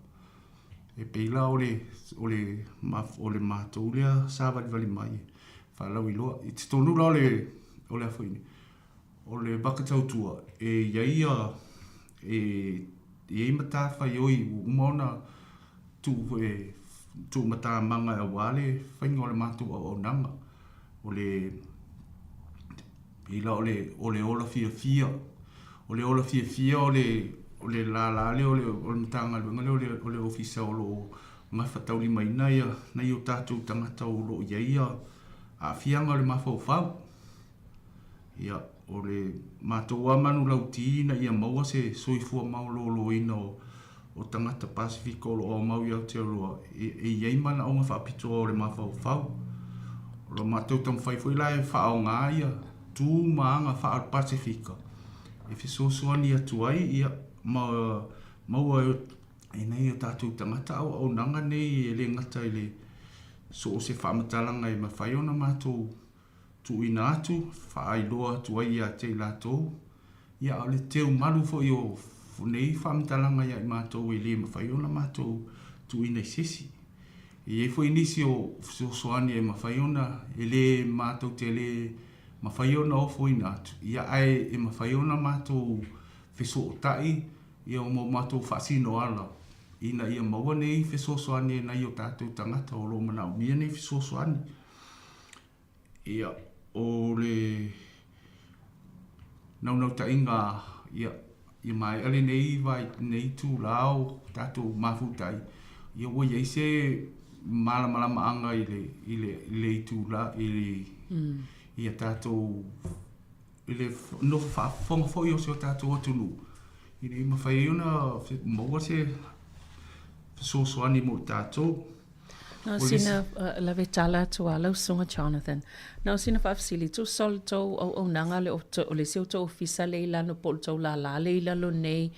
E pei la o le, o le, o le matou lea savalivali mai e faalauiloa. I totonu la o le, o le a foi nei, O le vaka tautua, e i ai ia, e i ai matafaioi ua uma ona tuu e tuumatamaga aua le faiga o le matou auaunaga. O le, pei la o le, o le ola fiafia, o le ola fiafia o le, o le lālā lea o le, o le Matagaluega lea o le, o le Ofisa o lo o gafataulimaina ia nai o tatou tagata o lo o i ai ia aafiaga o le mafaufau. Ia, o le matou lava manulauti ina ia maua se soifua maloloina o, o tagata Pasefika o lo o aumau i Aotearoa e, e i ai manaoga faapitoa o le mafaufau. O lo matou taumafai foi la e faaaoga ia tu ma aga faa-Pasefika e fesoasoani atu ai ia ma maua e nai o tatou tagata auaunaga nei e le gata i le so o se faamatalaga e mafai ona matou tuuina atu, faailoa atu ai ia te i latou, ia a o le teumalu foi o nei faamatalaga ia i matou e le mafai ona matou tuuina i se isi. E i ai foi nisi o fesoasoani e mafai ona, e le matou te le mafai ona ofoina atu, ia ae e mafai ona matou fesootai ia ma o matou faasinoala ina ia maua nei fesoasoani e nai o tatou tagata o lo o manaomia nei fesoasoani. Ia, o le naunautaiga, ia, ia maea lenei vai, lenei itulā o tatou mafuta ai, ia ua i ai se malamalamaaga i le, i le, i le itulā, i le, ia tatou, i le nofo faafofoga foi o si o tatou atunuu, ina ia mafai ai ona maua se fesoasoani mo i tatou. Na o sina lave tala atu a lau susuga Jonathan. Na o sina faafesili, tusa o le tou auaunaga le o le isi o tou ofisa lea i lalo po o le tou lālā lea i lalo nei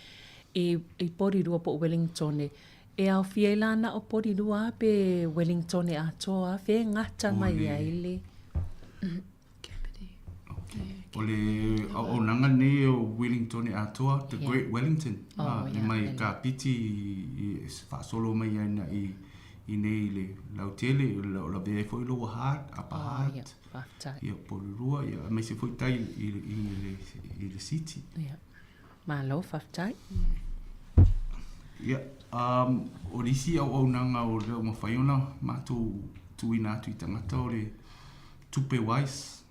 i i Porirua po o Wellingtone, e aofia ai la na o Porirua a pe Wellingtone atoa a? Fea e gata mai ai le O le auaunaga lenei o Wellington e atoa, The Great Wellington. Oh, ah, e mai Kapiti i faasolo mai ai na i i nei i le lautele, o lavea ai foi Lower Hutt, Upper oh, Hutt. Yeah, ia Porirua, ia aemaise foi tai i, i, i, i le city. Yeah. Malo, faafetai. Ia, um, o le isi auaunaga o lea ua mafai ona matou tuuina atu i tagata o le Tupe Wise.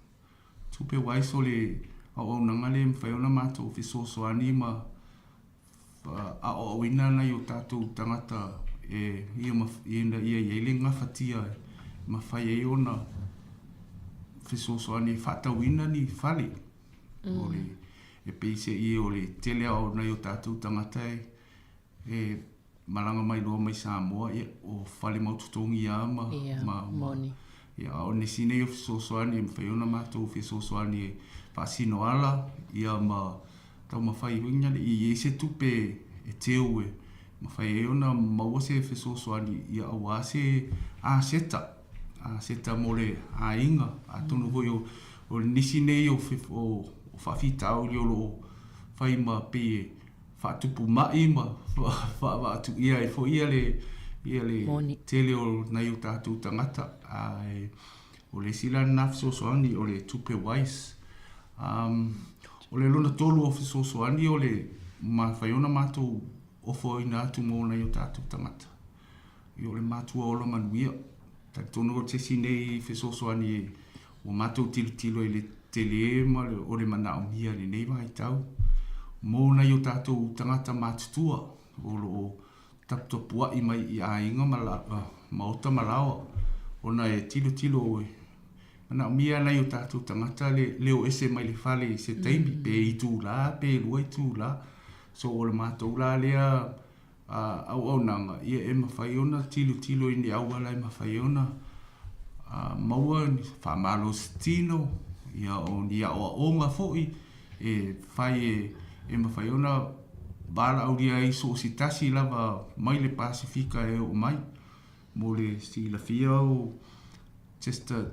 Tupe Wise o le auaunaga lea e mafai ona matou fesoasoani ma aoaoina nai o tatou tagata e ia ina ia i ai le gafatia e mafai ai ona fesoasoani e faatauina ni fale. O le, e pei se i o le tele lava o nai o tatou tagata e e malaga mai loa mai Samoa, ia, o fale mau totogi lava ma, Ia, ma, ma, moni. ia, a o nisi nei o fesoasoani e mafai ona matou fesoasoani e faasino ala, ia, ma taumafai foi ina ia i ai se tupe e teu e mafai ai ona maua se fesoasoani, ia, aua se aseta, aseta mo le aiga. Atonu foi o, o nisi nei o, o, o faafitauli o lo o fai ma pei e faatupu ma'i ma faavaatuia ai foi ia le ia le tele o nai o tatou tagata. Ae o le isi la lena fesoasoani o le tupe wise. Um, o le lona tolu o fesoasoani o le mafai ona matou ofoina atu mo nai o tatou tagata. Ia o le matua ola manuia. Talitonu o se isi nei fesoasoani e ua matou tilotilo i le tele ma le, o le manaomia i lenei vaitau mo nai o tatou tagata matutua o lo o taputapuai mai i aiga ma la, maota ma laoa ona e tilotilo e manaomia nai o tatou tagata le, le o ese mai le fale i se taimi, mm. pe itula, pe lua itula. So o le matou la lea auaunaga, ia e mafai ona tilotilo i ni auala e mafai ona maua ni faamalositino, ia o ni aoaoga foi e fai e mafai ona valaaulia ai so o se tasi lava mai le Pasefika e oo mai. Mo le silafia o just a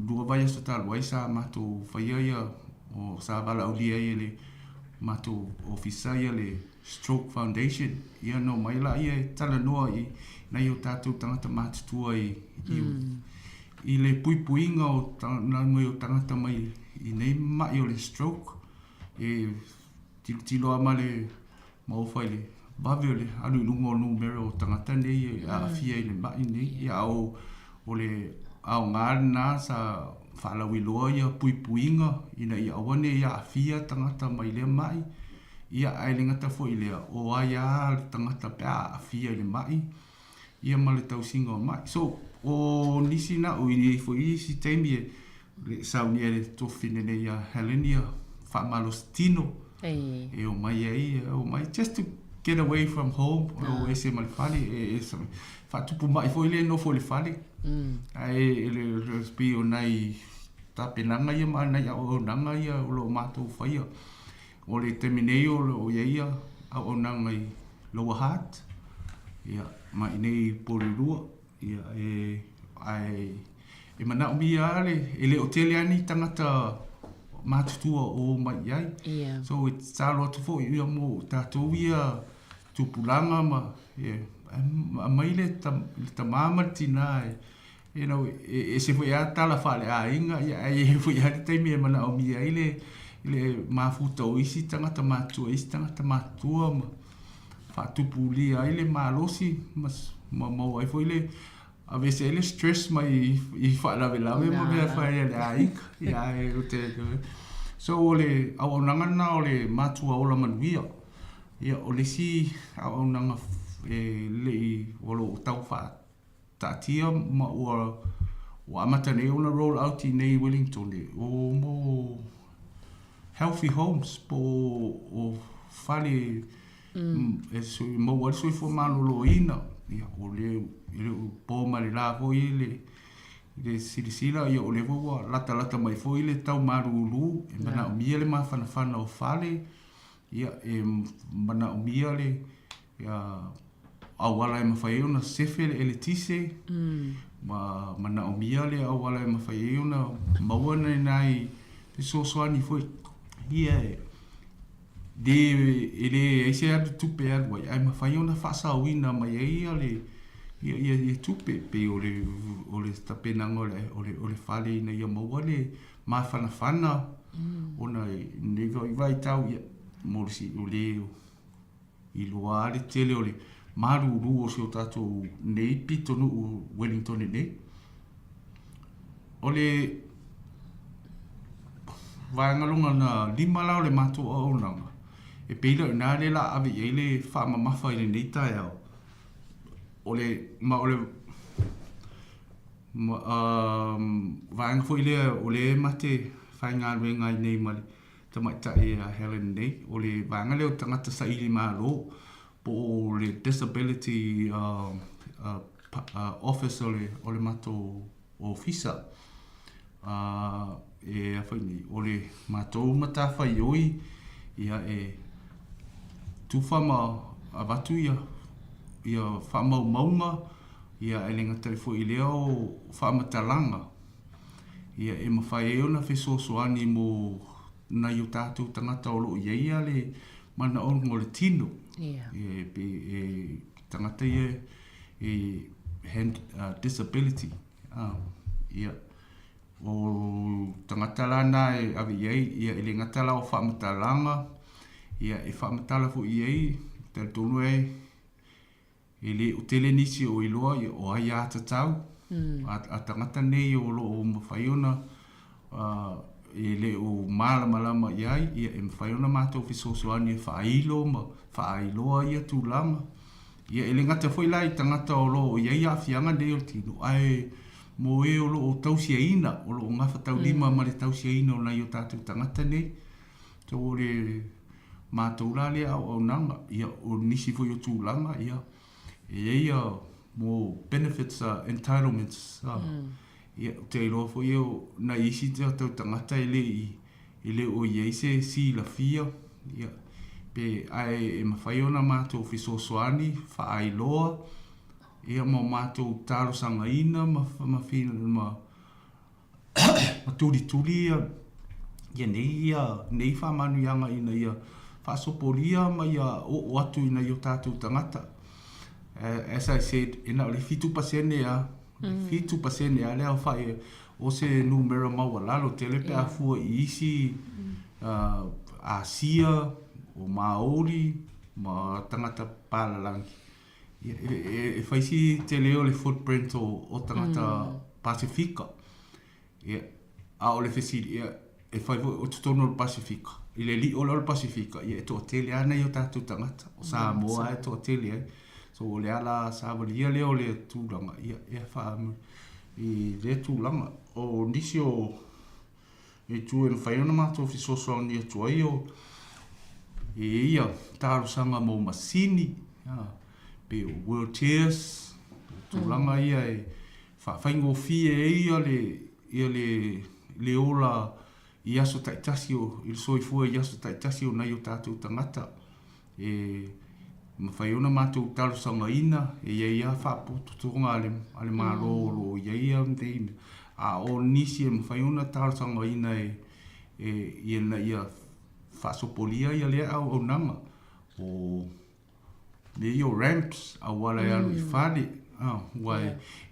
lua vaiaso talu ai sa matou faia ia o sa valaaulia ai e le matou ofisa ia le Stroke Foundation ia na omai laia e talanoa i nai o tatou tagata matutua i i i le puipuiga o nai o tagata mai i nei ma'i o le stroke e tilotilo lava ma le maofa i le vave o le alu i luga o numera o tagata nei e aafia i le ma'i nei. Ia a o, o le aoga lena sa faalauiloa ia puipuiga ina ia aua ne i aafia tagata mai lea ma'i. Ia ae le gata foi i lea, o ai lava le tagata pe a aafia i le ma'i, ia ma le tausiga o ma'i. So, o nisi na o i ai foi isi taimi e le saunia e le tuafafine nei ia Helen ia faamalosi tino e omai ai, e omai just to get away from home, o ese ma le fale, e, e, faatupu ma'i foi le nofo i le fale. Ae e le pei o nai tapenaga ia ma nai auaunaga ia o lo o matou faia. O le taimi nei o lo o i ai ia auaunaga i Lower Hutt, ia, ma i inei i Porirua, ia, e, ae e manaomia lava le, e le o tele lava ni tagata matutua o omai i ai. Yeah. So e tatalo atu foi ia mo tatou ia tupulaga ma, e, aumai le, le tama ma le tina e, you know, e ese foi lava tala faaleaiga, ia, ae i ai foi lava le taimi e manaomia ai le, le mafuta o isi tagata matutua, isi tagata matutua ma faatupulia ai le malosi ma, ma maua ai foi le aveese ai le stress mai i faalavelave ma mea fai a le aiga. Ia, ae o te, so o le auaunaga lena o le matua ola manuia. Ia, o le isi auaunaga e lei, o lo o tau faa taatia ma ua ua amata nei ona roll out i nei Wellington e o mo healthy homes po o fale e sui maua ai le soifua maloloina. Ia o le e le o po ma le la foi le le silasila ia o lea foi ua latalata mai foi le tau malulu e manaomia le mafanafana o fale ia e manaomia le Ia auala e mafai ai ona sefe le eletise, ma manaomia le auala e mafai ai ona maua nai nai fesoasoani foi ia e le e leai se alu tupe e alu ai, ae mafai ona faasaoina mai ai ia le ia ia ia tupe pei o le o le tapenaga o le o le o le fale ina ia maua le mafanafana ona i lenei foi vaitau ia mo le si o le Iloa lava le tele o le malulu o si o tatou nei pitonuu Wellington nei. O le vaega lona lima la o le matou auaunaga, e pei la o i ina lea o le a ave i ai le faamamafa i lenei taeao, o le, ma o le ma, vaega foi lea o lea ma te faigaluega ai nei ma le tamaitai a Helen nei, o le vaega lea o tagata saili malo po o le Disability Office o le, o le matou ofisa. E a fai nei, o le matou matafaioi ia e tufa ma avatu ia, ia faamaumauga ia e le gata ai foi i lea o faamatalaga Ia, e mafai ai ona fesoasoani mo nai o tatou tagata o lo o i ai le manaoga o le tino. Ia. E, pe, e, tagata ia e hand, disability. Ia, o tagata la na e ave i ai, ia, e le gata la o faamatalaga, ia, e faamatala foi i ai. talitonu e e le o tele nisi o iloa ia o aiātatau a tagata nei o lo o mafai ona e le o malamalama i ai, ia e mafai ona matou fesoasoani e faailo ma faailoa ia tulaga. Ia e le gata foi la i tagata o lo o i ai aafiaga nei o le tino, ae mo e o lo o tausiaina, o lo o gafataulima ma le tausiaina o nai o tatou tagata nei. So o le matou la lea auaunaga, ia o nisi foi o tulaga, ia e i ai ia mo benefits entitlements, ia ou te iloa foi o nai isi tatou tagata e le i e le o i ai se silafia, ia pe ae e mafai ona matou fesoasoani faailoa ia ma o matou talosagaina ma ma ma ma tulituli ia ia nei ia nei faamanuiaga ina ia faasopolia ma ia oo atu i nai o tatou tagata. As I said, e na o le 7% lava, 7% lava le aofai o se numera maualalo tele pe a fua i isi Asia, o Māori ma tagata palalagi. E fai si tele o le footprint o tagata Pasefika. Ia, a o le fesili, ia, e fai foi o totonu o le Pasefika, i le li'o lea o le Pasefika, ia e toatele lava nai o tatou tagata, o Samoa lava e toatele ai. So o le ala savalia lea o le tulaga, ia, e faa, i lea tulaga. O nisi o itu e mafai ona matou fesoasoani atu ai o e i ai ia talosaga mo masini, pei o wheelchairs, tulaga ia e faafaigofie ai ia le, ia le, le ola i aso taitasi o, i le soifua i aso taitasi o nai o tatou tagata. E mafai ona matou talosagaina, e i ai lava faapotopotoga a le, a le Malo o lo o i ai ia nei mea, a o nisi e mafai ona talosagaina e, e, ina ia faasopolia ia lea auaunaga o mea ia o ramps, auala e alu i fale, aua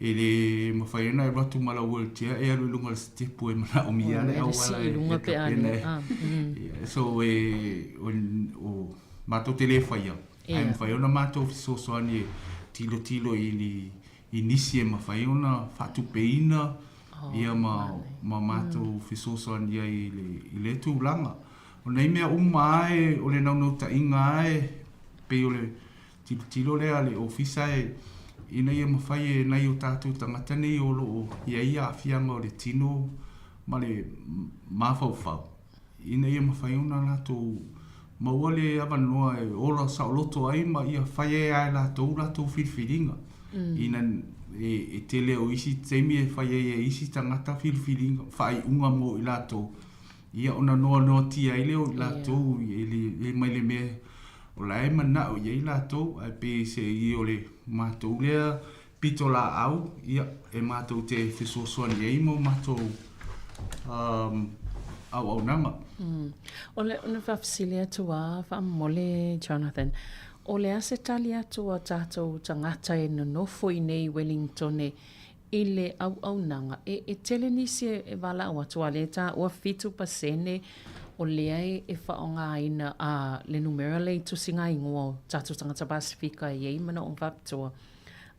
e le mafai ona e alu atu ma lau wheelchair e alu i luga o le sitepu e manaomia le auala e tapena e. So e, o, matou te le faia, ae mafai ona matou fesoasoani e tilotilo i ni, i nisi e mafai ona faatupeina ia ma, ma matou fesoasoani ai i le, i lea tulaga. O nei mea uma lava e, o le naunautaiga lava e pei o le tilotilo lea a le Ofisa e, ina ia mafai e nai o tatou tagata nei o lo o i ai aafiaga o le tino ma le mafaufau, ina ia mafai ona latou maua le avanoa e ola saoloto ai ma ia fai ai lava e latou latou filifiliga. Ina e tele o isi taimi e fai ai e isi tagata filifiliga, faaiuga mo i latou, Ia ona noanoatia ai lea o i latou e le mai le mea o la e manao i ai latou, ae pei se i o le matou lea pitolaau, ia, e matou te fesoasoani ai ma o matou auaunaga. O le ona faafesili atu lava faamolemole Jonathan, o le a se tali atu a tatou tagata e nonofo i nei Wellingtone i le auaunaga, e, e tele nisi e, e valaau atu, a lea e taua 7% o lea e, e faaaogaina a le numera lea i tusiga igoa o tatou tagata Pasefika e i ai manaoga faapitoa.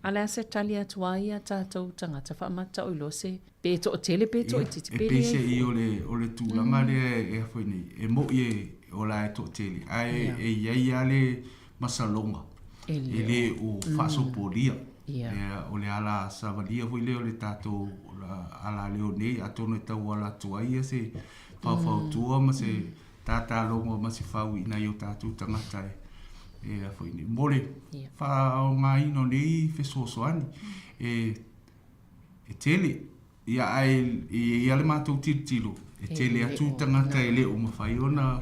A le a se tali atu a ia tatou tagata faamataoiloa se pe toatele pe toaitiiti pe leai. E pei se i o le, o le tulaga lea e a foi nei, e mo'i e o la e toatele, ae e i ai lava le masaloga e le o faasopolia. Ia, o le ala savalia foi lea o le tatou ala leo nei, atonu e tauala atu ai ia se faufautua ma se tatalogo ma se fau i nai o tatou tagata e e a foi nei. Mo le faaaogaina o nei fesoasoani, e e tele Ia, ae e i ai lava le matou tilotilo, e tele atu tagata e le o mafai ona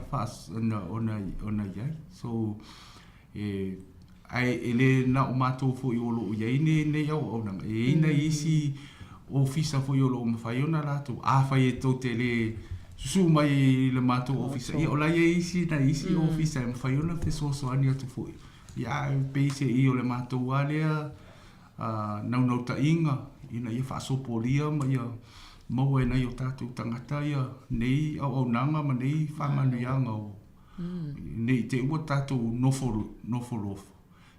ona, ona i ai. So, e, ae e le na o matou foi o lo o i ai nei auaunaga, e i ai nai isi ofisa foi o lo o mafai ona latou, afai e tou te le susu mai i le matou ofisa, ia o la e i ai isi, nai isi ofisa e mafai ona fesoasoani atu foi. Ia, ae pei se i o le matou lava lea naunautaiga ina ia faasopolia ma ia maua e nai o tatou tagata ia nei auaunaga ma nei faamanuiaga o Ne i te ua tatou nofo nofolofo,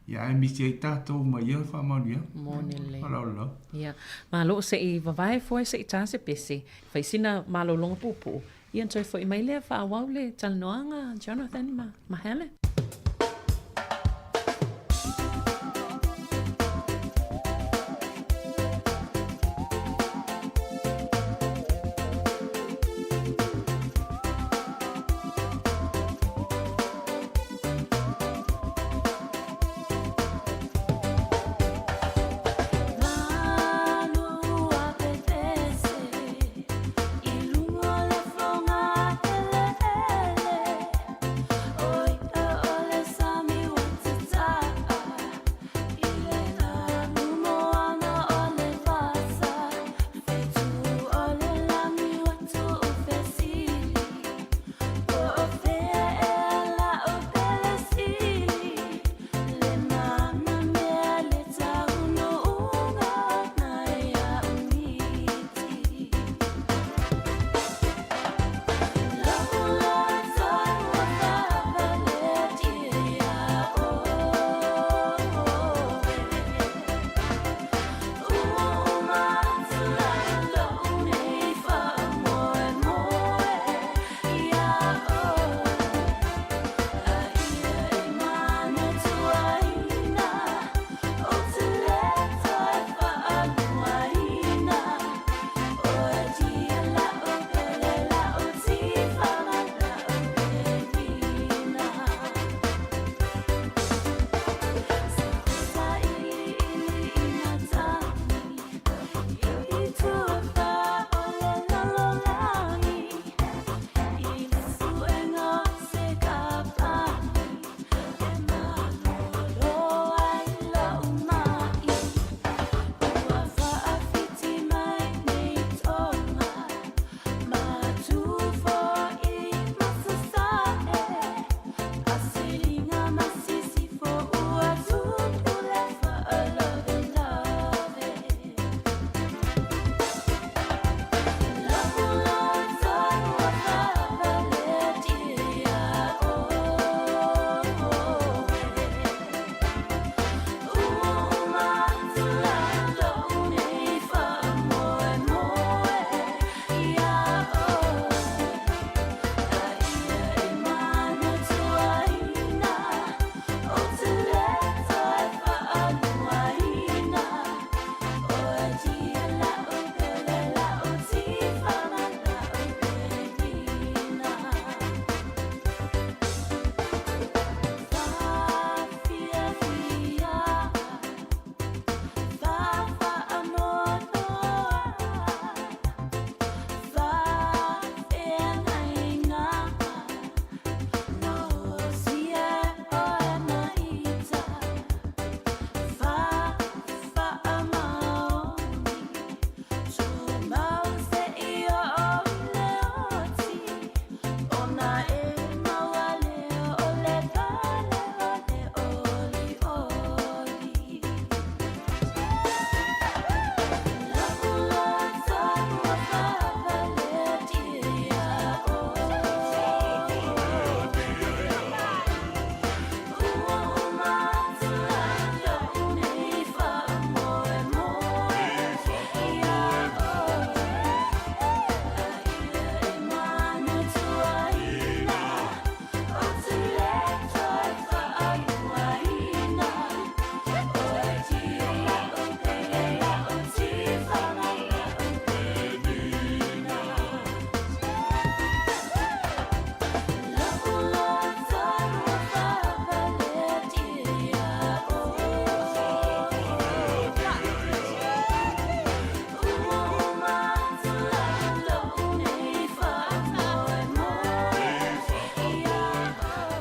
ia ae misi ai tatou ma ia faamanuiaga. Moni lelei. Faaaloalo lava. Ia, malo se i vavae foe se i ta se pese, fai sina malologa puupuu, ia ona toe foi mai lea faaauau le talanoaga Jonathan ma, ma Helen.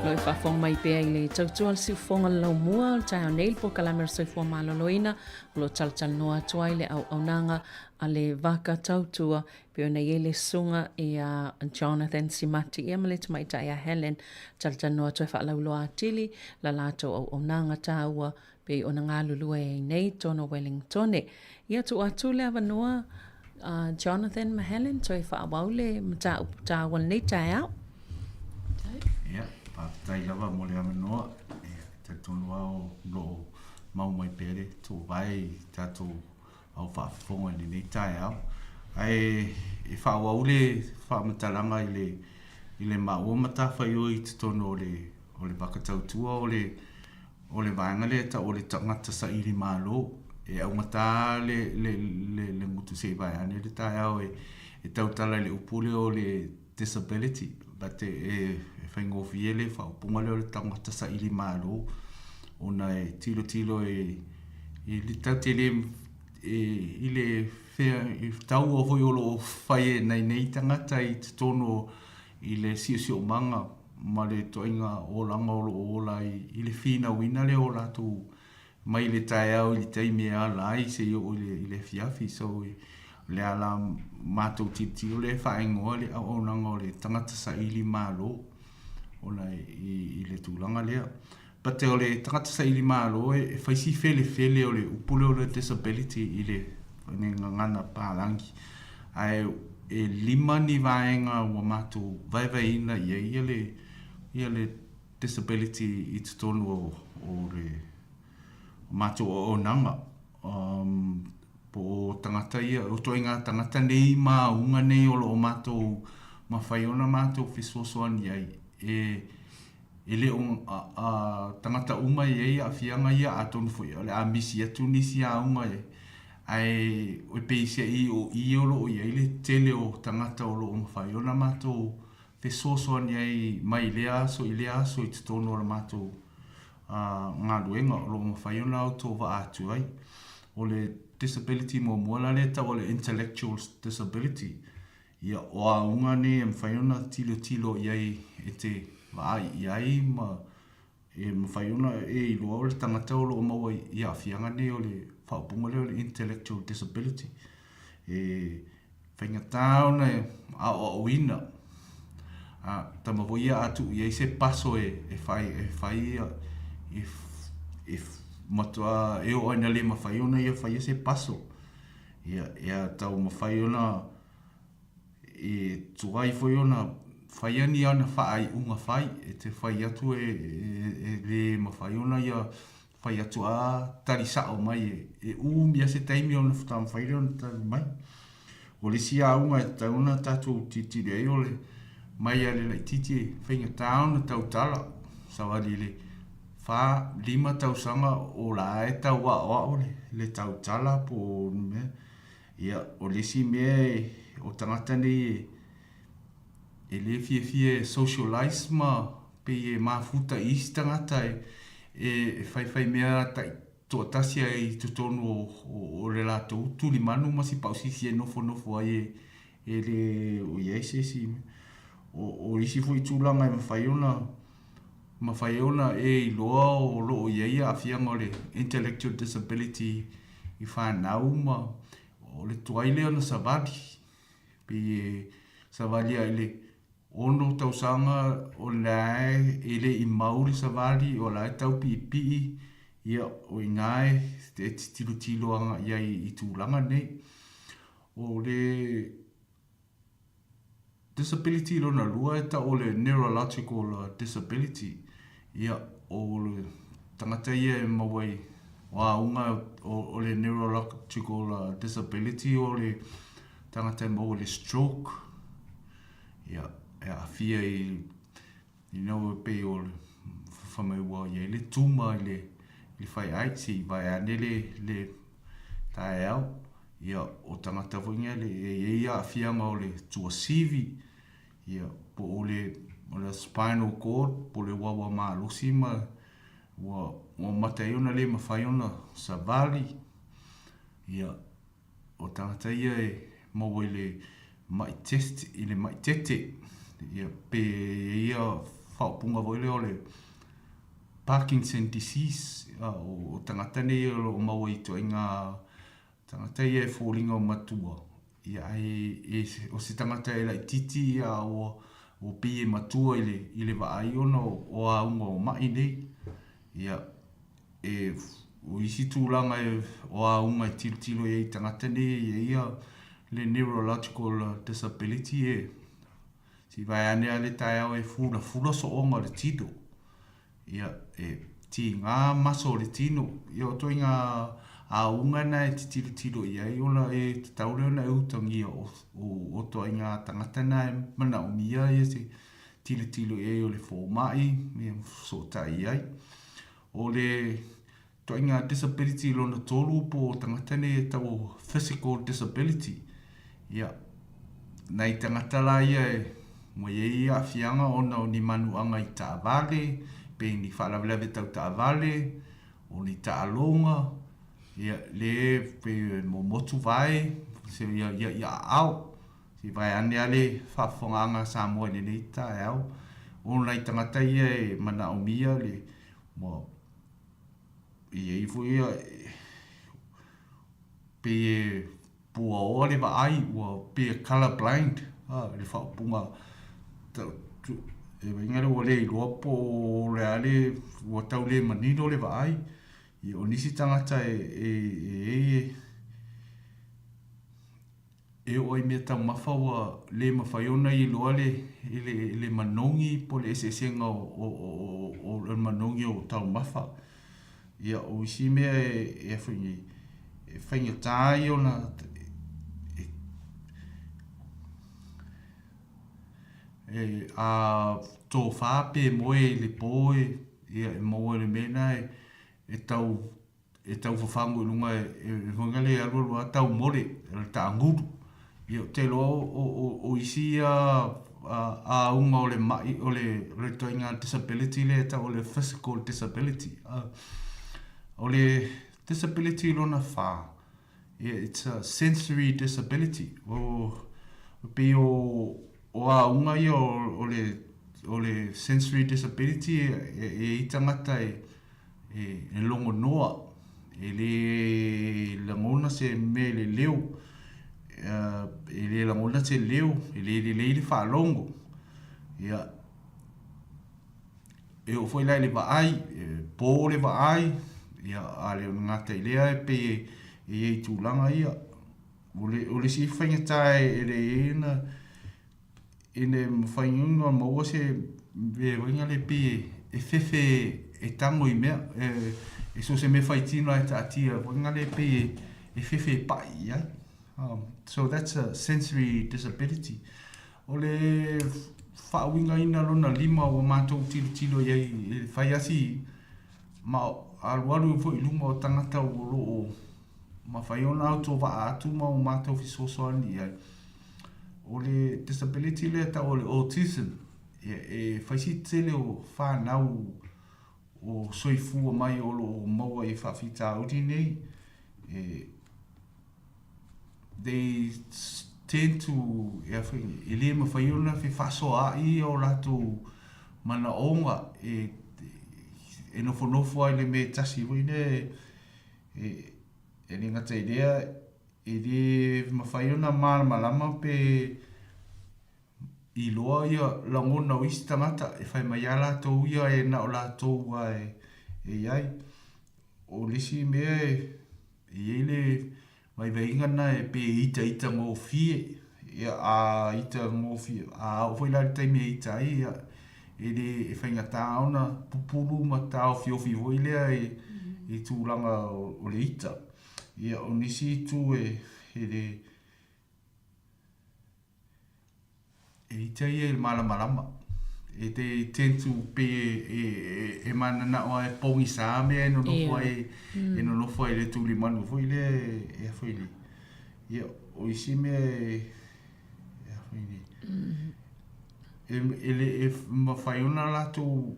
Lo e faafofoga mai pea i le tautua le siufofoga le laumua o le taeao nei le polokalame o le soifua maloloina o lo o talatalanoa atu ai le auaunaga a le Vaka Tautua pei ona i ai le susuga ia Jonathan Simati ia ma le tamaitai ia Helen talatalanoa atu ai faalauiloa atili la latou auaunaga taua pei ona galulue ai nei tonu o Wellingtone. Ia tuu atu le avanoa a Jonathan ma Helen toe faaauau le mataupu taua i lenei taeao. Ia, Faafetai lava mo le avanoa. Ia, e talitonu lava o lo o mau mai pea le toovae i tatou au faafofoga i lenei taeao. Ae e faaauau le faamatalaga i le i le maua matafaioi i totonu o le o le vaka tautua o le o le vaega lea e tau o le tagata saili malo. E augata le le le le gutu se i vaeane le taeao e e tautala i le upu lea o le disability but e faigofie le faaupuga lea o le tagata saili malo ona e tilotilo e i le tatou te le i le fea i taua foi o lo o fai e nai nei tagata i totonu i le siosiomaga ma le ituaiga olaga o lo o ola ai i le finauina lea o latou mai le taeao i le taimi e ala ai seia oo i le afiafi. So, o le a la matou tilotilo lea e faaigoa le auaunaga o le tagata saili malo ona i le tulaga lea. But o le tagata saili malo e fai si felefele o le upu lea o le disability i le gagana palagi. Ae e lima ni vaega ua matou vaevaeina i ai ia le, ia le disability i totonu o, o le matou auaunaga. Um, po o tagata ia, o ituaiga tagata nei ma auga nei o lo o matou mafai ona matou fesoasoani ai e e le o a, a, tagata uma e i ai aafiaga ia atonu foi o le a misi atu nisi auga e ae e peiseai o i o lo o i ai le tele o tagata o lo o mafai ona matou fesoasoani ai mai lea aso i lea aso i totonu o le matou galuega o lo o mafai ona autovaa atu ai. O le disability muamua la lea e tau o le intellectual disability. Ia, o auga nei e mafai ona tilotilo i ai e te vaai i ai ma e mafai ona e iloa o le tagata o lo o maua i aafiaga nei o le faaupuga lea o le intellectual disability. E faigata ona e aoaoina, a tama foi ia a tuu i ai se paso e, e fai, e fai ia, e, e matua e oo ai ina le mafai ona ia faia se paso. Ia, ia tau mafai ona e tuai foi ona faia ni ana faaiuga fai, e te fai atu e, e, e le mafai ona ia fai atu a tali sa'o mai e, e umi a se taimi ona faatoa mafai lea ona tali mai. O le isi auga e tatau ona tatou tilotilo i ai o le mai a le laitiiti e faigata ona tautala, savali i le fa, lima tausaga o la e tau aoao le, le tautala po o ni mea. Ia, o le isi mea e, o tagata nei e, e le fiafia e socialize ma pei e mafuta i isi tagata e, e faifai mea tai toatasi ai i totonu o, o, o le latou tulimanu ma si pausisi e nofonofo ai e, e le o i ai se isi mea. O, o isi foi tulaga e mafai ona mafai ona e iloa o lo o i ai aafiaga o le intellectual disability i fanau ma o le tuai lea ona savali. Pei e savali ai le ono tausaga o la e le i mau le savali, o la e tau piipii, ia o ina e e tilotilo agai ai i tulaga nei. O le Disability lona lua e tau o le neurological disability. Ia, o le tagata ia e maua i o auga o, o le neurological disability o le tagata e maua i le stroke. Ia, e aafia i, you know, e pei o le fai mai ua i ai le tuma i le, i le faiai, se i vaeane le, le taeao. Ia, o tagata foi nei e i ai aafiaga o le tuasivi, ia, po o le, o le spinal cord, po o le uaua malosi ma ua, ua mata ai ona le mafai ona savali. Ia, o tagata ia e maua i le mai test, i le mai tete, ia, pe i ai ia faaupuga foi lea o le Parkinson disease, o, o tagata nei o lo o maua i ituaiga Tagata ia e foliga o matua, ia ae e, o se tagata e laitiiti ia ua, ua pei e matua i le, i le vaai ona o, o auga o ma'i nei. Ia, e, o isi tulaga e, o auga e tilotilo i ai i tagata nei e i ai ia le neurological disability e. Se i vaeane lava le taeao e fulafula sooga o le tino. Ia, e tigā maso o le tino. Ia, o ituaiga auga na e te tilotilo i ai ona e tatau lea ona e utagia o, o, o ituaiga tagata na e manaomia ia se tilotilo i ai o le fomai, ia fesootai i ai. O le Ituaiga disability lona tolu po o tagata nei e tau o physical disability. Ia, nai tagata la ia e ua i ai aafiaga ona o ni manuaga i taavale, pe ni faalavelave tau taavale, o ni taaloga, ia, le pe momotu vae, se ia, ia, ia aao. Se vae ane lava le faafofogaaga a Samoa i lenei taeao, o nai tagata ia e manaomia le, ua E i ai foi ia, pei e puaoa le vaai, ua pei e colour blind le faaupuga e uiga lea ua le iloa po o le a le, ua tau le manino le vaai. Ia o nisi tagata e i ai e oo ai mea taumafa ua le mafai ona iloa le, le, le manogi po o le eseesega o, o, o, o le manogi o taumafa. Ia, o isi mea e, e, e, e faigata ai ona e, e, a tofā pe moe i le pō e, ia, e maua i le mea lena e, e tau e tau fafagu i luga e, e, e foi le alualu a tau mole, le taagulu. Ia, ou te iloa o, o, o, o isi ia a, auga o le ma'i, o le, o le ituaiga disability lea e tau o le physical disability. O le disability lona whā, yeah, it's a sensory disability. O, pei o, o auga ia o, o le, o le sensory disability e, e, e i tangata e, e logo noa, e lē lagona se mea i le leo, e lē lagona se leo, e lē lelei le faalogo. Ia, e oo foi la i le vaai, e pō le vaai, ia, a le gata i lea e pei e i ai tulaga ia. O le, o le isi faigata e le i ai ona Ina e mafai ona maua se mea uiga lea pei e fefe e tango i mea, e so o se mea faitino lava e taatia uiga lea pei e fefe e pa'i i ai. So that's a sensory disability. O le faauigaina lona lima ua matou tilotilo i ai e fai lava si ma alualu foi i luma o tagata o lo o mafai ona autovaa atu ma o matou fesoasoani i ai. O le disability lea e tau o le autism, ia, e fai si tele o whanau o soifua mai o lo o maua i faafitauli nei, e, they tend to, e, a foi, e le mawhai ona fefaasoaai ia o latou manaoga e, e nofonofo ai le mea tasi foi lea, e, e le gata i lea, E le mafai ona malamalama pe iloa ia lagona o isi tagata e fai mai a latou ia e na o latou a e i ai. O le isi mea e i ai le vaivaiga na e pe itaita gofie, ia a ita gofie, a oo foi la i le taimi e ita ai, ia e le e faigata ona pupulu ma taofiofi foi lea i tulaga o le ita. Ia, o nisi itu e, e le, e ita ia i le malamalama. E te tend to pe e, e, e, e mananao a e pogisa mea e nonofo ai, e nonofo ai i le tulimanu foi lea e, e a foi nei. Ia, o isi mea e, e a foi nei. E, e le e mafai ona latou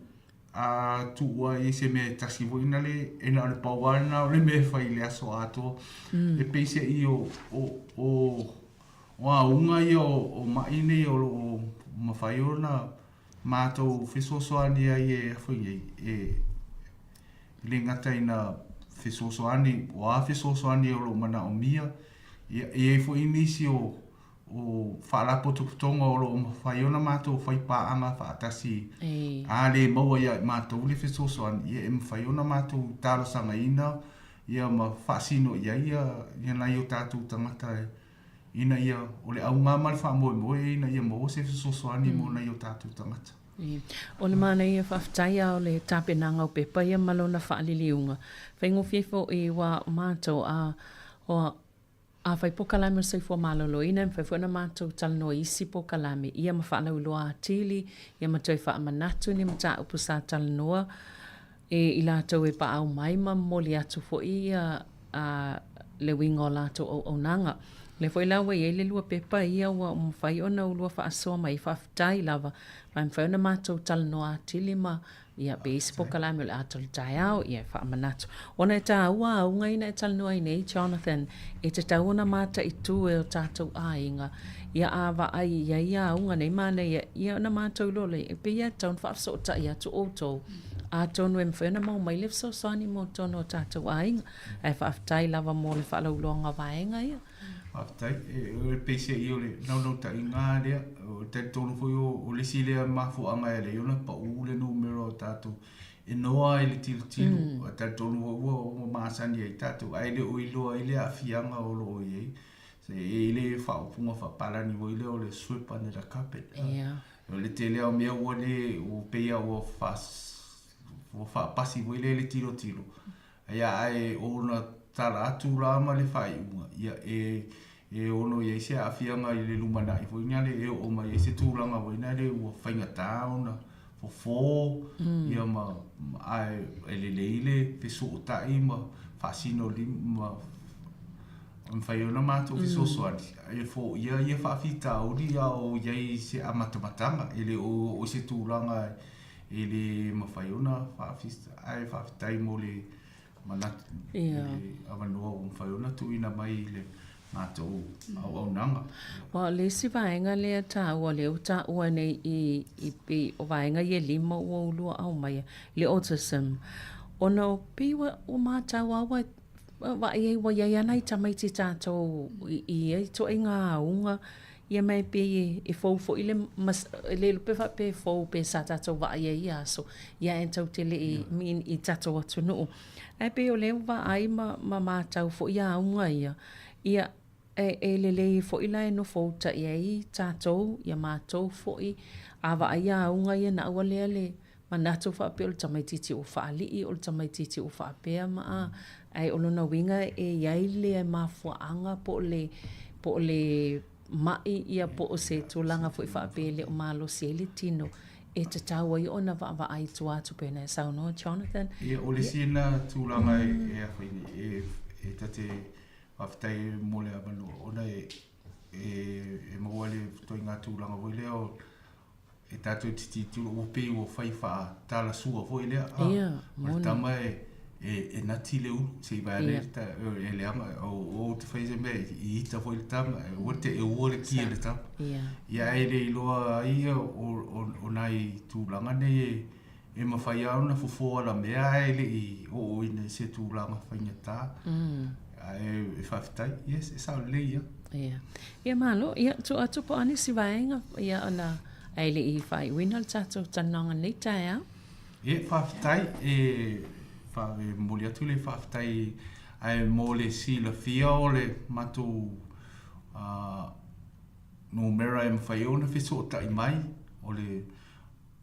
A tuua ai se mea e tasi foi na le, e na o le pau lava lena o le mea e fai i le aso atoa. E pei se i o, o, o, o auga ia o, o ma'i nei o lo o mafai ona matou fesoasoani ai e foi nei, e, e le gata ina fesoasoani, o a fesoasoani o lo o manaomia, ia, e i ai foi nisi o, o Faalapotopotoga o lo o mafai ona matou fai paaga faatasi a le maua ia i matou le fesoasoani, ia e mafai ona matou talosagaina ia ma faasino i ai ia nai o tatou tagata e. ina ia, o le auga ma le faamoemoe ina ia maua se fesoasoani mo nai o tatou tagata. O le manaia faafetai a o le tapenaga o pepa ia ma lona faaliliuga. Faigofie foi ua matou a o a fai pokalame o le soifua maloloina e mafai foi ona matou talanoa i isi pokalame ia ma faalauiloa atili ia ma toe faamanatu ni mataupu sa talanoa e i latou e paau mai ma momoli atu foi ia a le uiga o latou auaunaga. O lea foi la ua i ai le lua pepa ia ua mafai ona ulua faasoa mai ai, faafetai lava, ma e mafai ona matou talanoa atili ma ia pe isi pokalame o le ata o le taeao, ia e faamanatu. Ona e taua auga ina e talanoa ai nei Jonathan, e tatau ona mataitu e o tatou aiga, ia a vaai i ai ia auga nei manaia, ia ona matou iloa lea, e pei lava e tatau ona faafesootai atu outou, atonu e mafai ona maua mai le fesoasoani mo totonu o tatou aiga. Ae faafetai lava mo le faalauiloaga o vaega ia. Faafetai. E peiseai o le naunautaiga lava lea. E talitonu foi o le isi lea mafuaaga e ala ai ona pau le numera o tatou e noa ai le tilotilo. E talitonu foi ua masani ai tatou ae le o iloa ai le aafiaga o lo o i ai. E i ai le faaupuga faapalagi foi lea o le sweep under the carpet. O le tele lava o mea ua le, ua pei lava ua faapasi foi lea i le tilotilo. Ia ae ona tala atu la ma le faaiuga, ia e e ono i ai se aafiaga i le lumanai foi lea e oo mai ai se tulaga foi lea ua faigata ona fofo ia ma ae e lelei le fesootai ma faasino lima ma mafai ona matou fesoasoani e foia ia faafitauli a o i ai se amatamataga e le o oo i se tulaga E le mafai ona ae faafetai mo le manatu i le avanoa ua mafai ona tuuina mai i le matou auaunaga. Aua o le isi vaega lea taua lea ua taua nei i i pei o vaega ia e lima ua ulua aumaia le autism ona o pei ua ua matau lava ua vaai ai ua i ai lava nai tamaiti tatou i ia ituaiga auga Ia ma e pei e fou foi le e le iloa pe faapea e fou pe sa tatou vaai ai ia aso, ia ae tatou te le i i tatou atunuu. Ae pei o lea ua vaai ma ma matau foi ia auga ia, ia e e lelei foi la e nofo uta i ai tatou, ia matou foi, a vaai ia auga ia na aua lea le manatu faapea o le tamaitiiti ua faalii, o le tamaitiiti ua faapea ma a, ae o lona uiga e i ai le mafuaaga po o le, po o le ma'i ia po o se tulaga foi faapea e le o malosi ai le tino e tatau ai ona vaavaai i tua atu pei ona e saunoa Jonathan. Ia, o le isi lena tulaga e a fai nei, e ta te faafetai mo le avanoa ona e maua le ituaiga tulaga foi lea o e tatou te tilotilo ua pei ua fai faatalasua foi lea a o le tama e e e nati le ulu se i vaai le ta e leaga o o te fai se mea i ita foi le tama e ua te e ua le ki e le tama ia ae le iloa ai o o o nai tulaga nei e e mafai lava ona fofo alamea ae le i ooina i se tulaga faigata. Ae e faafetai, yes, e sao lelei ia. Ia. Ia malo, ia tuu atu po o a nisi vaega ia ona ae le i faaiuina le tatou talanoaga nei taeao. Ia, faafetai, e, fa, e momoli atu le faafetai ae mo le silafia o le matou uh, numera e mafai ona fesootai mai o le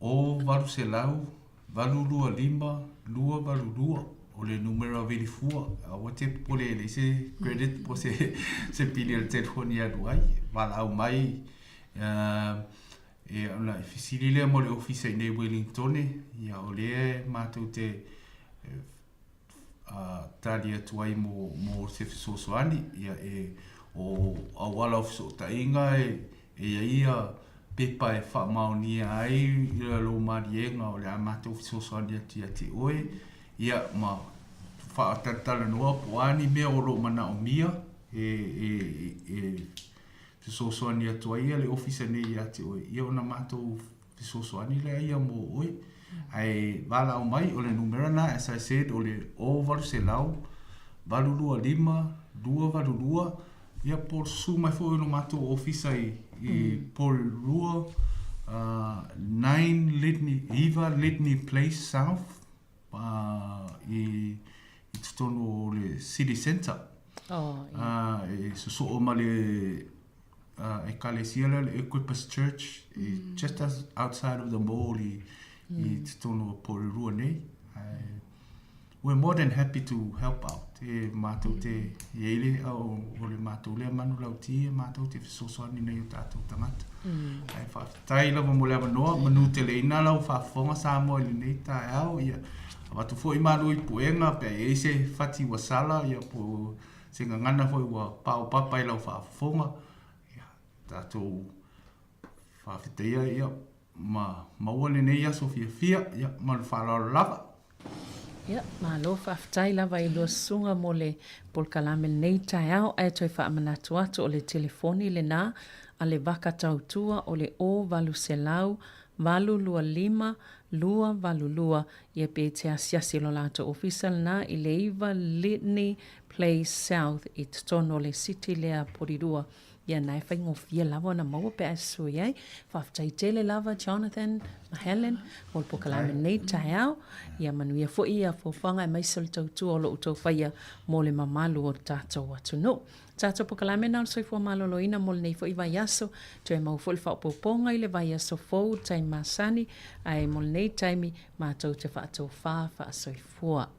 O 800 825 282 o le numera vilifua, aua te popole e leai se credit po se se pili o le telefoni e alu ai. Valaau mai e ona e fesili lea mo le ofisa i nei Wellingtone, ia o lea matou te tali atu ai mo, mo se fesoasoani, ia e, o auala o fesootaiga e, e i ai ia pepa e faamaonia ai ia lou maliega o le a matou fesoasoani atu ia te oe, ia ma faatalatalanoa po o a ni mea o lo o manaomia e, e, e fesoasoani atu ai ia le ofisa nei ia te oe, ia ona matou fesoasoani lea ia mo oe. Ae valaau mai, o le numera lena, as I said, o le 0800 825 282, ia po o le susu mai foi o le matou ofisa i, i Porirua, 9 Lydney, 9 Lydney Place South, i, i totonu o le City Centre. Oh, yeah. E sosoo ma le ekalesia lea o le Equippers Church mm. just as outside of the mall i, mm. i totonu o Porirua nei. Ae, we're more than happy to help out. E mātou te i ai le o, o le mātou lea manu lauti e mātou te fesoasoani nei o tātou tangata. Mm. Ae faafetai lava mo le avanoa, manu tele ina lau faafofoga Samoa i lenei taeao, ia avatu foi malu i puega pe i ai se fati ua sala, ia po se gagana foi ua paopapa i lau faafofoga, ia tatou faafetaia ia ma maua lenei aso fiafia, ia ma le faaaloalo lava. Ia, malo faafetai lava i lua susuga mo le polokalame lenei taeao, ae toe faamanatu atu o le telefoni lena a le Vaka Tautua o le 0800 825 282, ia pe te asiasi i lo latou ofisa lena i le 9 Litany Place South i totonu o le city lea Porirua. Ia na e faigofie lava ona maua pe a e sui ai. Faafetai tele lava Jonathan ma Helen mo le polokalame lenei taeao. Ia manuia foi ia fuafuaga aemaise o le tautua o lo outou faia mo le mamalu o le tatou atunuu. Tatou polokalame na o le soifua maloloina mo lenei foi vaiaso. Toe maua foi le faaopoopoga i le vaiaso fou i le taimi masani, ae mo lenei taimi matou te faatofa faasoifua.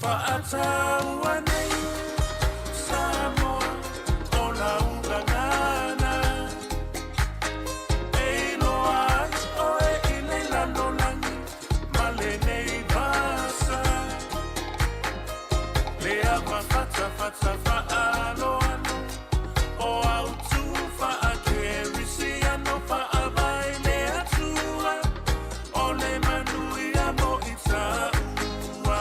Fa'ataua nei Samoa o lau gagana E iloa ai oe i le lalolagi ma lenei vasa Le ava fatafata fa'aaloalo o autu fa'akerisiano fa'avae le Atua o le manuia mo i tāua.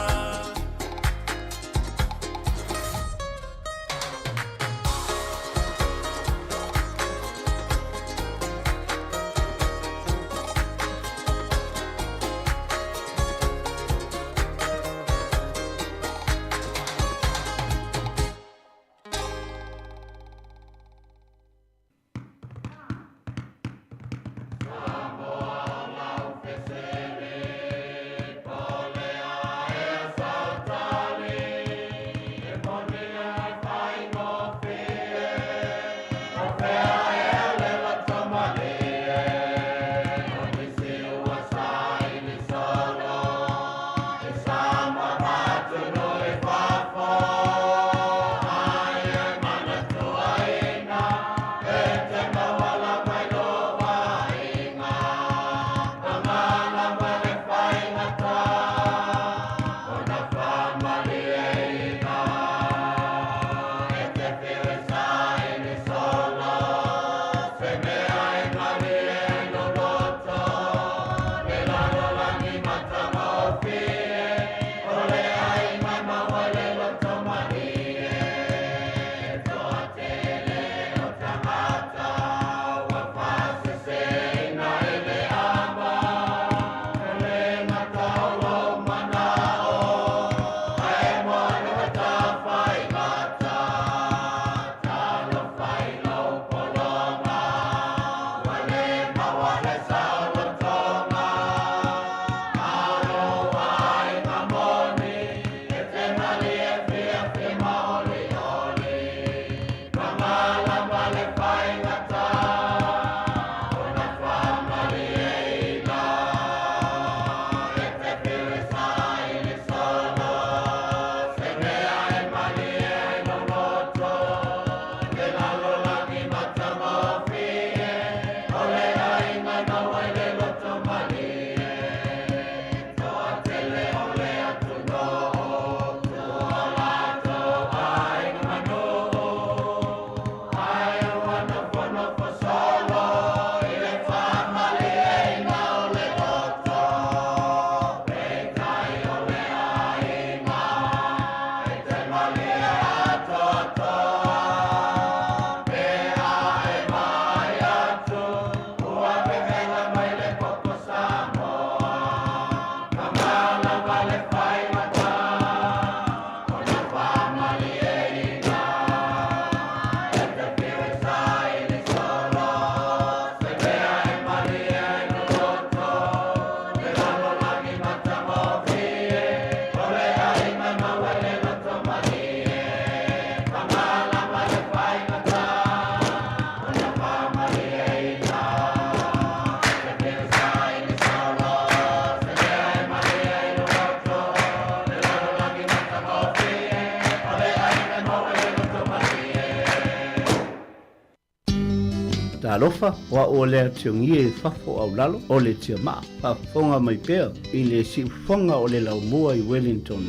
Talofa, o a'u o le atiogia i fafo aulalo o le tiamaa. Faafofoga mai pea i le siufofoga o le laumua i Wellington.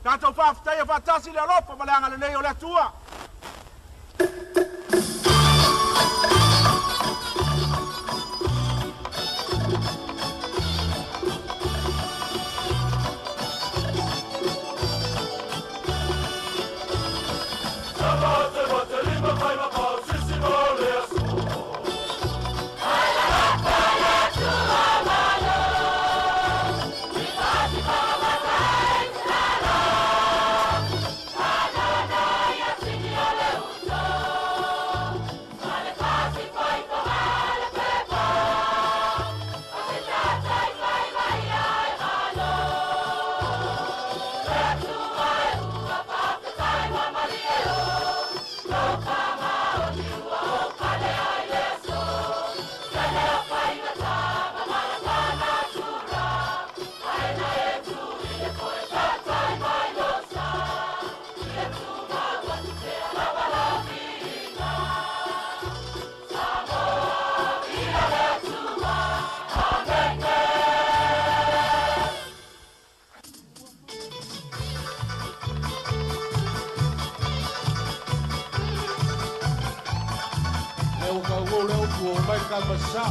Tatou faafetaia faatasi le alofa ma le agalelei o le Atua. ua kauou le upu o mai ka masa.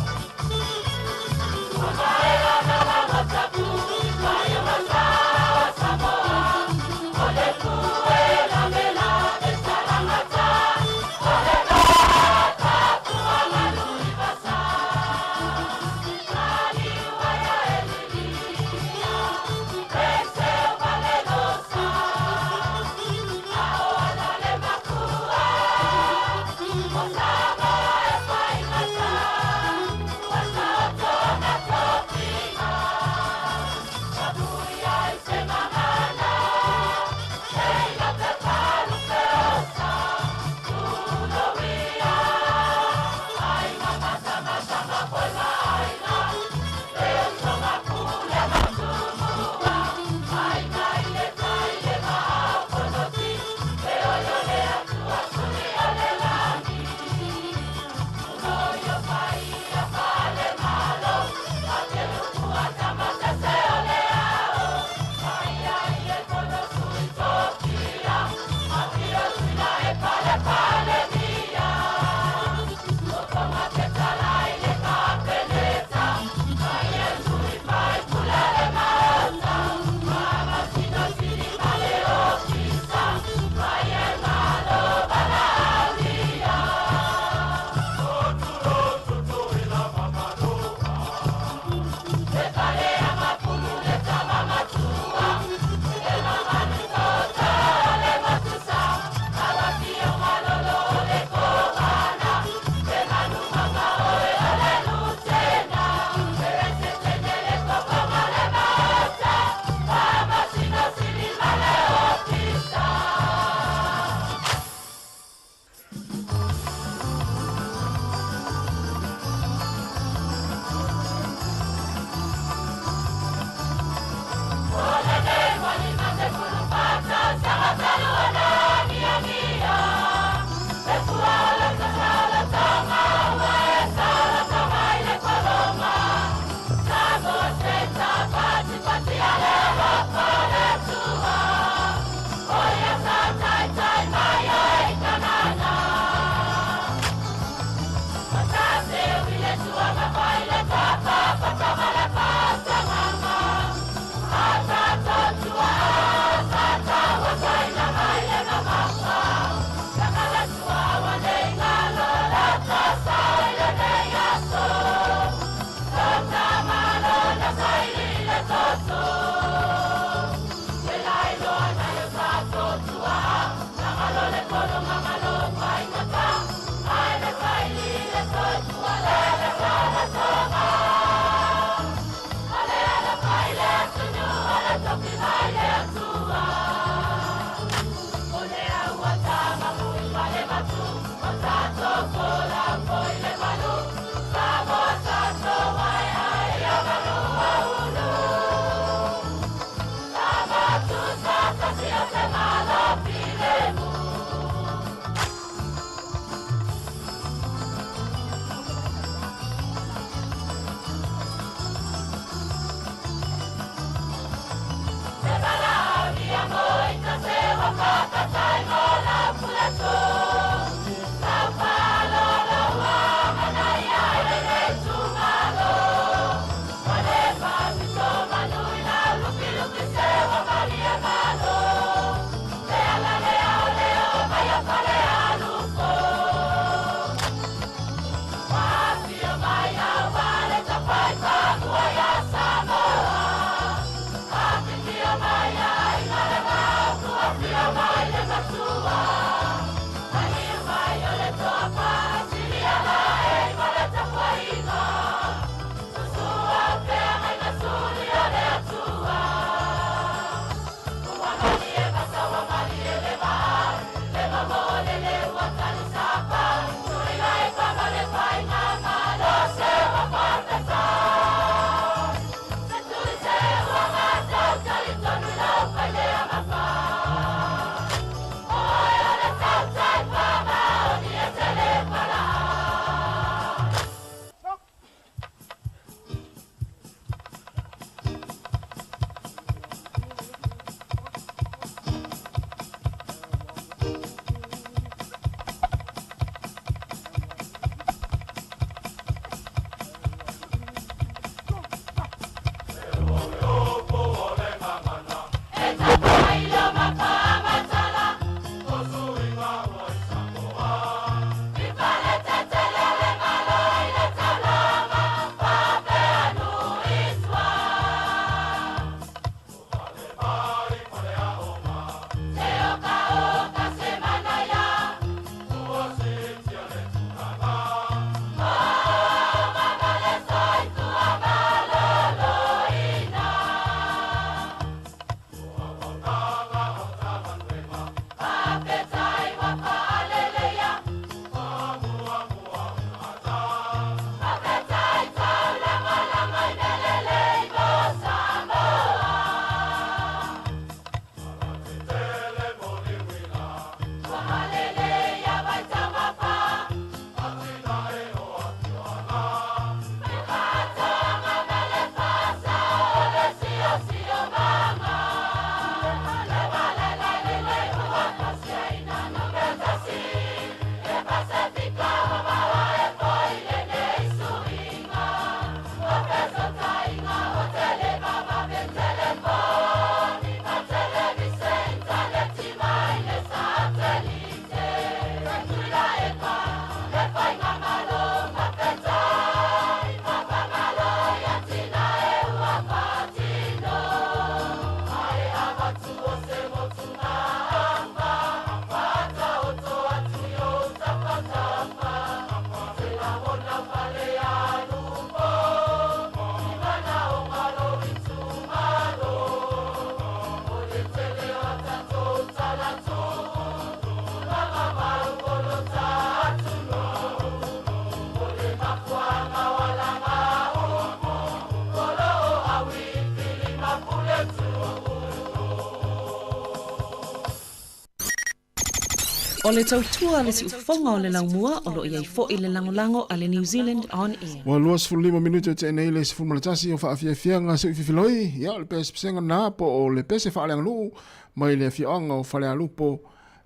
O le tautua a le siufofoga o le laumua o lo o i ai foi le lagolago a le New Zealand On Air. Ua 25 minute o tea nei le 11 o faafiafiaga seuififiloi, ia o le pesepesega na po o le pese faaleaganuu mai le afioaga o Falealupo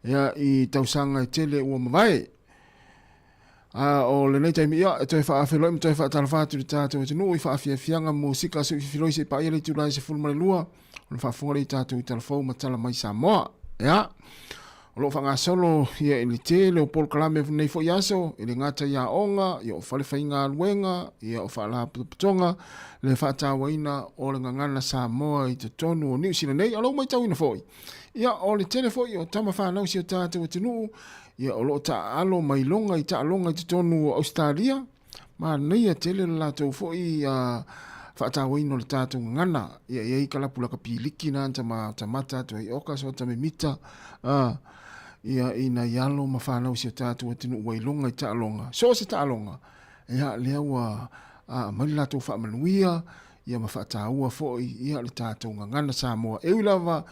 ia i tausaga e tele ua mavae. A o lenei taimi ia e toe faafeiloai ma toe faatalofa atu i le tatou atunuu i faafiafiaga musika seuififiloi se i paia le itula e 12 ona faafofoga lea i tatou i Talafou ma Tala Mai Samoa. Ia, o lo o faagasolo ia i le tele o polokalame nei foi aso, e le gata i aoga, ia o fale faigaluega, ia o faalapotopotoga, le faatauaina o le gagana Samoa i totonu o Niu Sila nei, a o lou matauina foi, ia o le tele foi o tama fanau si o tatou atunuu, ia o lo o taaalo mai loga i taaloga i totonu o Ausetalia, Manaia tele le latou foi faatauaina o le tatou gagana. Ia e i ai kalapu lakapi liki na anta ma tamata atu ai oka so tame mita ia ina i alo ma fanau si o tatou atunuu ua iloga i taaloga. So o se taaloga, ia lea ua aumai le latou faamanuia ia ma faataua foi ia le tatou gagana Samoa. E ui lava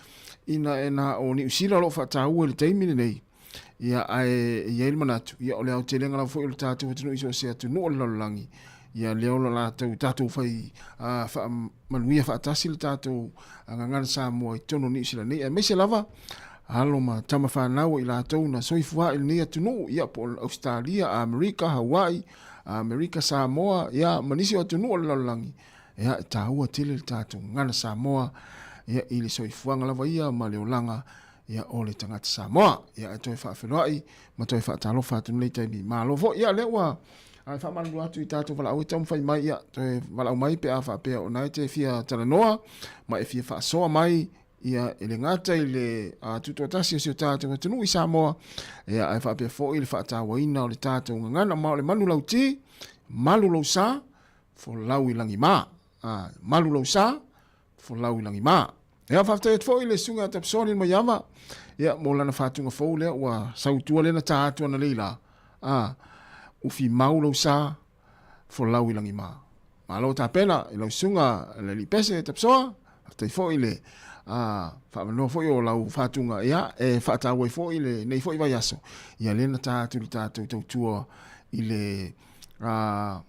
ina e na o Niu Sila o lo o faataua i le taimi lenei, Ia, ae i ai le manatu, ia, o le aotelega lava foi o le tatou atunuu i so o se atunuu o le lalolagi, ia, lea o lo latou, tatou fai faamanuia faatasi le tatou gagana Samoa i totonu o Niu Sila nei, aemaise lava alo ma tama fanau o i latou na soifua i lenei atunuu, ia, po o Ausetalia, Amerika, Hawaii, Amerika, Samoa, ia, ma nisi o atunuu o le lalolagi, ia, e taua tele le tatou gagana Samoa, ia, i le soifuaga lava ia ma le olaga ia o le tagata Samoa. Ia e toe faafeiloai ma toe faatalofa atu lenei taimi. Malo foi. Ia lea ua ae faamalulu atu i tatou valaau e taumafai mai ia toe valaau mai pe a faapea o na e te fia talanoa ma e fia faasoa mai ia e le gata i le tutoatasi o si o tatou atunuu i Samoa, ia ae faapea foi le faatauaina o le tatou gagana ma o le manu lauti, malu lou sa, folau i lagima. Malu lou sa, folau i lagima. Ia, faafetai atu foi i le Susuga ia Tapsoni Maiava, ia, mo lana faatuga fou lea ua sau i tua lea na ta atu analeila, a, ufi mau lou sa, folau i lagima. Malo tapena i lau susuga le alii pese Tapsoa, faafetai foi le a, faavanoa foi o lau faatuga, ia, e faataua ai foi lenei foi vaiaso, ia lea na ta atu i le tatou tautua i le, a,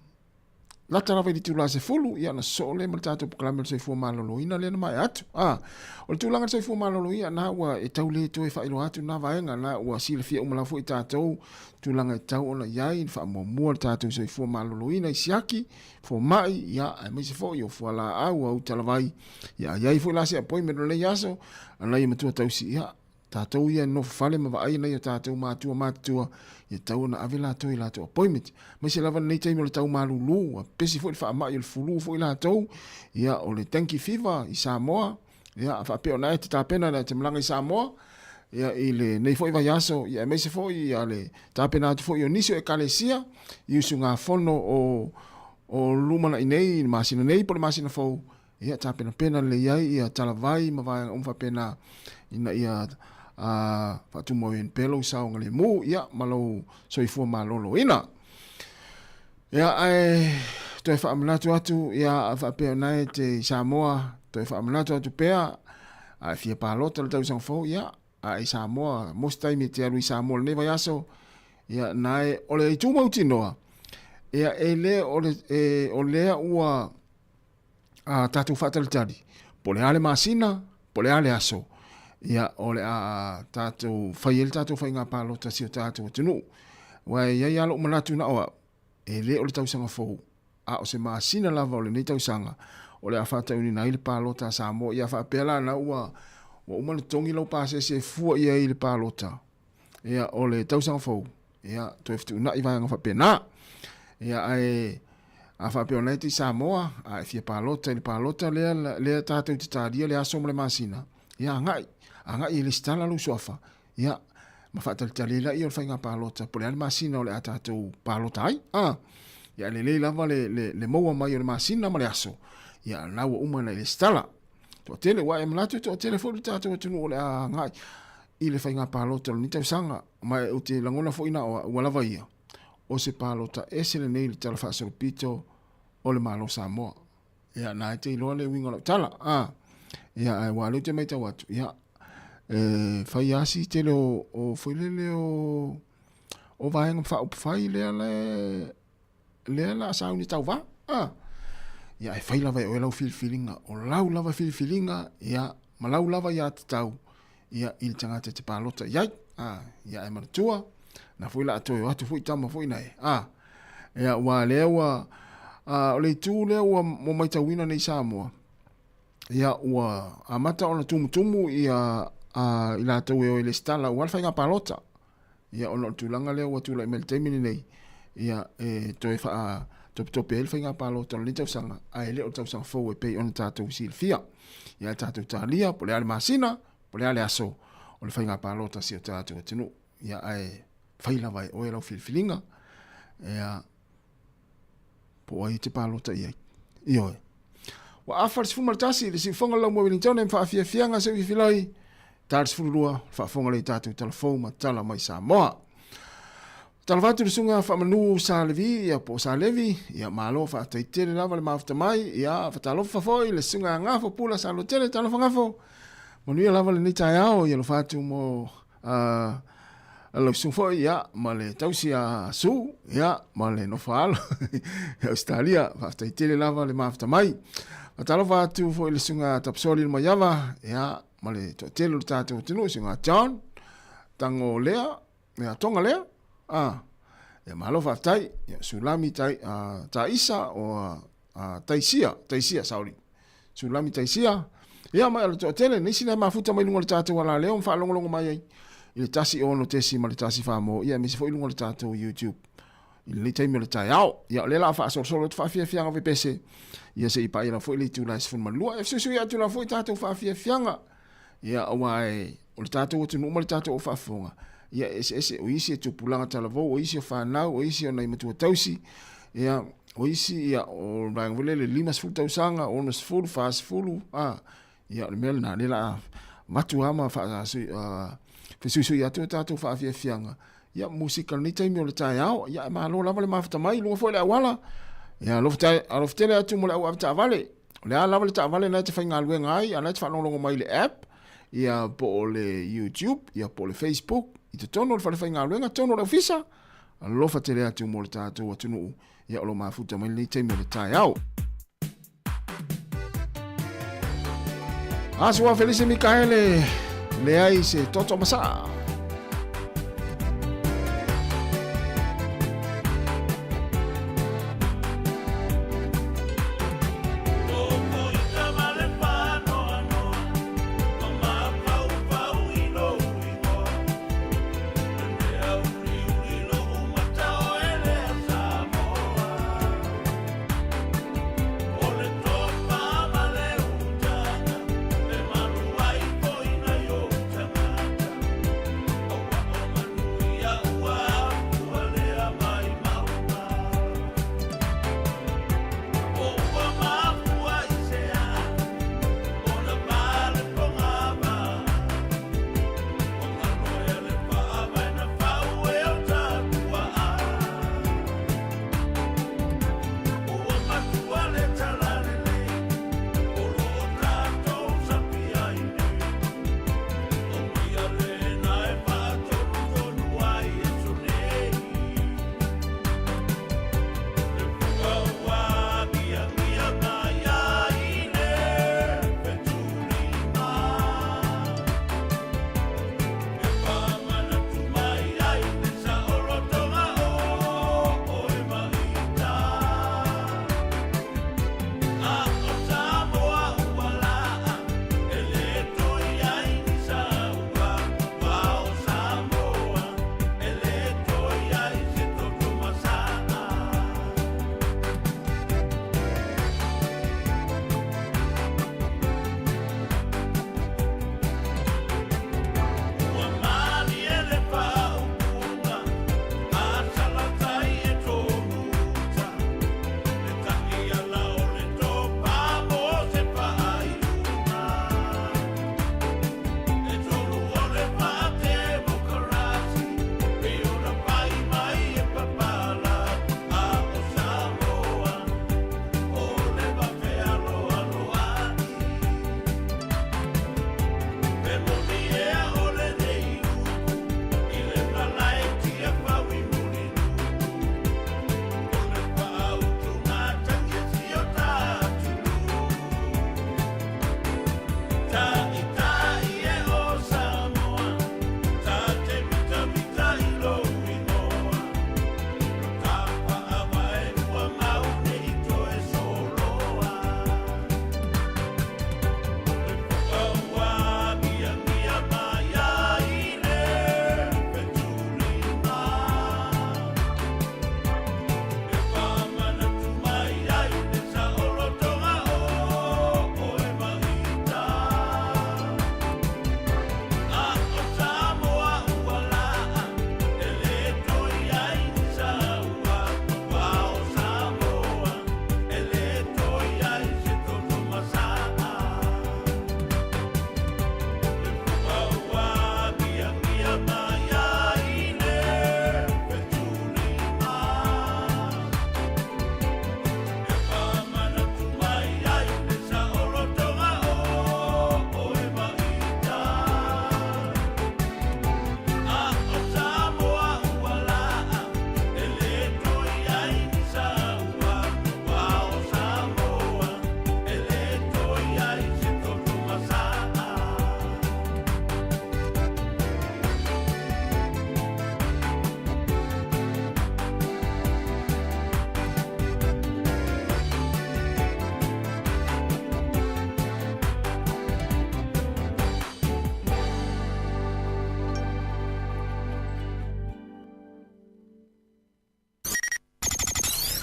Lata lava i le itula 10, ia ona sosoo lea ma le tatou polokalame o le soifua maloloina lea na maea atu. A, o le tulaga o le soifua maloloina, na ua e tau le toe faailoa atu na vaega, na ua silafia uma lava foi tatou tulaga e tatau ona i ai, le faamuamua le tatou soifua maloloina i siaki, fomai, ia, aemaise foi o fualaau, au talavai, ia, i ai foi la se appointment o lenei aso, a nai matua tausi, ia, Tatou ia e nofo fale ma vaai nai o tatou matua matutua, ia tatau ona ave latou i latou appointment. Aemaise lava lenei taimi o le tau malulu, ua pepesi foi le faamai o le fulu foi latou, ia o le dengue fever i Samoa, ia a faapea o na e te tapena na e te malaga i Samoa, ia i lenei foi vaiaso, ia aemaise foi ia le tapena atu foi o nisi o ekalesia i usugafono o lumanai nei, i le masina nei po o le masina fou, Ia tapenapena lelei ai ia talavai ma vaega uma faapena ina ia faatumau ai pea lou saogalemu ia ma lou soifua maloloina. Ia ae toe faamanatu atu ia a faapea o na e te i Samoa toe faamanatu atu pea a e fia palota le tausaga fou ia a i Samoa most taimi e te alu i Samoa lenei vaiaso ia na e o le itu mautinoa ia e le o le e, o lea ua a tatou faatalitali, po o le a le masina, po o le a le aso, ia, o le a tatou fai ai le tatou faiga palota si o tatou atunuu. Aua e i ai lava lou manatu na o au, e le o le tausaga fou, a o se masina lava o lenei tausaga, o le a faataunuuina ai le palota a Samoa. Ia faapea la na ua uma ona totogi lau pasese e fua i ai i le palota, ia, o le tausaga fou, Ia, toe fetuunai vaega faapena. Ia, ae a faapea o lena e te i Samoa, a e fia palota i le palota lea, lea tatou te talia le aso ma le masina, ia agai, agai e lesitala lou suafa, ia, ma faatalitali ai laia o le faiga palota, po o le a le masina o le a tatou palota ai. A, ia, lelei lava le, le, le maua mai o le masina ma le aso, ia, la ua uma ona e lesitala. Toatele, ua e manatu e toatele foi le tatou atunuu o le a agai i le faiga palota o lenei tausaga. Ma ou te lagona foi na o au ua lava ia, o se palota ese lenei i le Tala Faasolopito o le Malo Samoa. Ia, na e te iloa le uiga o lau tala. A, ia, ae ua lea ou te matau atu, ia, E fai lava si tele o, o foi lele o, o vaega faaupufai lea le, lea la sauni tauvā. A. Ia, e fai lava e oe lau filifiliga, o lau lava filifiliga, ia, ma lau lava ia tatau, ia, i le tagata e te palota i ai. A, ia, e manatua, na foi la toe o atu foi tama foi na e. A, ia, ua lea ua, a, o le itu lea ua, ua maitauina nei Samoa, ia, ua amata ona tumutumu ia, a, i latou e o i lesitala aua le faiga palota. Ia, ona o le tulaga lea ua tulai mai i le taimi lenei, ia, e toe faatopetope ai le faiga palota o lenei tausaga, ae le o le tausaga fou e pei ona tatou silafia. Ia, tatou talia, po o le a le masina, po o le a le aso o le faiga palota a si o tatou atunuu. Ia, ae fai lava e oe lau filifiliga, ia, po o ai e te palota i ai. Ioe. Ua afa le 11 i le siufoga lau mo Wellington ma faafiafiaga se uifilai. Ta le 12, faafofoga lei tatou tala fou ma tala mai Samoa. Tala fatu le suga faamanu Sa Levi, ia po o Sa Levi, ia malo faafetai tele lava le mafuta mai, ia fatalofa foi le suga Gafo Pula Sa Lotele, talofa Gafo. Manuia lava lenei taeao, ia alofa atu mo lau susuga foi ia ma le tausi a Su ia ma le nofo alo i Australia. Faafetai tele lava le mafuta mai. Faatalofa atu foi le susuga Tapsoli le Maiava ia ma le toatele o le tatou atunuu, susuga John Tango Lea, ia Tonga Lea. Ah, ia malo faafetai. Ia Sulami tai, Taisa o Taisia, Taisia, sorry. Sulami Taisia. Ia mai o le toatele, nisi na mafuta mai lunga o le tatou alaleo ma faalogologo mai ai i le 1 6 ma le 1 4 mo, ia aemaise foi luga o le tatou YouTube i lenei taimi o le taeao. Ia o lea la faasolosolo atu faafiafiaga vepese, ia se i paia lava foi le itula e 12. E fesuisui atu lava foi tatou faafiafiaga, ia aua e o le tatou atunuu ma le tatou faafofoga, ia e eseese, o isi e tupulaga talavou, o isi o fanau, o isi o nai matua tausi, ia o isi ia o le vaega foi lele 50 tausaga, 60, 40, a, ia o le mea lena, lea la a avatu lava ma fesuisui atu a tatou faafiafiaga, ia musika lenei taimi o le taeao, ia e malo lava le mafuta mai, luga foi le auala, ia alofa tele atu mo le au avetaavale. O le a lava le taavale na e te faigaluega ai, a na e te faalogologo mai i le app, ia po o le YouTube, ia po o le Facebook, i totonu o le fale faigaluega, totonu o le ofisa, alofa tele atu mo le tatou atunuu, ia o lo mafuta mai lenei taimi o le taeao. Aso Felise Mikaele, leai se toto masaa.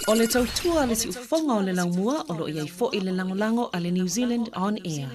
O le tautua a le siufofoga o le laumua o lo o i ai foi le lagolago a le New Zealand On Air.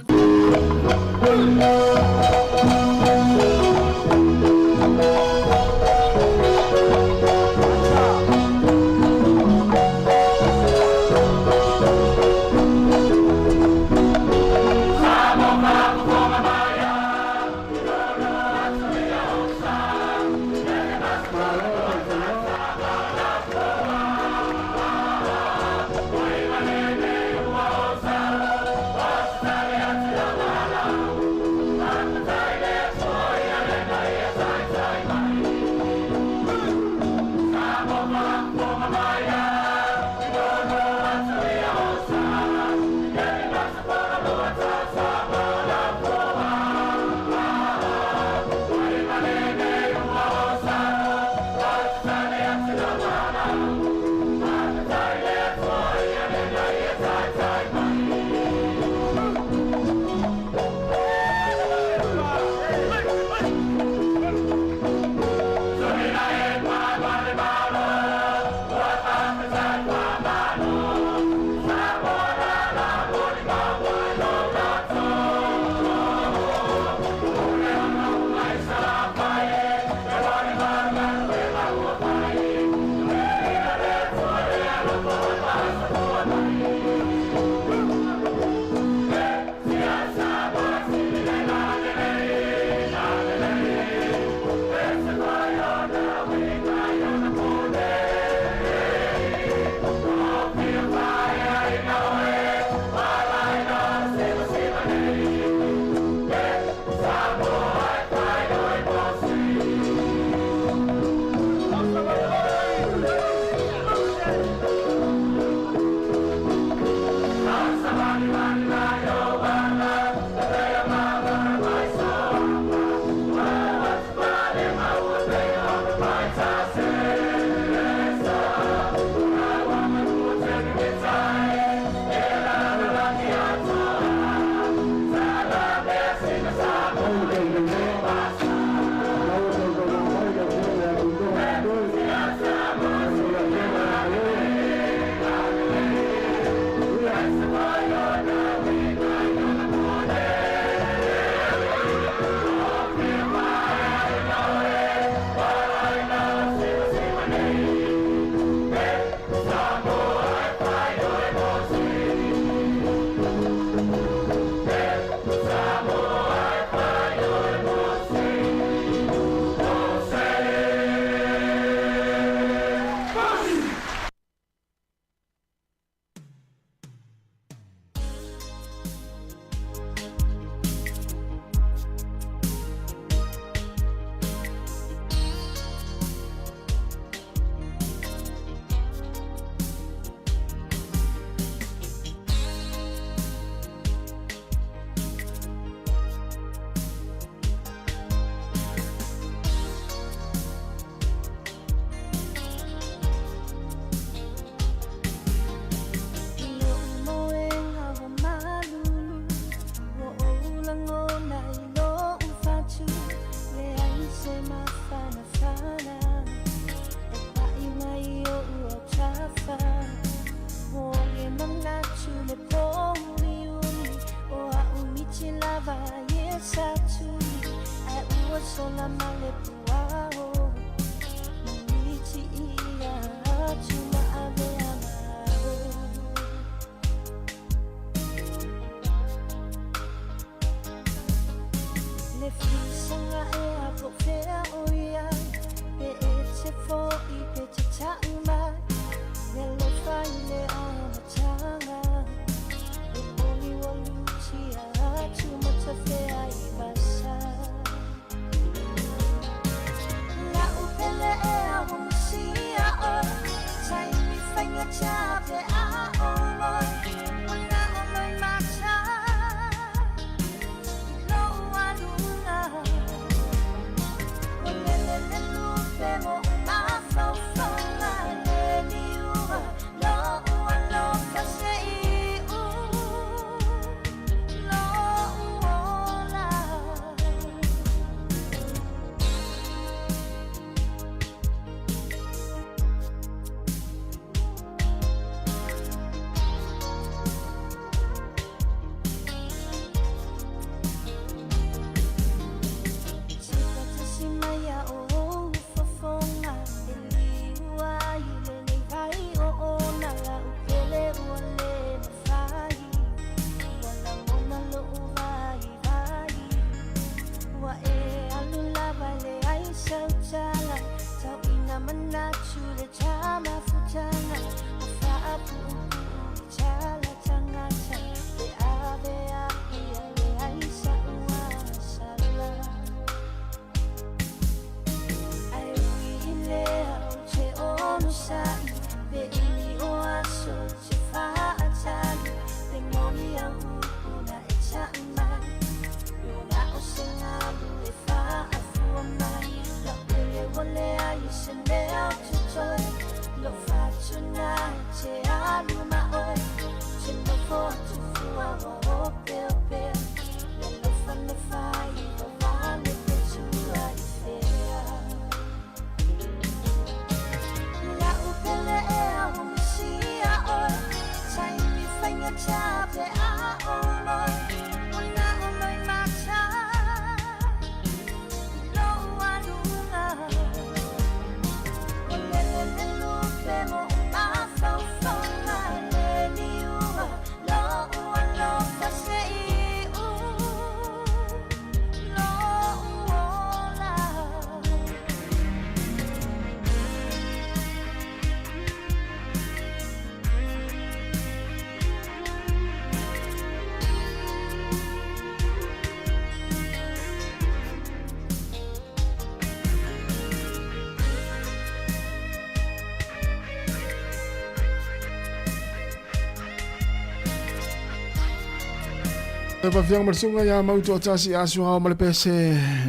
E faafioga ma le susuga ia Mautoatasi Asuao ma le pese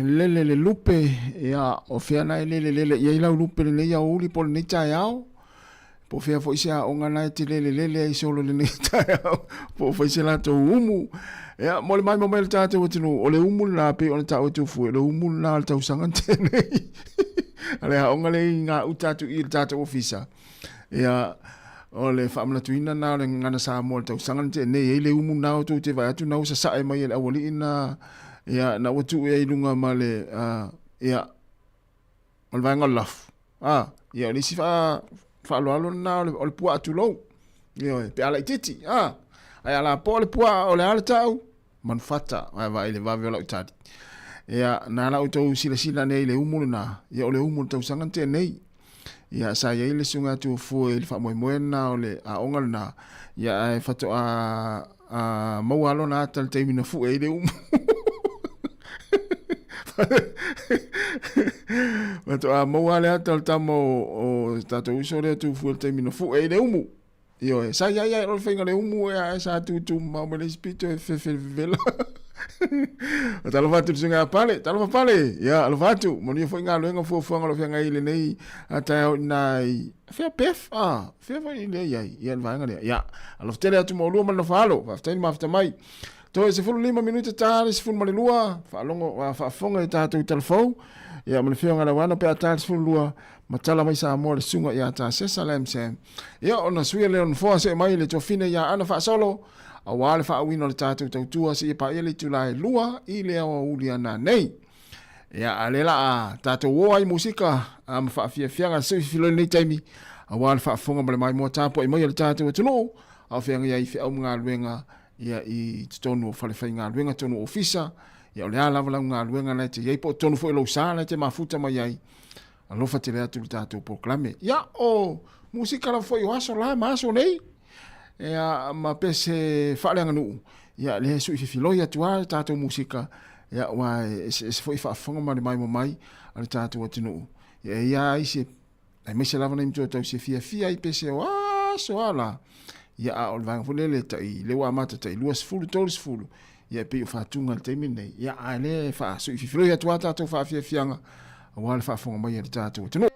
lele le lupe ia o fea na e lele lele i ai lau lupe lenei aoauli po o lenei taeao po o fea foi se aoga na e te lele lele ai solo lenei taeao po o fai se latou umu ia mo le maimoa mai le tatou atunuu o le umu lena pei ona taua atu fue o le umu lena o le tausaga tenei a le aoga lea i gauta atu i le tatou ofisa Ia, o le faamanatuina na o le gagana Samoa o le tausaga na tea nei, e i ai le umu na o tou te vaai atu na ua sasae mai e le aualii na, ia, na ua tuu ai i luga ma le, ia, ma le vaega o le lafu. A, ia, o le isi faa, faaaloalo lena o le, o le puaa tulou. Ioe, pe a laitiiti, a, ae a lapoa le puaa o le a le tau? Manufata, ae vaai i le vave o lau tali. Ia, na ala outou silasila nei i le umu lena, ia o le umu o le tausaga na tea nei. Ia, sa i ai le susuga atu o Fue i le faamoemoe lena o le aoga lena, ia ae faatoa a, maua lona ata i le taimi na fue ai le umu. Faatoa maua le ata o le tama o, o tatou uso lea tu fue i le taimi na fue ai le umu. Ioe, sa ia ia o le faiga le umu e ae sa tutu mamao mai le isi pito e fefevela. O talofa atu le susuga ia Pale, talofa Pale, ia alofa atu, manuia foi galuega fuafuaga o lo o feagai i lenei taeao i ina i fea Beth, ah, fea foi lea i ai, ia le vaega lea. Ia, alofa tele atu mo lua ma le nofo alo, faafetai le mafuta mai. Toe 15 minute ta le 12, faalogo, faafofoga i tatou talafou, ia ma le afioga ia Lauano pe a ta le 12, ma tala mai Samoa le susuga ia Tasesa Lamsam. Ia, ona suia lea o le nofoa see mai le tuafine ia Ana Faasolo, aua le faauiina o le tatou tautua seia paia le itula e 2 i le aoauli ana nei. Ia, a lea la a tatou o ai musika a ma faafiafiaga se fifilo i lenei taimi, aua le faafofoga ma le maimoa tapuai mai a le tatou atunuu, a o feagai ai feau ma galuega ia i totonu o falefaigaluega, totonu o ofisa, ia o le a lava lau galuega na e te i ai, po o totonu foi o lou sa na e te mafuta mai ai, alofa tele atu le tatou polokalame. Ia, o musika lava foi o aso la ma aso nei, ia, ma pese faaleaganuu, ia, lea e sui fifiloi atu lava le tatou musika, ia, ua e eseese foi faafofoga ma le maimoa mai a le tatou atunuu. Ia, e ia ai se, aemaise lava nai matua tau se fiafia ai pese o aso a la, ia, a o le vaega foi lele e tai, lea ua amata tai 20, 30, ia e pei o faatuga i le taimi lenei, ia, a lea e faasuififiloi atu lava tatou faafiafiaga aua le faafofoga mai a le tatou atunuu.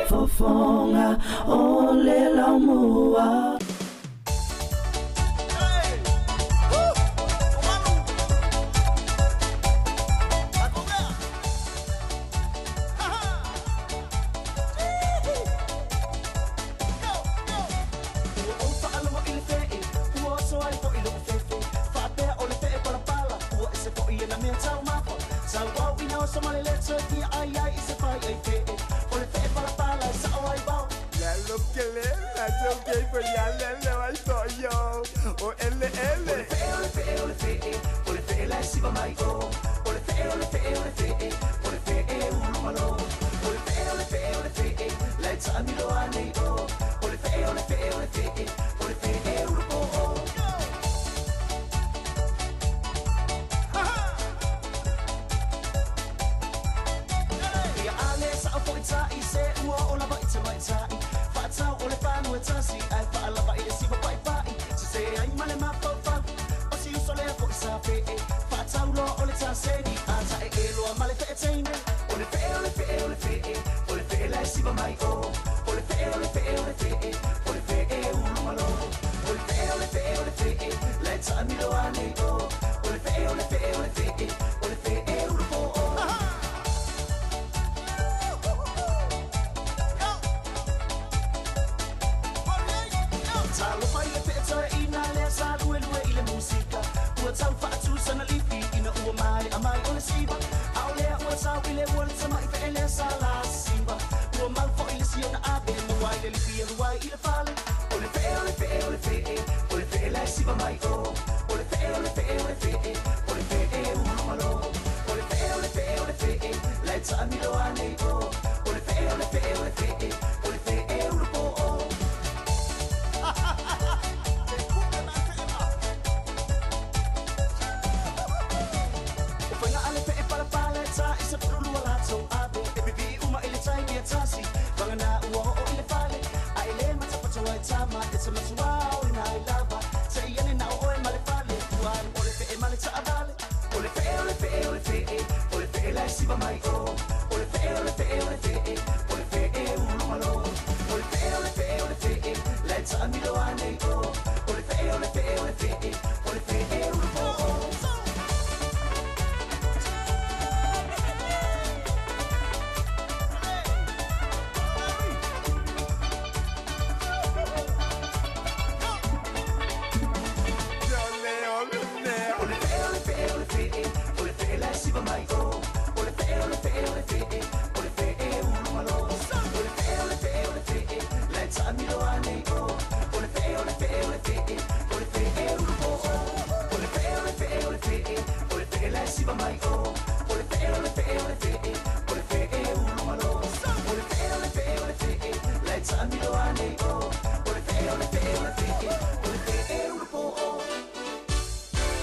Fofoga o le laumua.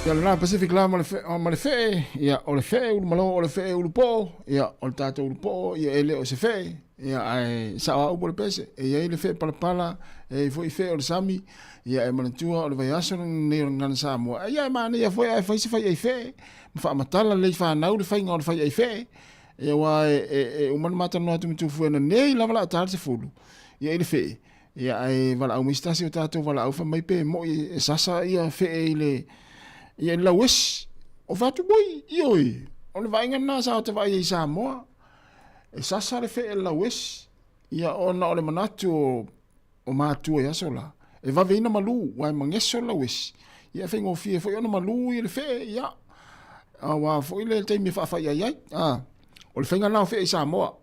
Ia lena Pacific la ma le ma le fe'e, ia o le fe'e ulu malo o le fe'e ulu po'o, ia o le tatou ulu po'o, ia e le o se fe'e, ia ae sa'o a upu o le pese, e i ai le fe'e palapala, e i ai foi fe'e o le sami, ia e manatua o le vaiaso lenei o le Gagana Samoa, ia e manaia foi ae fai se fai'ai fe'e, ma faamatala lelei fanau le faiga o le fai'ai fe'e, ia aua e, e, e uma ona matalanoa atu ma Tufuena nei lava la ta le 10, ia i le fe'e, Ia ae valaau mai se tasi o tatou valaau fai mai pe moi e sasa ia fe'e i le ia i le lauesi. O fai atu moi, ioe, o le vaaiga lena sa ota vaai ai i Samoa. E sasa le fe'e i le lauesi. Ia ona o le manatu o, o matua i aso la, e vaveina malū, ua e mageso le lauesi. Ia e faigofie foi ona malū ia le fe'e, ia, aua foi le taimi e faafaiai ai. A, o le faiga lena o fe'e i Samoa.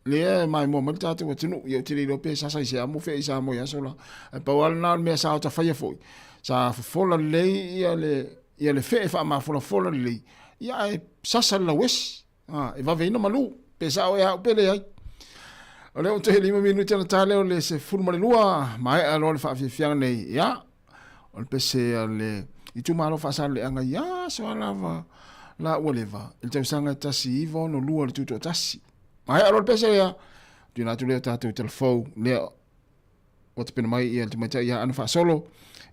Lea e maimoa mai le tatou atunuu, ia ou te le iloa pe sasa i se amo fea i Samoa i aso la. Ae pau lava lena o le mea sa ota faia foi, sa fofola lelei ia le, ia le fee faamafolafola lelei, ia ae sasa le lauesi, a, e vave ai ona malu, pe sao ea au pe leai. O lea ua toe 5 minute ona ta lea o le 12, maea loa le faafiafiaga nei, ia, o le pese a le itumalo Faasaleleaga i aso a lava la ua leva i le tausaga e 1962 le tutoatasi. Maea loa le pese lea, tuuina atu lea o tatou telefou lea ua tapena mai ia le tamaitai ia Ana Faasolo,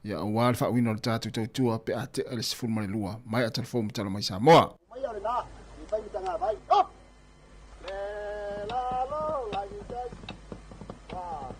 ia aua le faauiina o le tatou tautua pe a tea le 12. Maea telefou ma tala mai Samoa. Mai o lena, i fai matagavai. Up! Le la lo la ni tai. Wa.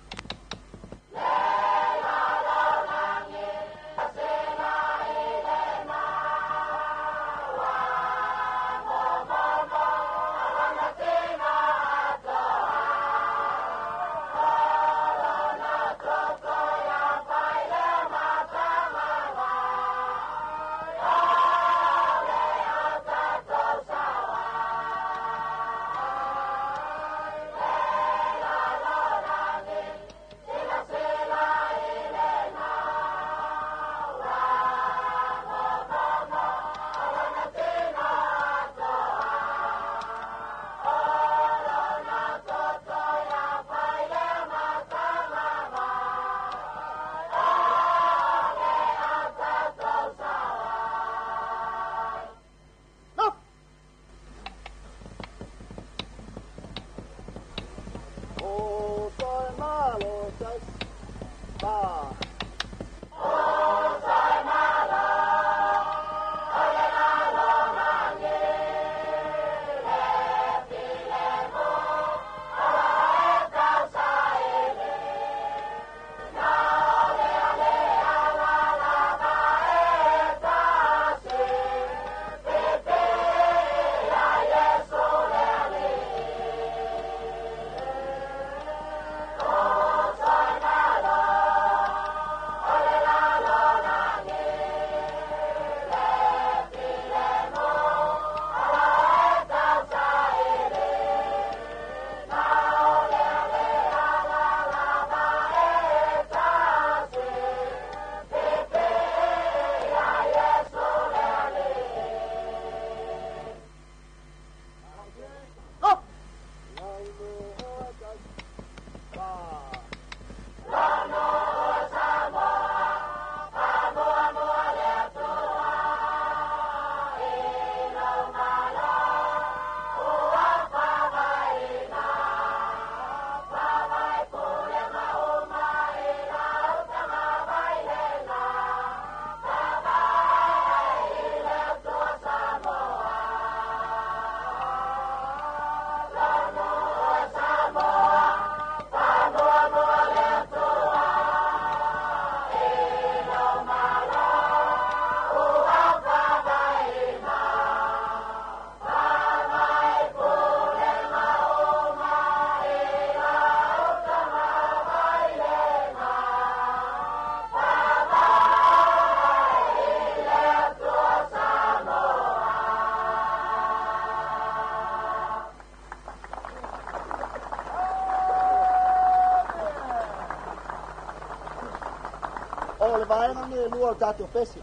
O le vaega nei e lua o le tatou pese,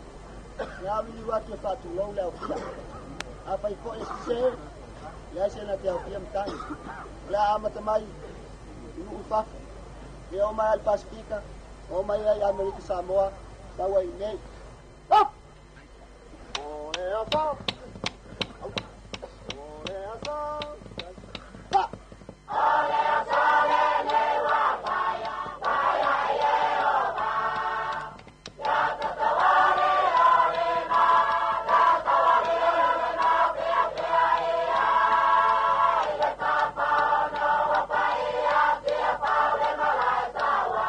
e auiliu atu e faatulou le aofia. Afai foi e sese, leai se na te aofia matagi. O le a amata mai i nuu i fafo, ia oo mai lava i le Pasefika, oo mai ai i Amerika Samoa, sau ai i inei. Up! O le aso! O le aso! Ha! O le aso lenei ua paia, paia Ieova. Ia tatou alii o lena, tatou alii o lena, feafeai ai le Tafaono ua paia, Tiafau le malae taua.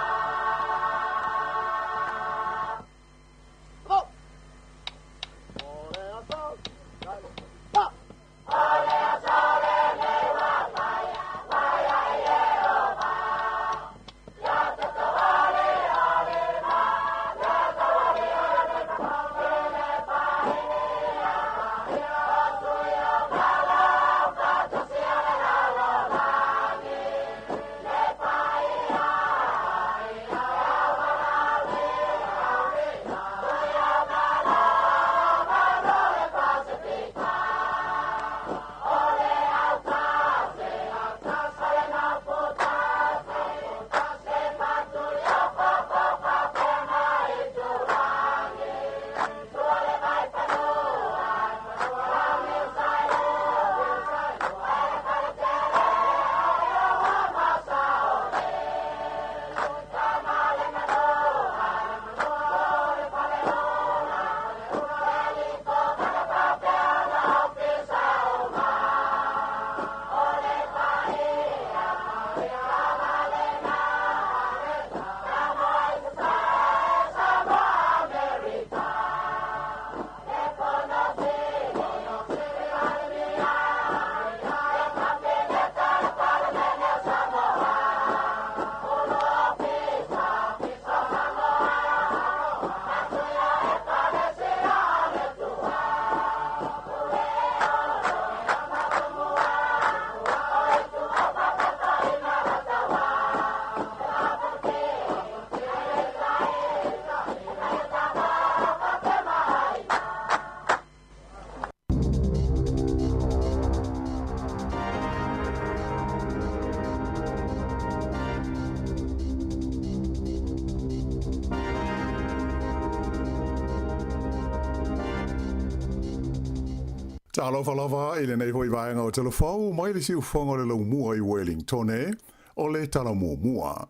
Talofa lava i lenei foi vaega o Telefou mai le siufofoga o le Laumua i Wellingtone, o le Tala Muamua.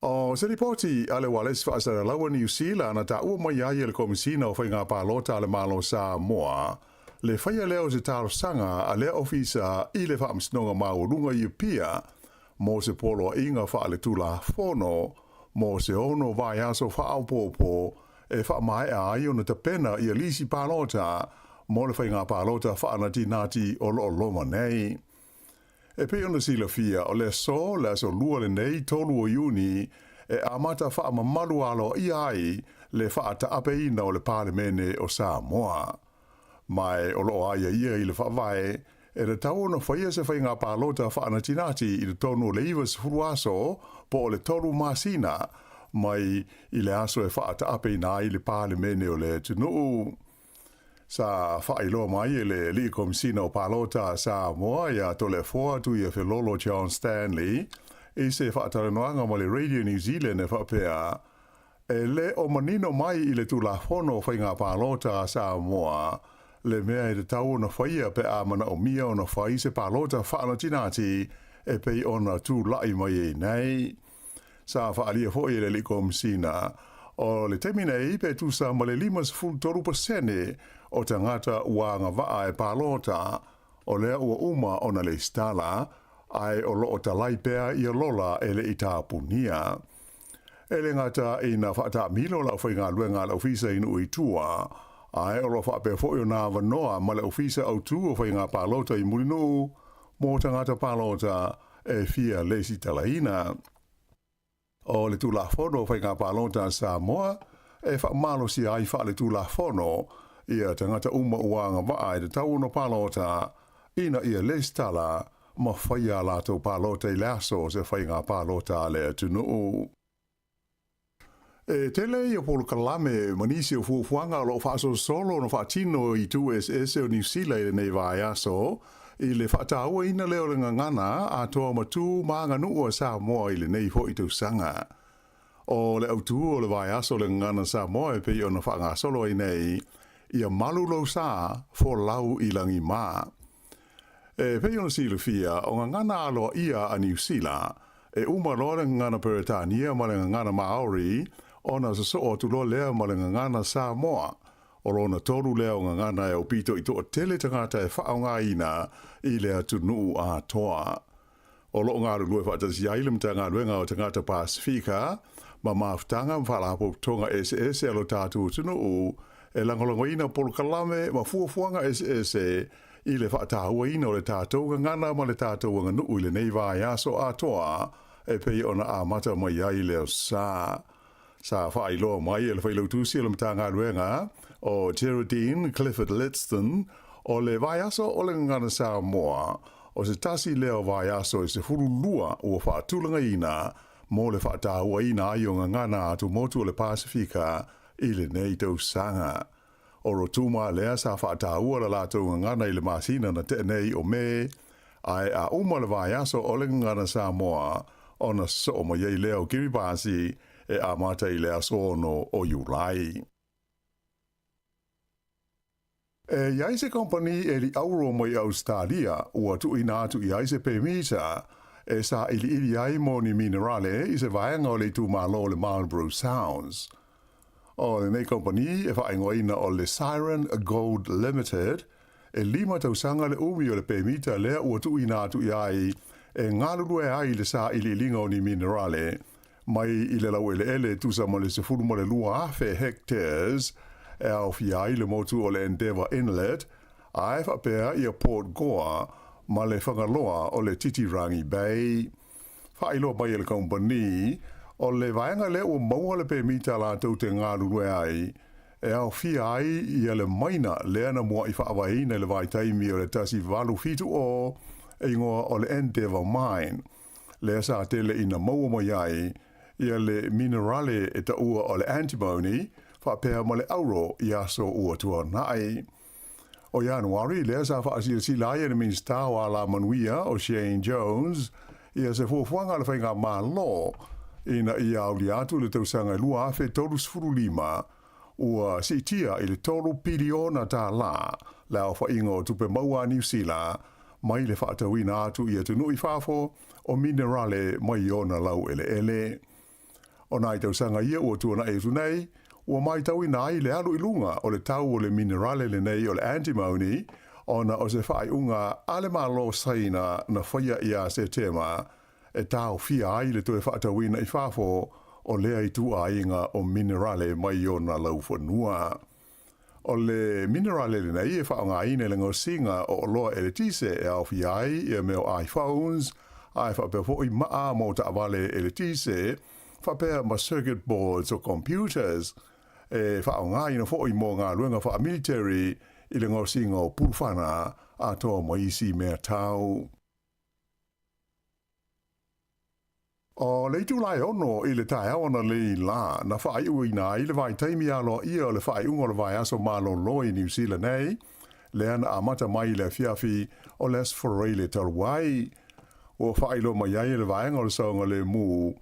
O se lipoti a le Ualesi Faasalalaua Niu Sila na taua mai ai e le Komesina o Faiga Palota a le Malo o Samoa le faia lea o se talosaga a lea ofisa i le Faamasinoga Maualuga i Apia mo se poloaiga faaletulafono mo se ono vaiaso faaopoopo e faamaea ai ona tapena ia lisi palota mo le faiga palota faanatinati o lo o loma nei. E pei ona silafia, o le aso, le aso Lua lenei, 3 o Iuni, e amata faamamalu aloaia ai le faataapeina o le Palemene o Samoa. Ma e o lo o aiaia i le Faavae, e tatau ona faia se faiga palota faanatinati i totonu o le 90 aso po o le tolu masina mai i le aso e faataapeina ai le Palemene o le atunuu. Sa faailoa mai e le Alii Komesina o Palota a Samoa iā Toleafoa Tuiafelolo John Stanley i se faatalanoaga ma le Radio New Zealand e faapea, E le o manino mai i le Tulafono o Faiga Palota a Samoa le mea e tatau ona faia pe a manaomia ona fai se palota faanatinati e pei ona tulai mai ai nei. Sa faaalia foi e le Alii Komesina, o le taimi nei pe tusa ma le 53% o tagata ua agavaa e palota, o lea ua uma ona lesitala, ae o lo o talai pea ia lola e le i tapunia. E le gata ina faataamilo le aufaigaluega a le Ofisa i nuu i tua, ae o lo o faapea foi ona avanoa ma le Ofisa Autu o Faiga Palota i Mulinuu mo tagata palota e fia lesitalaina. O le Tulafono o Faiga Palota a Samoa e faamalosia ai faaletulafono ia tagata uma ua agavaa e tatau ona palota ina ia lesitala ma faia a latou palota i le aso o se faiga palota a le atunuu. E tele ia polokalame ma nisi o fuafuaga o lo o faasolosolo ona faatino i itu eseese o Niu Sila i lenei vaiaso, i le faatauaina lea o le gagana atoa ma tu ma aganuu a Samoa i lenei foi tausaga. O le autū o le vaiaso o le gagana Samoa e pei ona faagasolo ai nei, ia malu lou sa, folau i lagi mā. E pei ona silafia, o gagana aloaia a Niu Sila, e uma loa le gagana Peretania ma le gagana Maori, ona sosoo atu loa lea ma le gagana Samoa. O lona tolu lea o gagana e aupito i toatele tagata e faaaogaina i le atunuu atoa. O lo o galulue faatasi ai le Matagaluega o Tagata Pasefika ma mafutaga ma faalapotopotoga eseese a lo tatou atunuu e lagolagoina polokalame ma fuafuaga eseese i le faatauaina o le tatou gagana ma le tatou aganuu i lenei vaiaso atoa e pei ona amata mai ai le sa. Sa faailoa mai e le Failautusi o le Matagaluega o Geraldine Clifford-Litston o le vaiaso o le Gagana Samoa o se tasi lea o vaiaso e 12 ua faatulagaina mo le faatauaina ai o gagana atumotu o le Pasefika i lenei tausaga. O Rotuma lea sa faataua le latou gagana i le masina na tea nei o Me, ae a uma le vaiaso o le Gagana Samoa ona sosoo mai ai lea o Kiribati e amata i le aso 6 o Iulai. E i ai se kompani e li auro mai Ausetalia ua tuuina atu i ai se pemita e sailiili ai mo ni minerale i se vaega o le itumalo o le Marlborough Sounds. O lenei kompani e faaigoaina o le Siren Gold Limited, e 5 tausaga le umi o le pemita lea ua tuuina atu i ai e galulue ai i le sailiiliga o ni minerale mai i le laueleele e tusa ma le 12,000 hectares e aofia ai le motu o le Endeavour Inlet, ae faapea ia Port Gore ma le fagaloa o le Titirangi Bay. Faailoa mai e le kompani, o le vaega lea ua maua le pemita latou te galulue ai, e aofia ai ia le maina lea na muaʻi faavaeina i le vaitaimi o le 1870 e igoa o le Endeavour Mine. Lea sa tele ina maua mai ai ia le minerale e taua o le antimony faapea ma le auro i aso ua tuanai. O Ianuari, lea sa faasilasila ai e le Minisita o Alamanuia o Shane Jones ia se fuafuaga a le Faigamalo ina ia aulia atu i le tausaga e 2035 ua siitia i le $3 piliona le aofaiga o tupe maua a Niu Sila mai le faatauina atu i atunuu i fafo o minerale mai ona laueleele. O nai tausaga ia ua tuanai atu nei, ua matauina ai le alu i luga o le tau o le minerale lenei o le antimony ona o se faaiuga a le Malo Saina na faia ia Setema e taofia ai le toe faatauina i fafo o lea ituaiga o minerale mai ona laufanua. O le minerale lenei e faaaogaina i le gaosiga o oloa eletise e aofia ai ia mea o iPhones, ae faapea foi maa mo taavale eletise, faapea ma circuit boards o computers, e faaaogaina foi mo galuega faamiliteri i le gaosiga o pulufana atoa ma isi mea tau. O le itula e 6 i le taeao ananei lā, na faaiuina ai le vaitaimi aloaia o le faaiuga o le vaiaso malolo i Niu Sila nei, lea na amata mai i le afiafi o le Aso Faraile talu ai. Ua faailoa mai ai e le vaega o le saogalemu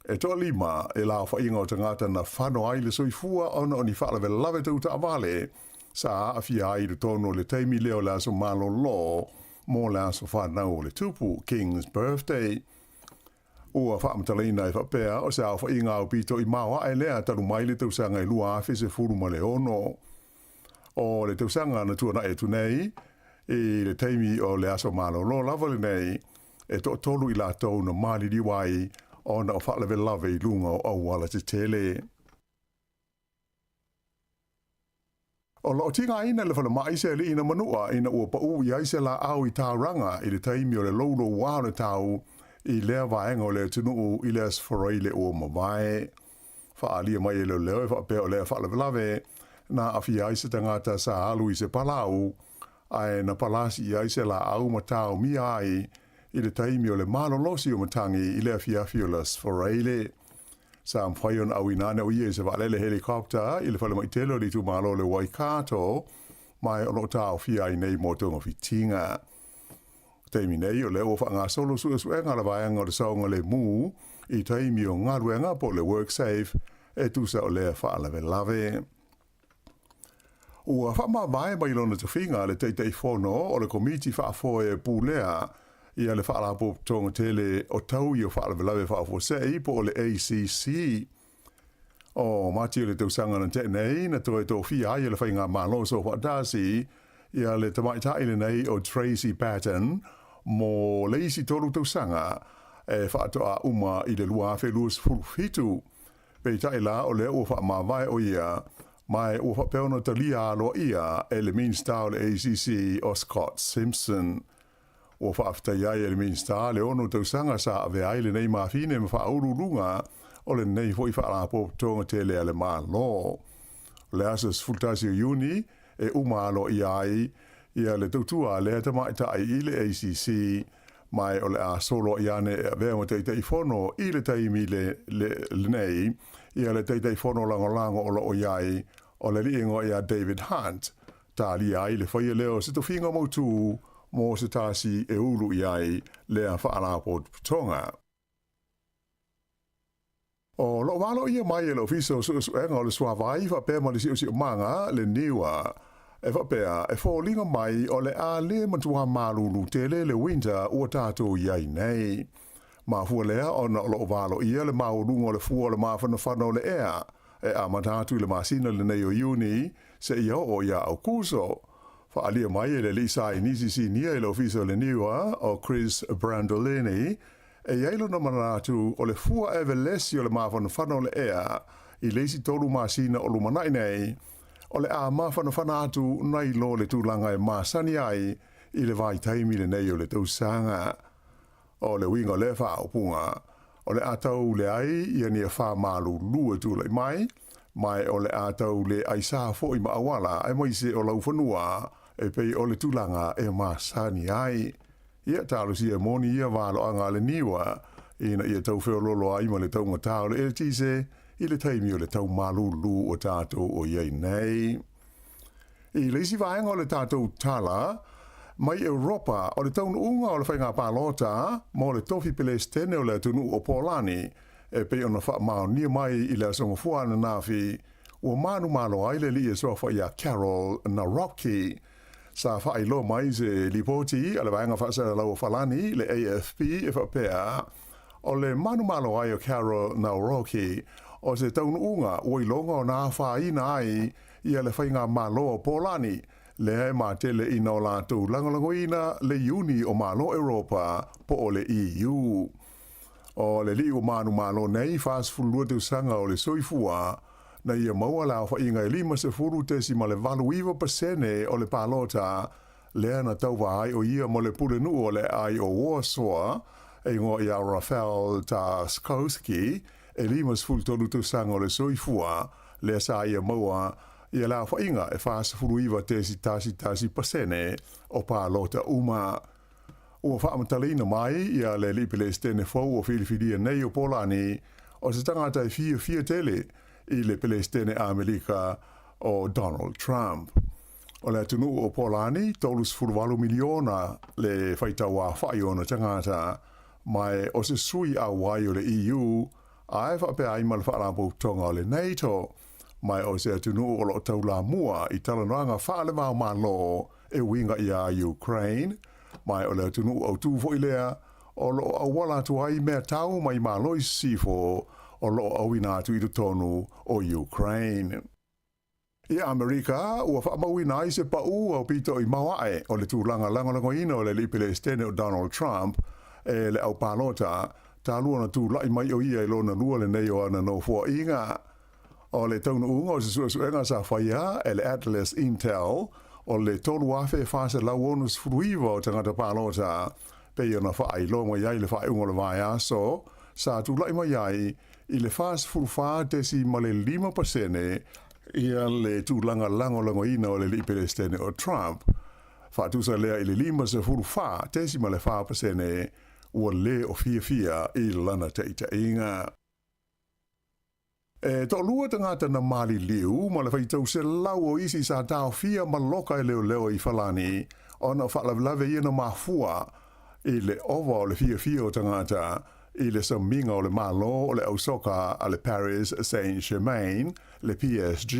e toalima e laofaiga o tagata na fano ai le soifua ona o ni faalavelave tau taavale sa aafia ai i totonu o le taimi lea o le aso malolo mo le aso fanau o le tupu, King's Birthday. Ua faamatalaina e faapea o se aofaiga aupito i maoae lea talu mai le tausaga e 2016. O le tausaga na tuanai atu nei, i le taimi o le aso malolo lava lenei, e toatolu i latou na maliliu ai ona o faalavelave i luga o auala tetele. O lo o tigaina le falemai se alii na manua ina ua paū i ai se laau i Tauranga i le taimi o le loulouā o le tau i lea vaega o le atunuu i le Aso Faraile ua mavae. Faaalia mai e leoleo e faapea o lea faalavelave na aafia ai se tagata sa alu i se palau ae na palasi i ai se laau ma taomia ai i le taimi o le malolosi o matagi i le afiafi o le Aso Faraile. Sa mafai ona auina ane o ia i se vaalele helicopter i le falemai tele o le itumalo o le Waikato, ma o lo o taofia ai nei mo togafitiga. Taimi nei, o lea ua faagasolo suesuega a le vaega o le saogalemu i taimi o galuega po o le WorkSafe e tusa o lea faalavelave. Ua faamavae mai lona tofiga le Taitaifono o le Komiti Faafoe e Pulea ia le Faalapotopotoga Tele o Taui o Faalavelave Faafuasei po o le ACC. O Mati o le tausaga na tea nei na toe tofia ai e le Faigamalo Soofaatasi ia le tamaitai lenei o Tracey Paton mo le isi tolu tausaga e faatoa uma i le 2027. Peitai la o lea ua faamavae o ia, ma ua faapea ona talia aloaia e le Minisita o le ACC o Scott Simpson. Ua faafetai ai e le Minisita le 6 tausaga sa avea ai lenei mafine ma faauluuluga o lenei foi faalapotopotoga tele a le Malo. O le aso 11 o Iuni e uma aloaia ai ia le tautua a lea tamaitai i le ACC, ma o le a soloai ane e avea ma Taitaifono i le taimi lenei ia le Taitaifono lagolago o lo o i ai o le alii igoa ia David Hunt, talia ai le faia lea o se tofiga mautū mo se tasi e ulu i ai lea faalapotopotoga. O lo o valoia mai e le Ofisa o Suesuega o le Suavai faapea ma le Siosiomaga le NIWA e faapea e foliga mai o le a le matua malulu tele le winter ua tatou i ai nei. Mafua lea ona o lo o valoia le maualuga o le fua o le mafanafana o le ea e amata atu i le masina lenei o Iuni seia oo ia Aukuso. Faaalia mai e le alii saienisi sinia i le Ofisa o le NIWA o Chris Brandolini E i ai lona manatu o le fua evelesi o le mafanafana o le ea i le isi 3 masina o lumanai nei, o le a mafanafana atu nai lo le tulaga e masani ai i le vaitaimi lenei o le tausaga. O le uiga o lea faaupuga, o le a tau leai ia nia faamalulu e tulai mai, ma o le a tau le aisā foi ma auala aemaise o laufanua e pei o le tulaga e masani ai. Ia, talosia e moni ia valoaga a le NIWA ina ia tau feoloolo ai ma le taugata o le eletise i le taimi o le tau malulu o tatou o i ai nei. I le isi vaega o le tatou tala, mai Europa o le taunuuga o le faiga palota mo le tofi Pelesitene o le atunuu o Polani e pei ona faamaonia mai i le aso Gafua ananafi ua manumalo ai le alii e suafa ia Karol Nawrocki. Sa faailoa mai se lipoti a le Vaega Faasalalau o Falani, le AFP, e faapea, o le manumalo ai o Karol Nawrocki o se taunuuga ua iloga ona afaina ai ia le faigamalo o Polani, lea e matele ina o latou lagolagoina le Iuni o Malo Europa po o le EU. O le alii ua manumalo nei, 42 tausaga o le soifua, na ia maua le aofaiga e 50.89% o le palota, lea na tauva ai o ia mo le pulenuu o le aai o Warsaw, e igoa ia Rafał Trzaskowski, e 53 tausaga o le soifua, lea sa ia maua ia le aofaiga e 49.11% o palota uma. Ua faamatalaina mai ia le alii Pelesitene fou o filifilia nei o Polani, o se tagata e fiafia tele i le Pelesitene Amerika o Donald Trump. O le atunuu o Polani, 38 miliona le faitau aofai o ona tagata, ma o se sui auai o le EU, ae faapea ai ma le Faalapotopotoga o le NATO, ma o se atunuu o lo o taulamua i talanoaga faale-va-o-Malo e uiga iā Ukraine, ma o le atunuu autū foi lea o lo o auala atu ai mea tau mai Malo i Sisifo o lo o auina atu i totonu o Ukraine. I Amerika, ua faamauina ai se paū aupito i maoaʻe o le tulaga lagolagoina o le alii Pelesitene o Donald Trump e le aupalota, talu ona tulai mai o ia i lona lua lenei o ana nofoaiga. O le taunuuga o se suesuega sa faia e le Atlas Intel, o le 3,469 o tagata palota, pei ona faailoa mai ai le faaiuga o le vaiaso, sa tulai mai ai i le 44.5% ia le tulaga lagolagoina o le alii Pelesitene o Trump, faatusa lea i le 54.4% ua le o fiafia i lana taitaiga. E toalua tagata na maliliu ma le faitau selau o isi sa taofia ma loka e leoleo i Falani ona o faalavelave ia na mafua i le ova o le fiafia o tagata i le samiga o le Malo o le au soka a le Paris Saint-Germain, le PSG,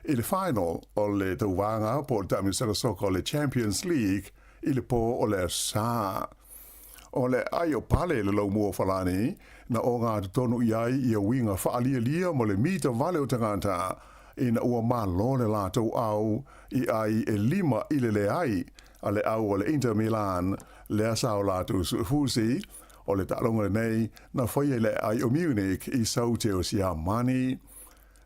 i le final o le tauvaga po o le taamilosaga soka o le Champions League i le po o le Aso Sa. O le aai o Pale le laumua o Falani, na ogatotonu i ai ia uiga faalialia ma le mita vale o tagata, ina ua malo le latou au i ai e 5-0 a le au o le Inter Milan, lea sa o latou suefusi, o le taaloga lenei na faia i le aai o Munich i Saute o Siamani.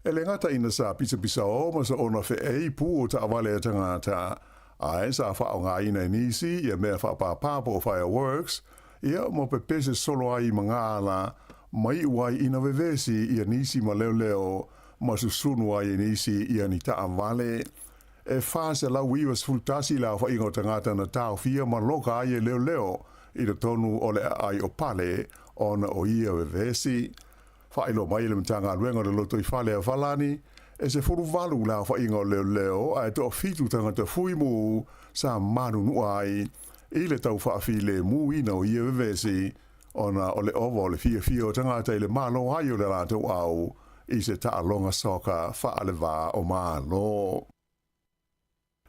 E le gata ina sa pisapisao ma soona feei pū o taavale a tagata, ae sa faaaogaina e nisi ia mea faapāpā po o fireworks, ia ma pepese solo ai i magaala, ma iu ai ina vevesi ia nisi ma leoleo ma susunu ai e nisi ia ni taavale. E 491 le aofaiga o tagata na taofia ma loka ai e leoleo i totonu o le aai o Pale ona o ia vevesi. Faailoa mai e le Matagaluega o le Lotoifale a Falani, e 18 le aofaiga o leoleo ae toafitu tagata fuimu sa manunua ai i le tau faafilemuina o ia vevesi ona o le ova o le fiafia o tagata i le malo ai o le latou au i se taaloga soka faalevā o Malo.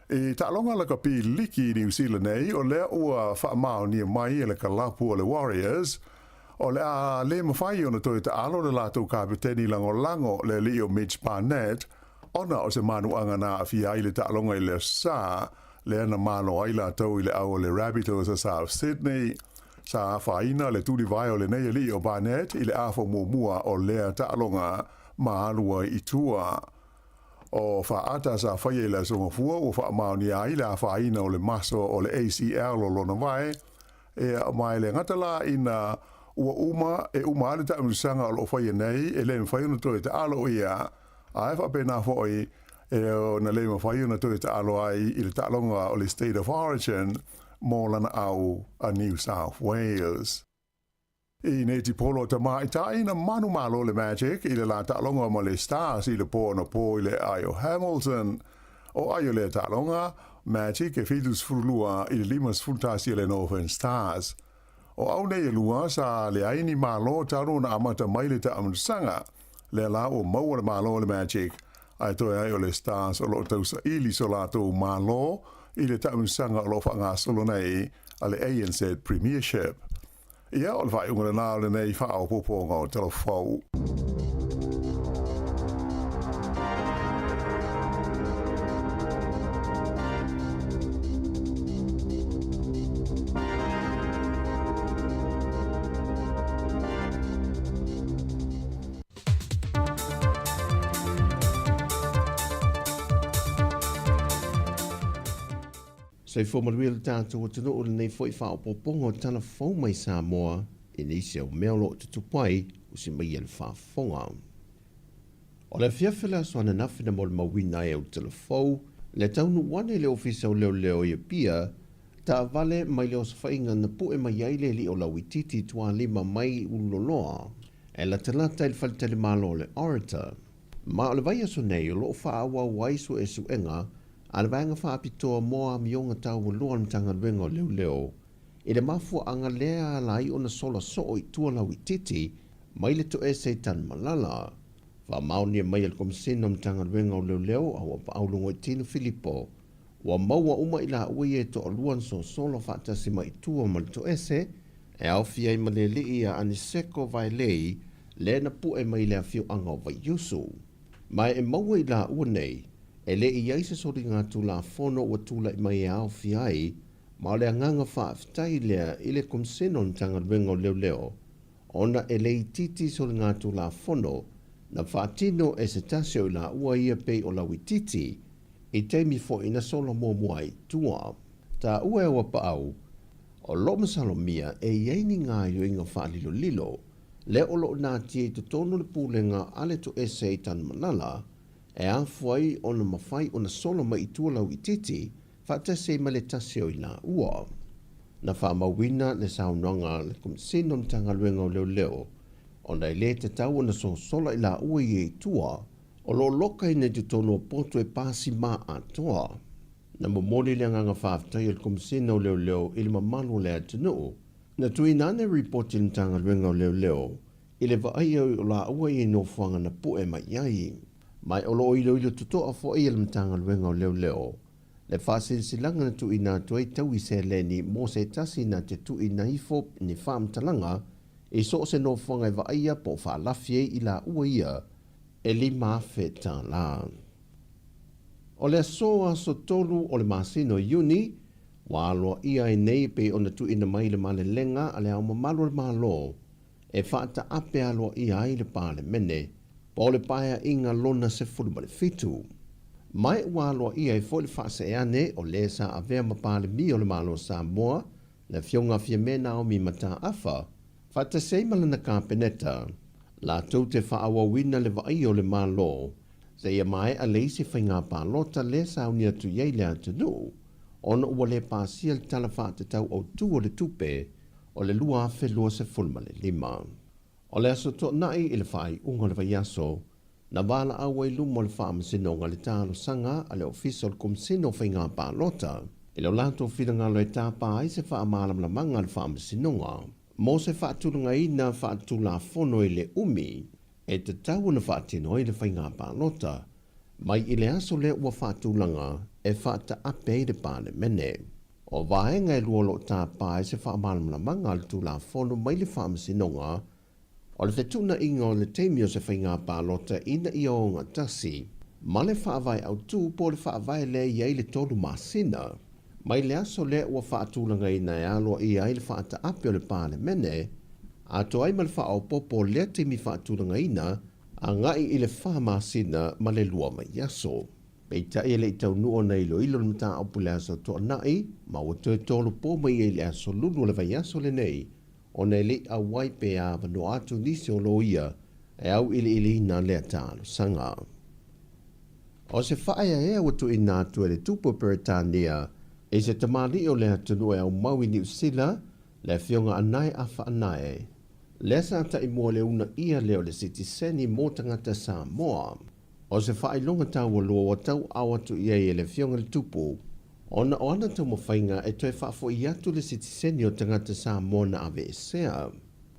I taaloga lakapi liki i Niu Sila nei, o lea ua faamaonia mai e le kalapu o le Warriors, o le a le mafai ona toe taalo le latou kapeteni lagolago le alii o Mitch Barnett ona o se manuaga na aafia ai le taaloga i le Aso Sa, lea na malo ai latou i le au o le Rabbitohs a South Sydney. Sa afaina le tulivae o lenei alii o Barnett i le afa muamua o lea taaloga ma alu ai i tua. O faata sa faia i le Aso Gafua ua faamaonia ai le afaina o le maso o le ACL o lona vae, ea ma e le gata la ina ua uma e uma ai le taamilosaga o lo o faia nei e le mafai ona toe taalo ia, ae faapena foi e na le mafai ona toe taalo ai i le taaloga o le State of Origin mo lana au a New South Wales. I netipolo tamaitai na manumalo le Magic i le la taaloga ma le Stars i le po anapo i le aai o Hamilton. O ai o lea taaloga, Magic e 72-51 a le Northern Stars. O au nei e lua sa leai ni malo talu ona amata mai le taamilosaga. Lea la ua maua le malo o le Magic, ae toe ai o le Stars o lo o tausaili so latou malo i le taamilosaga o lo o faagasolo nei a le ANZ Premiership. Ia, o le faaiuga lena o lenei faaopoopoga o Talafou. Soifua manuia lo tatou atunuu i lenei foi faaopoopoga o tala fou mai Samoa i nisi au mea o lo o tutupu ai usi mai e le faafofoga. O le afiafi o le aso ananafi na molimauina ai e Tala Fou le taunuu ane i le Ofisa o Leoleo i Apia, taavale mai le osofaiga na pue mai ai le alii o Lauitiiti Tualima mai Ululoloa e latalata i le faletalimalo o le Orator. Ma o le vaiaso nei o lo o faaauau ai suesuega a le Vaega Faapitoa mo Amioga Taualoa a le Matagaluega o Leoleo i le mafuaaga lea ala ai ona sola soo i tua Lauitiiti mai le toese i Tanumalala. Faamaonia mai e le Komesina o Matagaluega o Leoleo a Auapaau Logoitino Filipo, ua maua uma i laua ia e toalua na sosolo faatasi mai i tua ma le toese e aofia ai ma le alii ia Aniseko Vaelei lea na pue mai i le afioaga o Vaiusu. Ma e maua i laua nei, e le i ai se soligatulafono ua tulai mai e aofia ai, ma o le agaga faafetai lea i le Komesina o le Matagaluega o Leoleo ona e le itiiti soligatulafono na faatino e se tasi o i laua ia pei o Lauitiiti i taimi foi na sola muamua ai i tua. Taua e Auapaau, o lo o masalomia e i ai ni gaoioiga faalilolilo lea o lo o natia i totonu o le pulega a le toese i Tanumalala e afua ai ona mafai ona sola mai i tua Lauitiiti faatasi ai ma le tasi o i laua. Na faamauina le saunoaga a le Komesina o Matagaluega o Leoleo ona e lē tatau ona sosola i laua ia i tua o loo lokaina i totonu o poto e pasimā atoa. Na momoli le agaga faafetai o le Komesina o Leoleo i le mamalu o le atunuu na tuuina ane ripoti i le Matagaluega o Leoleo i le vaaia o laua ia i nofoaga na pu'e mai ai. Ma o loo iloilo toto'a fo'i e le Matagaluega o Leoleo le faasilasilaga na tuuina atu ai taui seleni mo se tasi na te tuuina ifo ni faamatalaga i so o se nofoaga e vaaia po o faalafi ai i laua ia e 5,000 tālā. O le aso aso 3 o le masina o Iuni, ua aloaia ai nei e pei ona tuuina mai le malelega a le Ao Mamalu o le Malo e faataape aloaia ai le Palemene po o le Paeaiga lona 17. Ma ua aloaia ai foi le faasee ane o lē sa avea ma Palemia o le Malo o Samoa, le Afioga a Fiamē Naomi Mataafa, faatasi ai ma lana Kapeneta, latou te faaauauina le vaaia o le Malo seia maea le isi faiga palota lea sauni atu i ai le atunuu, ona ua lē pasia le Tala Faatatau Autū o le Tupe o le 2025. O le aso Toonai i le faaiuga o le vaiaso, na valaau ai luma o le Faamasinoga le talosaga a le Ofisa o le Komesina o Faiga Palota i lo latou finagalo e tapā ai se faamalamalamaga a le Faamasinoga mo se faatulagaina faaletulafono i le umi e tatau ona faatino ai le faiga palota mai i le aso lea ua faatulaga e faataape ai le Palemene. O vaega e lua o loo tapā ai se faamalamalamaga a le Tulafono mai le Faamasinoga, o le fetuunaiga o le taimi o se faiga palota ina ia ogatasi ma le faavae autū po o le faavae lea e i ai le 3 masina mai le aso lea ua faatulagaina e aloaia ai le faataape o le Palemene, atoa ai ma le faaopoopo o lea taimi faatulagaina agai i le 4 masina ma le 2 vaiaso. Peitai e le i taunuu ona iloilo le mataupu i le aso Toonai, ma ua toe tolopo mai ai i le aso Lulu o le vaiaso lenei, ona e le i auai pe avanoa atu nisi o loia e auiliiliina lea talosaga. O se faaeaea ua tuuina atu e le Tupu o Peretania i se tamalii o le atunuu e aumau i Niu Sila, le Afioga Anae Afa Anae, lea sa taimua i le uunaia lea o le sitiseni mo tagata Samoa. O se faailoga taualua ua tauaao atu i ai e le Afioga i le Tupu, ona o ana taumafaiga e toe faafoi atu le sitiseni o tagata Samoa na aveesea.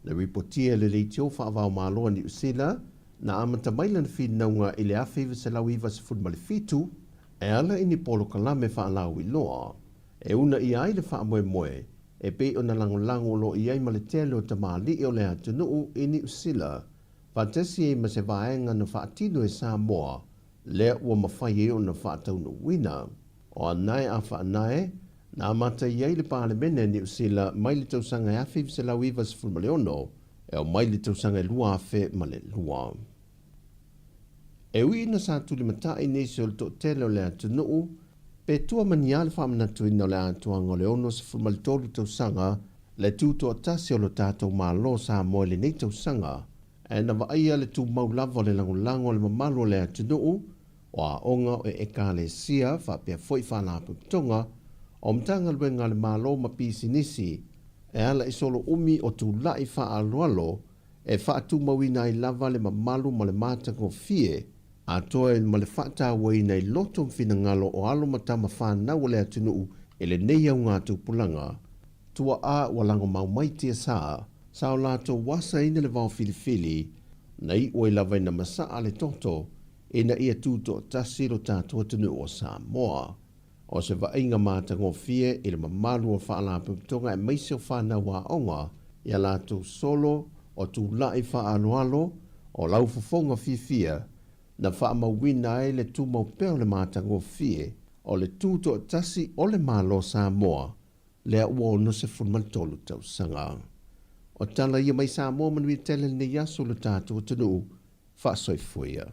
Na ripotia e le Leitio Faavaomalo a Niu Sila, na amata mai lana finauga i le 1997 e ala i ni polokalame faalauiloa e uunaia ai le faamoemoe e pei ona lagolago o loo i ai ma le tele o tamalii o le atunuu i Niu Sila, faatasi ai ma se vaega na faatino e Samoa lea ua mafai ai ona faataunuuina. O Anae Afa Anae, na amata i ai le Palemene a Niu Sila mai le tausaga e 1996 e oo mai le tausaga e 2002. E ui ina sa tulimatai nisi o le toatele o le atunuu, pe tua ma ni a le faamanatuina o le atoaga o le 63 tausaga le tutoatasi o lo tatou Malo o Samoa i lenei tausaga, ae na vaaia le tumau lava o le lagolago a le mamalu o le atunuu, o aoga o Ekalesia faapea foi faalapotopotoga, o Matagaluega a le Malo ma pisinisi e ala i solo umi o tula'i faaaloalo e faatumauina ai lava le mamalu ma le matagofie atoa ma le faatauaina i loto ma finagalo o alo ma tama fanau o le atunuu i lenei augatupulaga. Tuaa ua lagomau mai tiasā sa o latou asaina le vaofilifili na iu ai lava ina masaa le toto ina ia tutoatasi lo tatou atunuu o Samoa. O se vaaiga matagofie i le mamalu o faalapotopotoga aemaise o fanau aoga i a latou solo o tula'i faaaloalo o laufofoga fiafia na faamauina ai le tumau pea o le matagofie o le tutoatasi o le Malo o Samoa lea ua 63 tausaga. O tala ia mai Samoa manuia tele lenei aso lo tatou atunuu. Faasoifua ia.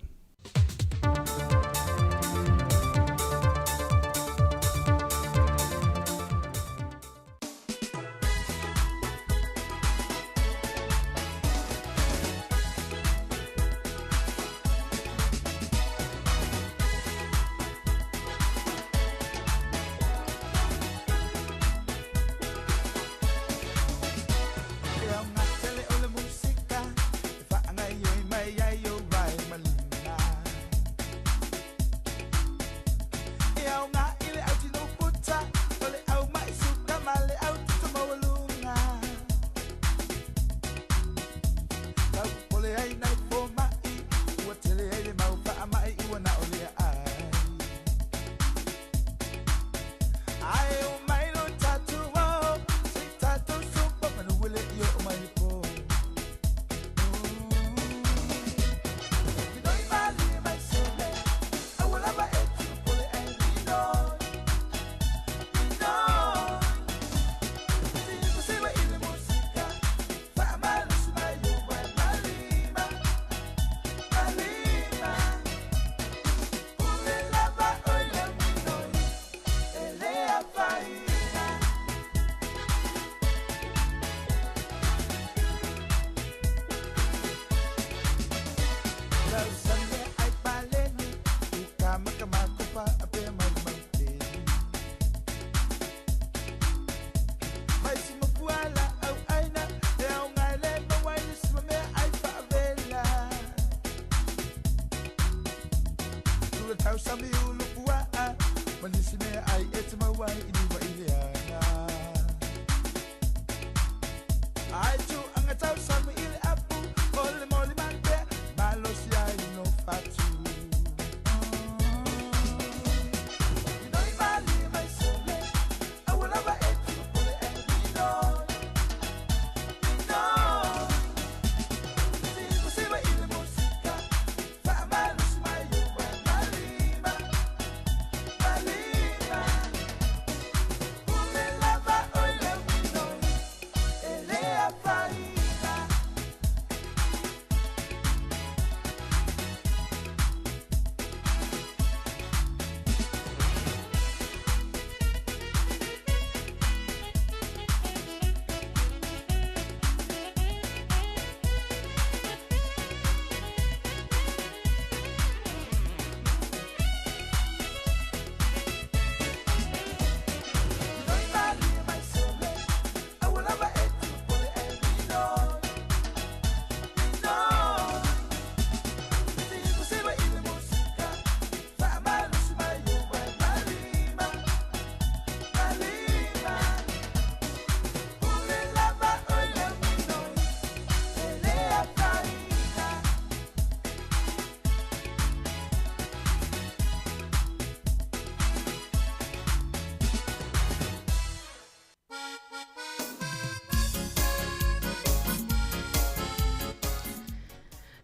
tausami ulu pua'a ma nisi mea ai e te mau ai i niva i le aga. Ai tu anga tausami i le apu o le moli mate malosi ai no fatu.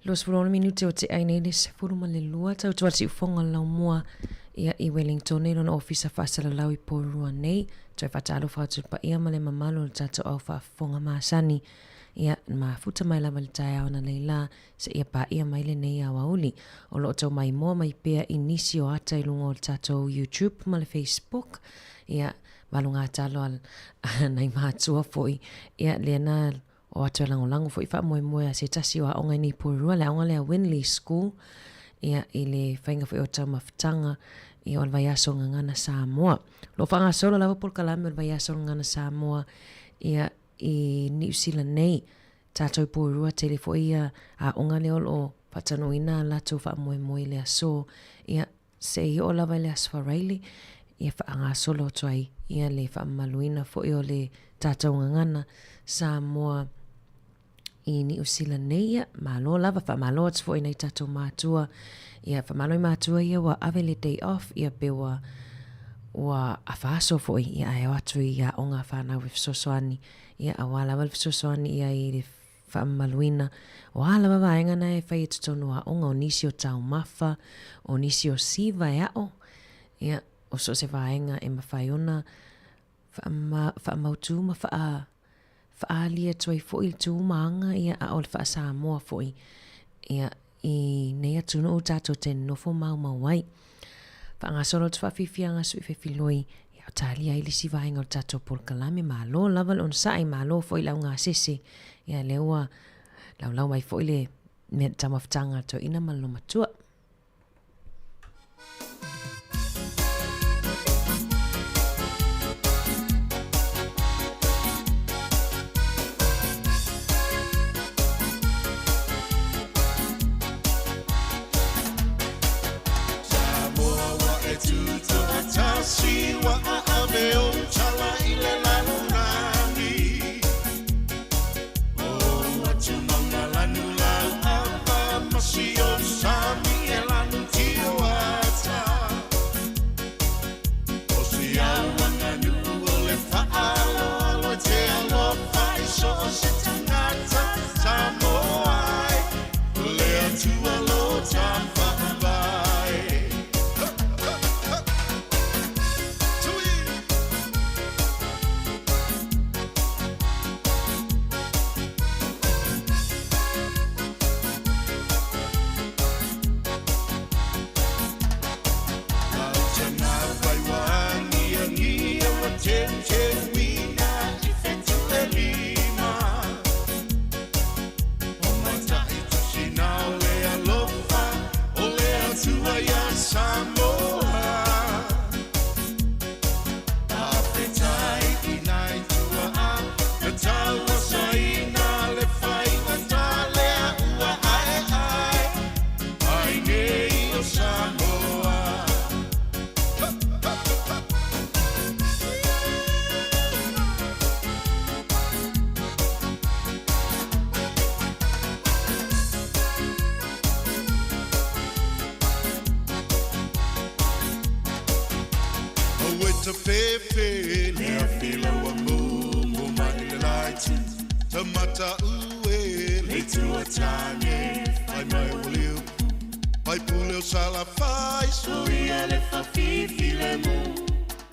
26 minute o te ai nei le 12 tau atu siufoga o le laumua ia i Wellington i lona ofisa faasalalau i Porirua nei. Toe faatalofa atu i le paia ma le mamalu o le tatou au faafofoga masani ia mafuta mai lava i le taeao ananei la seia paia mai lenei aoauli. O lo o tau maimoa mai pea i nisi o ata i luga o le tatou YouTube ma le Facebook ia valugatalo a nai matua foi ia lea na o atu e lagolago foi faamoemoe a se tasi o aoga i nei Porirua, le aoga lea Winley School, ia, i le faiga foi o taumafataga ia o le vaiaso o Gagana Samoa. O lo o faagasolo lava polokalame o le vaiaso o Gagana Samoa ia i Niu Sila nei. Tatou i Porirua tele foi ia aoga lea o lo o faataunuuina a latou faamoemoe i le aso ia Se i oo lava i le Aso Faraile, ia faagasolo atu ai ia le faamamaluina foi o le tatou gagana Samoa i Niu Sila nei. Ia, malo lava, faamalo atu foi i nai tatou matua. Ia, faamalo i matua ia ua ave le day off, ia pe ua ua afa aso foi, ia ae o atu i aoga a fanau e fesoasoani, ia aua lava le fesoasoani ia i le faamamaluina. O a lava vaega na e fai i totonu o aoga, o nisi o taumafa, o nisi o siva e aʻo, ia, o so o se vaega e mafai ona faamautū ma faa, faaali atu ai foi le tu ma aga, ia, a o le faa-Samoa foi, ia, i nei atunuu tatou te nofo maumau ai. Faagasolo atu faafiafiaga sui fefiloi, ia o talia ai le isi vaega o le tatou polokalame. Malo lava le onosai, malo foi le augasese. Ia lea ua laulau mai foi le mea taumafataga a le toeaina ma le lomatua. Samoa. tafefe le afila ua mumu mai le laiti tamata ue le tua tane fai mai o le upu fai pule o sala fai soia le fafifi le mu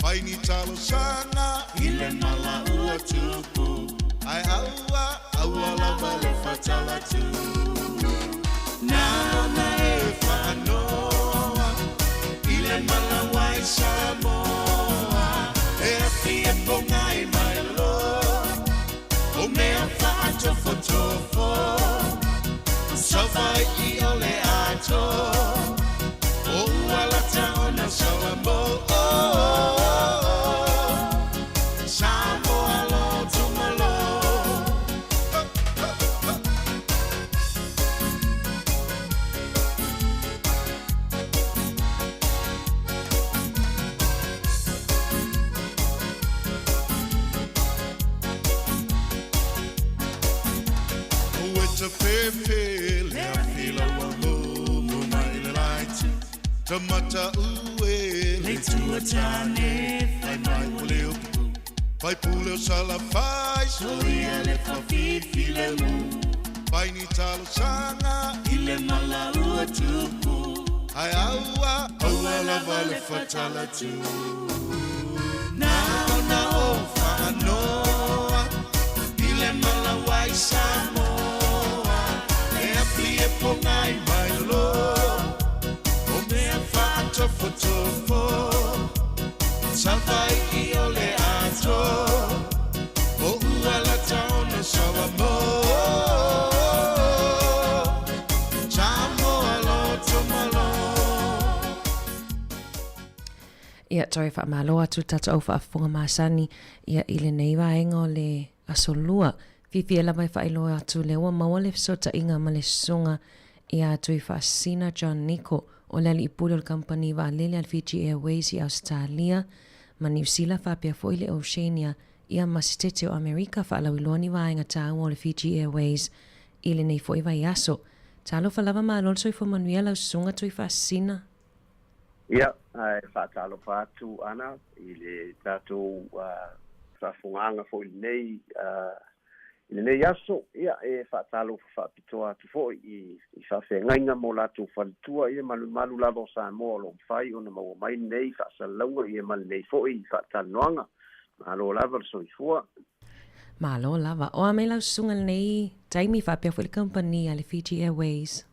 fai ni talo sanga i le mala ua tupu ai aua aua lava le fatala tu na na e whaanoa i le mala wai Samoa e afi e ponga i mai lo o mea whaatofotofo Savai i o le ato o ualata ona Samoa Samoa lo tumalo Ua tafefe le afila ua mumu mai le laiti tamata ue le tua tane fai mai o le upu fai pule o sala fai soia le fafifi le mu fai ni talo sanga i le mala ua tupu ai aua aua lava le fatala tu na ona o whaanoa i le mala wai Samoa e api e ponga i mai lo o mea whaatofotofo Savai i o le ato o ualata ona Samoa Samoa lo tumalo Ia, toe faamalo atu le tatou au faafofoga masani ia i lenei vaega o le Aso Lua. Fiafia lava e faailoa atu lea ua maua le fesootaiga ma le susuga ia Tuifaasisina John Niko o le alii pule o le kamupani vaalele a le Fiji Airways i Ausetalia ma Niu Sila faapea foi le Oceania ia ma Setete o Amerika faalauiloa ni vaega taua o le Fiji Airways i lenei foi vaiaso. Talofa lava malo le soifua manuia lau susuga Tuifaasisina. Ia, e faatalofa atu Ana i le tatou faafofogaaga foi i lenei aso. Ia, e faatalofa faapitoa atu foi i faafeagaiga ma o latou faletua ia ma le mamalu lava o Samoa o lo o mafai ona maua mai lenei faasalalauga ia ma lenei foi faatalanoaga. Malo lava le soifua. Malo lava. O a mai lau susuga i lenei taimi faapea foi le kamupani a le Fiji Airways?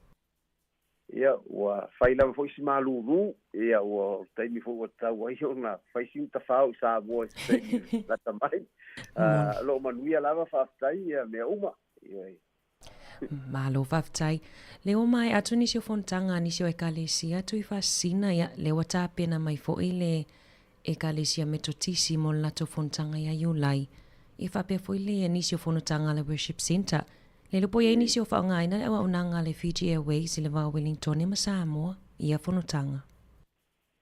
Ia, ua fai lava foi si malūlū, ia, ua taimi foi ua tatau ai ona fai sina tafao i Samoa i se taimi lata mai. O lo o manuia lava, faafetai ia mea uma. Ioe. Malo faafetai. Lea ua maea atu nisi o fonotaga a nisi o Ekalesia Tuifaasisina, ia, lea ua tapena mai foi le Ekalesia Metotisi mo le latou fonotaga ia Iulai. Ia faapea foi le nisi o fonotaga a le Worship Centre. Le iloa po o i ai nisi o faaaogaina le auaunaga a le Fiji Airways i le va o Wellingtone ma Samoa i ia fonotaga.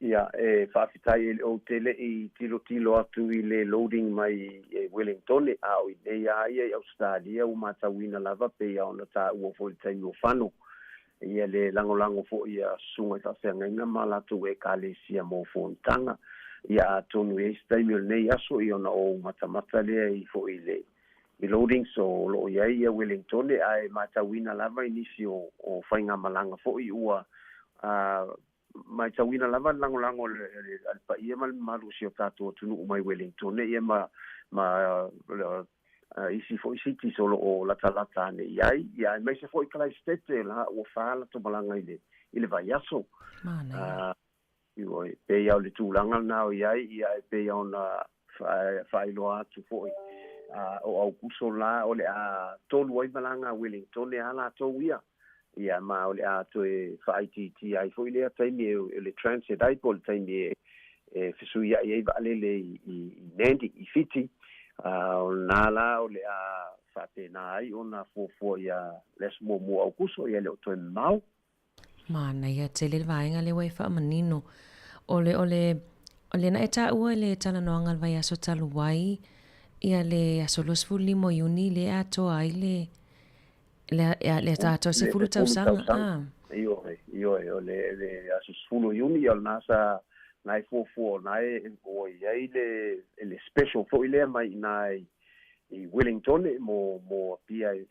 Ia, e faafetai e le ou te le i tilotilo atu i le loading mai i Wellingtone, a o inei a ia i Ausetalia ua matauina lava pei a ona taua foi i le taimi o Fano, ia le lagolago foi a susuga i faafeagaiga ma latou ekalesia mo fonotaga. Ia atonu e i ai se taimi o lenei aso ia ona ou matamata lea i foi i le i loadings o lo o i ai ia Wellingtone ae matauina lava i nisi o o faigamalaga foi ua matauina lava le lagolago a le paia ma le mamalu o si o tatou atunuu mai Wellingtone ia ma ma isi foi cities o lo o latalata ane i ai ia aemaise foi Kalaesetete la ua fa latou malaga i le i le vaiaso. Manaia. Ioe, pei lava o le tulaga lena o i ai, ia e pei lava ona faailoa atu foi, o Aukuso la o le a tolu ai malaga a Wellingtone a latou ia, ia ma o le a toe faaitiitia ai foi lea taimi e le transit ai po o le taimi e fesuiai ai vaalele i Nandi, i Fiti, o lena la o le a faapena ai ona fuafua ia le aso muamua o Aukuso, ia e le o toe mamao. Manaia tele le vaega lea ua e faamanino. O le, o le, o lena e taua i le talanoaga o le vaiaso talu ai, ia le aso 25 o Iuni lea e atoa ai le, le, le atoa 10 tausaga. Ioe, ioe, o le, le aso 10 o Iuni, ia o lena sa Na e fuafua o na e ua i ai le special fo'i lea mai iinā i Wellingtone mo Apia e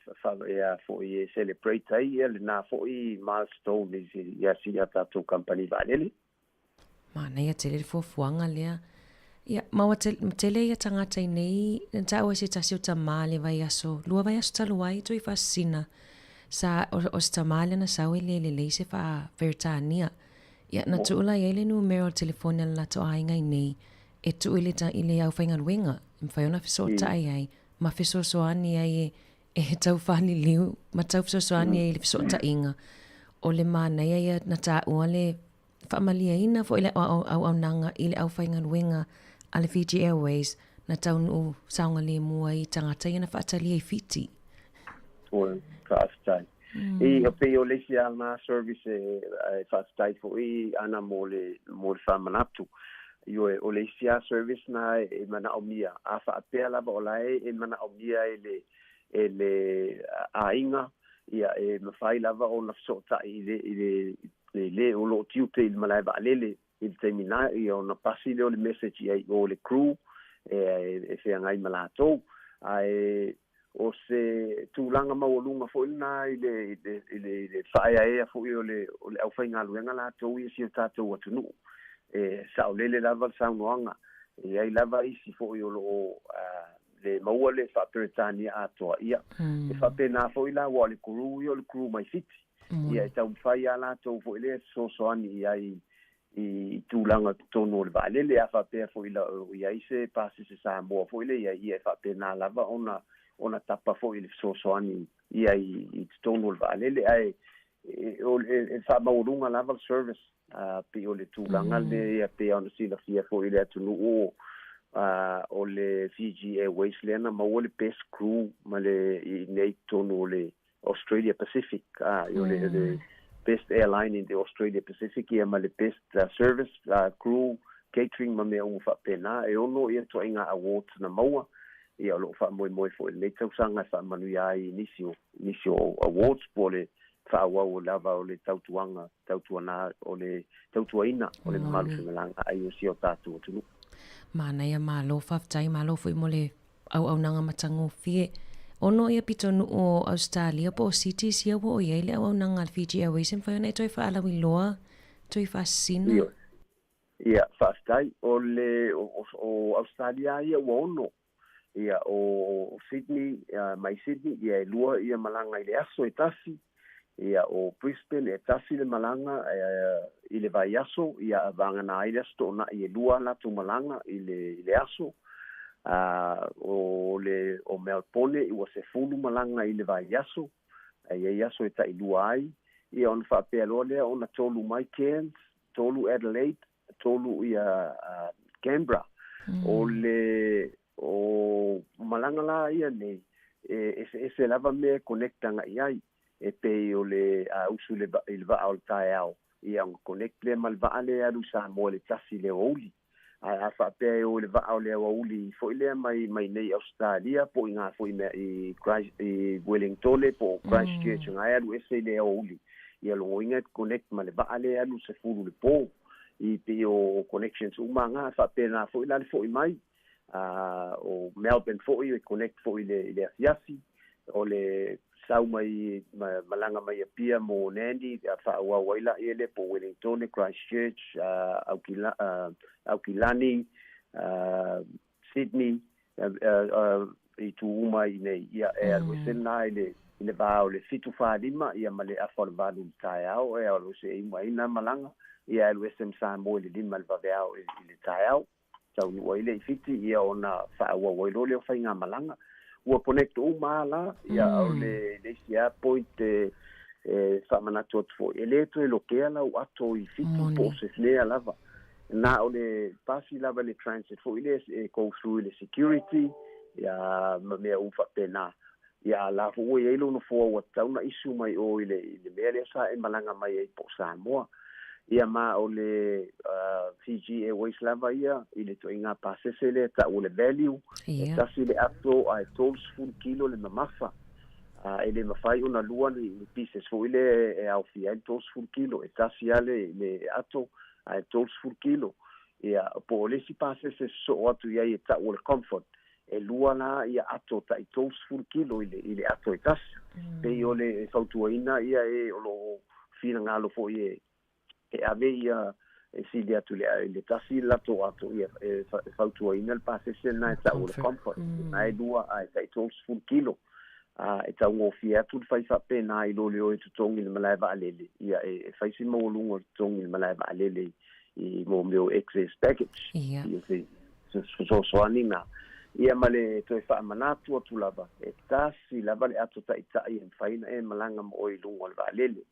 e a fo'i e celebrate ai ia lenā fo'i milestone i si a tatou kamupani vaalele. Manaia tele le fuafuaga lea. Ia, ma ua tele ia tagata i nei, na taua e se tasi o tamā le vaiaso, lua vaiaso talu ai, tui faasisina, sa, o se tamā lea na sau e le lelei se faa-Peretania. Ia, na tuu la i ai le numera o le telefoni a le latou aiga i nei, e tuu i le, i le aufaigaluega, e mafai ona fesootai ai, ma fesoasoani ai e, e tau faaliliu, ma tau fesoasoani ai i le fesootaiga. O le manaia ia na taua le faamalieina foi le auaunaga i le aufaigaluega a le Fiji Airways na taunuu saogalemu ai i tagata ia na faatalia i Fiti. Oi, faafetai. I, pei o le isi lava lena service e faafetai foi Ana mo le mo le faamanatu. Ioe, o le isi lava service na e manaomia, a faapea lava o la e manaomia e le e le aiga, ia e mafai lava ona fesootai i le i le i le o lo o tiute i le malae vaalele i le taimi na, ia ona pasi lea o le message i ai i o i le crew e feagai ma latou. Ae o se tulaga maualuga foi lena i le i le i le faaeaea foi o le o le aufaigaluega latou ia i si o tatou atunuu. E saolele lava le saunoaga, e i ai lava isi foi o lo o le maua le faa-Peretania atoa, ia, e faapena foi la, aua o le crew ia o le crew mai Fiti. Ia, e taumafai lava latou foi lea e fesoasoani i ai i tulaga i totonu o le vaalele. A faapea foi la o i ai se pasese Samoa foi lea i ai, ia e faapena lava ona tapa foi i le fesoasoani i ai i totonu o le vaalele. Ae e faamaualuga lava le service pei o le tulaga lea pei ona silafia foi i le atunuu o le Fiji Airways lea na maua le best crew ma le i nei totonu o le Australia Pacific, o le best airline in the Australia Pacific ia ma le best service crew catering ma mea uma faapena. E ono ia ituaiga awards na maua ia o lo o faamoemoe foi i lenei tausaga e faamanuia ai i nisi o awards po o le faaauau lava o le tautuaga tautuana o le tautuaina o le mamalu femalagaai o si o tatou atunuu. Manaia, malo faafetai, malo foi mo le auaunaga matagofie. Ono ia pitonuu o Ausetalia po o cities ia ua oo i ai le auaunaga a le Fiji Airways e mafai ona e toe faalauiloa, toe faasisina? Ioe. Ia, faafetai. O le o Ausetalia ia ua ono. Ia, o Sydney, mai Sydney, ia e lua ia malaga i le aso e tasi. Ia, o Brisbane e tasi le malaga i le vaiaso, ia vagana ai le Aso Toonai e lua latou malaga i le aso. O le o Melbourne ua 10 malaga i le vaiaso, e i ai aso e tailua ai. Ia ona faapea loa lea ona tolu mai Cairns, tolu Adelaide, tolu ia Canberra. O le o malaga la ia nei, e eseese lava mea e connect agai ai. E pei o le a usu i le vaa o le taeao, ia ona connect lea ma le vaa lea e alu i Samoa i le 1 i le aoauli. Ae a faapea e o i le vaa o le aoauli foi lea mai nei Ausetalia po o i gā foi mea i Christ, i Wellingtone po o Christchurch nga e alu ese i le aoauli. Ia logoina e connect ma le vaa lea e alu 10 le po. I pei o connections uma nga faapena foi la le foi mai. O Melbourne foi e connect foi i le afiafi. O le sau mai malaga mai Apia mo Nadi faaauau ai laia lea po o Wellingtone, Christchurch, Aukilani, Sydney, i tu uma i nei. Ia e alu ese lena i le va o le 7:45 ia ma le 7:45 i le taeao e alu ese e uma ai na malaga. Ia alu ese ma Samoa i le 5 le vaveao i le taeao. Taunuu ai le i Fiti ia ona faaauau ai loa lea o faigamalaga. Ua connect uma la, ia o le isi lava point e faamanatu atu foi. E le toe lokea lau ato i Fiti po o se mea lava. Na o le pasi lava le transit foi lea e go through i le security ia ma mea uma faapena. Ia a la foi ua i ai lou nofoa ua tatau ona issue mai o i le mea lea sa e malaga mai ai po o Samoa. Ia ma o le Fiji Airways lava ia i le ituaiga pasese lea ta'u o le value. E tasi le ato ae 30 kilo le mamafa. E le mafai ona lua ni pieces foi lea e aofia ai le 30 kilo. E tasi lava le ato ae 30 kilo. Ia, po o le isi pasese e sosoo atu i ai e tau o le Comfort, e lua la ia ato tai 30 kilo i le, i le ato e tasi. Pei o le e fautuaina ia e o lo o finagalo foi e, e ave ia e sili atu i le, i le tasi le latou ato, ia e, e fautuaina le pasese lena e tau o le Comfort. Na e lua ae tai 30 kilo. A e taugofie atu le fai faapena i lo le o e totogi i le malae vaalele, ia e, e fai si maualuga o le totogi i le malae vaalele i, i mo mea o excess baggage. Ia. Ia se, se fesoasoani na. Ia ma le toe faamanatu atu lava, e tasi lava le ato ta'ita'i e mafai ona e malaga ma oe i luga o le vaalele.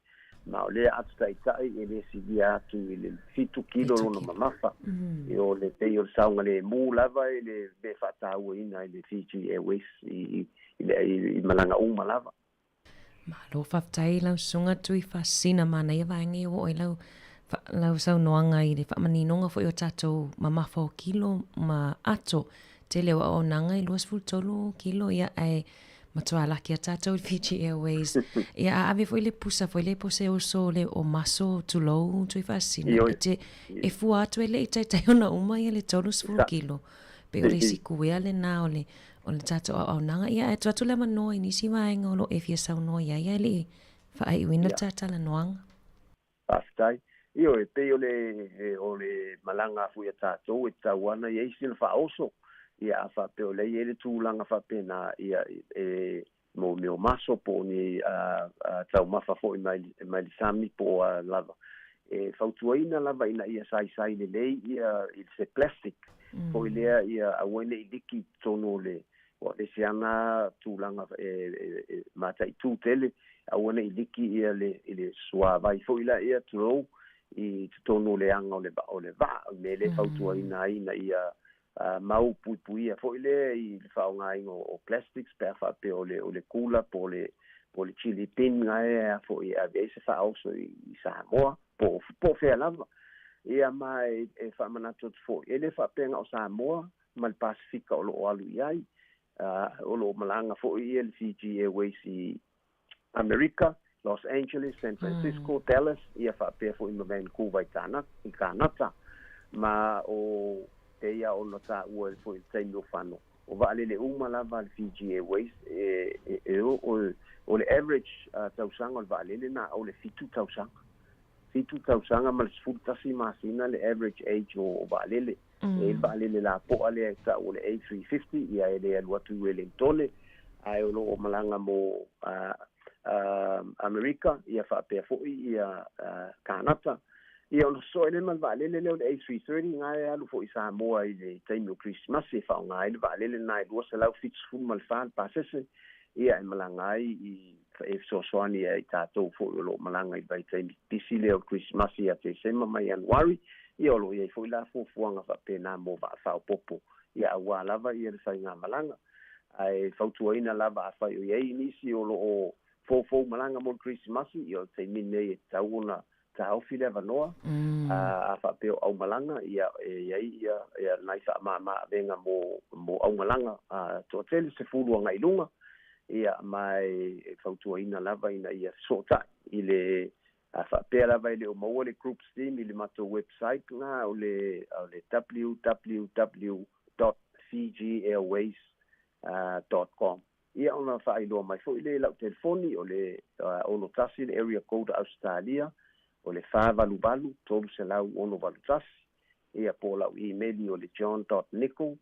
Ma o lea ato ta'ita'i e le silia atu i le 7 kilo lona mamafa. E o le pei o le saogalemu lava i le mea faatauaina i le Fiji Airways i, i, le, i, i malaga uma lava. Malo faafetai lau susuga Tui Faasina manaia vaega ia ua oo i lau lau saunoaga i le faamaninoga foi o tatou mamafa o kilo ma ato. Tele o auaunaga e 23 kilo ia ae matua laki a tatou i Fiji Airways. Ia a ave foi le pusa foi le po se oso le o maso tulou Tui Faasina e te e fua atu e le i taitai ona uma ia le 30 kilo. Pei o le isi kuea lena o le o le tatou auaunaga. Ia ae tuu atu le avanoa i nisi vaega o lo o e fia saunoa i ai ae le i faaiuina le ta talanoaga. Faafetai. Ioe, pei o le, o le malaga foi a tatou e tatau ana i ai sina faaoso. Ia, a faapea o lea e i ai le tulaga faapena, ia, e mo mea o maso po o ni taumafa foi mai, mai le sami po o a lava. E fautuaina lava ina ia saisai lelei ia i se plastic foi lea ia aua ne i liki i totonu o le ua le ese ana tulaga e, e, e mataitū tele, aua ne i liki ia le, i le suavai foi la ia tulou i totonu o le aga o le, o le vaa, o le mea lea e fautuaina ai ina ia mau puipuia foi lea i le faaaogaina o, o plastics pe a faapea o le, o le kula po o le, po o le chili tin gae a foi e ave ai se faaoso i, i Samoa po, po o fea lava. Ia ma e, e faamanatu atu foi, e le faapea na o Samoa ma le Pasefika o lo o alu i ai. O lo o malaga foi ia le Fiji Airways i Amerika, Los Angeles, San Francisco, Dallas, ia faapea foi ma Vancouver i Kāna, i Kānata. Ma o pei ona taua foi i le taimi o fano, o vaalele uma lava a le Fiji Airways e, e, e o, o, o le average tausaga o le vaalele na o le 7 tausaga. 7 tausaga ma le 11 masina le average age o, o vaalele. E i ai le vaalele lapoa lea e tau o le A350, ia e le alu atu i Uelintone, ae o lo o malaga mo Amerika, ia faapea foi ia Kanata. Ia ona sosoe lea ma le vaalele lea o le A330, na e alu foi i Samoa i le taimi o Kerisimasi e faaaoga ai le vaalele lena e 274 le pasese, ia e malaga ai i e fesoasoani ai i tatou foi o lo o malaga i le vaitaimi pisi lea o le Kerisimasi ia Tesema ma Ianuari, ia o lo o i ai foi la fuafuaga faapena mo vaa faaopoopo, ia aua lava ia le faigamalaga. Ae fautuaina lava afai o i ai nisi o lo o foufou malaga mo le Kerisimasi, ia o le taimi lenei e tatau ona taofi le avanoa, a faapea o aumalaga, ia e i ai ia, ia nai faamama avega mo, mo aumalaga toatele, 10 agai i luga, ia ma e fautuaina lava ina ia fesootai i le a faapea lava e le o maua le group scheme i le matou website na o le, o le www.fijiairways.com. Ia ona faailoa mai foi lea i lau telefoni, o le 61 le area code o Ausetalia, o le 488 381, ia po o lau imeli o le john.nicol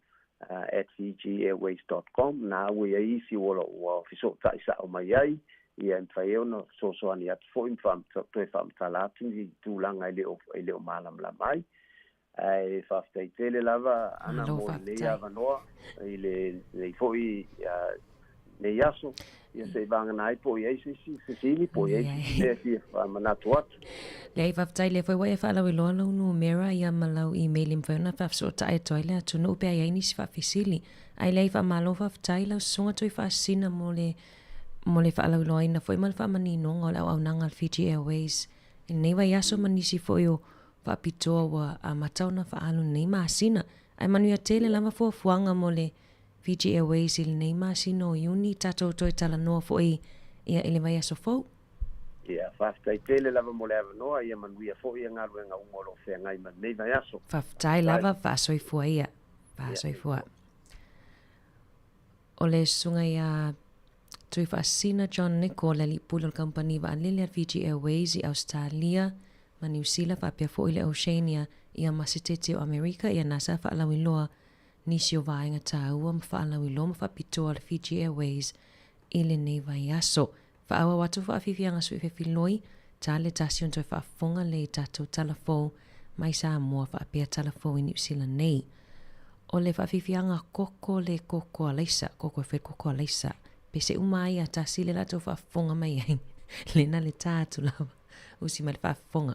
at fijiairways dot com, na ua i ai isi ua ua fesootai sa'o mai ai, ia e mafai ai ona fesoasoani atu foi ma toe faamatala atu ni tulaga e le o e le o malamalama ai. Ae faafetai tele lava Ana Malo mo lenei faafetai. avanoa i lenei foi nei aso. Ia se i vagana ai po o i ai se isi fesili po o i ai se isi mea e fia faamanatu atu. Leai, faafetai lea foi ua e faalauiloa lau numera ia ma lau email i mafai ona faafesootai atu ai le atunuu pe a i ai nisi faafesili. Ae leai, faamalo faafetai lau Susuga Tuifaasisina mo le mo le faalauiloaina foi ma le faamaninoga o le auaunaga a le Fiji Airways i lenei vaiaso ma nisi foi o faapitoa ua amata ona faaalu lenei masina. Ae manuia tele lava fuafuaga mo le Fiji Airways i lenei masina o Iuni, tatou toe talanoa foi ia i le vaiaso fou. Ia, faafetai tele lava mo le avanoa, ia manuia foi ia galuega uma o lo o feagai ma lenei vaiaso. Faafetai lava, faasoifua ia. Faasoifua. O le susuga ia Tuifaasisina John Nichol, le alii pule o le kamupani vaalele a le Fiji Airways i Ausetalia ma Niu Sila faapea foi le Oceania ia ma Setete o Amerika ia na sa faalauiloa nisi o vaega taua ma faalauiloa ma faapitoa a le Fiji Airways i lenei vaiaso. Faaauau atu faafiafiaga sui fefiloi, ta le tasi ona toe faafofoga lea i tatou tala fou mai Samoa faapea tala fou i Niu Sila nei. O le faafiafiaga koko le koko a Laisa, koko e fai le koko a Laisa, pe se uma ai a tasi le latou faafofoga mai ai, lena le ta atu lava, usi mai le faafofoga.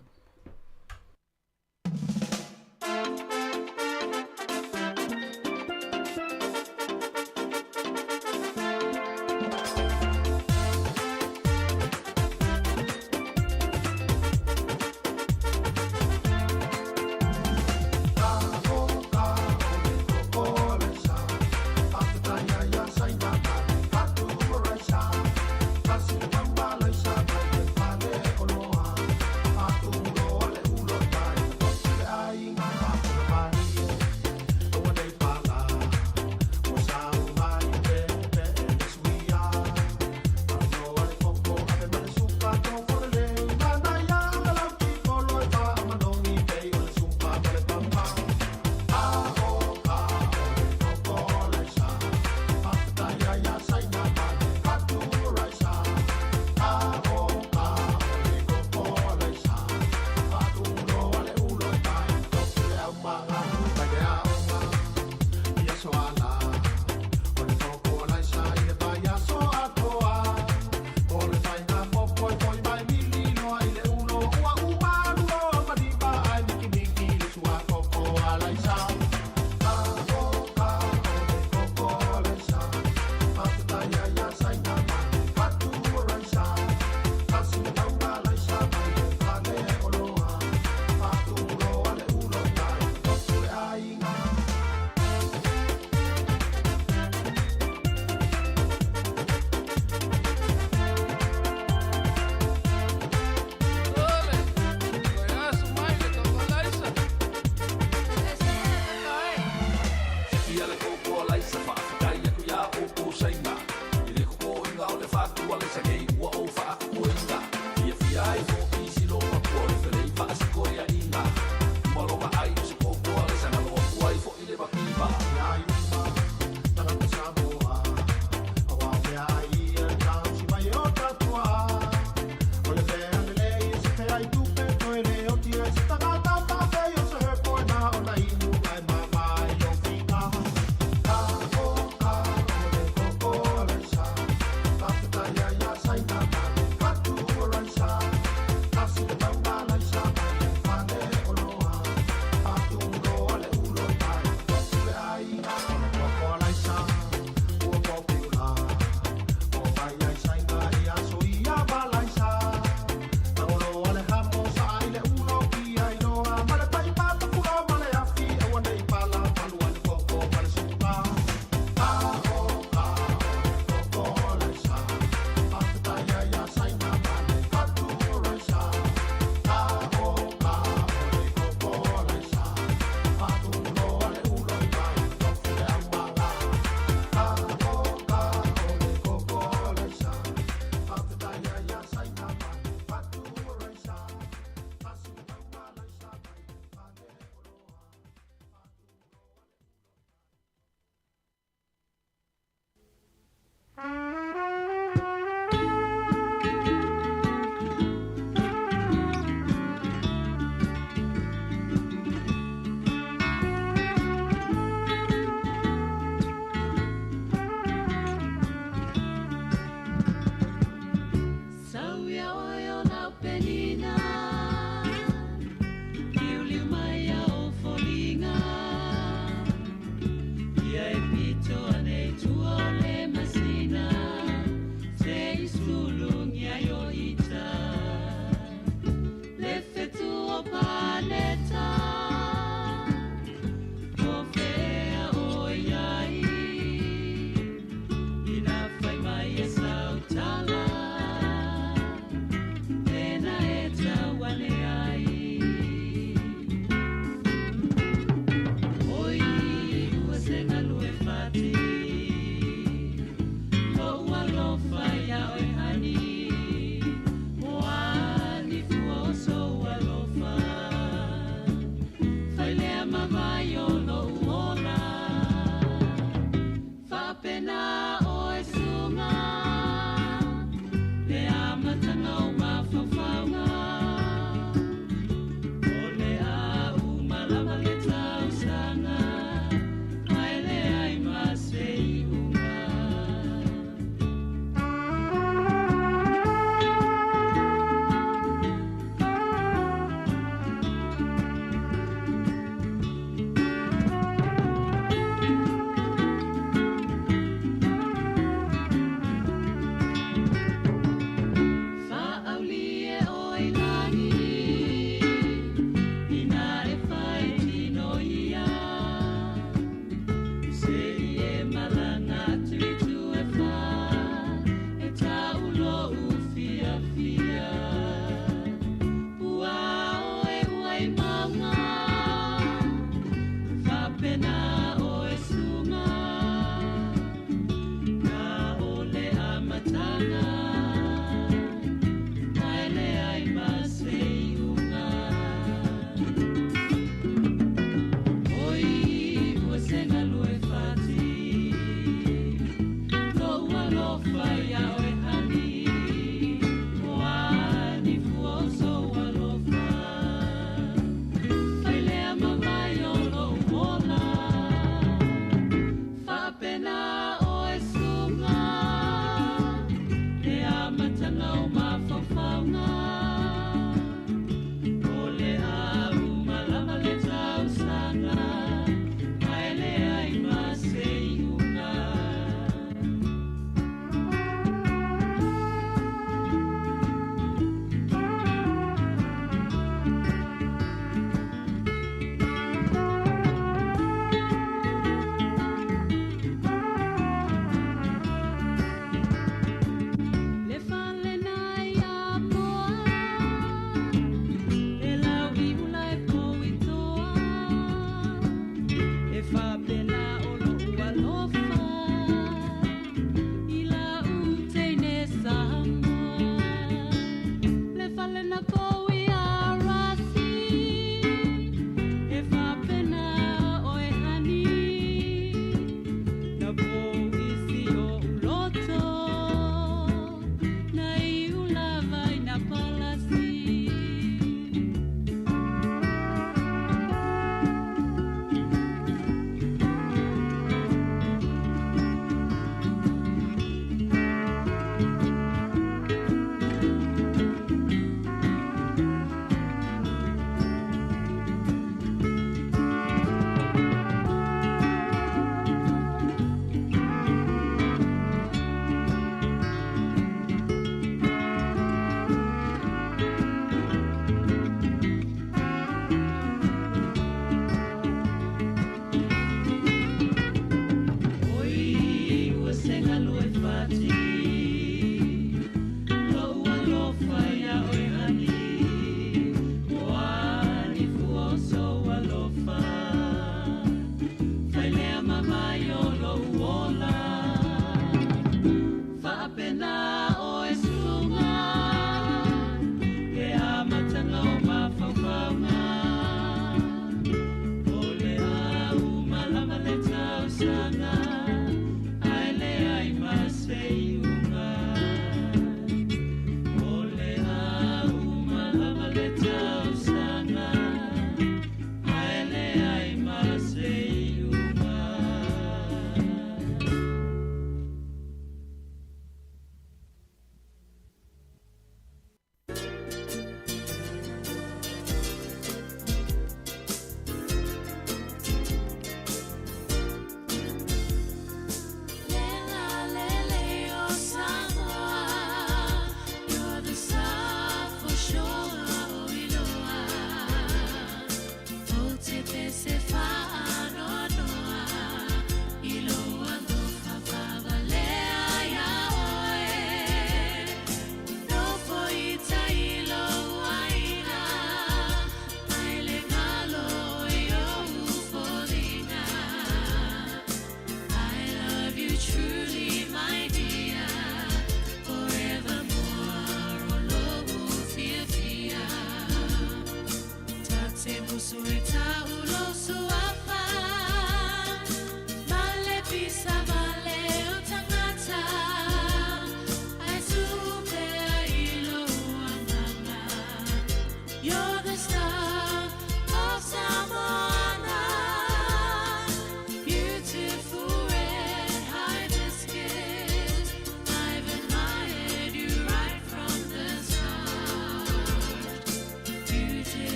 limavai o lou ola. Faapena oe suga le amataga o mafaufauga. O le a uma lava le tausaga ae leai ma se iuga.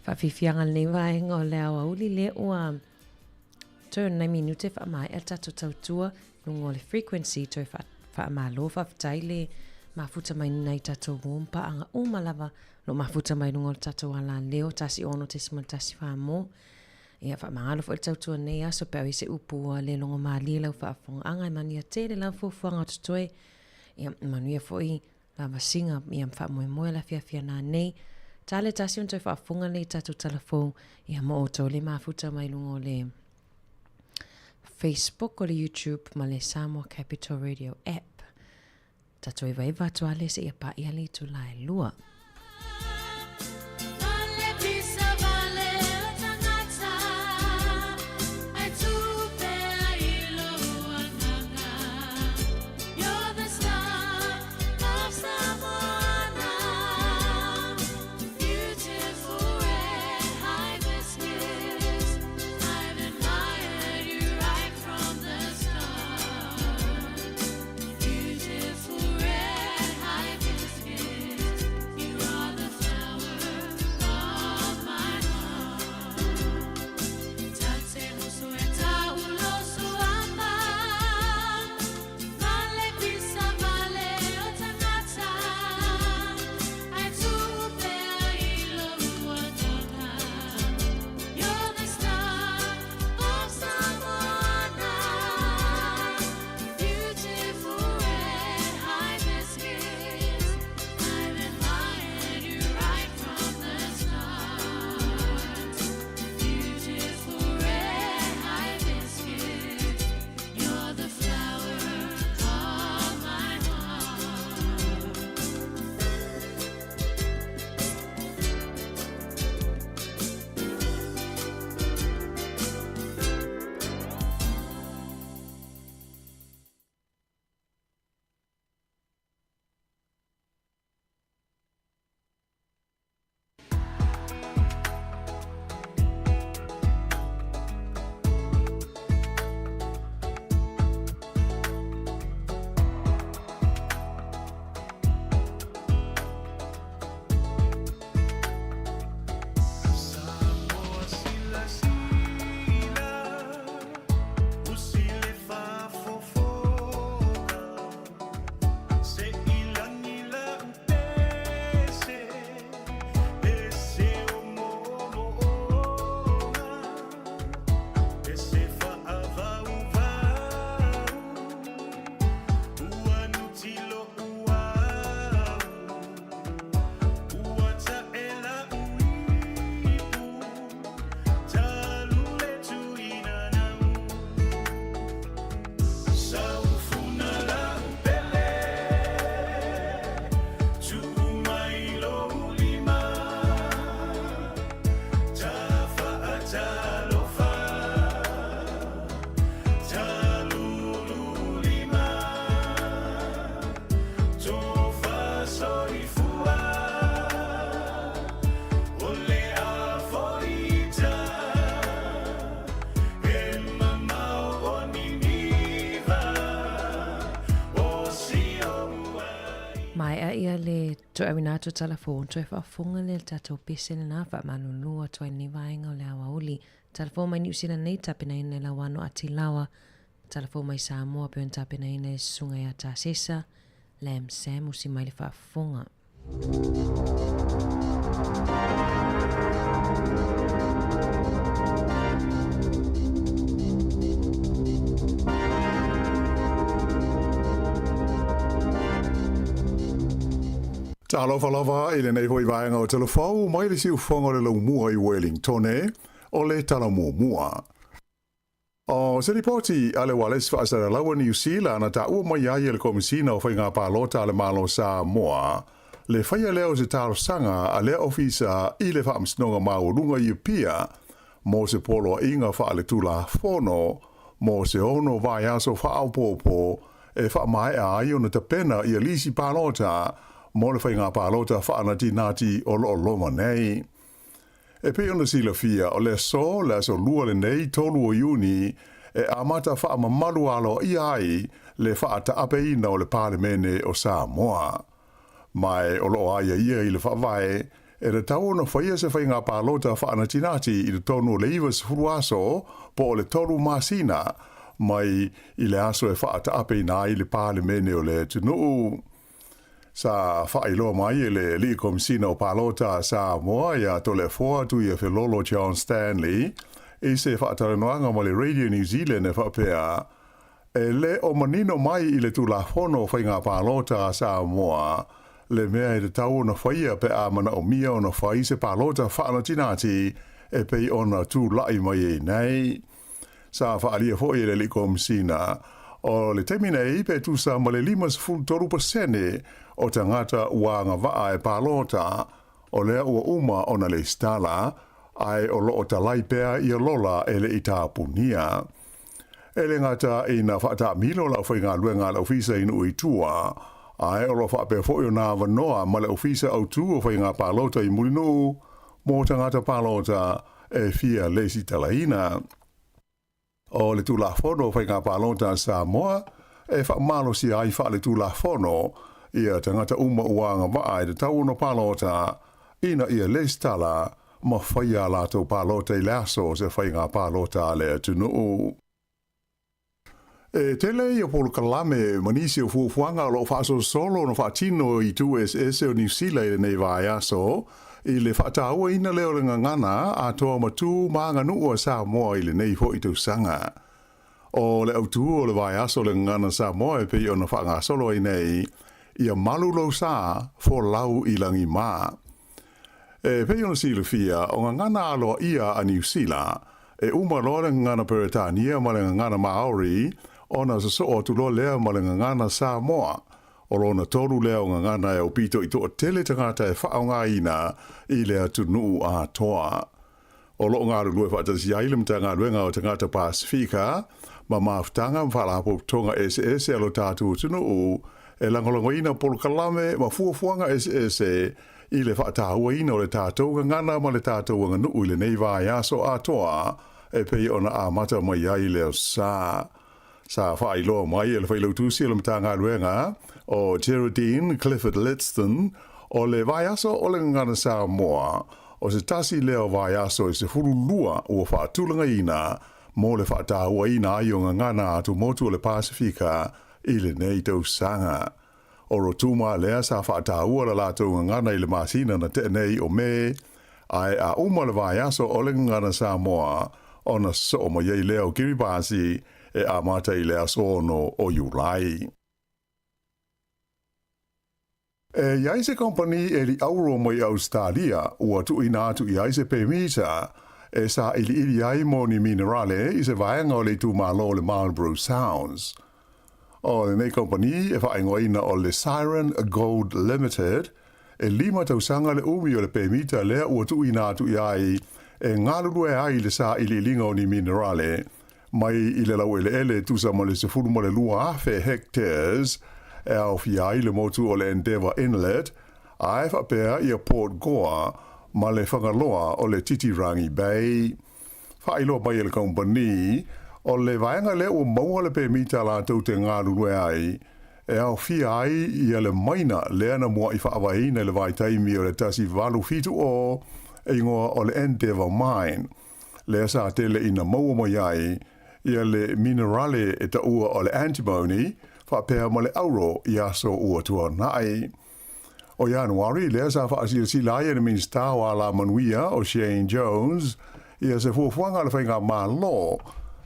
Faafiafiaga lenei vaega o le aoauli lea ua toe nai minute faamaea le tatou tautua luga o le frequency toe faamalo faafetai le mafuta mai nai tatou uo ma paaga uma lava lo mafuta mai luga o le tatou alaleo 106.1 mo Ia faamagalo foi le tautua nei aso pe au i se upu ua le logo malie lau faafofogaaga e manuia tele lau fuafuaga o totoe. Ia manuia foi lavasiga ia faamoemoe le afiafi ana nei. Tale tasi ona toe faafofoga lea i tatou tala fou ia mo outou le mafuta mai luga o le Facebook o le YouTube ma le Samoa Capital Radio app. Tatou evaeva atu lava lea seia paia le itula e lua. Maea ia le toeauina atu o Talafou ona toe faafofoga lea i le tatou pese lena faamalulu atu ai lenei vaega o le aoauli. Talafou mai Niu Sila nei tapenaina e Lauano Atilawa. Talafou mai Samoa pei ona tapenaina e Susuga ia Tasesa Lam Sam usi mai le faafofoga. Talofa lava i lenei foi vaega o Talafou mai le siufofoga o le Laumua i Wellingtone, o le tala muamua. O se lipoti a le Ualesi Faasalalaua Niu Sila na taua mai ai e le Komesina o Faiga Palota a le Malo o Samoa le faia lea o se talosaga a lea ofisa i le Faamasinoga Maualuga i Apia mo se poloaiga faaletulafono mo se ono vaiaso faaopoopo e faamaea ai ona tapena ia lisi palota mo le faiga palota faanatinati o lo o loma nei. E pei ona silafia, o le aso, le aso Lua lenei, 3 o Iuni, e amata faamamalu aloaia ai le faataapeina o le Palemene o Samoa. Ma e o lo o aiaia i le Faavae, E tatau ona faia se faiga palota faanatinati i totonu o le 90 aso po o le tolu masina mai i le aso e faataapeina ai le Palemene o le atunuu. Sa faailoa mai e le Alii Komesina o Palota a Samoa ia Toleafoa Tuiafelolo John Stanley i se faatalanoaga ma le Radio New Zealand e faapea, E le o manino mai i le Tulafono o Faiga Palota a Samoa le mea e tatau ona faia pe a manaomia ona fai se palota faanatinati e pei ona tulai mai ai nei. Sa faaalia foi e le Alii Komesina, o le taimi nei pe tusa ma le 53% o tagata ua agavaa e palota, o lea ua uma ona lesitala, ae o lo o talai pea ia lola e le i tapunia. E le gata ina faataamilo le aufaigaluega a le Ofisa i nuu i tua, ae o lo o faapea foi ona avanoa ma le Ofisa Autu o Faiga Palota i Mulinuu mo tagata palota e fia lesitalaina. O le Tulafono o Faiga Palota a Samoa e faamalosia ai faaletulafono ia tagata uma ua agavaa e tatau ona palota ina ia lesitala ma faia a latou palota i le aso o se faiga palota a le atunuu. E tele ia polokalame ma nisi o fuafuaga o lo o faasolosolo ona faatino i itu eseese o Niu Sila i lenei vaiaso i le faatauaina lea o le gagana atoa ma tu ma aganuu a Samoa i lenei foi tausaga. O le autu o le vaiaso o le gagana Samoa e pei ona faagasolo ai nei, ia malu lou sa, folau i lagi mā. E pei ona silafia, o gagana aloaia a Niu Sila, e uma loa le gagana Peretania ma le gagana Maori, ona sosoo atu loa lea ma le gagana Samoa. O lona tolu lea o gagana e aupito i toatele tagata e faaaogaina i le atunuu atoa. O lo o galulue faatasi ai le Matagaluega o Tagata Pasefika ma mafutaga ma faalapotopotoga eseese a lo tatou atunuu e lagolagoina polokalame ma fuafuaga eseese i le faatauaina o le tatou gagana ma le tatou aganuu i lenei vaiaso atoa e pei ona amata mai ai le sa. Sa faailoa mai e le Failautusi o le Matagaluega o Geraldine Clifford Litston o le vaiaso o le Gagana Samoa o se tasi lea o vaiaso e 12 ua faatulagaina mo le faatauaina ai o gagana atumotu o le Pasefika i lenei tausaga. O Rotuma lea sa faataua le latou gagana i le masina na tea nei o Me, ae a uma le vaiaso o le Gagana Samoa ona sosoo mai ai lea o Kiribati e amata i le aso 6 o Iulai. E i ai se kompani e li auro mai Ausetalia ua tuuina atu i ai se pemita e sailiili ai mo ni minerale i se vaega o le itumalo o le Marlborough Sounds. O lenei kompani e faaigoaina o le Siren Gold Limited, e lima tausaga le umi o le pemita lea ua tuuina atu i ai e galulue ai le sailiiliga o ni minerale mai i le laueleele e tusa ma le 12,000 hectares e aofia ai le motu o le Endeavour Inlet, ae faapea ia Port Gore ma le fagaloa o le Titirangi Bay. Faailoa mai e le kompani, o le vaega lea ua maua le pemita latou te galulue ai, e aofia ai ia le maina lea na muaʻi faavaeina i le vaitaimi o le 1870 e igoa o le Endeavour Mine, lea sa tele ina maua mai ai ia le minerale e taua o le antimony faapea ma le auro i aso ua tuanai. O Ianuari lea sa faasilasila ai e le Minisita o Alamanuia o Shane Jones ia se fuafuaga a le Faigamalo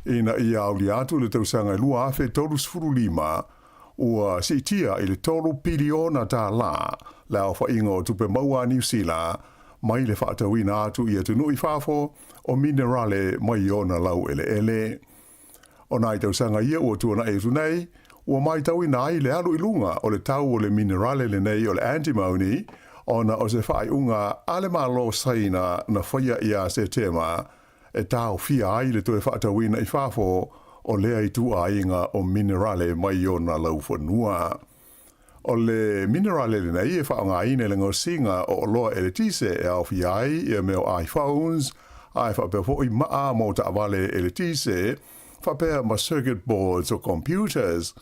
ina ia aulia atu i le tausaga e 2035 ua siitia i le $3 piliona le aofaiga o tupe maua a Niu Sila mai le faatauina atu i atunuu i fafo o minerale mai ona laueleele. O nai tausaga ia ua tuanai atu nei, ua matauina ai le alu i luga o le tau o le minerale lenei o le antimony ona o se faaiuga a le Malo Saina na faia ia Setema e taofia ai le toe faatauina i fafo o lea ituaiga o minerale mai ona laufanua. O le minerale lenei e faaaogaina i le gaosiga o oloa eletise e aofia ai ia mea o iPhones, ae faapea foi maa mo taavale eletise, faapea ma circuit boards o computers,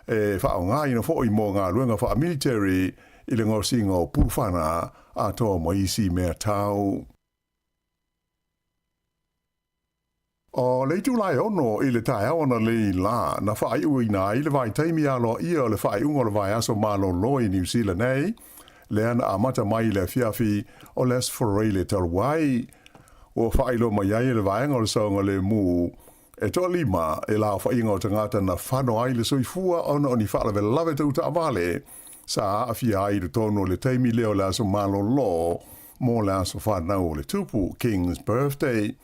e faaaogaina foi mo galuega faamiliteri i le gaosiga o pulufana atoa ma isi mea tau. O le itula e 6 i le taeao analeila lā, na faaiuina ai le vaitaimi aloaia o le faaiuga o le vaiaso malolo i Niu Sila nei, lea na amata mai i le afiafi o le Aso Faraile talu ai. Ua faailoa mai ai e le Vaega o le Saogalemu e toalima e laofaiga o tagata na fano ai le soifua ona o ni faalavelave tau taavale sa aafia ai i totonu o le taimi lea o le aso malolo mo le aso fanau o le Tupu, King's Birthday.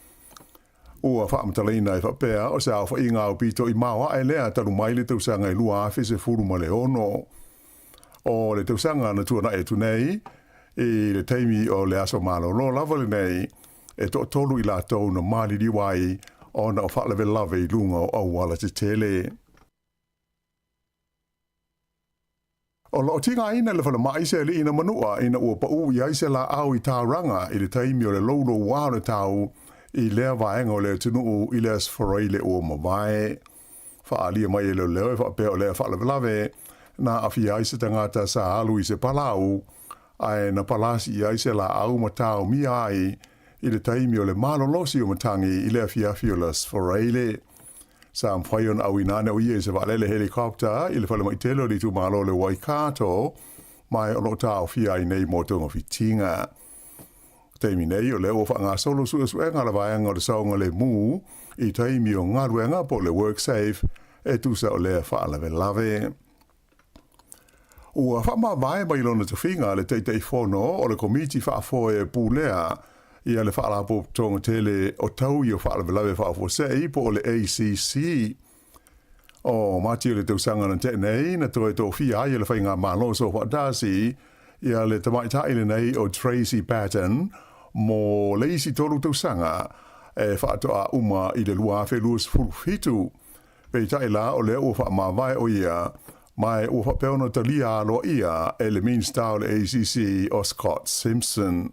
Ua faamatalaina e faapea o se aofaiga aupito i maoae lea talu mai le tausaga e 2016. O le tausaga na tuanai atu nei, i le taimi o le aso malolo lava lenei, e toatolu i latou na maliliu ai ona o faalavelave i luga o auala tetele. O lo o tigaina le falemai se alii na manua ina ua paū i ai se laau i Tauranga i le taimi o le loulouā o le tau i lea vaega o le atunuu i le Aso Faraile ua mavae. Faaalia mai e leoleo e faapea o lea faalavelave na aafia ai se tagata sa alu i se palau ae na palasi i ai se laau ma taomia ai i le taimi o le malolosi o matagi i le afiafi o le Aso Faraile. Sa mafai ona auina ane o ia i se vaalele helicopter i le falemai tele o le itumalo o le Waikato, ma o lo o taofia ai nei mo togafitiga. Taimi nei, o lea ua faagasolo suesuega a le vaega o le saogalemu i taimi o galuega po o le WorkSafe e tusa o lea faalavelave. Ua faamavae mai lona tofiga le Taitaifono o le Komiti Faafoe e Pulea ia le Faalapotopotoga Tele o Taui o Faalavelave Faafuasei po o le ACC. O Mati o le tausaga na tea nei na toe tofia ai e le Faigamalo Soofaatasi ia le tamaitai lenei o Tracey Paton mo le isi tolu tausaga e faatoa uma i le 2027. Peitai la, o lea ua faamavae o ia, ma ua faapea ona talia aloaia e le Minisita o le ACC o Scott Simpson.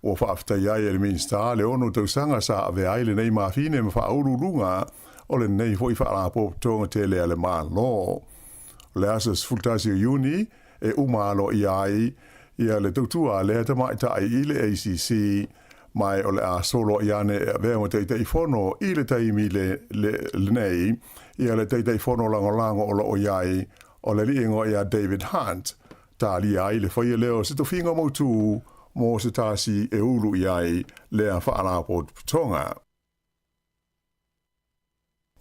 Ua faafetai ai e le Minisita le 6 tausaga sa avea ai lenei mafine ma faauluuluga o lenei foi faalapotopotoga tele a le Malo. O le aso 11 o Iuni e uma aloaia ai ia le tautua a lea tamaitai i le ACC, ma o le a solo ai ane e avea ma Taitaifono i le taimi lenei ia le Taitaifono lagolago o lo o i ai o le alii igoa ia David Hunt, talia ai le faia lea o se tofiga mautū mo se tasi e ulu i ai lea faalapotopotoga.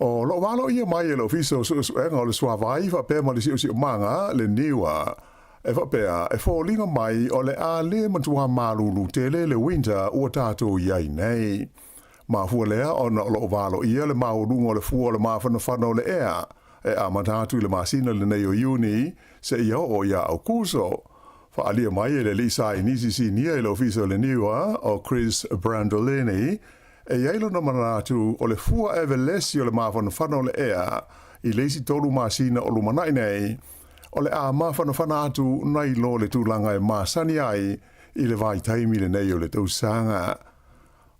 O lo o valoia mai e le Ofisa o Suesuega o le Suavai faapea ma le Siosiomaga le NIWA e faapea e foliga mai o le a le matua malulu tele le winter ua tatou i ai nei. Mafua lea ona o lo o valoia le maualuga o le fua o le mafanafana o le ea e amata atu i le masina lenei o Iuni seia oo ia Aukuso. Faaalia mai e le alii saienisi sinia i le Ofisa o le NIWA o Chris Brandolini E i ai lona manatu o le fua evelesi o le mafanafana o le ea i le isi tolu masina o lumanai nei, o le a mafanafana atu nai lo le tulaga e masani ai i le vaitaimi lenei o le tausaga.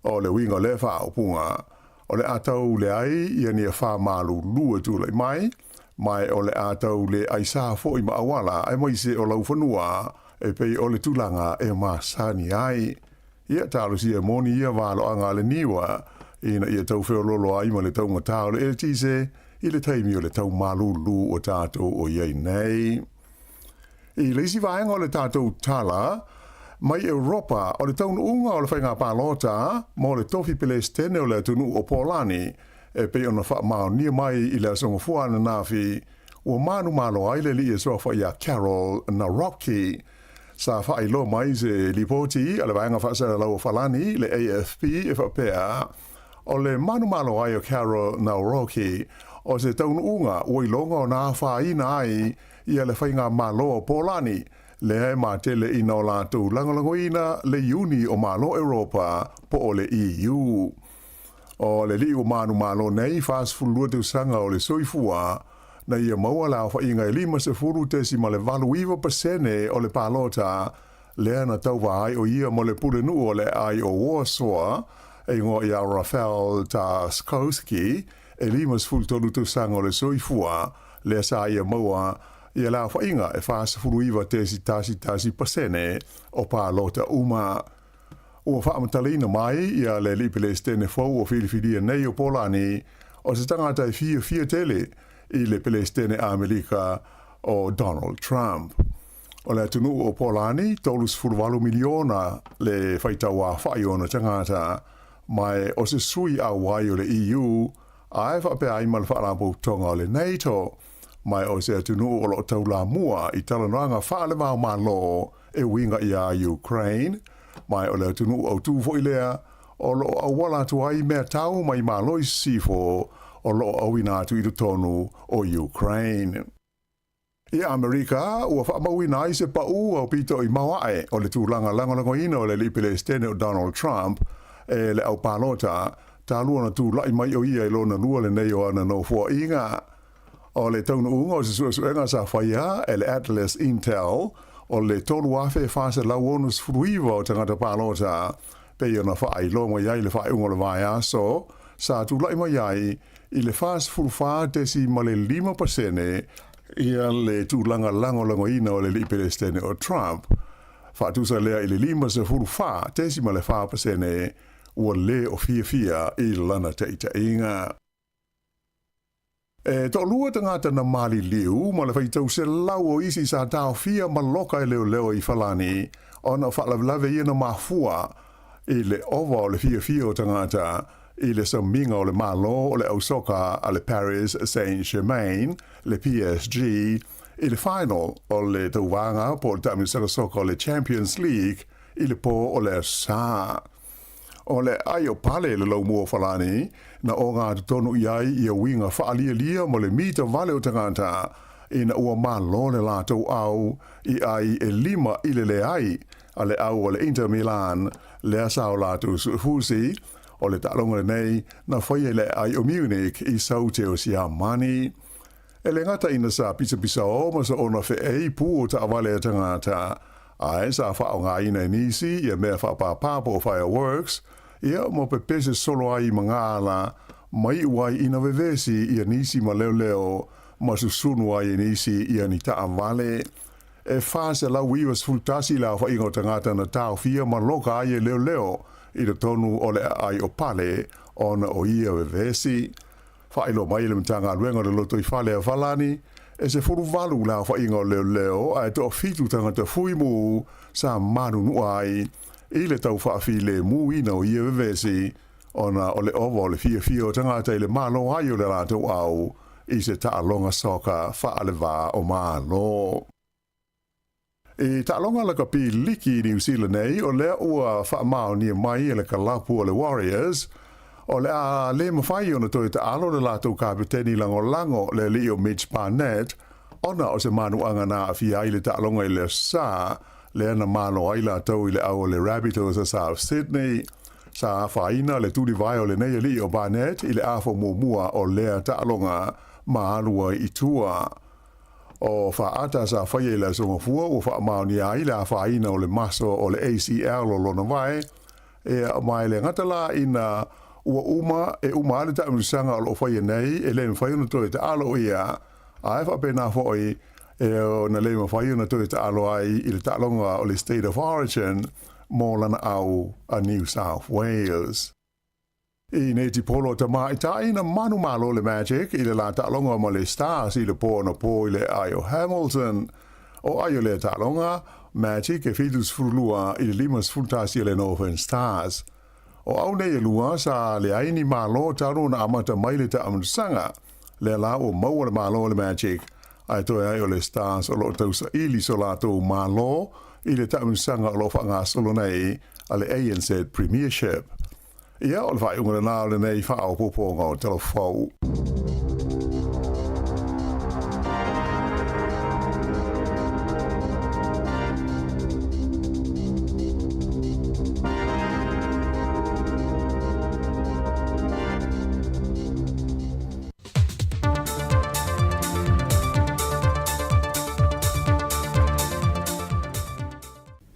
O le uiga o lea faaupuga, o le a tau leai ia ni afa malulu e tulai mai, ma o le a tau le aisa foi ma auala aemaise o laufanua e pei o le tulaga e masani ai. Ia, talosia e moni ia valoaga a le NIWA ina ia tau feoloolo ai ma le taugata o le eletise i le taimi o le tau malulu o tatou o i ai nei. I le isi vaega o le tatou tala, mai Europa o le taunuuga o le faiga palota mo le tofi Pelesitene o le atunuu o Polani e pei ona faamaonia mai i le Aso Gafua ananafi ua manumalo ai le alii e suafa ia Karol Nawrocki. Sa faailoa mai se lipoti a le Vaega Faasalalau o Falani, le AFP, e faapea, O le manumalo ai o Karol Nawrocki o se taunuuga ua iloga ona afaina ai ia le faigamalo o Polani, lea e matele ina o latou lagolagoina le Iuni o Malo Europa po o le EU. O le alii ua manumalo nei 42 tausaga o le soifua, na ia maua le aofaiga e 50.89% o le palota lea na tauva ai o ia mo le pulenuu o le aai o Warsaw, e igoa ia Rafał Trzaskowski, e 53 tausaga o le soifua, lea sa ia maua. Ia le aofaiga e 49.11 pasene o palota uma. Ua faamatalaina mai ia le alii Pelesitene fou ua filifilia nei o Polani o se tagata e fiafia tele i le Pelesitene Amerika o Donald Trump. O le atunuu o Polani, 38 miliona le faitauaofai o ona tagata, ma o se sui auai o le EU, ae faapea ai ma le Faalapotopotoga o le NATO, ma o se atunuu o loo taulamua i talanoaga faale-va-o-Malo e uiga iā Ukraine, ma o le atunuu autū foi lea o loo auala atu ai mea tau mai Malo i Sisifo o loo auina atu i totonu o Ukraine. I Amerika, ua faamauina ai se paū aupito i maoaʻe o le tulaga lagolagoina o le alii Pelesitene o Donald Trump e le aupalota, talu ona tulaʻi mai o ia i lona lua lenei o ana nofoaiga. O le taunuuga o se suesuega sa faia e le Atlas Intel, o le 3,469 o tagata palota, pei ona faailoa mai ai le faaiuga o le vaiaso, sa tulaʻi mai ai i le 44.5% ia le tulaga lagolagoina o le alii Pelesitene o Trump, faatusa lea i le 54.4% ua lē o fiafia i lana taʻitaʻiga. E toalua tagata na maliliu ma le faitau selau o isi sa taofia ma loka e leoleo i Falani ona o faalavelave ia na mafua i le ova o le fiafia o tagata i le samiga o le Malo o le ausoka a le Paris Saint-Germain, le PSG, i le final o le tauvaga po o le taamilosaga soka o le Champions League i le pō o le Aso Sa. O le ai o pale le laumua o Falani, na oga atu tonu i ai ia uiga faalialia ma le mita vale o tagata, ina ua malo le latou au i ai e 5 i le leai a le au o le Inter Milan, lea sa o latou suefusi, o le taaloga lenei na faia i le aai o Munich i Saute o Siamani. E le gata ina sa pisapisao ma soona feei pū o taavale a tagata, ae sa faaaogaina e nisi ia mea faapāpā po o fireworks, ia ma pepese solo ai i magaala, ma iu ai ina vevesi ia nisi ma leoleo ma susunu ai e nisi ia ni taavale. E 491 le aofaiga o tagata na taofia ma loka ai e leoleo i totonu o le aai o Pale ona o ia vevesi. Faailoa mai e le Matagaluega o le Lotoifale a Falani, e 18 le aofaiga o leoleo ae toafitu tagata fuimu sa manunua ai i le tau faafilēmūina o ia vevesi ona o le ova o le fiafia o tagata i le malo ai o le latou au i se taaloga soka faalevā o Malo. I taaloga lakapi liki i Niu Sila nei, o lea ua faamaonia mai e le kalapu o le Warriors, o le a lē mafai ona toe taalo le latou kapeteni lagolago le alii o Mitch Barnett ona o se manuaga na aafia ai le taaloga i le Aso Sa, lea na malo ai latou i le au o le Rabbitohs a South Sydney. Sa afaina le tulivae o lenei alii o Barnett i le afo muamua o lea taaloga ma alu ai i tua. O faata sa faia i le Aso Gafua ua faamaonia ai le afaina o le maso o le ACL o lona vae, ea ma e le gata la ina ua uma e uma ai le taamilosaga o loo faia nei e le mafai ona toe taalo ia, ae faapena foi e ona le mafai ona toe taalo ai i le taaloga o le State of Origin mo lana au a New South Wales. I netipolo tamaitai na manumalo le Magic i le la taaloga ma le Stars i le pō anapō i le aai o Hamilton. O ai o lea taaloga, Magic e 72 i le 51 a le Northern Stars. O au nei e lua sa leai ni malo talu ona amata mai le taamilosaga. Lea la ua maua le malo a le Magic, ae toe ai o le Stars o loo tausaili so latou malo i le taamilosaga o loo faagasolo nei a le ANZ Premiership. Ia, o le faaiuga lenā o lenei faaopoopoga o Talafou.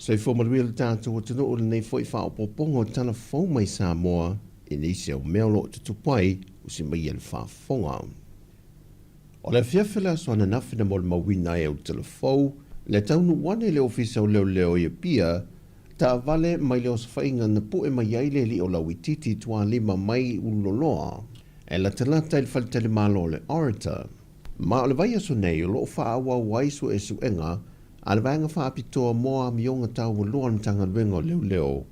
Soifua manuia le tatou atunuu i lenei foi faaopoopoga o tala fou mai Samoa i nisi o mea o lo o tutupu ai usi mai e le faafofoga. O le afiafi o le aso ananafi na molimauina ai e Utalafou le taunuu ane i le Ofisa o Leoleo i Apia, taavale mai le osofaiga na pue mai ai le alii o Lauitiiti i Tualima mai Ululoloa e latalata i le faletalimalo o le Orator. Ma o le vaiaso nei o lo o faaauau ai suesuega a le Vaega Faapitoa mo Amioga Taualoa a le Matagaluega o Leoleo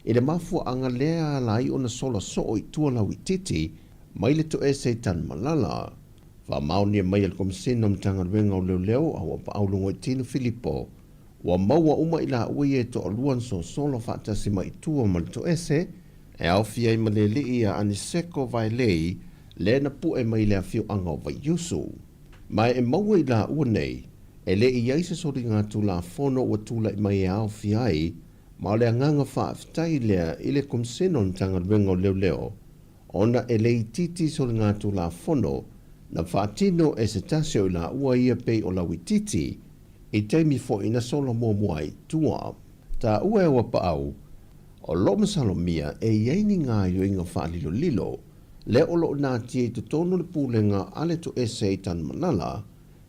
i le mafuaaga lea ala ai ona sola soo i tua Lauitiiti mai le toese i Tanumalala. Faamaonia mai e le Komesina o Matagaluega o Leoleo a Auapaau Logoitino Filipo, ua maua uma i laua ia e toalua na sosolo faatasi mai i tua ma le toese, e aofia ai ma le alii ia Aniseko Vaelei lea na pue mai i le afioaga o Vaiusu. Ma e maua i laua nei, e le i ai se soligatulafono ua tulai mai e aofia ai, ma o le agaga faafetai lea i le Komesina o le Matagaluega o Leoleo ona e le itiiti soligatulafono na faatino e se tasi o i laua ia pei o Lauitiiti i taimi foi na sola muamua ai i tua. Taua e Auapaau, o lo o masalomia e i ai ni gaoioiga faalilolilo lea o lo o natia i totonu o le pulega a le toese i Tanumalala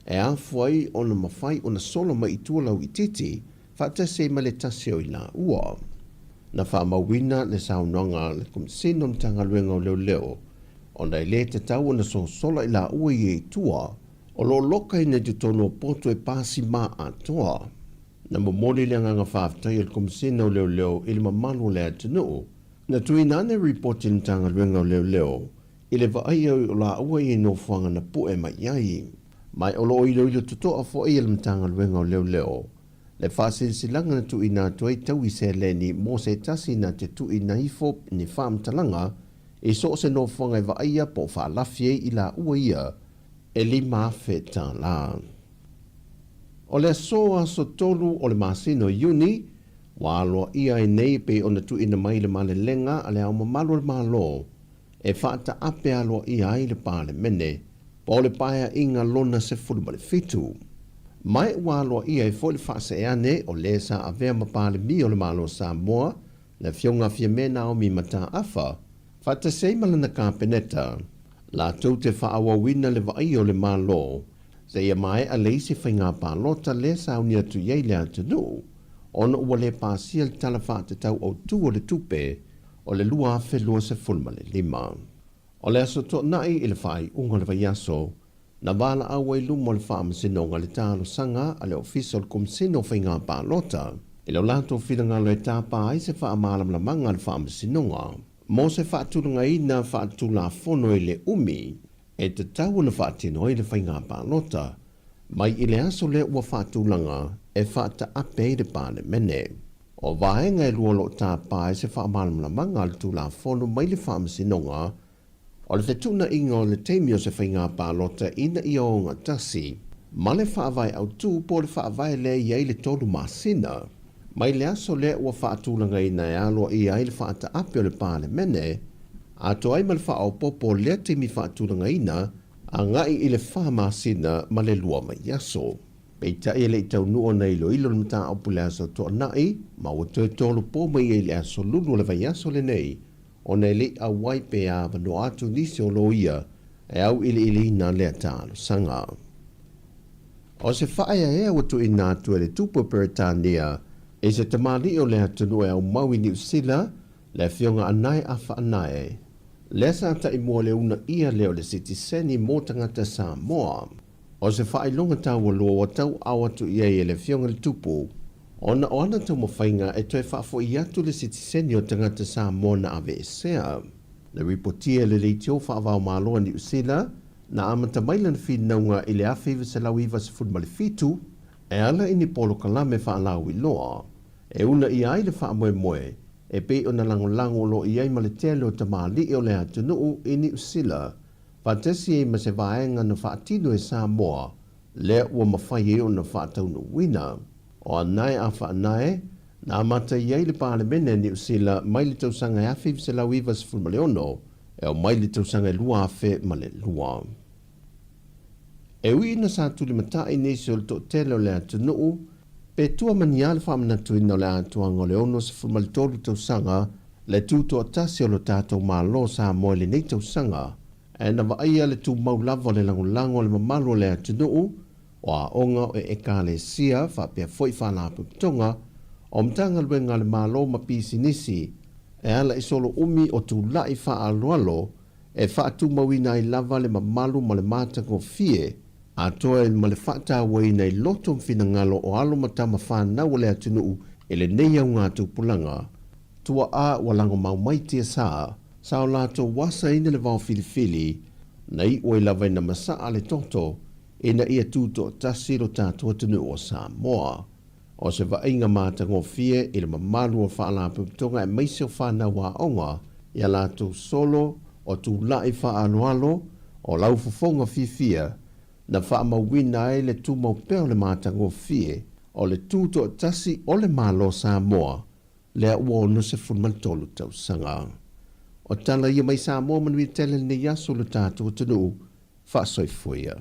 e afua ai ona mafai ona sola mai i tua Lauitiiti faatasi ai ma le tasi o i laua. Na faamauina le saunoaga a le Komesina o Matagaluega o Leoleo ona e le tatau ona sosola i laua ia i tua o lo o lokaina i totonu o poto e pasi ma atoa. Na momoli le agaga faafetai a le Komesina o Leoleo i le mamalu o le atunuu na tuuina ane ripoti a le Matagaluega o Leoleo i le vaaia o laua ia i nofoaga na pue mai ai. Ma o lo o iloilo totoa foi e le Matagaluega o Leoleo le faasilasilaga na tuuina atu ai taui seleni mo se tasi na te tuuina ifo ni faamatalaga i so o se nofoaga e vaaia po o faalafi ai i laua ia e $5,000. O le aso aso 3 o le masina o Iuni, ua aloaia ai nei pei ona tuuina mai le malelega a Le Ao Mamalu o le Malo e faataape aloaia ai le Palemene po o le Paeaiga lona 17. Ma ua aloaia ai foi le faaseane o le sa avea ma Palemia o le Malo o Samoa, le Afioga a Fiame Naomi Mataafa, faatasi ai ma lana Kapeneta, latou te faaauauina le vaaia o le Malo seia maea le isi faiga palota lea sauni atu i ai le atunuu ona ua le pasia le Tala Faatatau Autu o le Tupe o le 2025. O le Aso Toonai i le faaiuga o le vaiaso, na valaau ai luma o le Faamasinoga le talosaga a le Ofisa o le Komesina o Faiga Palota i lo latou finagalo e tapa ai se faamalamalamaga a le Faamasinoga mo se faatulagaina faaletulafono i le umi e tatau ona faatino ai le faiga palota mai i le aso lea ua faatulaga e faataape ai le Palemene. O vaega e lua o lo o tapa ai se faamalamalamaga a le Tulafono mai le Faamasinoga, o le fetuunaiga o le taimi o se faiga palota ina ia ogatasi ma le faavae autu po o le faavae lea e i ai le tolu masina mai le aso lea ua faatulagaina e aloaia ai le faataape o le Palemene, atoa ai ma le faaopoopo o lea taimi faatulagaina agai i le fa masina ma le lua vaiaso. Peitai e le i taunuu ona iloilo le mataupu i le aso Toonai, ma ua toe tolopo mai ai i le aso Lulu o le vaiaso lenei, ona e le i auai pe avanoa atu nisi o loia e auiliiliina lea talosaga. O se faaeaea ua tuuina atu e le Tupu o Peretania i se tamalii o le atunuu e aumau i Niu Sila, le Afioga Anae Afa Anae, lea sa taimua le uunaia lea o le sitiseni mo tagata Samoa. O se faailoga taualoa ua tauaao atu i ai e le Afioga i le Tupu, ona o ana taumafaiga e toe faafoi atu le sitiseni o tagata Samoa na aveesea. Na ripotia e le Leitio Faavaomalo a Niu Sila, na amata mai lana finauga i le 1997 e ala i ni polokalame faalauiloa e uunaia ai le faamoemoe e pei ona lagolago o lo o i ai ma le tele o tamalii o le atunuu i Niu Sila faatasi ai ma se vaega na faatino e Samoa lea ua mafai ai ona faataunuuina. O Anae a Faanae, na amata i ai le Palemene a Niu Sila mai le tausaga e 1996 e oo mai le tausaga e 2002. E ui ina sa tulimatai nisi o le toatele o le atunuu, pe tua ma ni a le faamanatuina o le atoaga o le 63 tausaga le tutoatasi o lo tatou Malo o Samoa i lenei tausaga, Ae na vaaia le tumau lava o le lagolago a le mamalu o le atunuu, o aoga o Ekalesia faapea foi faalapotopotoga, o Matagaluega a le Malo ma pisinisi, e ala i solo umi o tula'i faaaloalo e faatumauina ai lava le mamalu ma le matagofie atoa ma le faatauaina i loto ma finagalo o alo ma tama fanau o le atunuu i lenei augatupulaga. Tua'a ua lagomau mai tiasa sa o latou asaina le vao filifili, na i'u ai lava ina masa'a le toto ina ia tuto'atasi lo tatou atunuu o Samoa. O se vaaiga matagofie i le mamalu o faalapotopotoga aemaise o fanau aoga i a latou solo o tula'i faaaloalo o laufofoga fiafia na faamauina ai le tumau pea o le matagofie o le tutoatasi o le Malo Samoa lea ua 63 tausaga. O tala ia mai Samoa manuia tele lenei aso lo tatou atunuu. Faasoifua ia.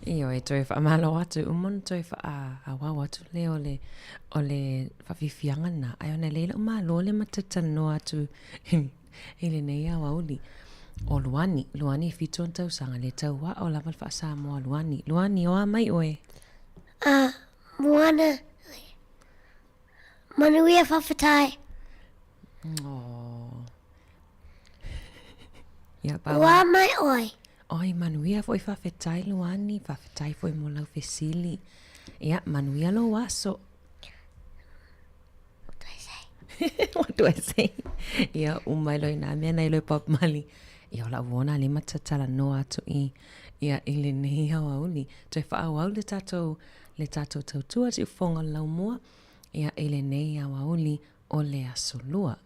Ioe, toe faamalo atu uma ona toe faaauau atu lea o le, o le faafiafiaga lena. Ae ona e lei la'u malo lea ma talatalanoa atu i lenei aoauli. O Luani, Luani e fitu ona tausaga, le taua'o lava le faa-Samoa a Luani. Luani, o a mai oe? A, Moana, manuia faafetai. Oh. Ia, pa. Ua mai oe. Oi, manuia foi faafetai Luani, faafetai foi mo lau fesili. Ia, manuia lou aso. What do I say? What do I say? Ia, uma i nā mea nei loi Bob Marley. Ia, o lau ona le matatala noa atu i, ia, i lenei aoauli. Toe whaauau le tātou, le tātou tautua si ufonga lau mua, ia, i lenei aoauli o le aso lua.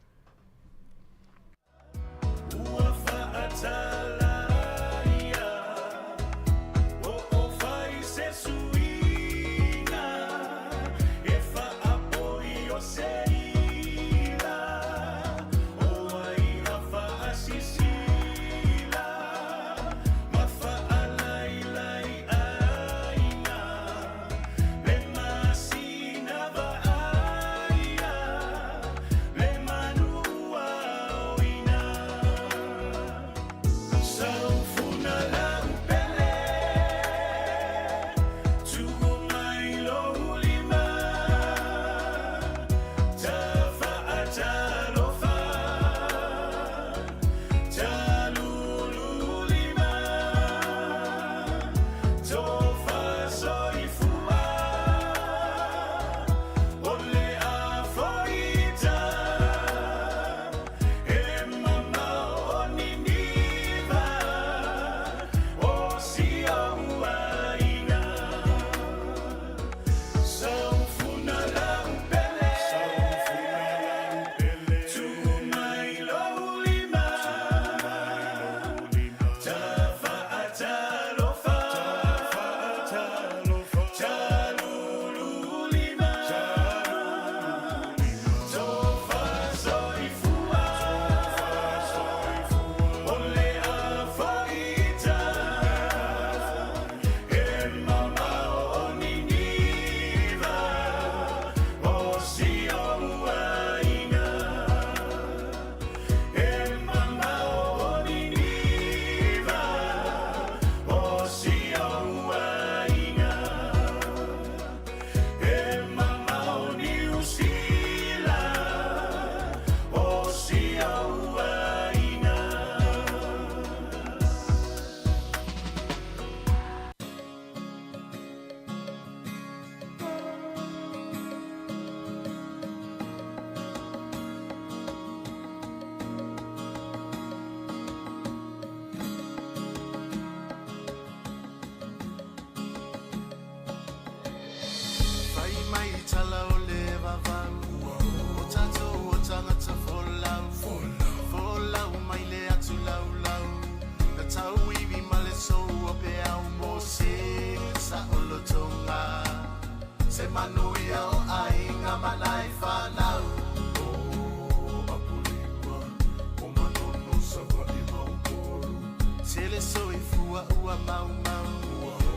tua ua maumau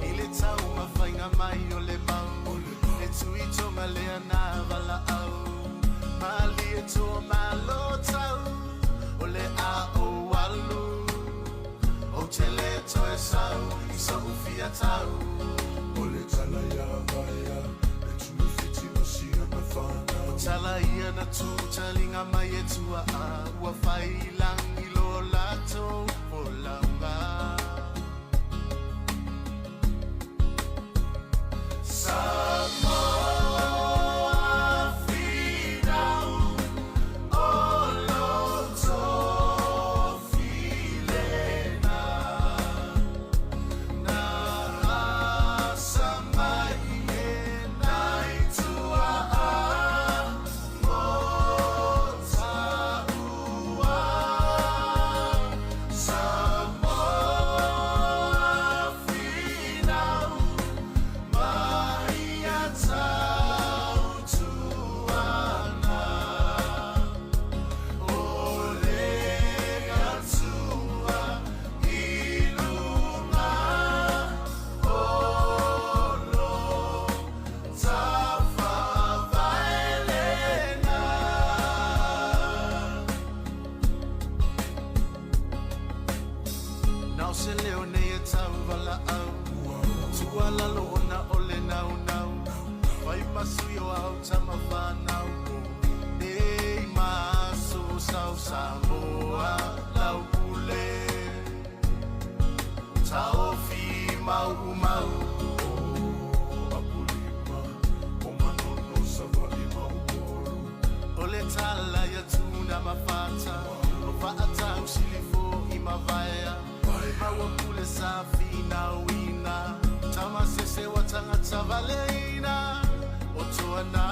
I le taumafaiga mai o le mau E tui tonga lea na valaau Malie toa malo tau O le a o alu O te le toe sau I so'u fia tau O le tala ia vaea Le tui fiti ma sia na whanau O tala ia na tū talinga mai e tua a Ua whai langi lo latou folauga Samoa finau o lo tofilena Na asa mai e nai tuaa mo taua Samoa finau mai a tautuana O le Atua i luga o lo tafavaelena. Na o se leo nei e tauvalaau Tuualalo ona o le naunau Fai ma sui o au tama whanau Nei ma aso sau Samoa lau pule Taofi mau mau Apolima o Manono Savaii ma Upolu O le tala ia tuna ma fata O faatau silifo i mavaea Maua pule sa finauina Tamasese wa tagata valeina O toana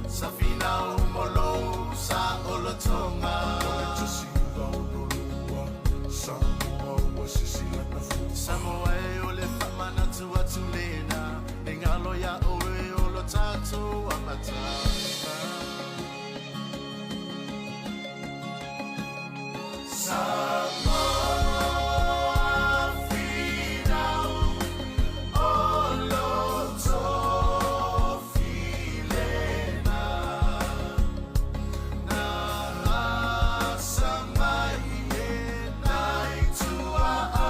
Sa finau molou sa olotoga O le tasi ono lua Samoa ua sisila na fua Samoa e o le faamanatu atu lena Le galo ia oe o lo tatou amataga Samoa finau o lo tofilena Na asa mai e nai tuaa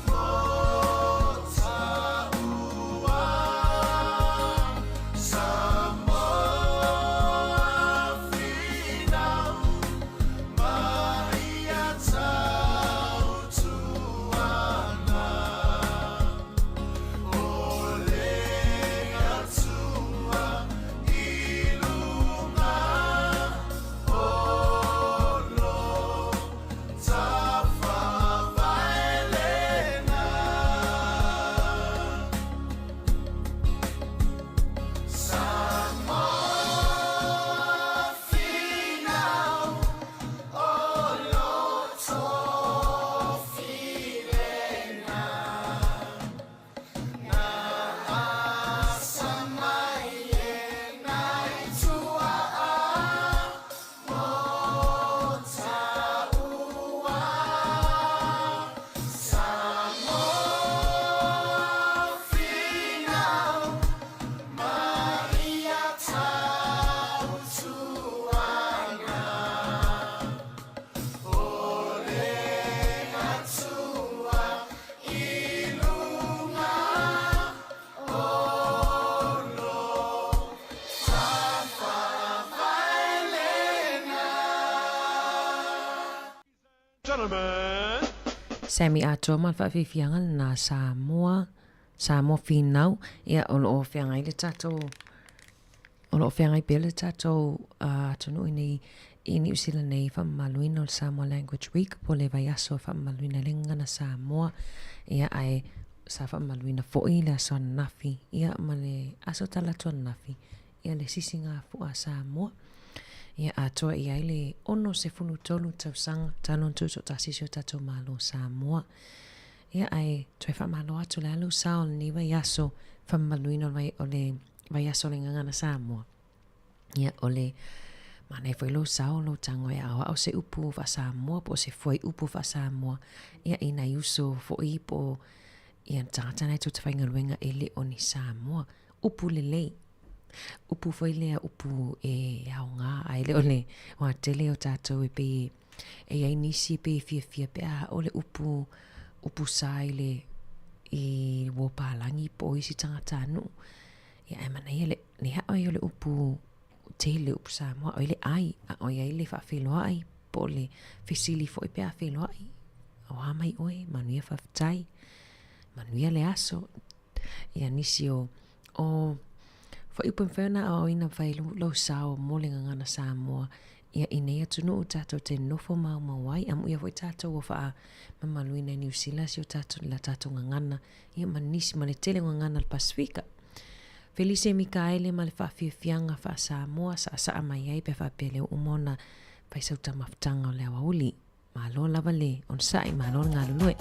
mo taua Samoa finau mai a tautuana O le Atua i luga o lo tafavaelena Samoa finau o lo tofilena Na asa mai e nai tuaa mo taua Samoa finau mai a tautuana O le Atua i luga o lo tafavaelena. Sammy atoa ma le faafiafiaga lena Samoa, Samoa Finau, ia o lo o feagai le tatou, o lo o feagai pea le tatou atunuu i nei i Niu Sila nei faamamaluina o le Samoa Language Week po o le vaiaso e faamamaluina ai le gagana Samoa, ia ae sa faamamaluina foi le aso ananafi, ia ma le aso talaatu ananafi, ia le sisigafua a Samoa. Ia atoa i ai le 63 tausaga talu ona tuutoatasi si o tatou Malo o Samoa. Ia ae toe faamalo atu le alu sao o lenei vaiaso faamamaluina o le vaiaso o le Gagana Samoa. Ia o le Manaia foi lou sao lou tago e aoao se upu faa-Samoa po o se fuaiupu faa-Samoa ia i nai uso foi po o ia tagata na e tou te faigaluega e le o ni Samoa. Upu lelei. Upu foi lea upu e aoga ae le o le aoga tele o tatou e pei e i ai nisi e pei e fiafia pe a o le upu upu sa i le i uo palagi po o isi tagatanuu. Ia ae manaia le le a'o ai o le upu tele upu Samoa a'o ai le ai, a'o ai le faafeiloai po o le fesili foi pe a feiloai. O a mai oe, manuia faafetai, manuia le aso. Ia nisi o o fuaiupu e mafai ona aoaoina fai lou sao mo le gagana Samoa ia i nei atunuu tatou te nofo maumau ai amuia foi tatou ua faamamaluina e Niu Sila si o tatou la tatou gagana ia ma nisi ma le tele o gagana a le Pasefika. Felise Mikaele ma le faafiafiaga faa-Samoa saasaa mai ai pe a faapea lea ua uma ona fai sau taumafataga o le aoauli. Malo lava le onosai, malo le galulue.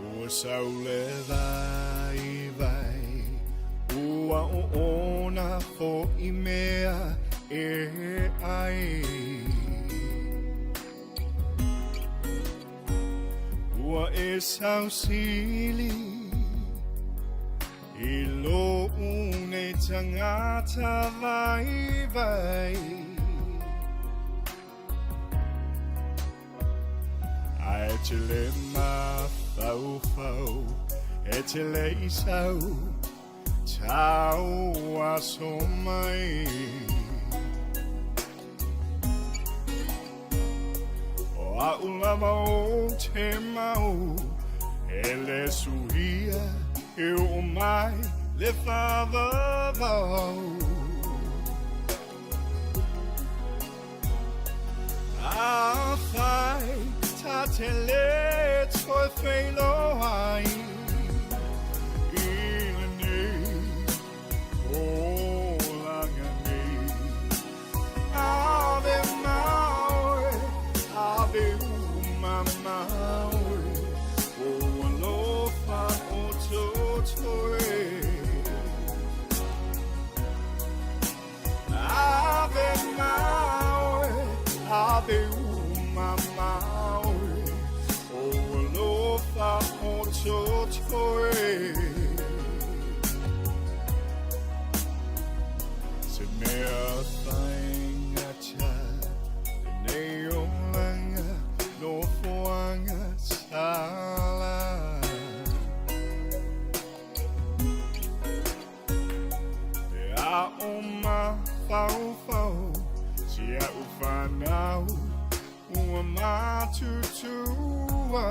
Ua sau le vaivai, ua oona foʻi mea e ai. Ua e sausili i loʻu nei tagata vaivai. Ae e te le mafaufau, e te le i sau tau aso mai. O a'u lava o te mau, e le suia e oo mai le faavavau. Afai ta te le toe feiloai i lenei olaga nei. Ave ma oe, ave uma ma oe, o alofa o totoe. Ave ma oe, ave uma ma oe, o alofa o totoe. Se mea faigata lenei olaga nofoaga sala. Pe a o mafaufau si a'u fanau ua matutua.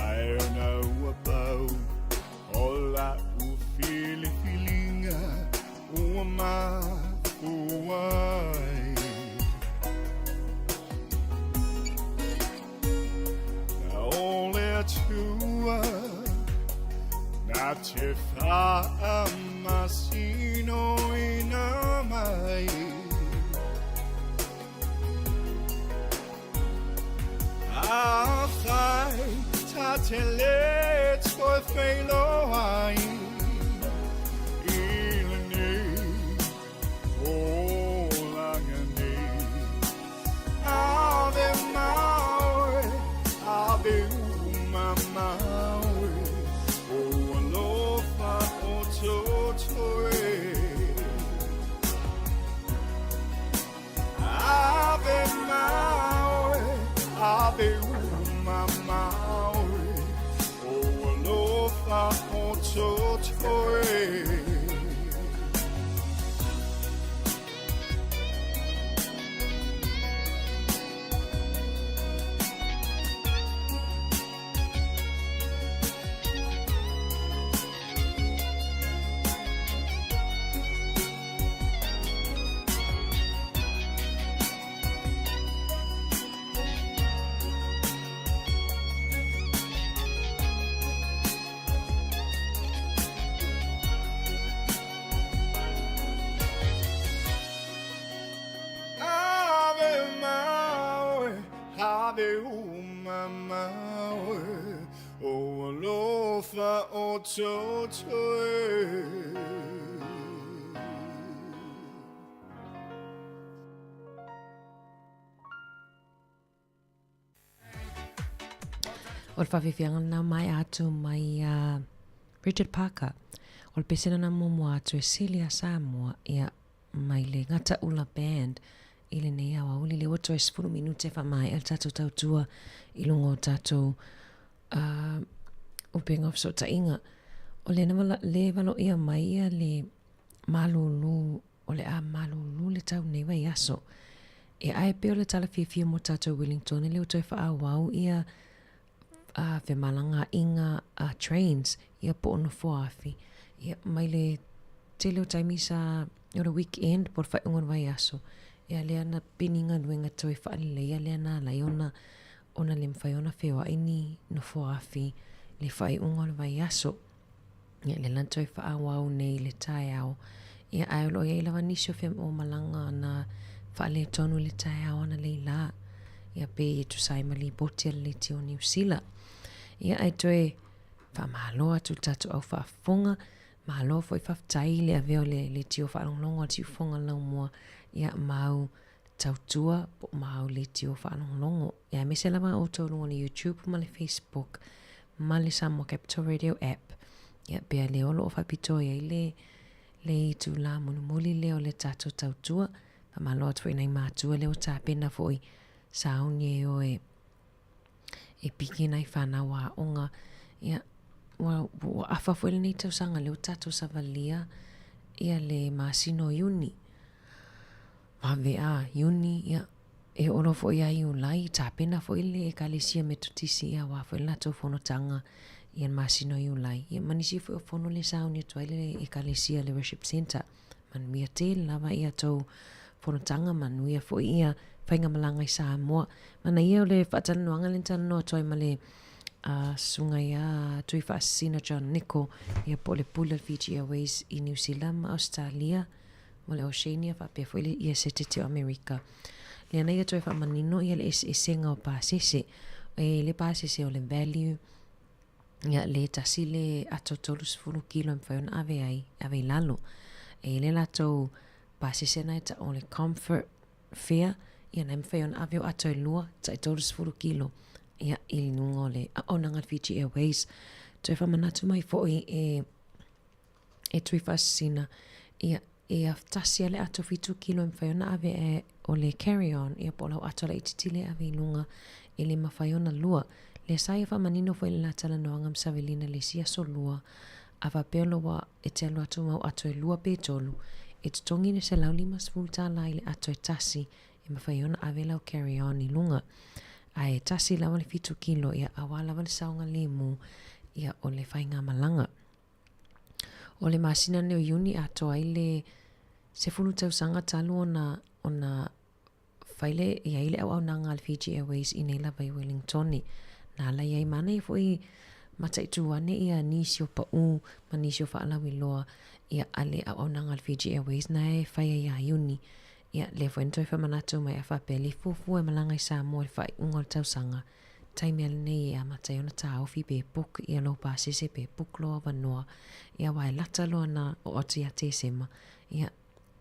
Ae ona ua pau o la'u filifiliga ua mafua ai. Na o le Atua na te faamasinoina mai. Afai ta te le toe feiloai i lenei olaga nei. Ave ma oe, ave uma ma oe, o alofa o totoe. Ave ma oe, ave uma ma oe, o alofa o totoe. Ave ma oe, ave uma ma oe, o alofa o totoe. O le faafiafiaga lena mai atu mai a Richard Parker. O le pesena na muamua atu e sili a Samoa ia mai le Gataula Band i lenei aoauli lea ua toe 10 minute faamaea le tatou tautua i luga o tatou uh, upega o fesootaiga. O le na le valoia mai ia le malūlū o le a malūlū le tau nei vaiaso. E ae pea o le tala fiafia mo tatou Wellington lea ua toe faaauau ia uh, femalagaaiga uh, trains ia po o nofoa afi. Ia, mai le tele o taimi sa o le weekend po o le faaiuga o le vaiaso, ia lea na pini galuega toe faaleleia lea na ala ai ona ona le mafai ona feoai ni nofoa afi le faaiuga o le vaiaso. Ia lea la na toe faaauau nei i le taeao. Ia ae o lo o i ai lava nisi o o malaga na faaletonu i le taeao analeila. Ia pe e tusa ai ma lipoti a le Leitio o Niu Sila. Ia ae toe faamalo atu i le tatou au faafofoga, malo foi faafetai i le avea o le leitio faalogologo a le siufofoga laumua, ia ma au tautua po o ma au leitio faalogologo. Ia aemaise lava a outou i luga o le YouTube ma le Facebook ma le Samoa Capital Radio app. Ia pea lea o lo o faapitoa i ai le le itulā mulimuli lea o le tatou tautua. Faamalo atu foi i nai matua lea ua tapena foi sauni e o e e piki nai whanau aoga. Ia, ua, ua afa foi lenei tausaga lea ua tatou savalia ia le masina o Iuni. Vave a Iuni, ia, e oo loa foi ia Iulai, tapena foi le Ekalesia Metotisi ia aua foi le latou fonotaga ia le masina o Iulai. Ia ma nisi foi o fono lea sauni atu ai le Ekalesia le Worship Centre. Manuia tele lava ia tou fonotaga, manuia foi ia faigamalaga i Samoa. Manaia o le faatalanoaga lea na talanoa atu ai ma le susuga ia Tuifaasisina John Nicol, ia po o le pule o le Fiji Airways i Niu Sila ma Ausetalia ma le Oceania faapea foi le ia Setete o Amerika. Lea na ia toe faamanino ia le eseesega o pasese. E le pasese o le value, Ia, le tasi le ato 30 kilo e mafai ona ave ai, ave i lalo. E i le latou pasese na e tau o le comfort fare, ia na e mafai ona ave o ato e lua, tai 30 kilo. Ia, i luga o le auaunaga a le Fiji Airways. Toe faamanatu mai foi e e Tuifaasisina, ia, e tasi lava le ato fitu kilo e mafai ona ave e o le carry on, ia po o lau ato laitiiti lea e ave i luga, e le mafai ona lua. Lea sa ia faamanino foi i le la talanoaga ma Savelina le isi aso lua, a faapea loa e te alu atu ma au ato e lua pe tolu, e totogi le $150 i le ato e tasi e mafai ai ona ave lau carry on i luga. Ae tasi lava le fitu kilo, ia aua lava le saogalemu, ia o le faigamalaga. O le masina nei o Iuni atoa ai le 10 tausaga talu ona ona fai le i ai le auaunaga a le Fiji Airways i nei lava i Wellingtone. Na ala i ai manaia foi mataitu ane ia nisi o paʻū ma nisi o faalauiloa ia a le auaunaga a le Fiji Airways na e fai ai ia Iuni. Ia lea foi na toe faamanatu mai a faapea le fuafua e malaga i Samoa i le faaiuga o le tausaga taimi a lenei e amata ai ona taofi pe book ia lou pasese pe book lou avanoa ia aua e lata loa na oo atu ia Tesema ia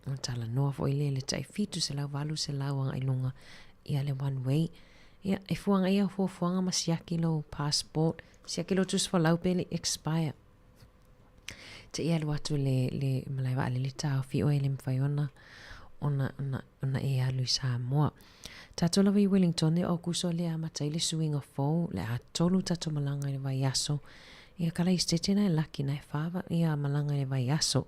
ona talanoa foi lea i le tai 700 800 agai luga ia le one way ia e fua agai au fuafuaga ma siaki lou passport siaki lou tusi folau pe le i expire Te i alu atu le, le malae vaalele taofi oe le mawhai ona, ona, ona, ona e alu i Samoa. Tātou lava i Wellington e o kuso le amata i le suiga fou, le a tolu tātou malanga i le vaiaso. Ia kala i stete na e laki na e whawa ia malanga i le vaiaso.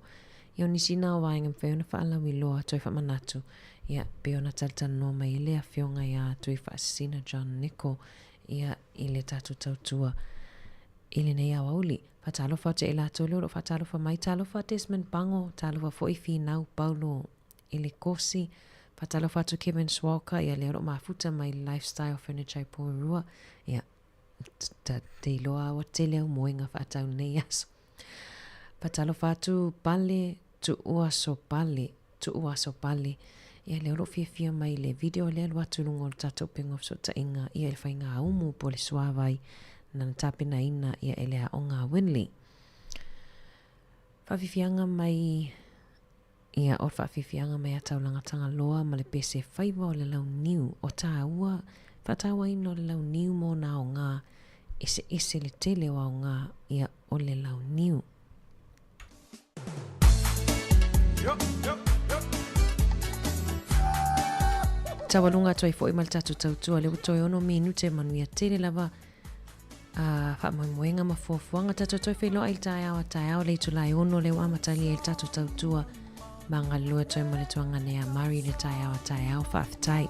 Ia o nisi nā o vaenga mawhai ona whaalau i loa toi whamanatu. Ia pe ona taltalanoa mai i le afioga ia Tui Whaasisina John Nicol ia i le tātou tautua i lenei aoauli. Faatalofa atu ia i latou lea o lo o faatalofa mai. Talofa Desmond Pango, talofa foi Finau Paulo i le kosi. Faatalofa atu Kevin Swalka, ia lea o lo o mafuta mai le Lifestyle Furniture i Porirua. Ia, ta te iloa ua tele au moega faatau lenei aso. Faatalofa atu Pale Tuua Sopale, Tuua Sopale, ia lea o lo o fiafia mai i le video lea alu atu i luga o le tatou upega o fesootaiga ia i le faigāumu po o le suāwai na tapenaina ia e le aoga a Winley. Faafiafiaga mai ia o le faafiafiaga mai a Taulaga Tagaloa ma le pese faiva o le launiu o tāua faatauaina o le launiu mo nā aoga eseese le tele o aoga ia o le launiu. Taualuga atu ai foi ma le tatou tautua lea ua toe ono minute manuia tele lava a faamoemoega ma fuafuaga tatou toe feiloai i le taeao a taeao le itula e ono lea ua amatalia ai le tatou tautua ma galulue atu ai ma le tuagane a Mari i le taeao a taeao faafetai.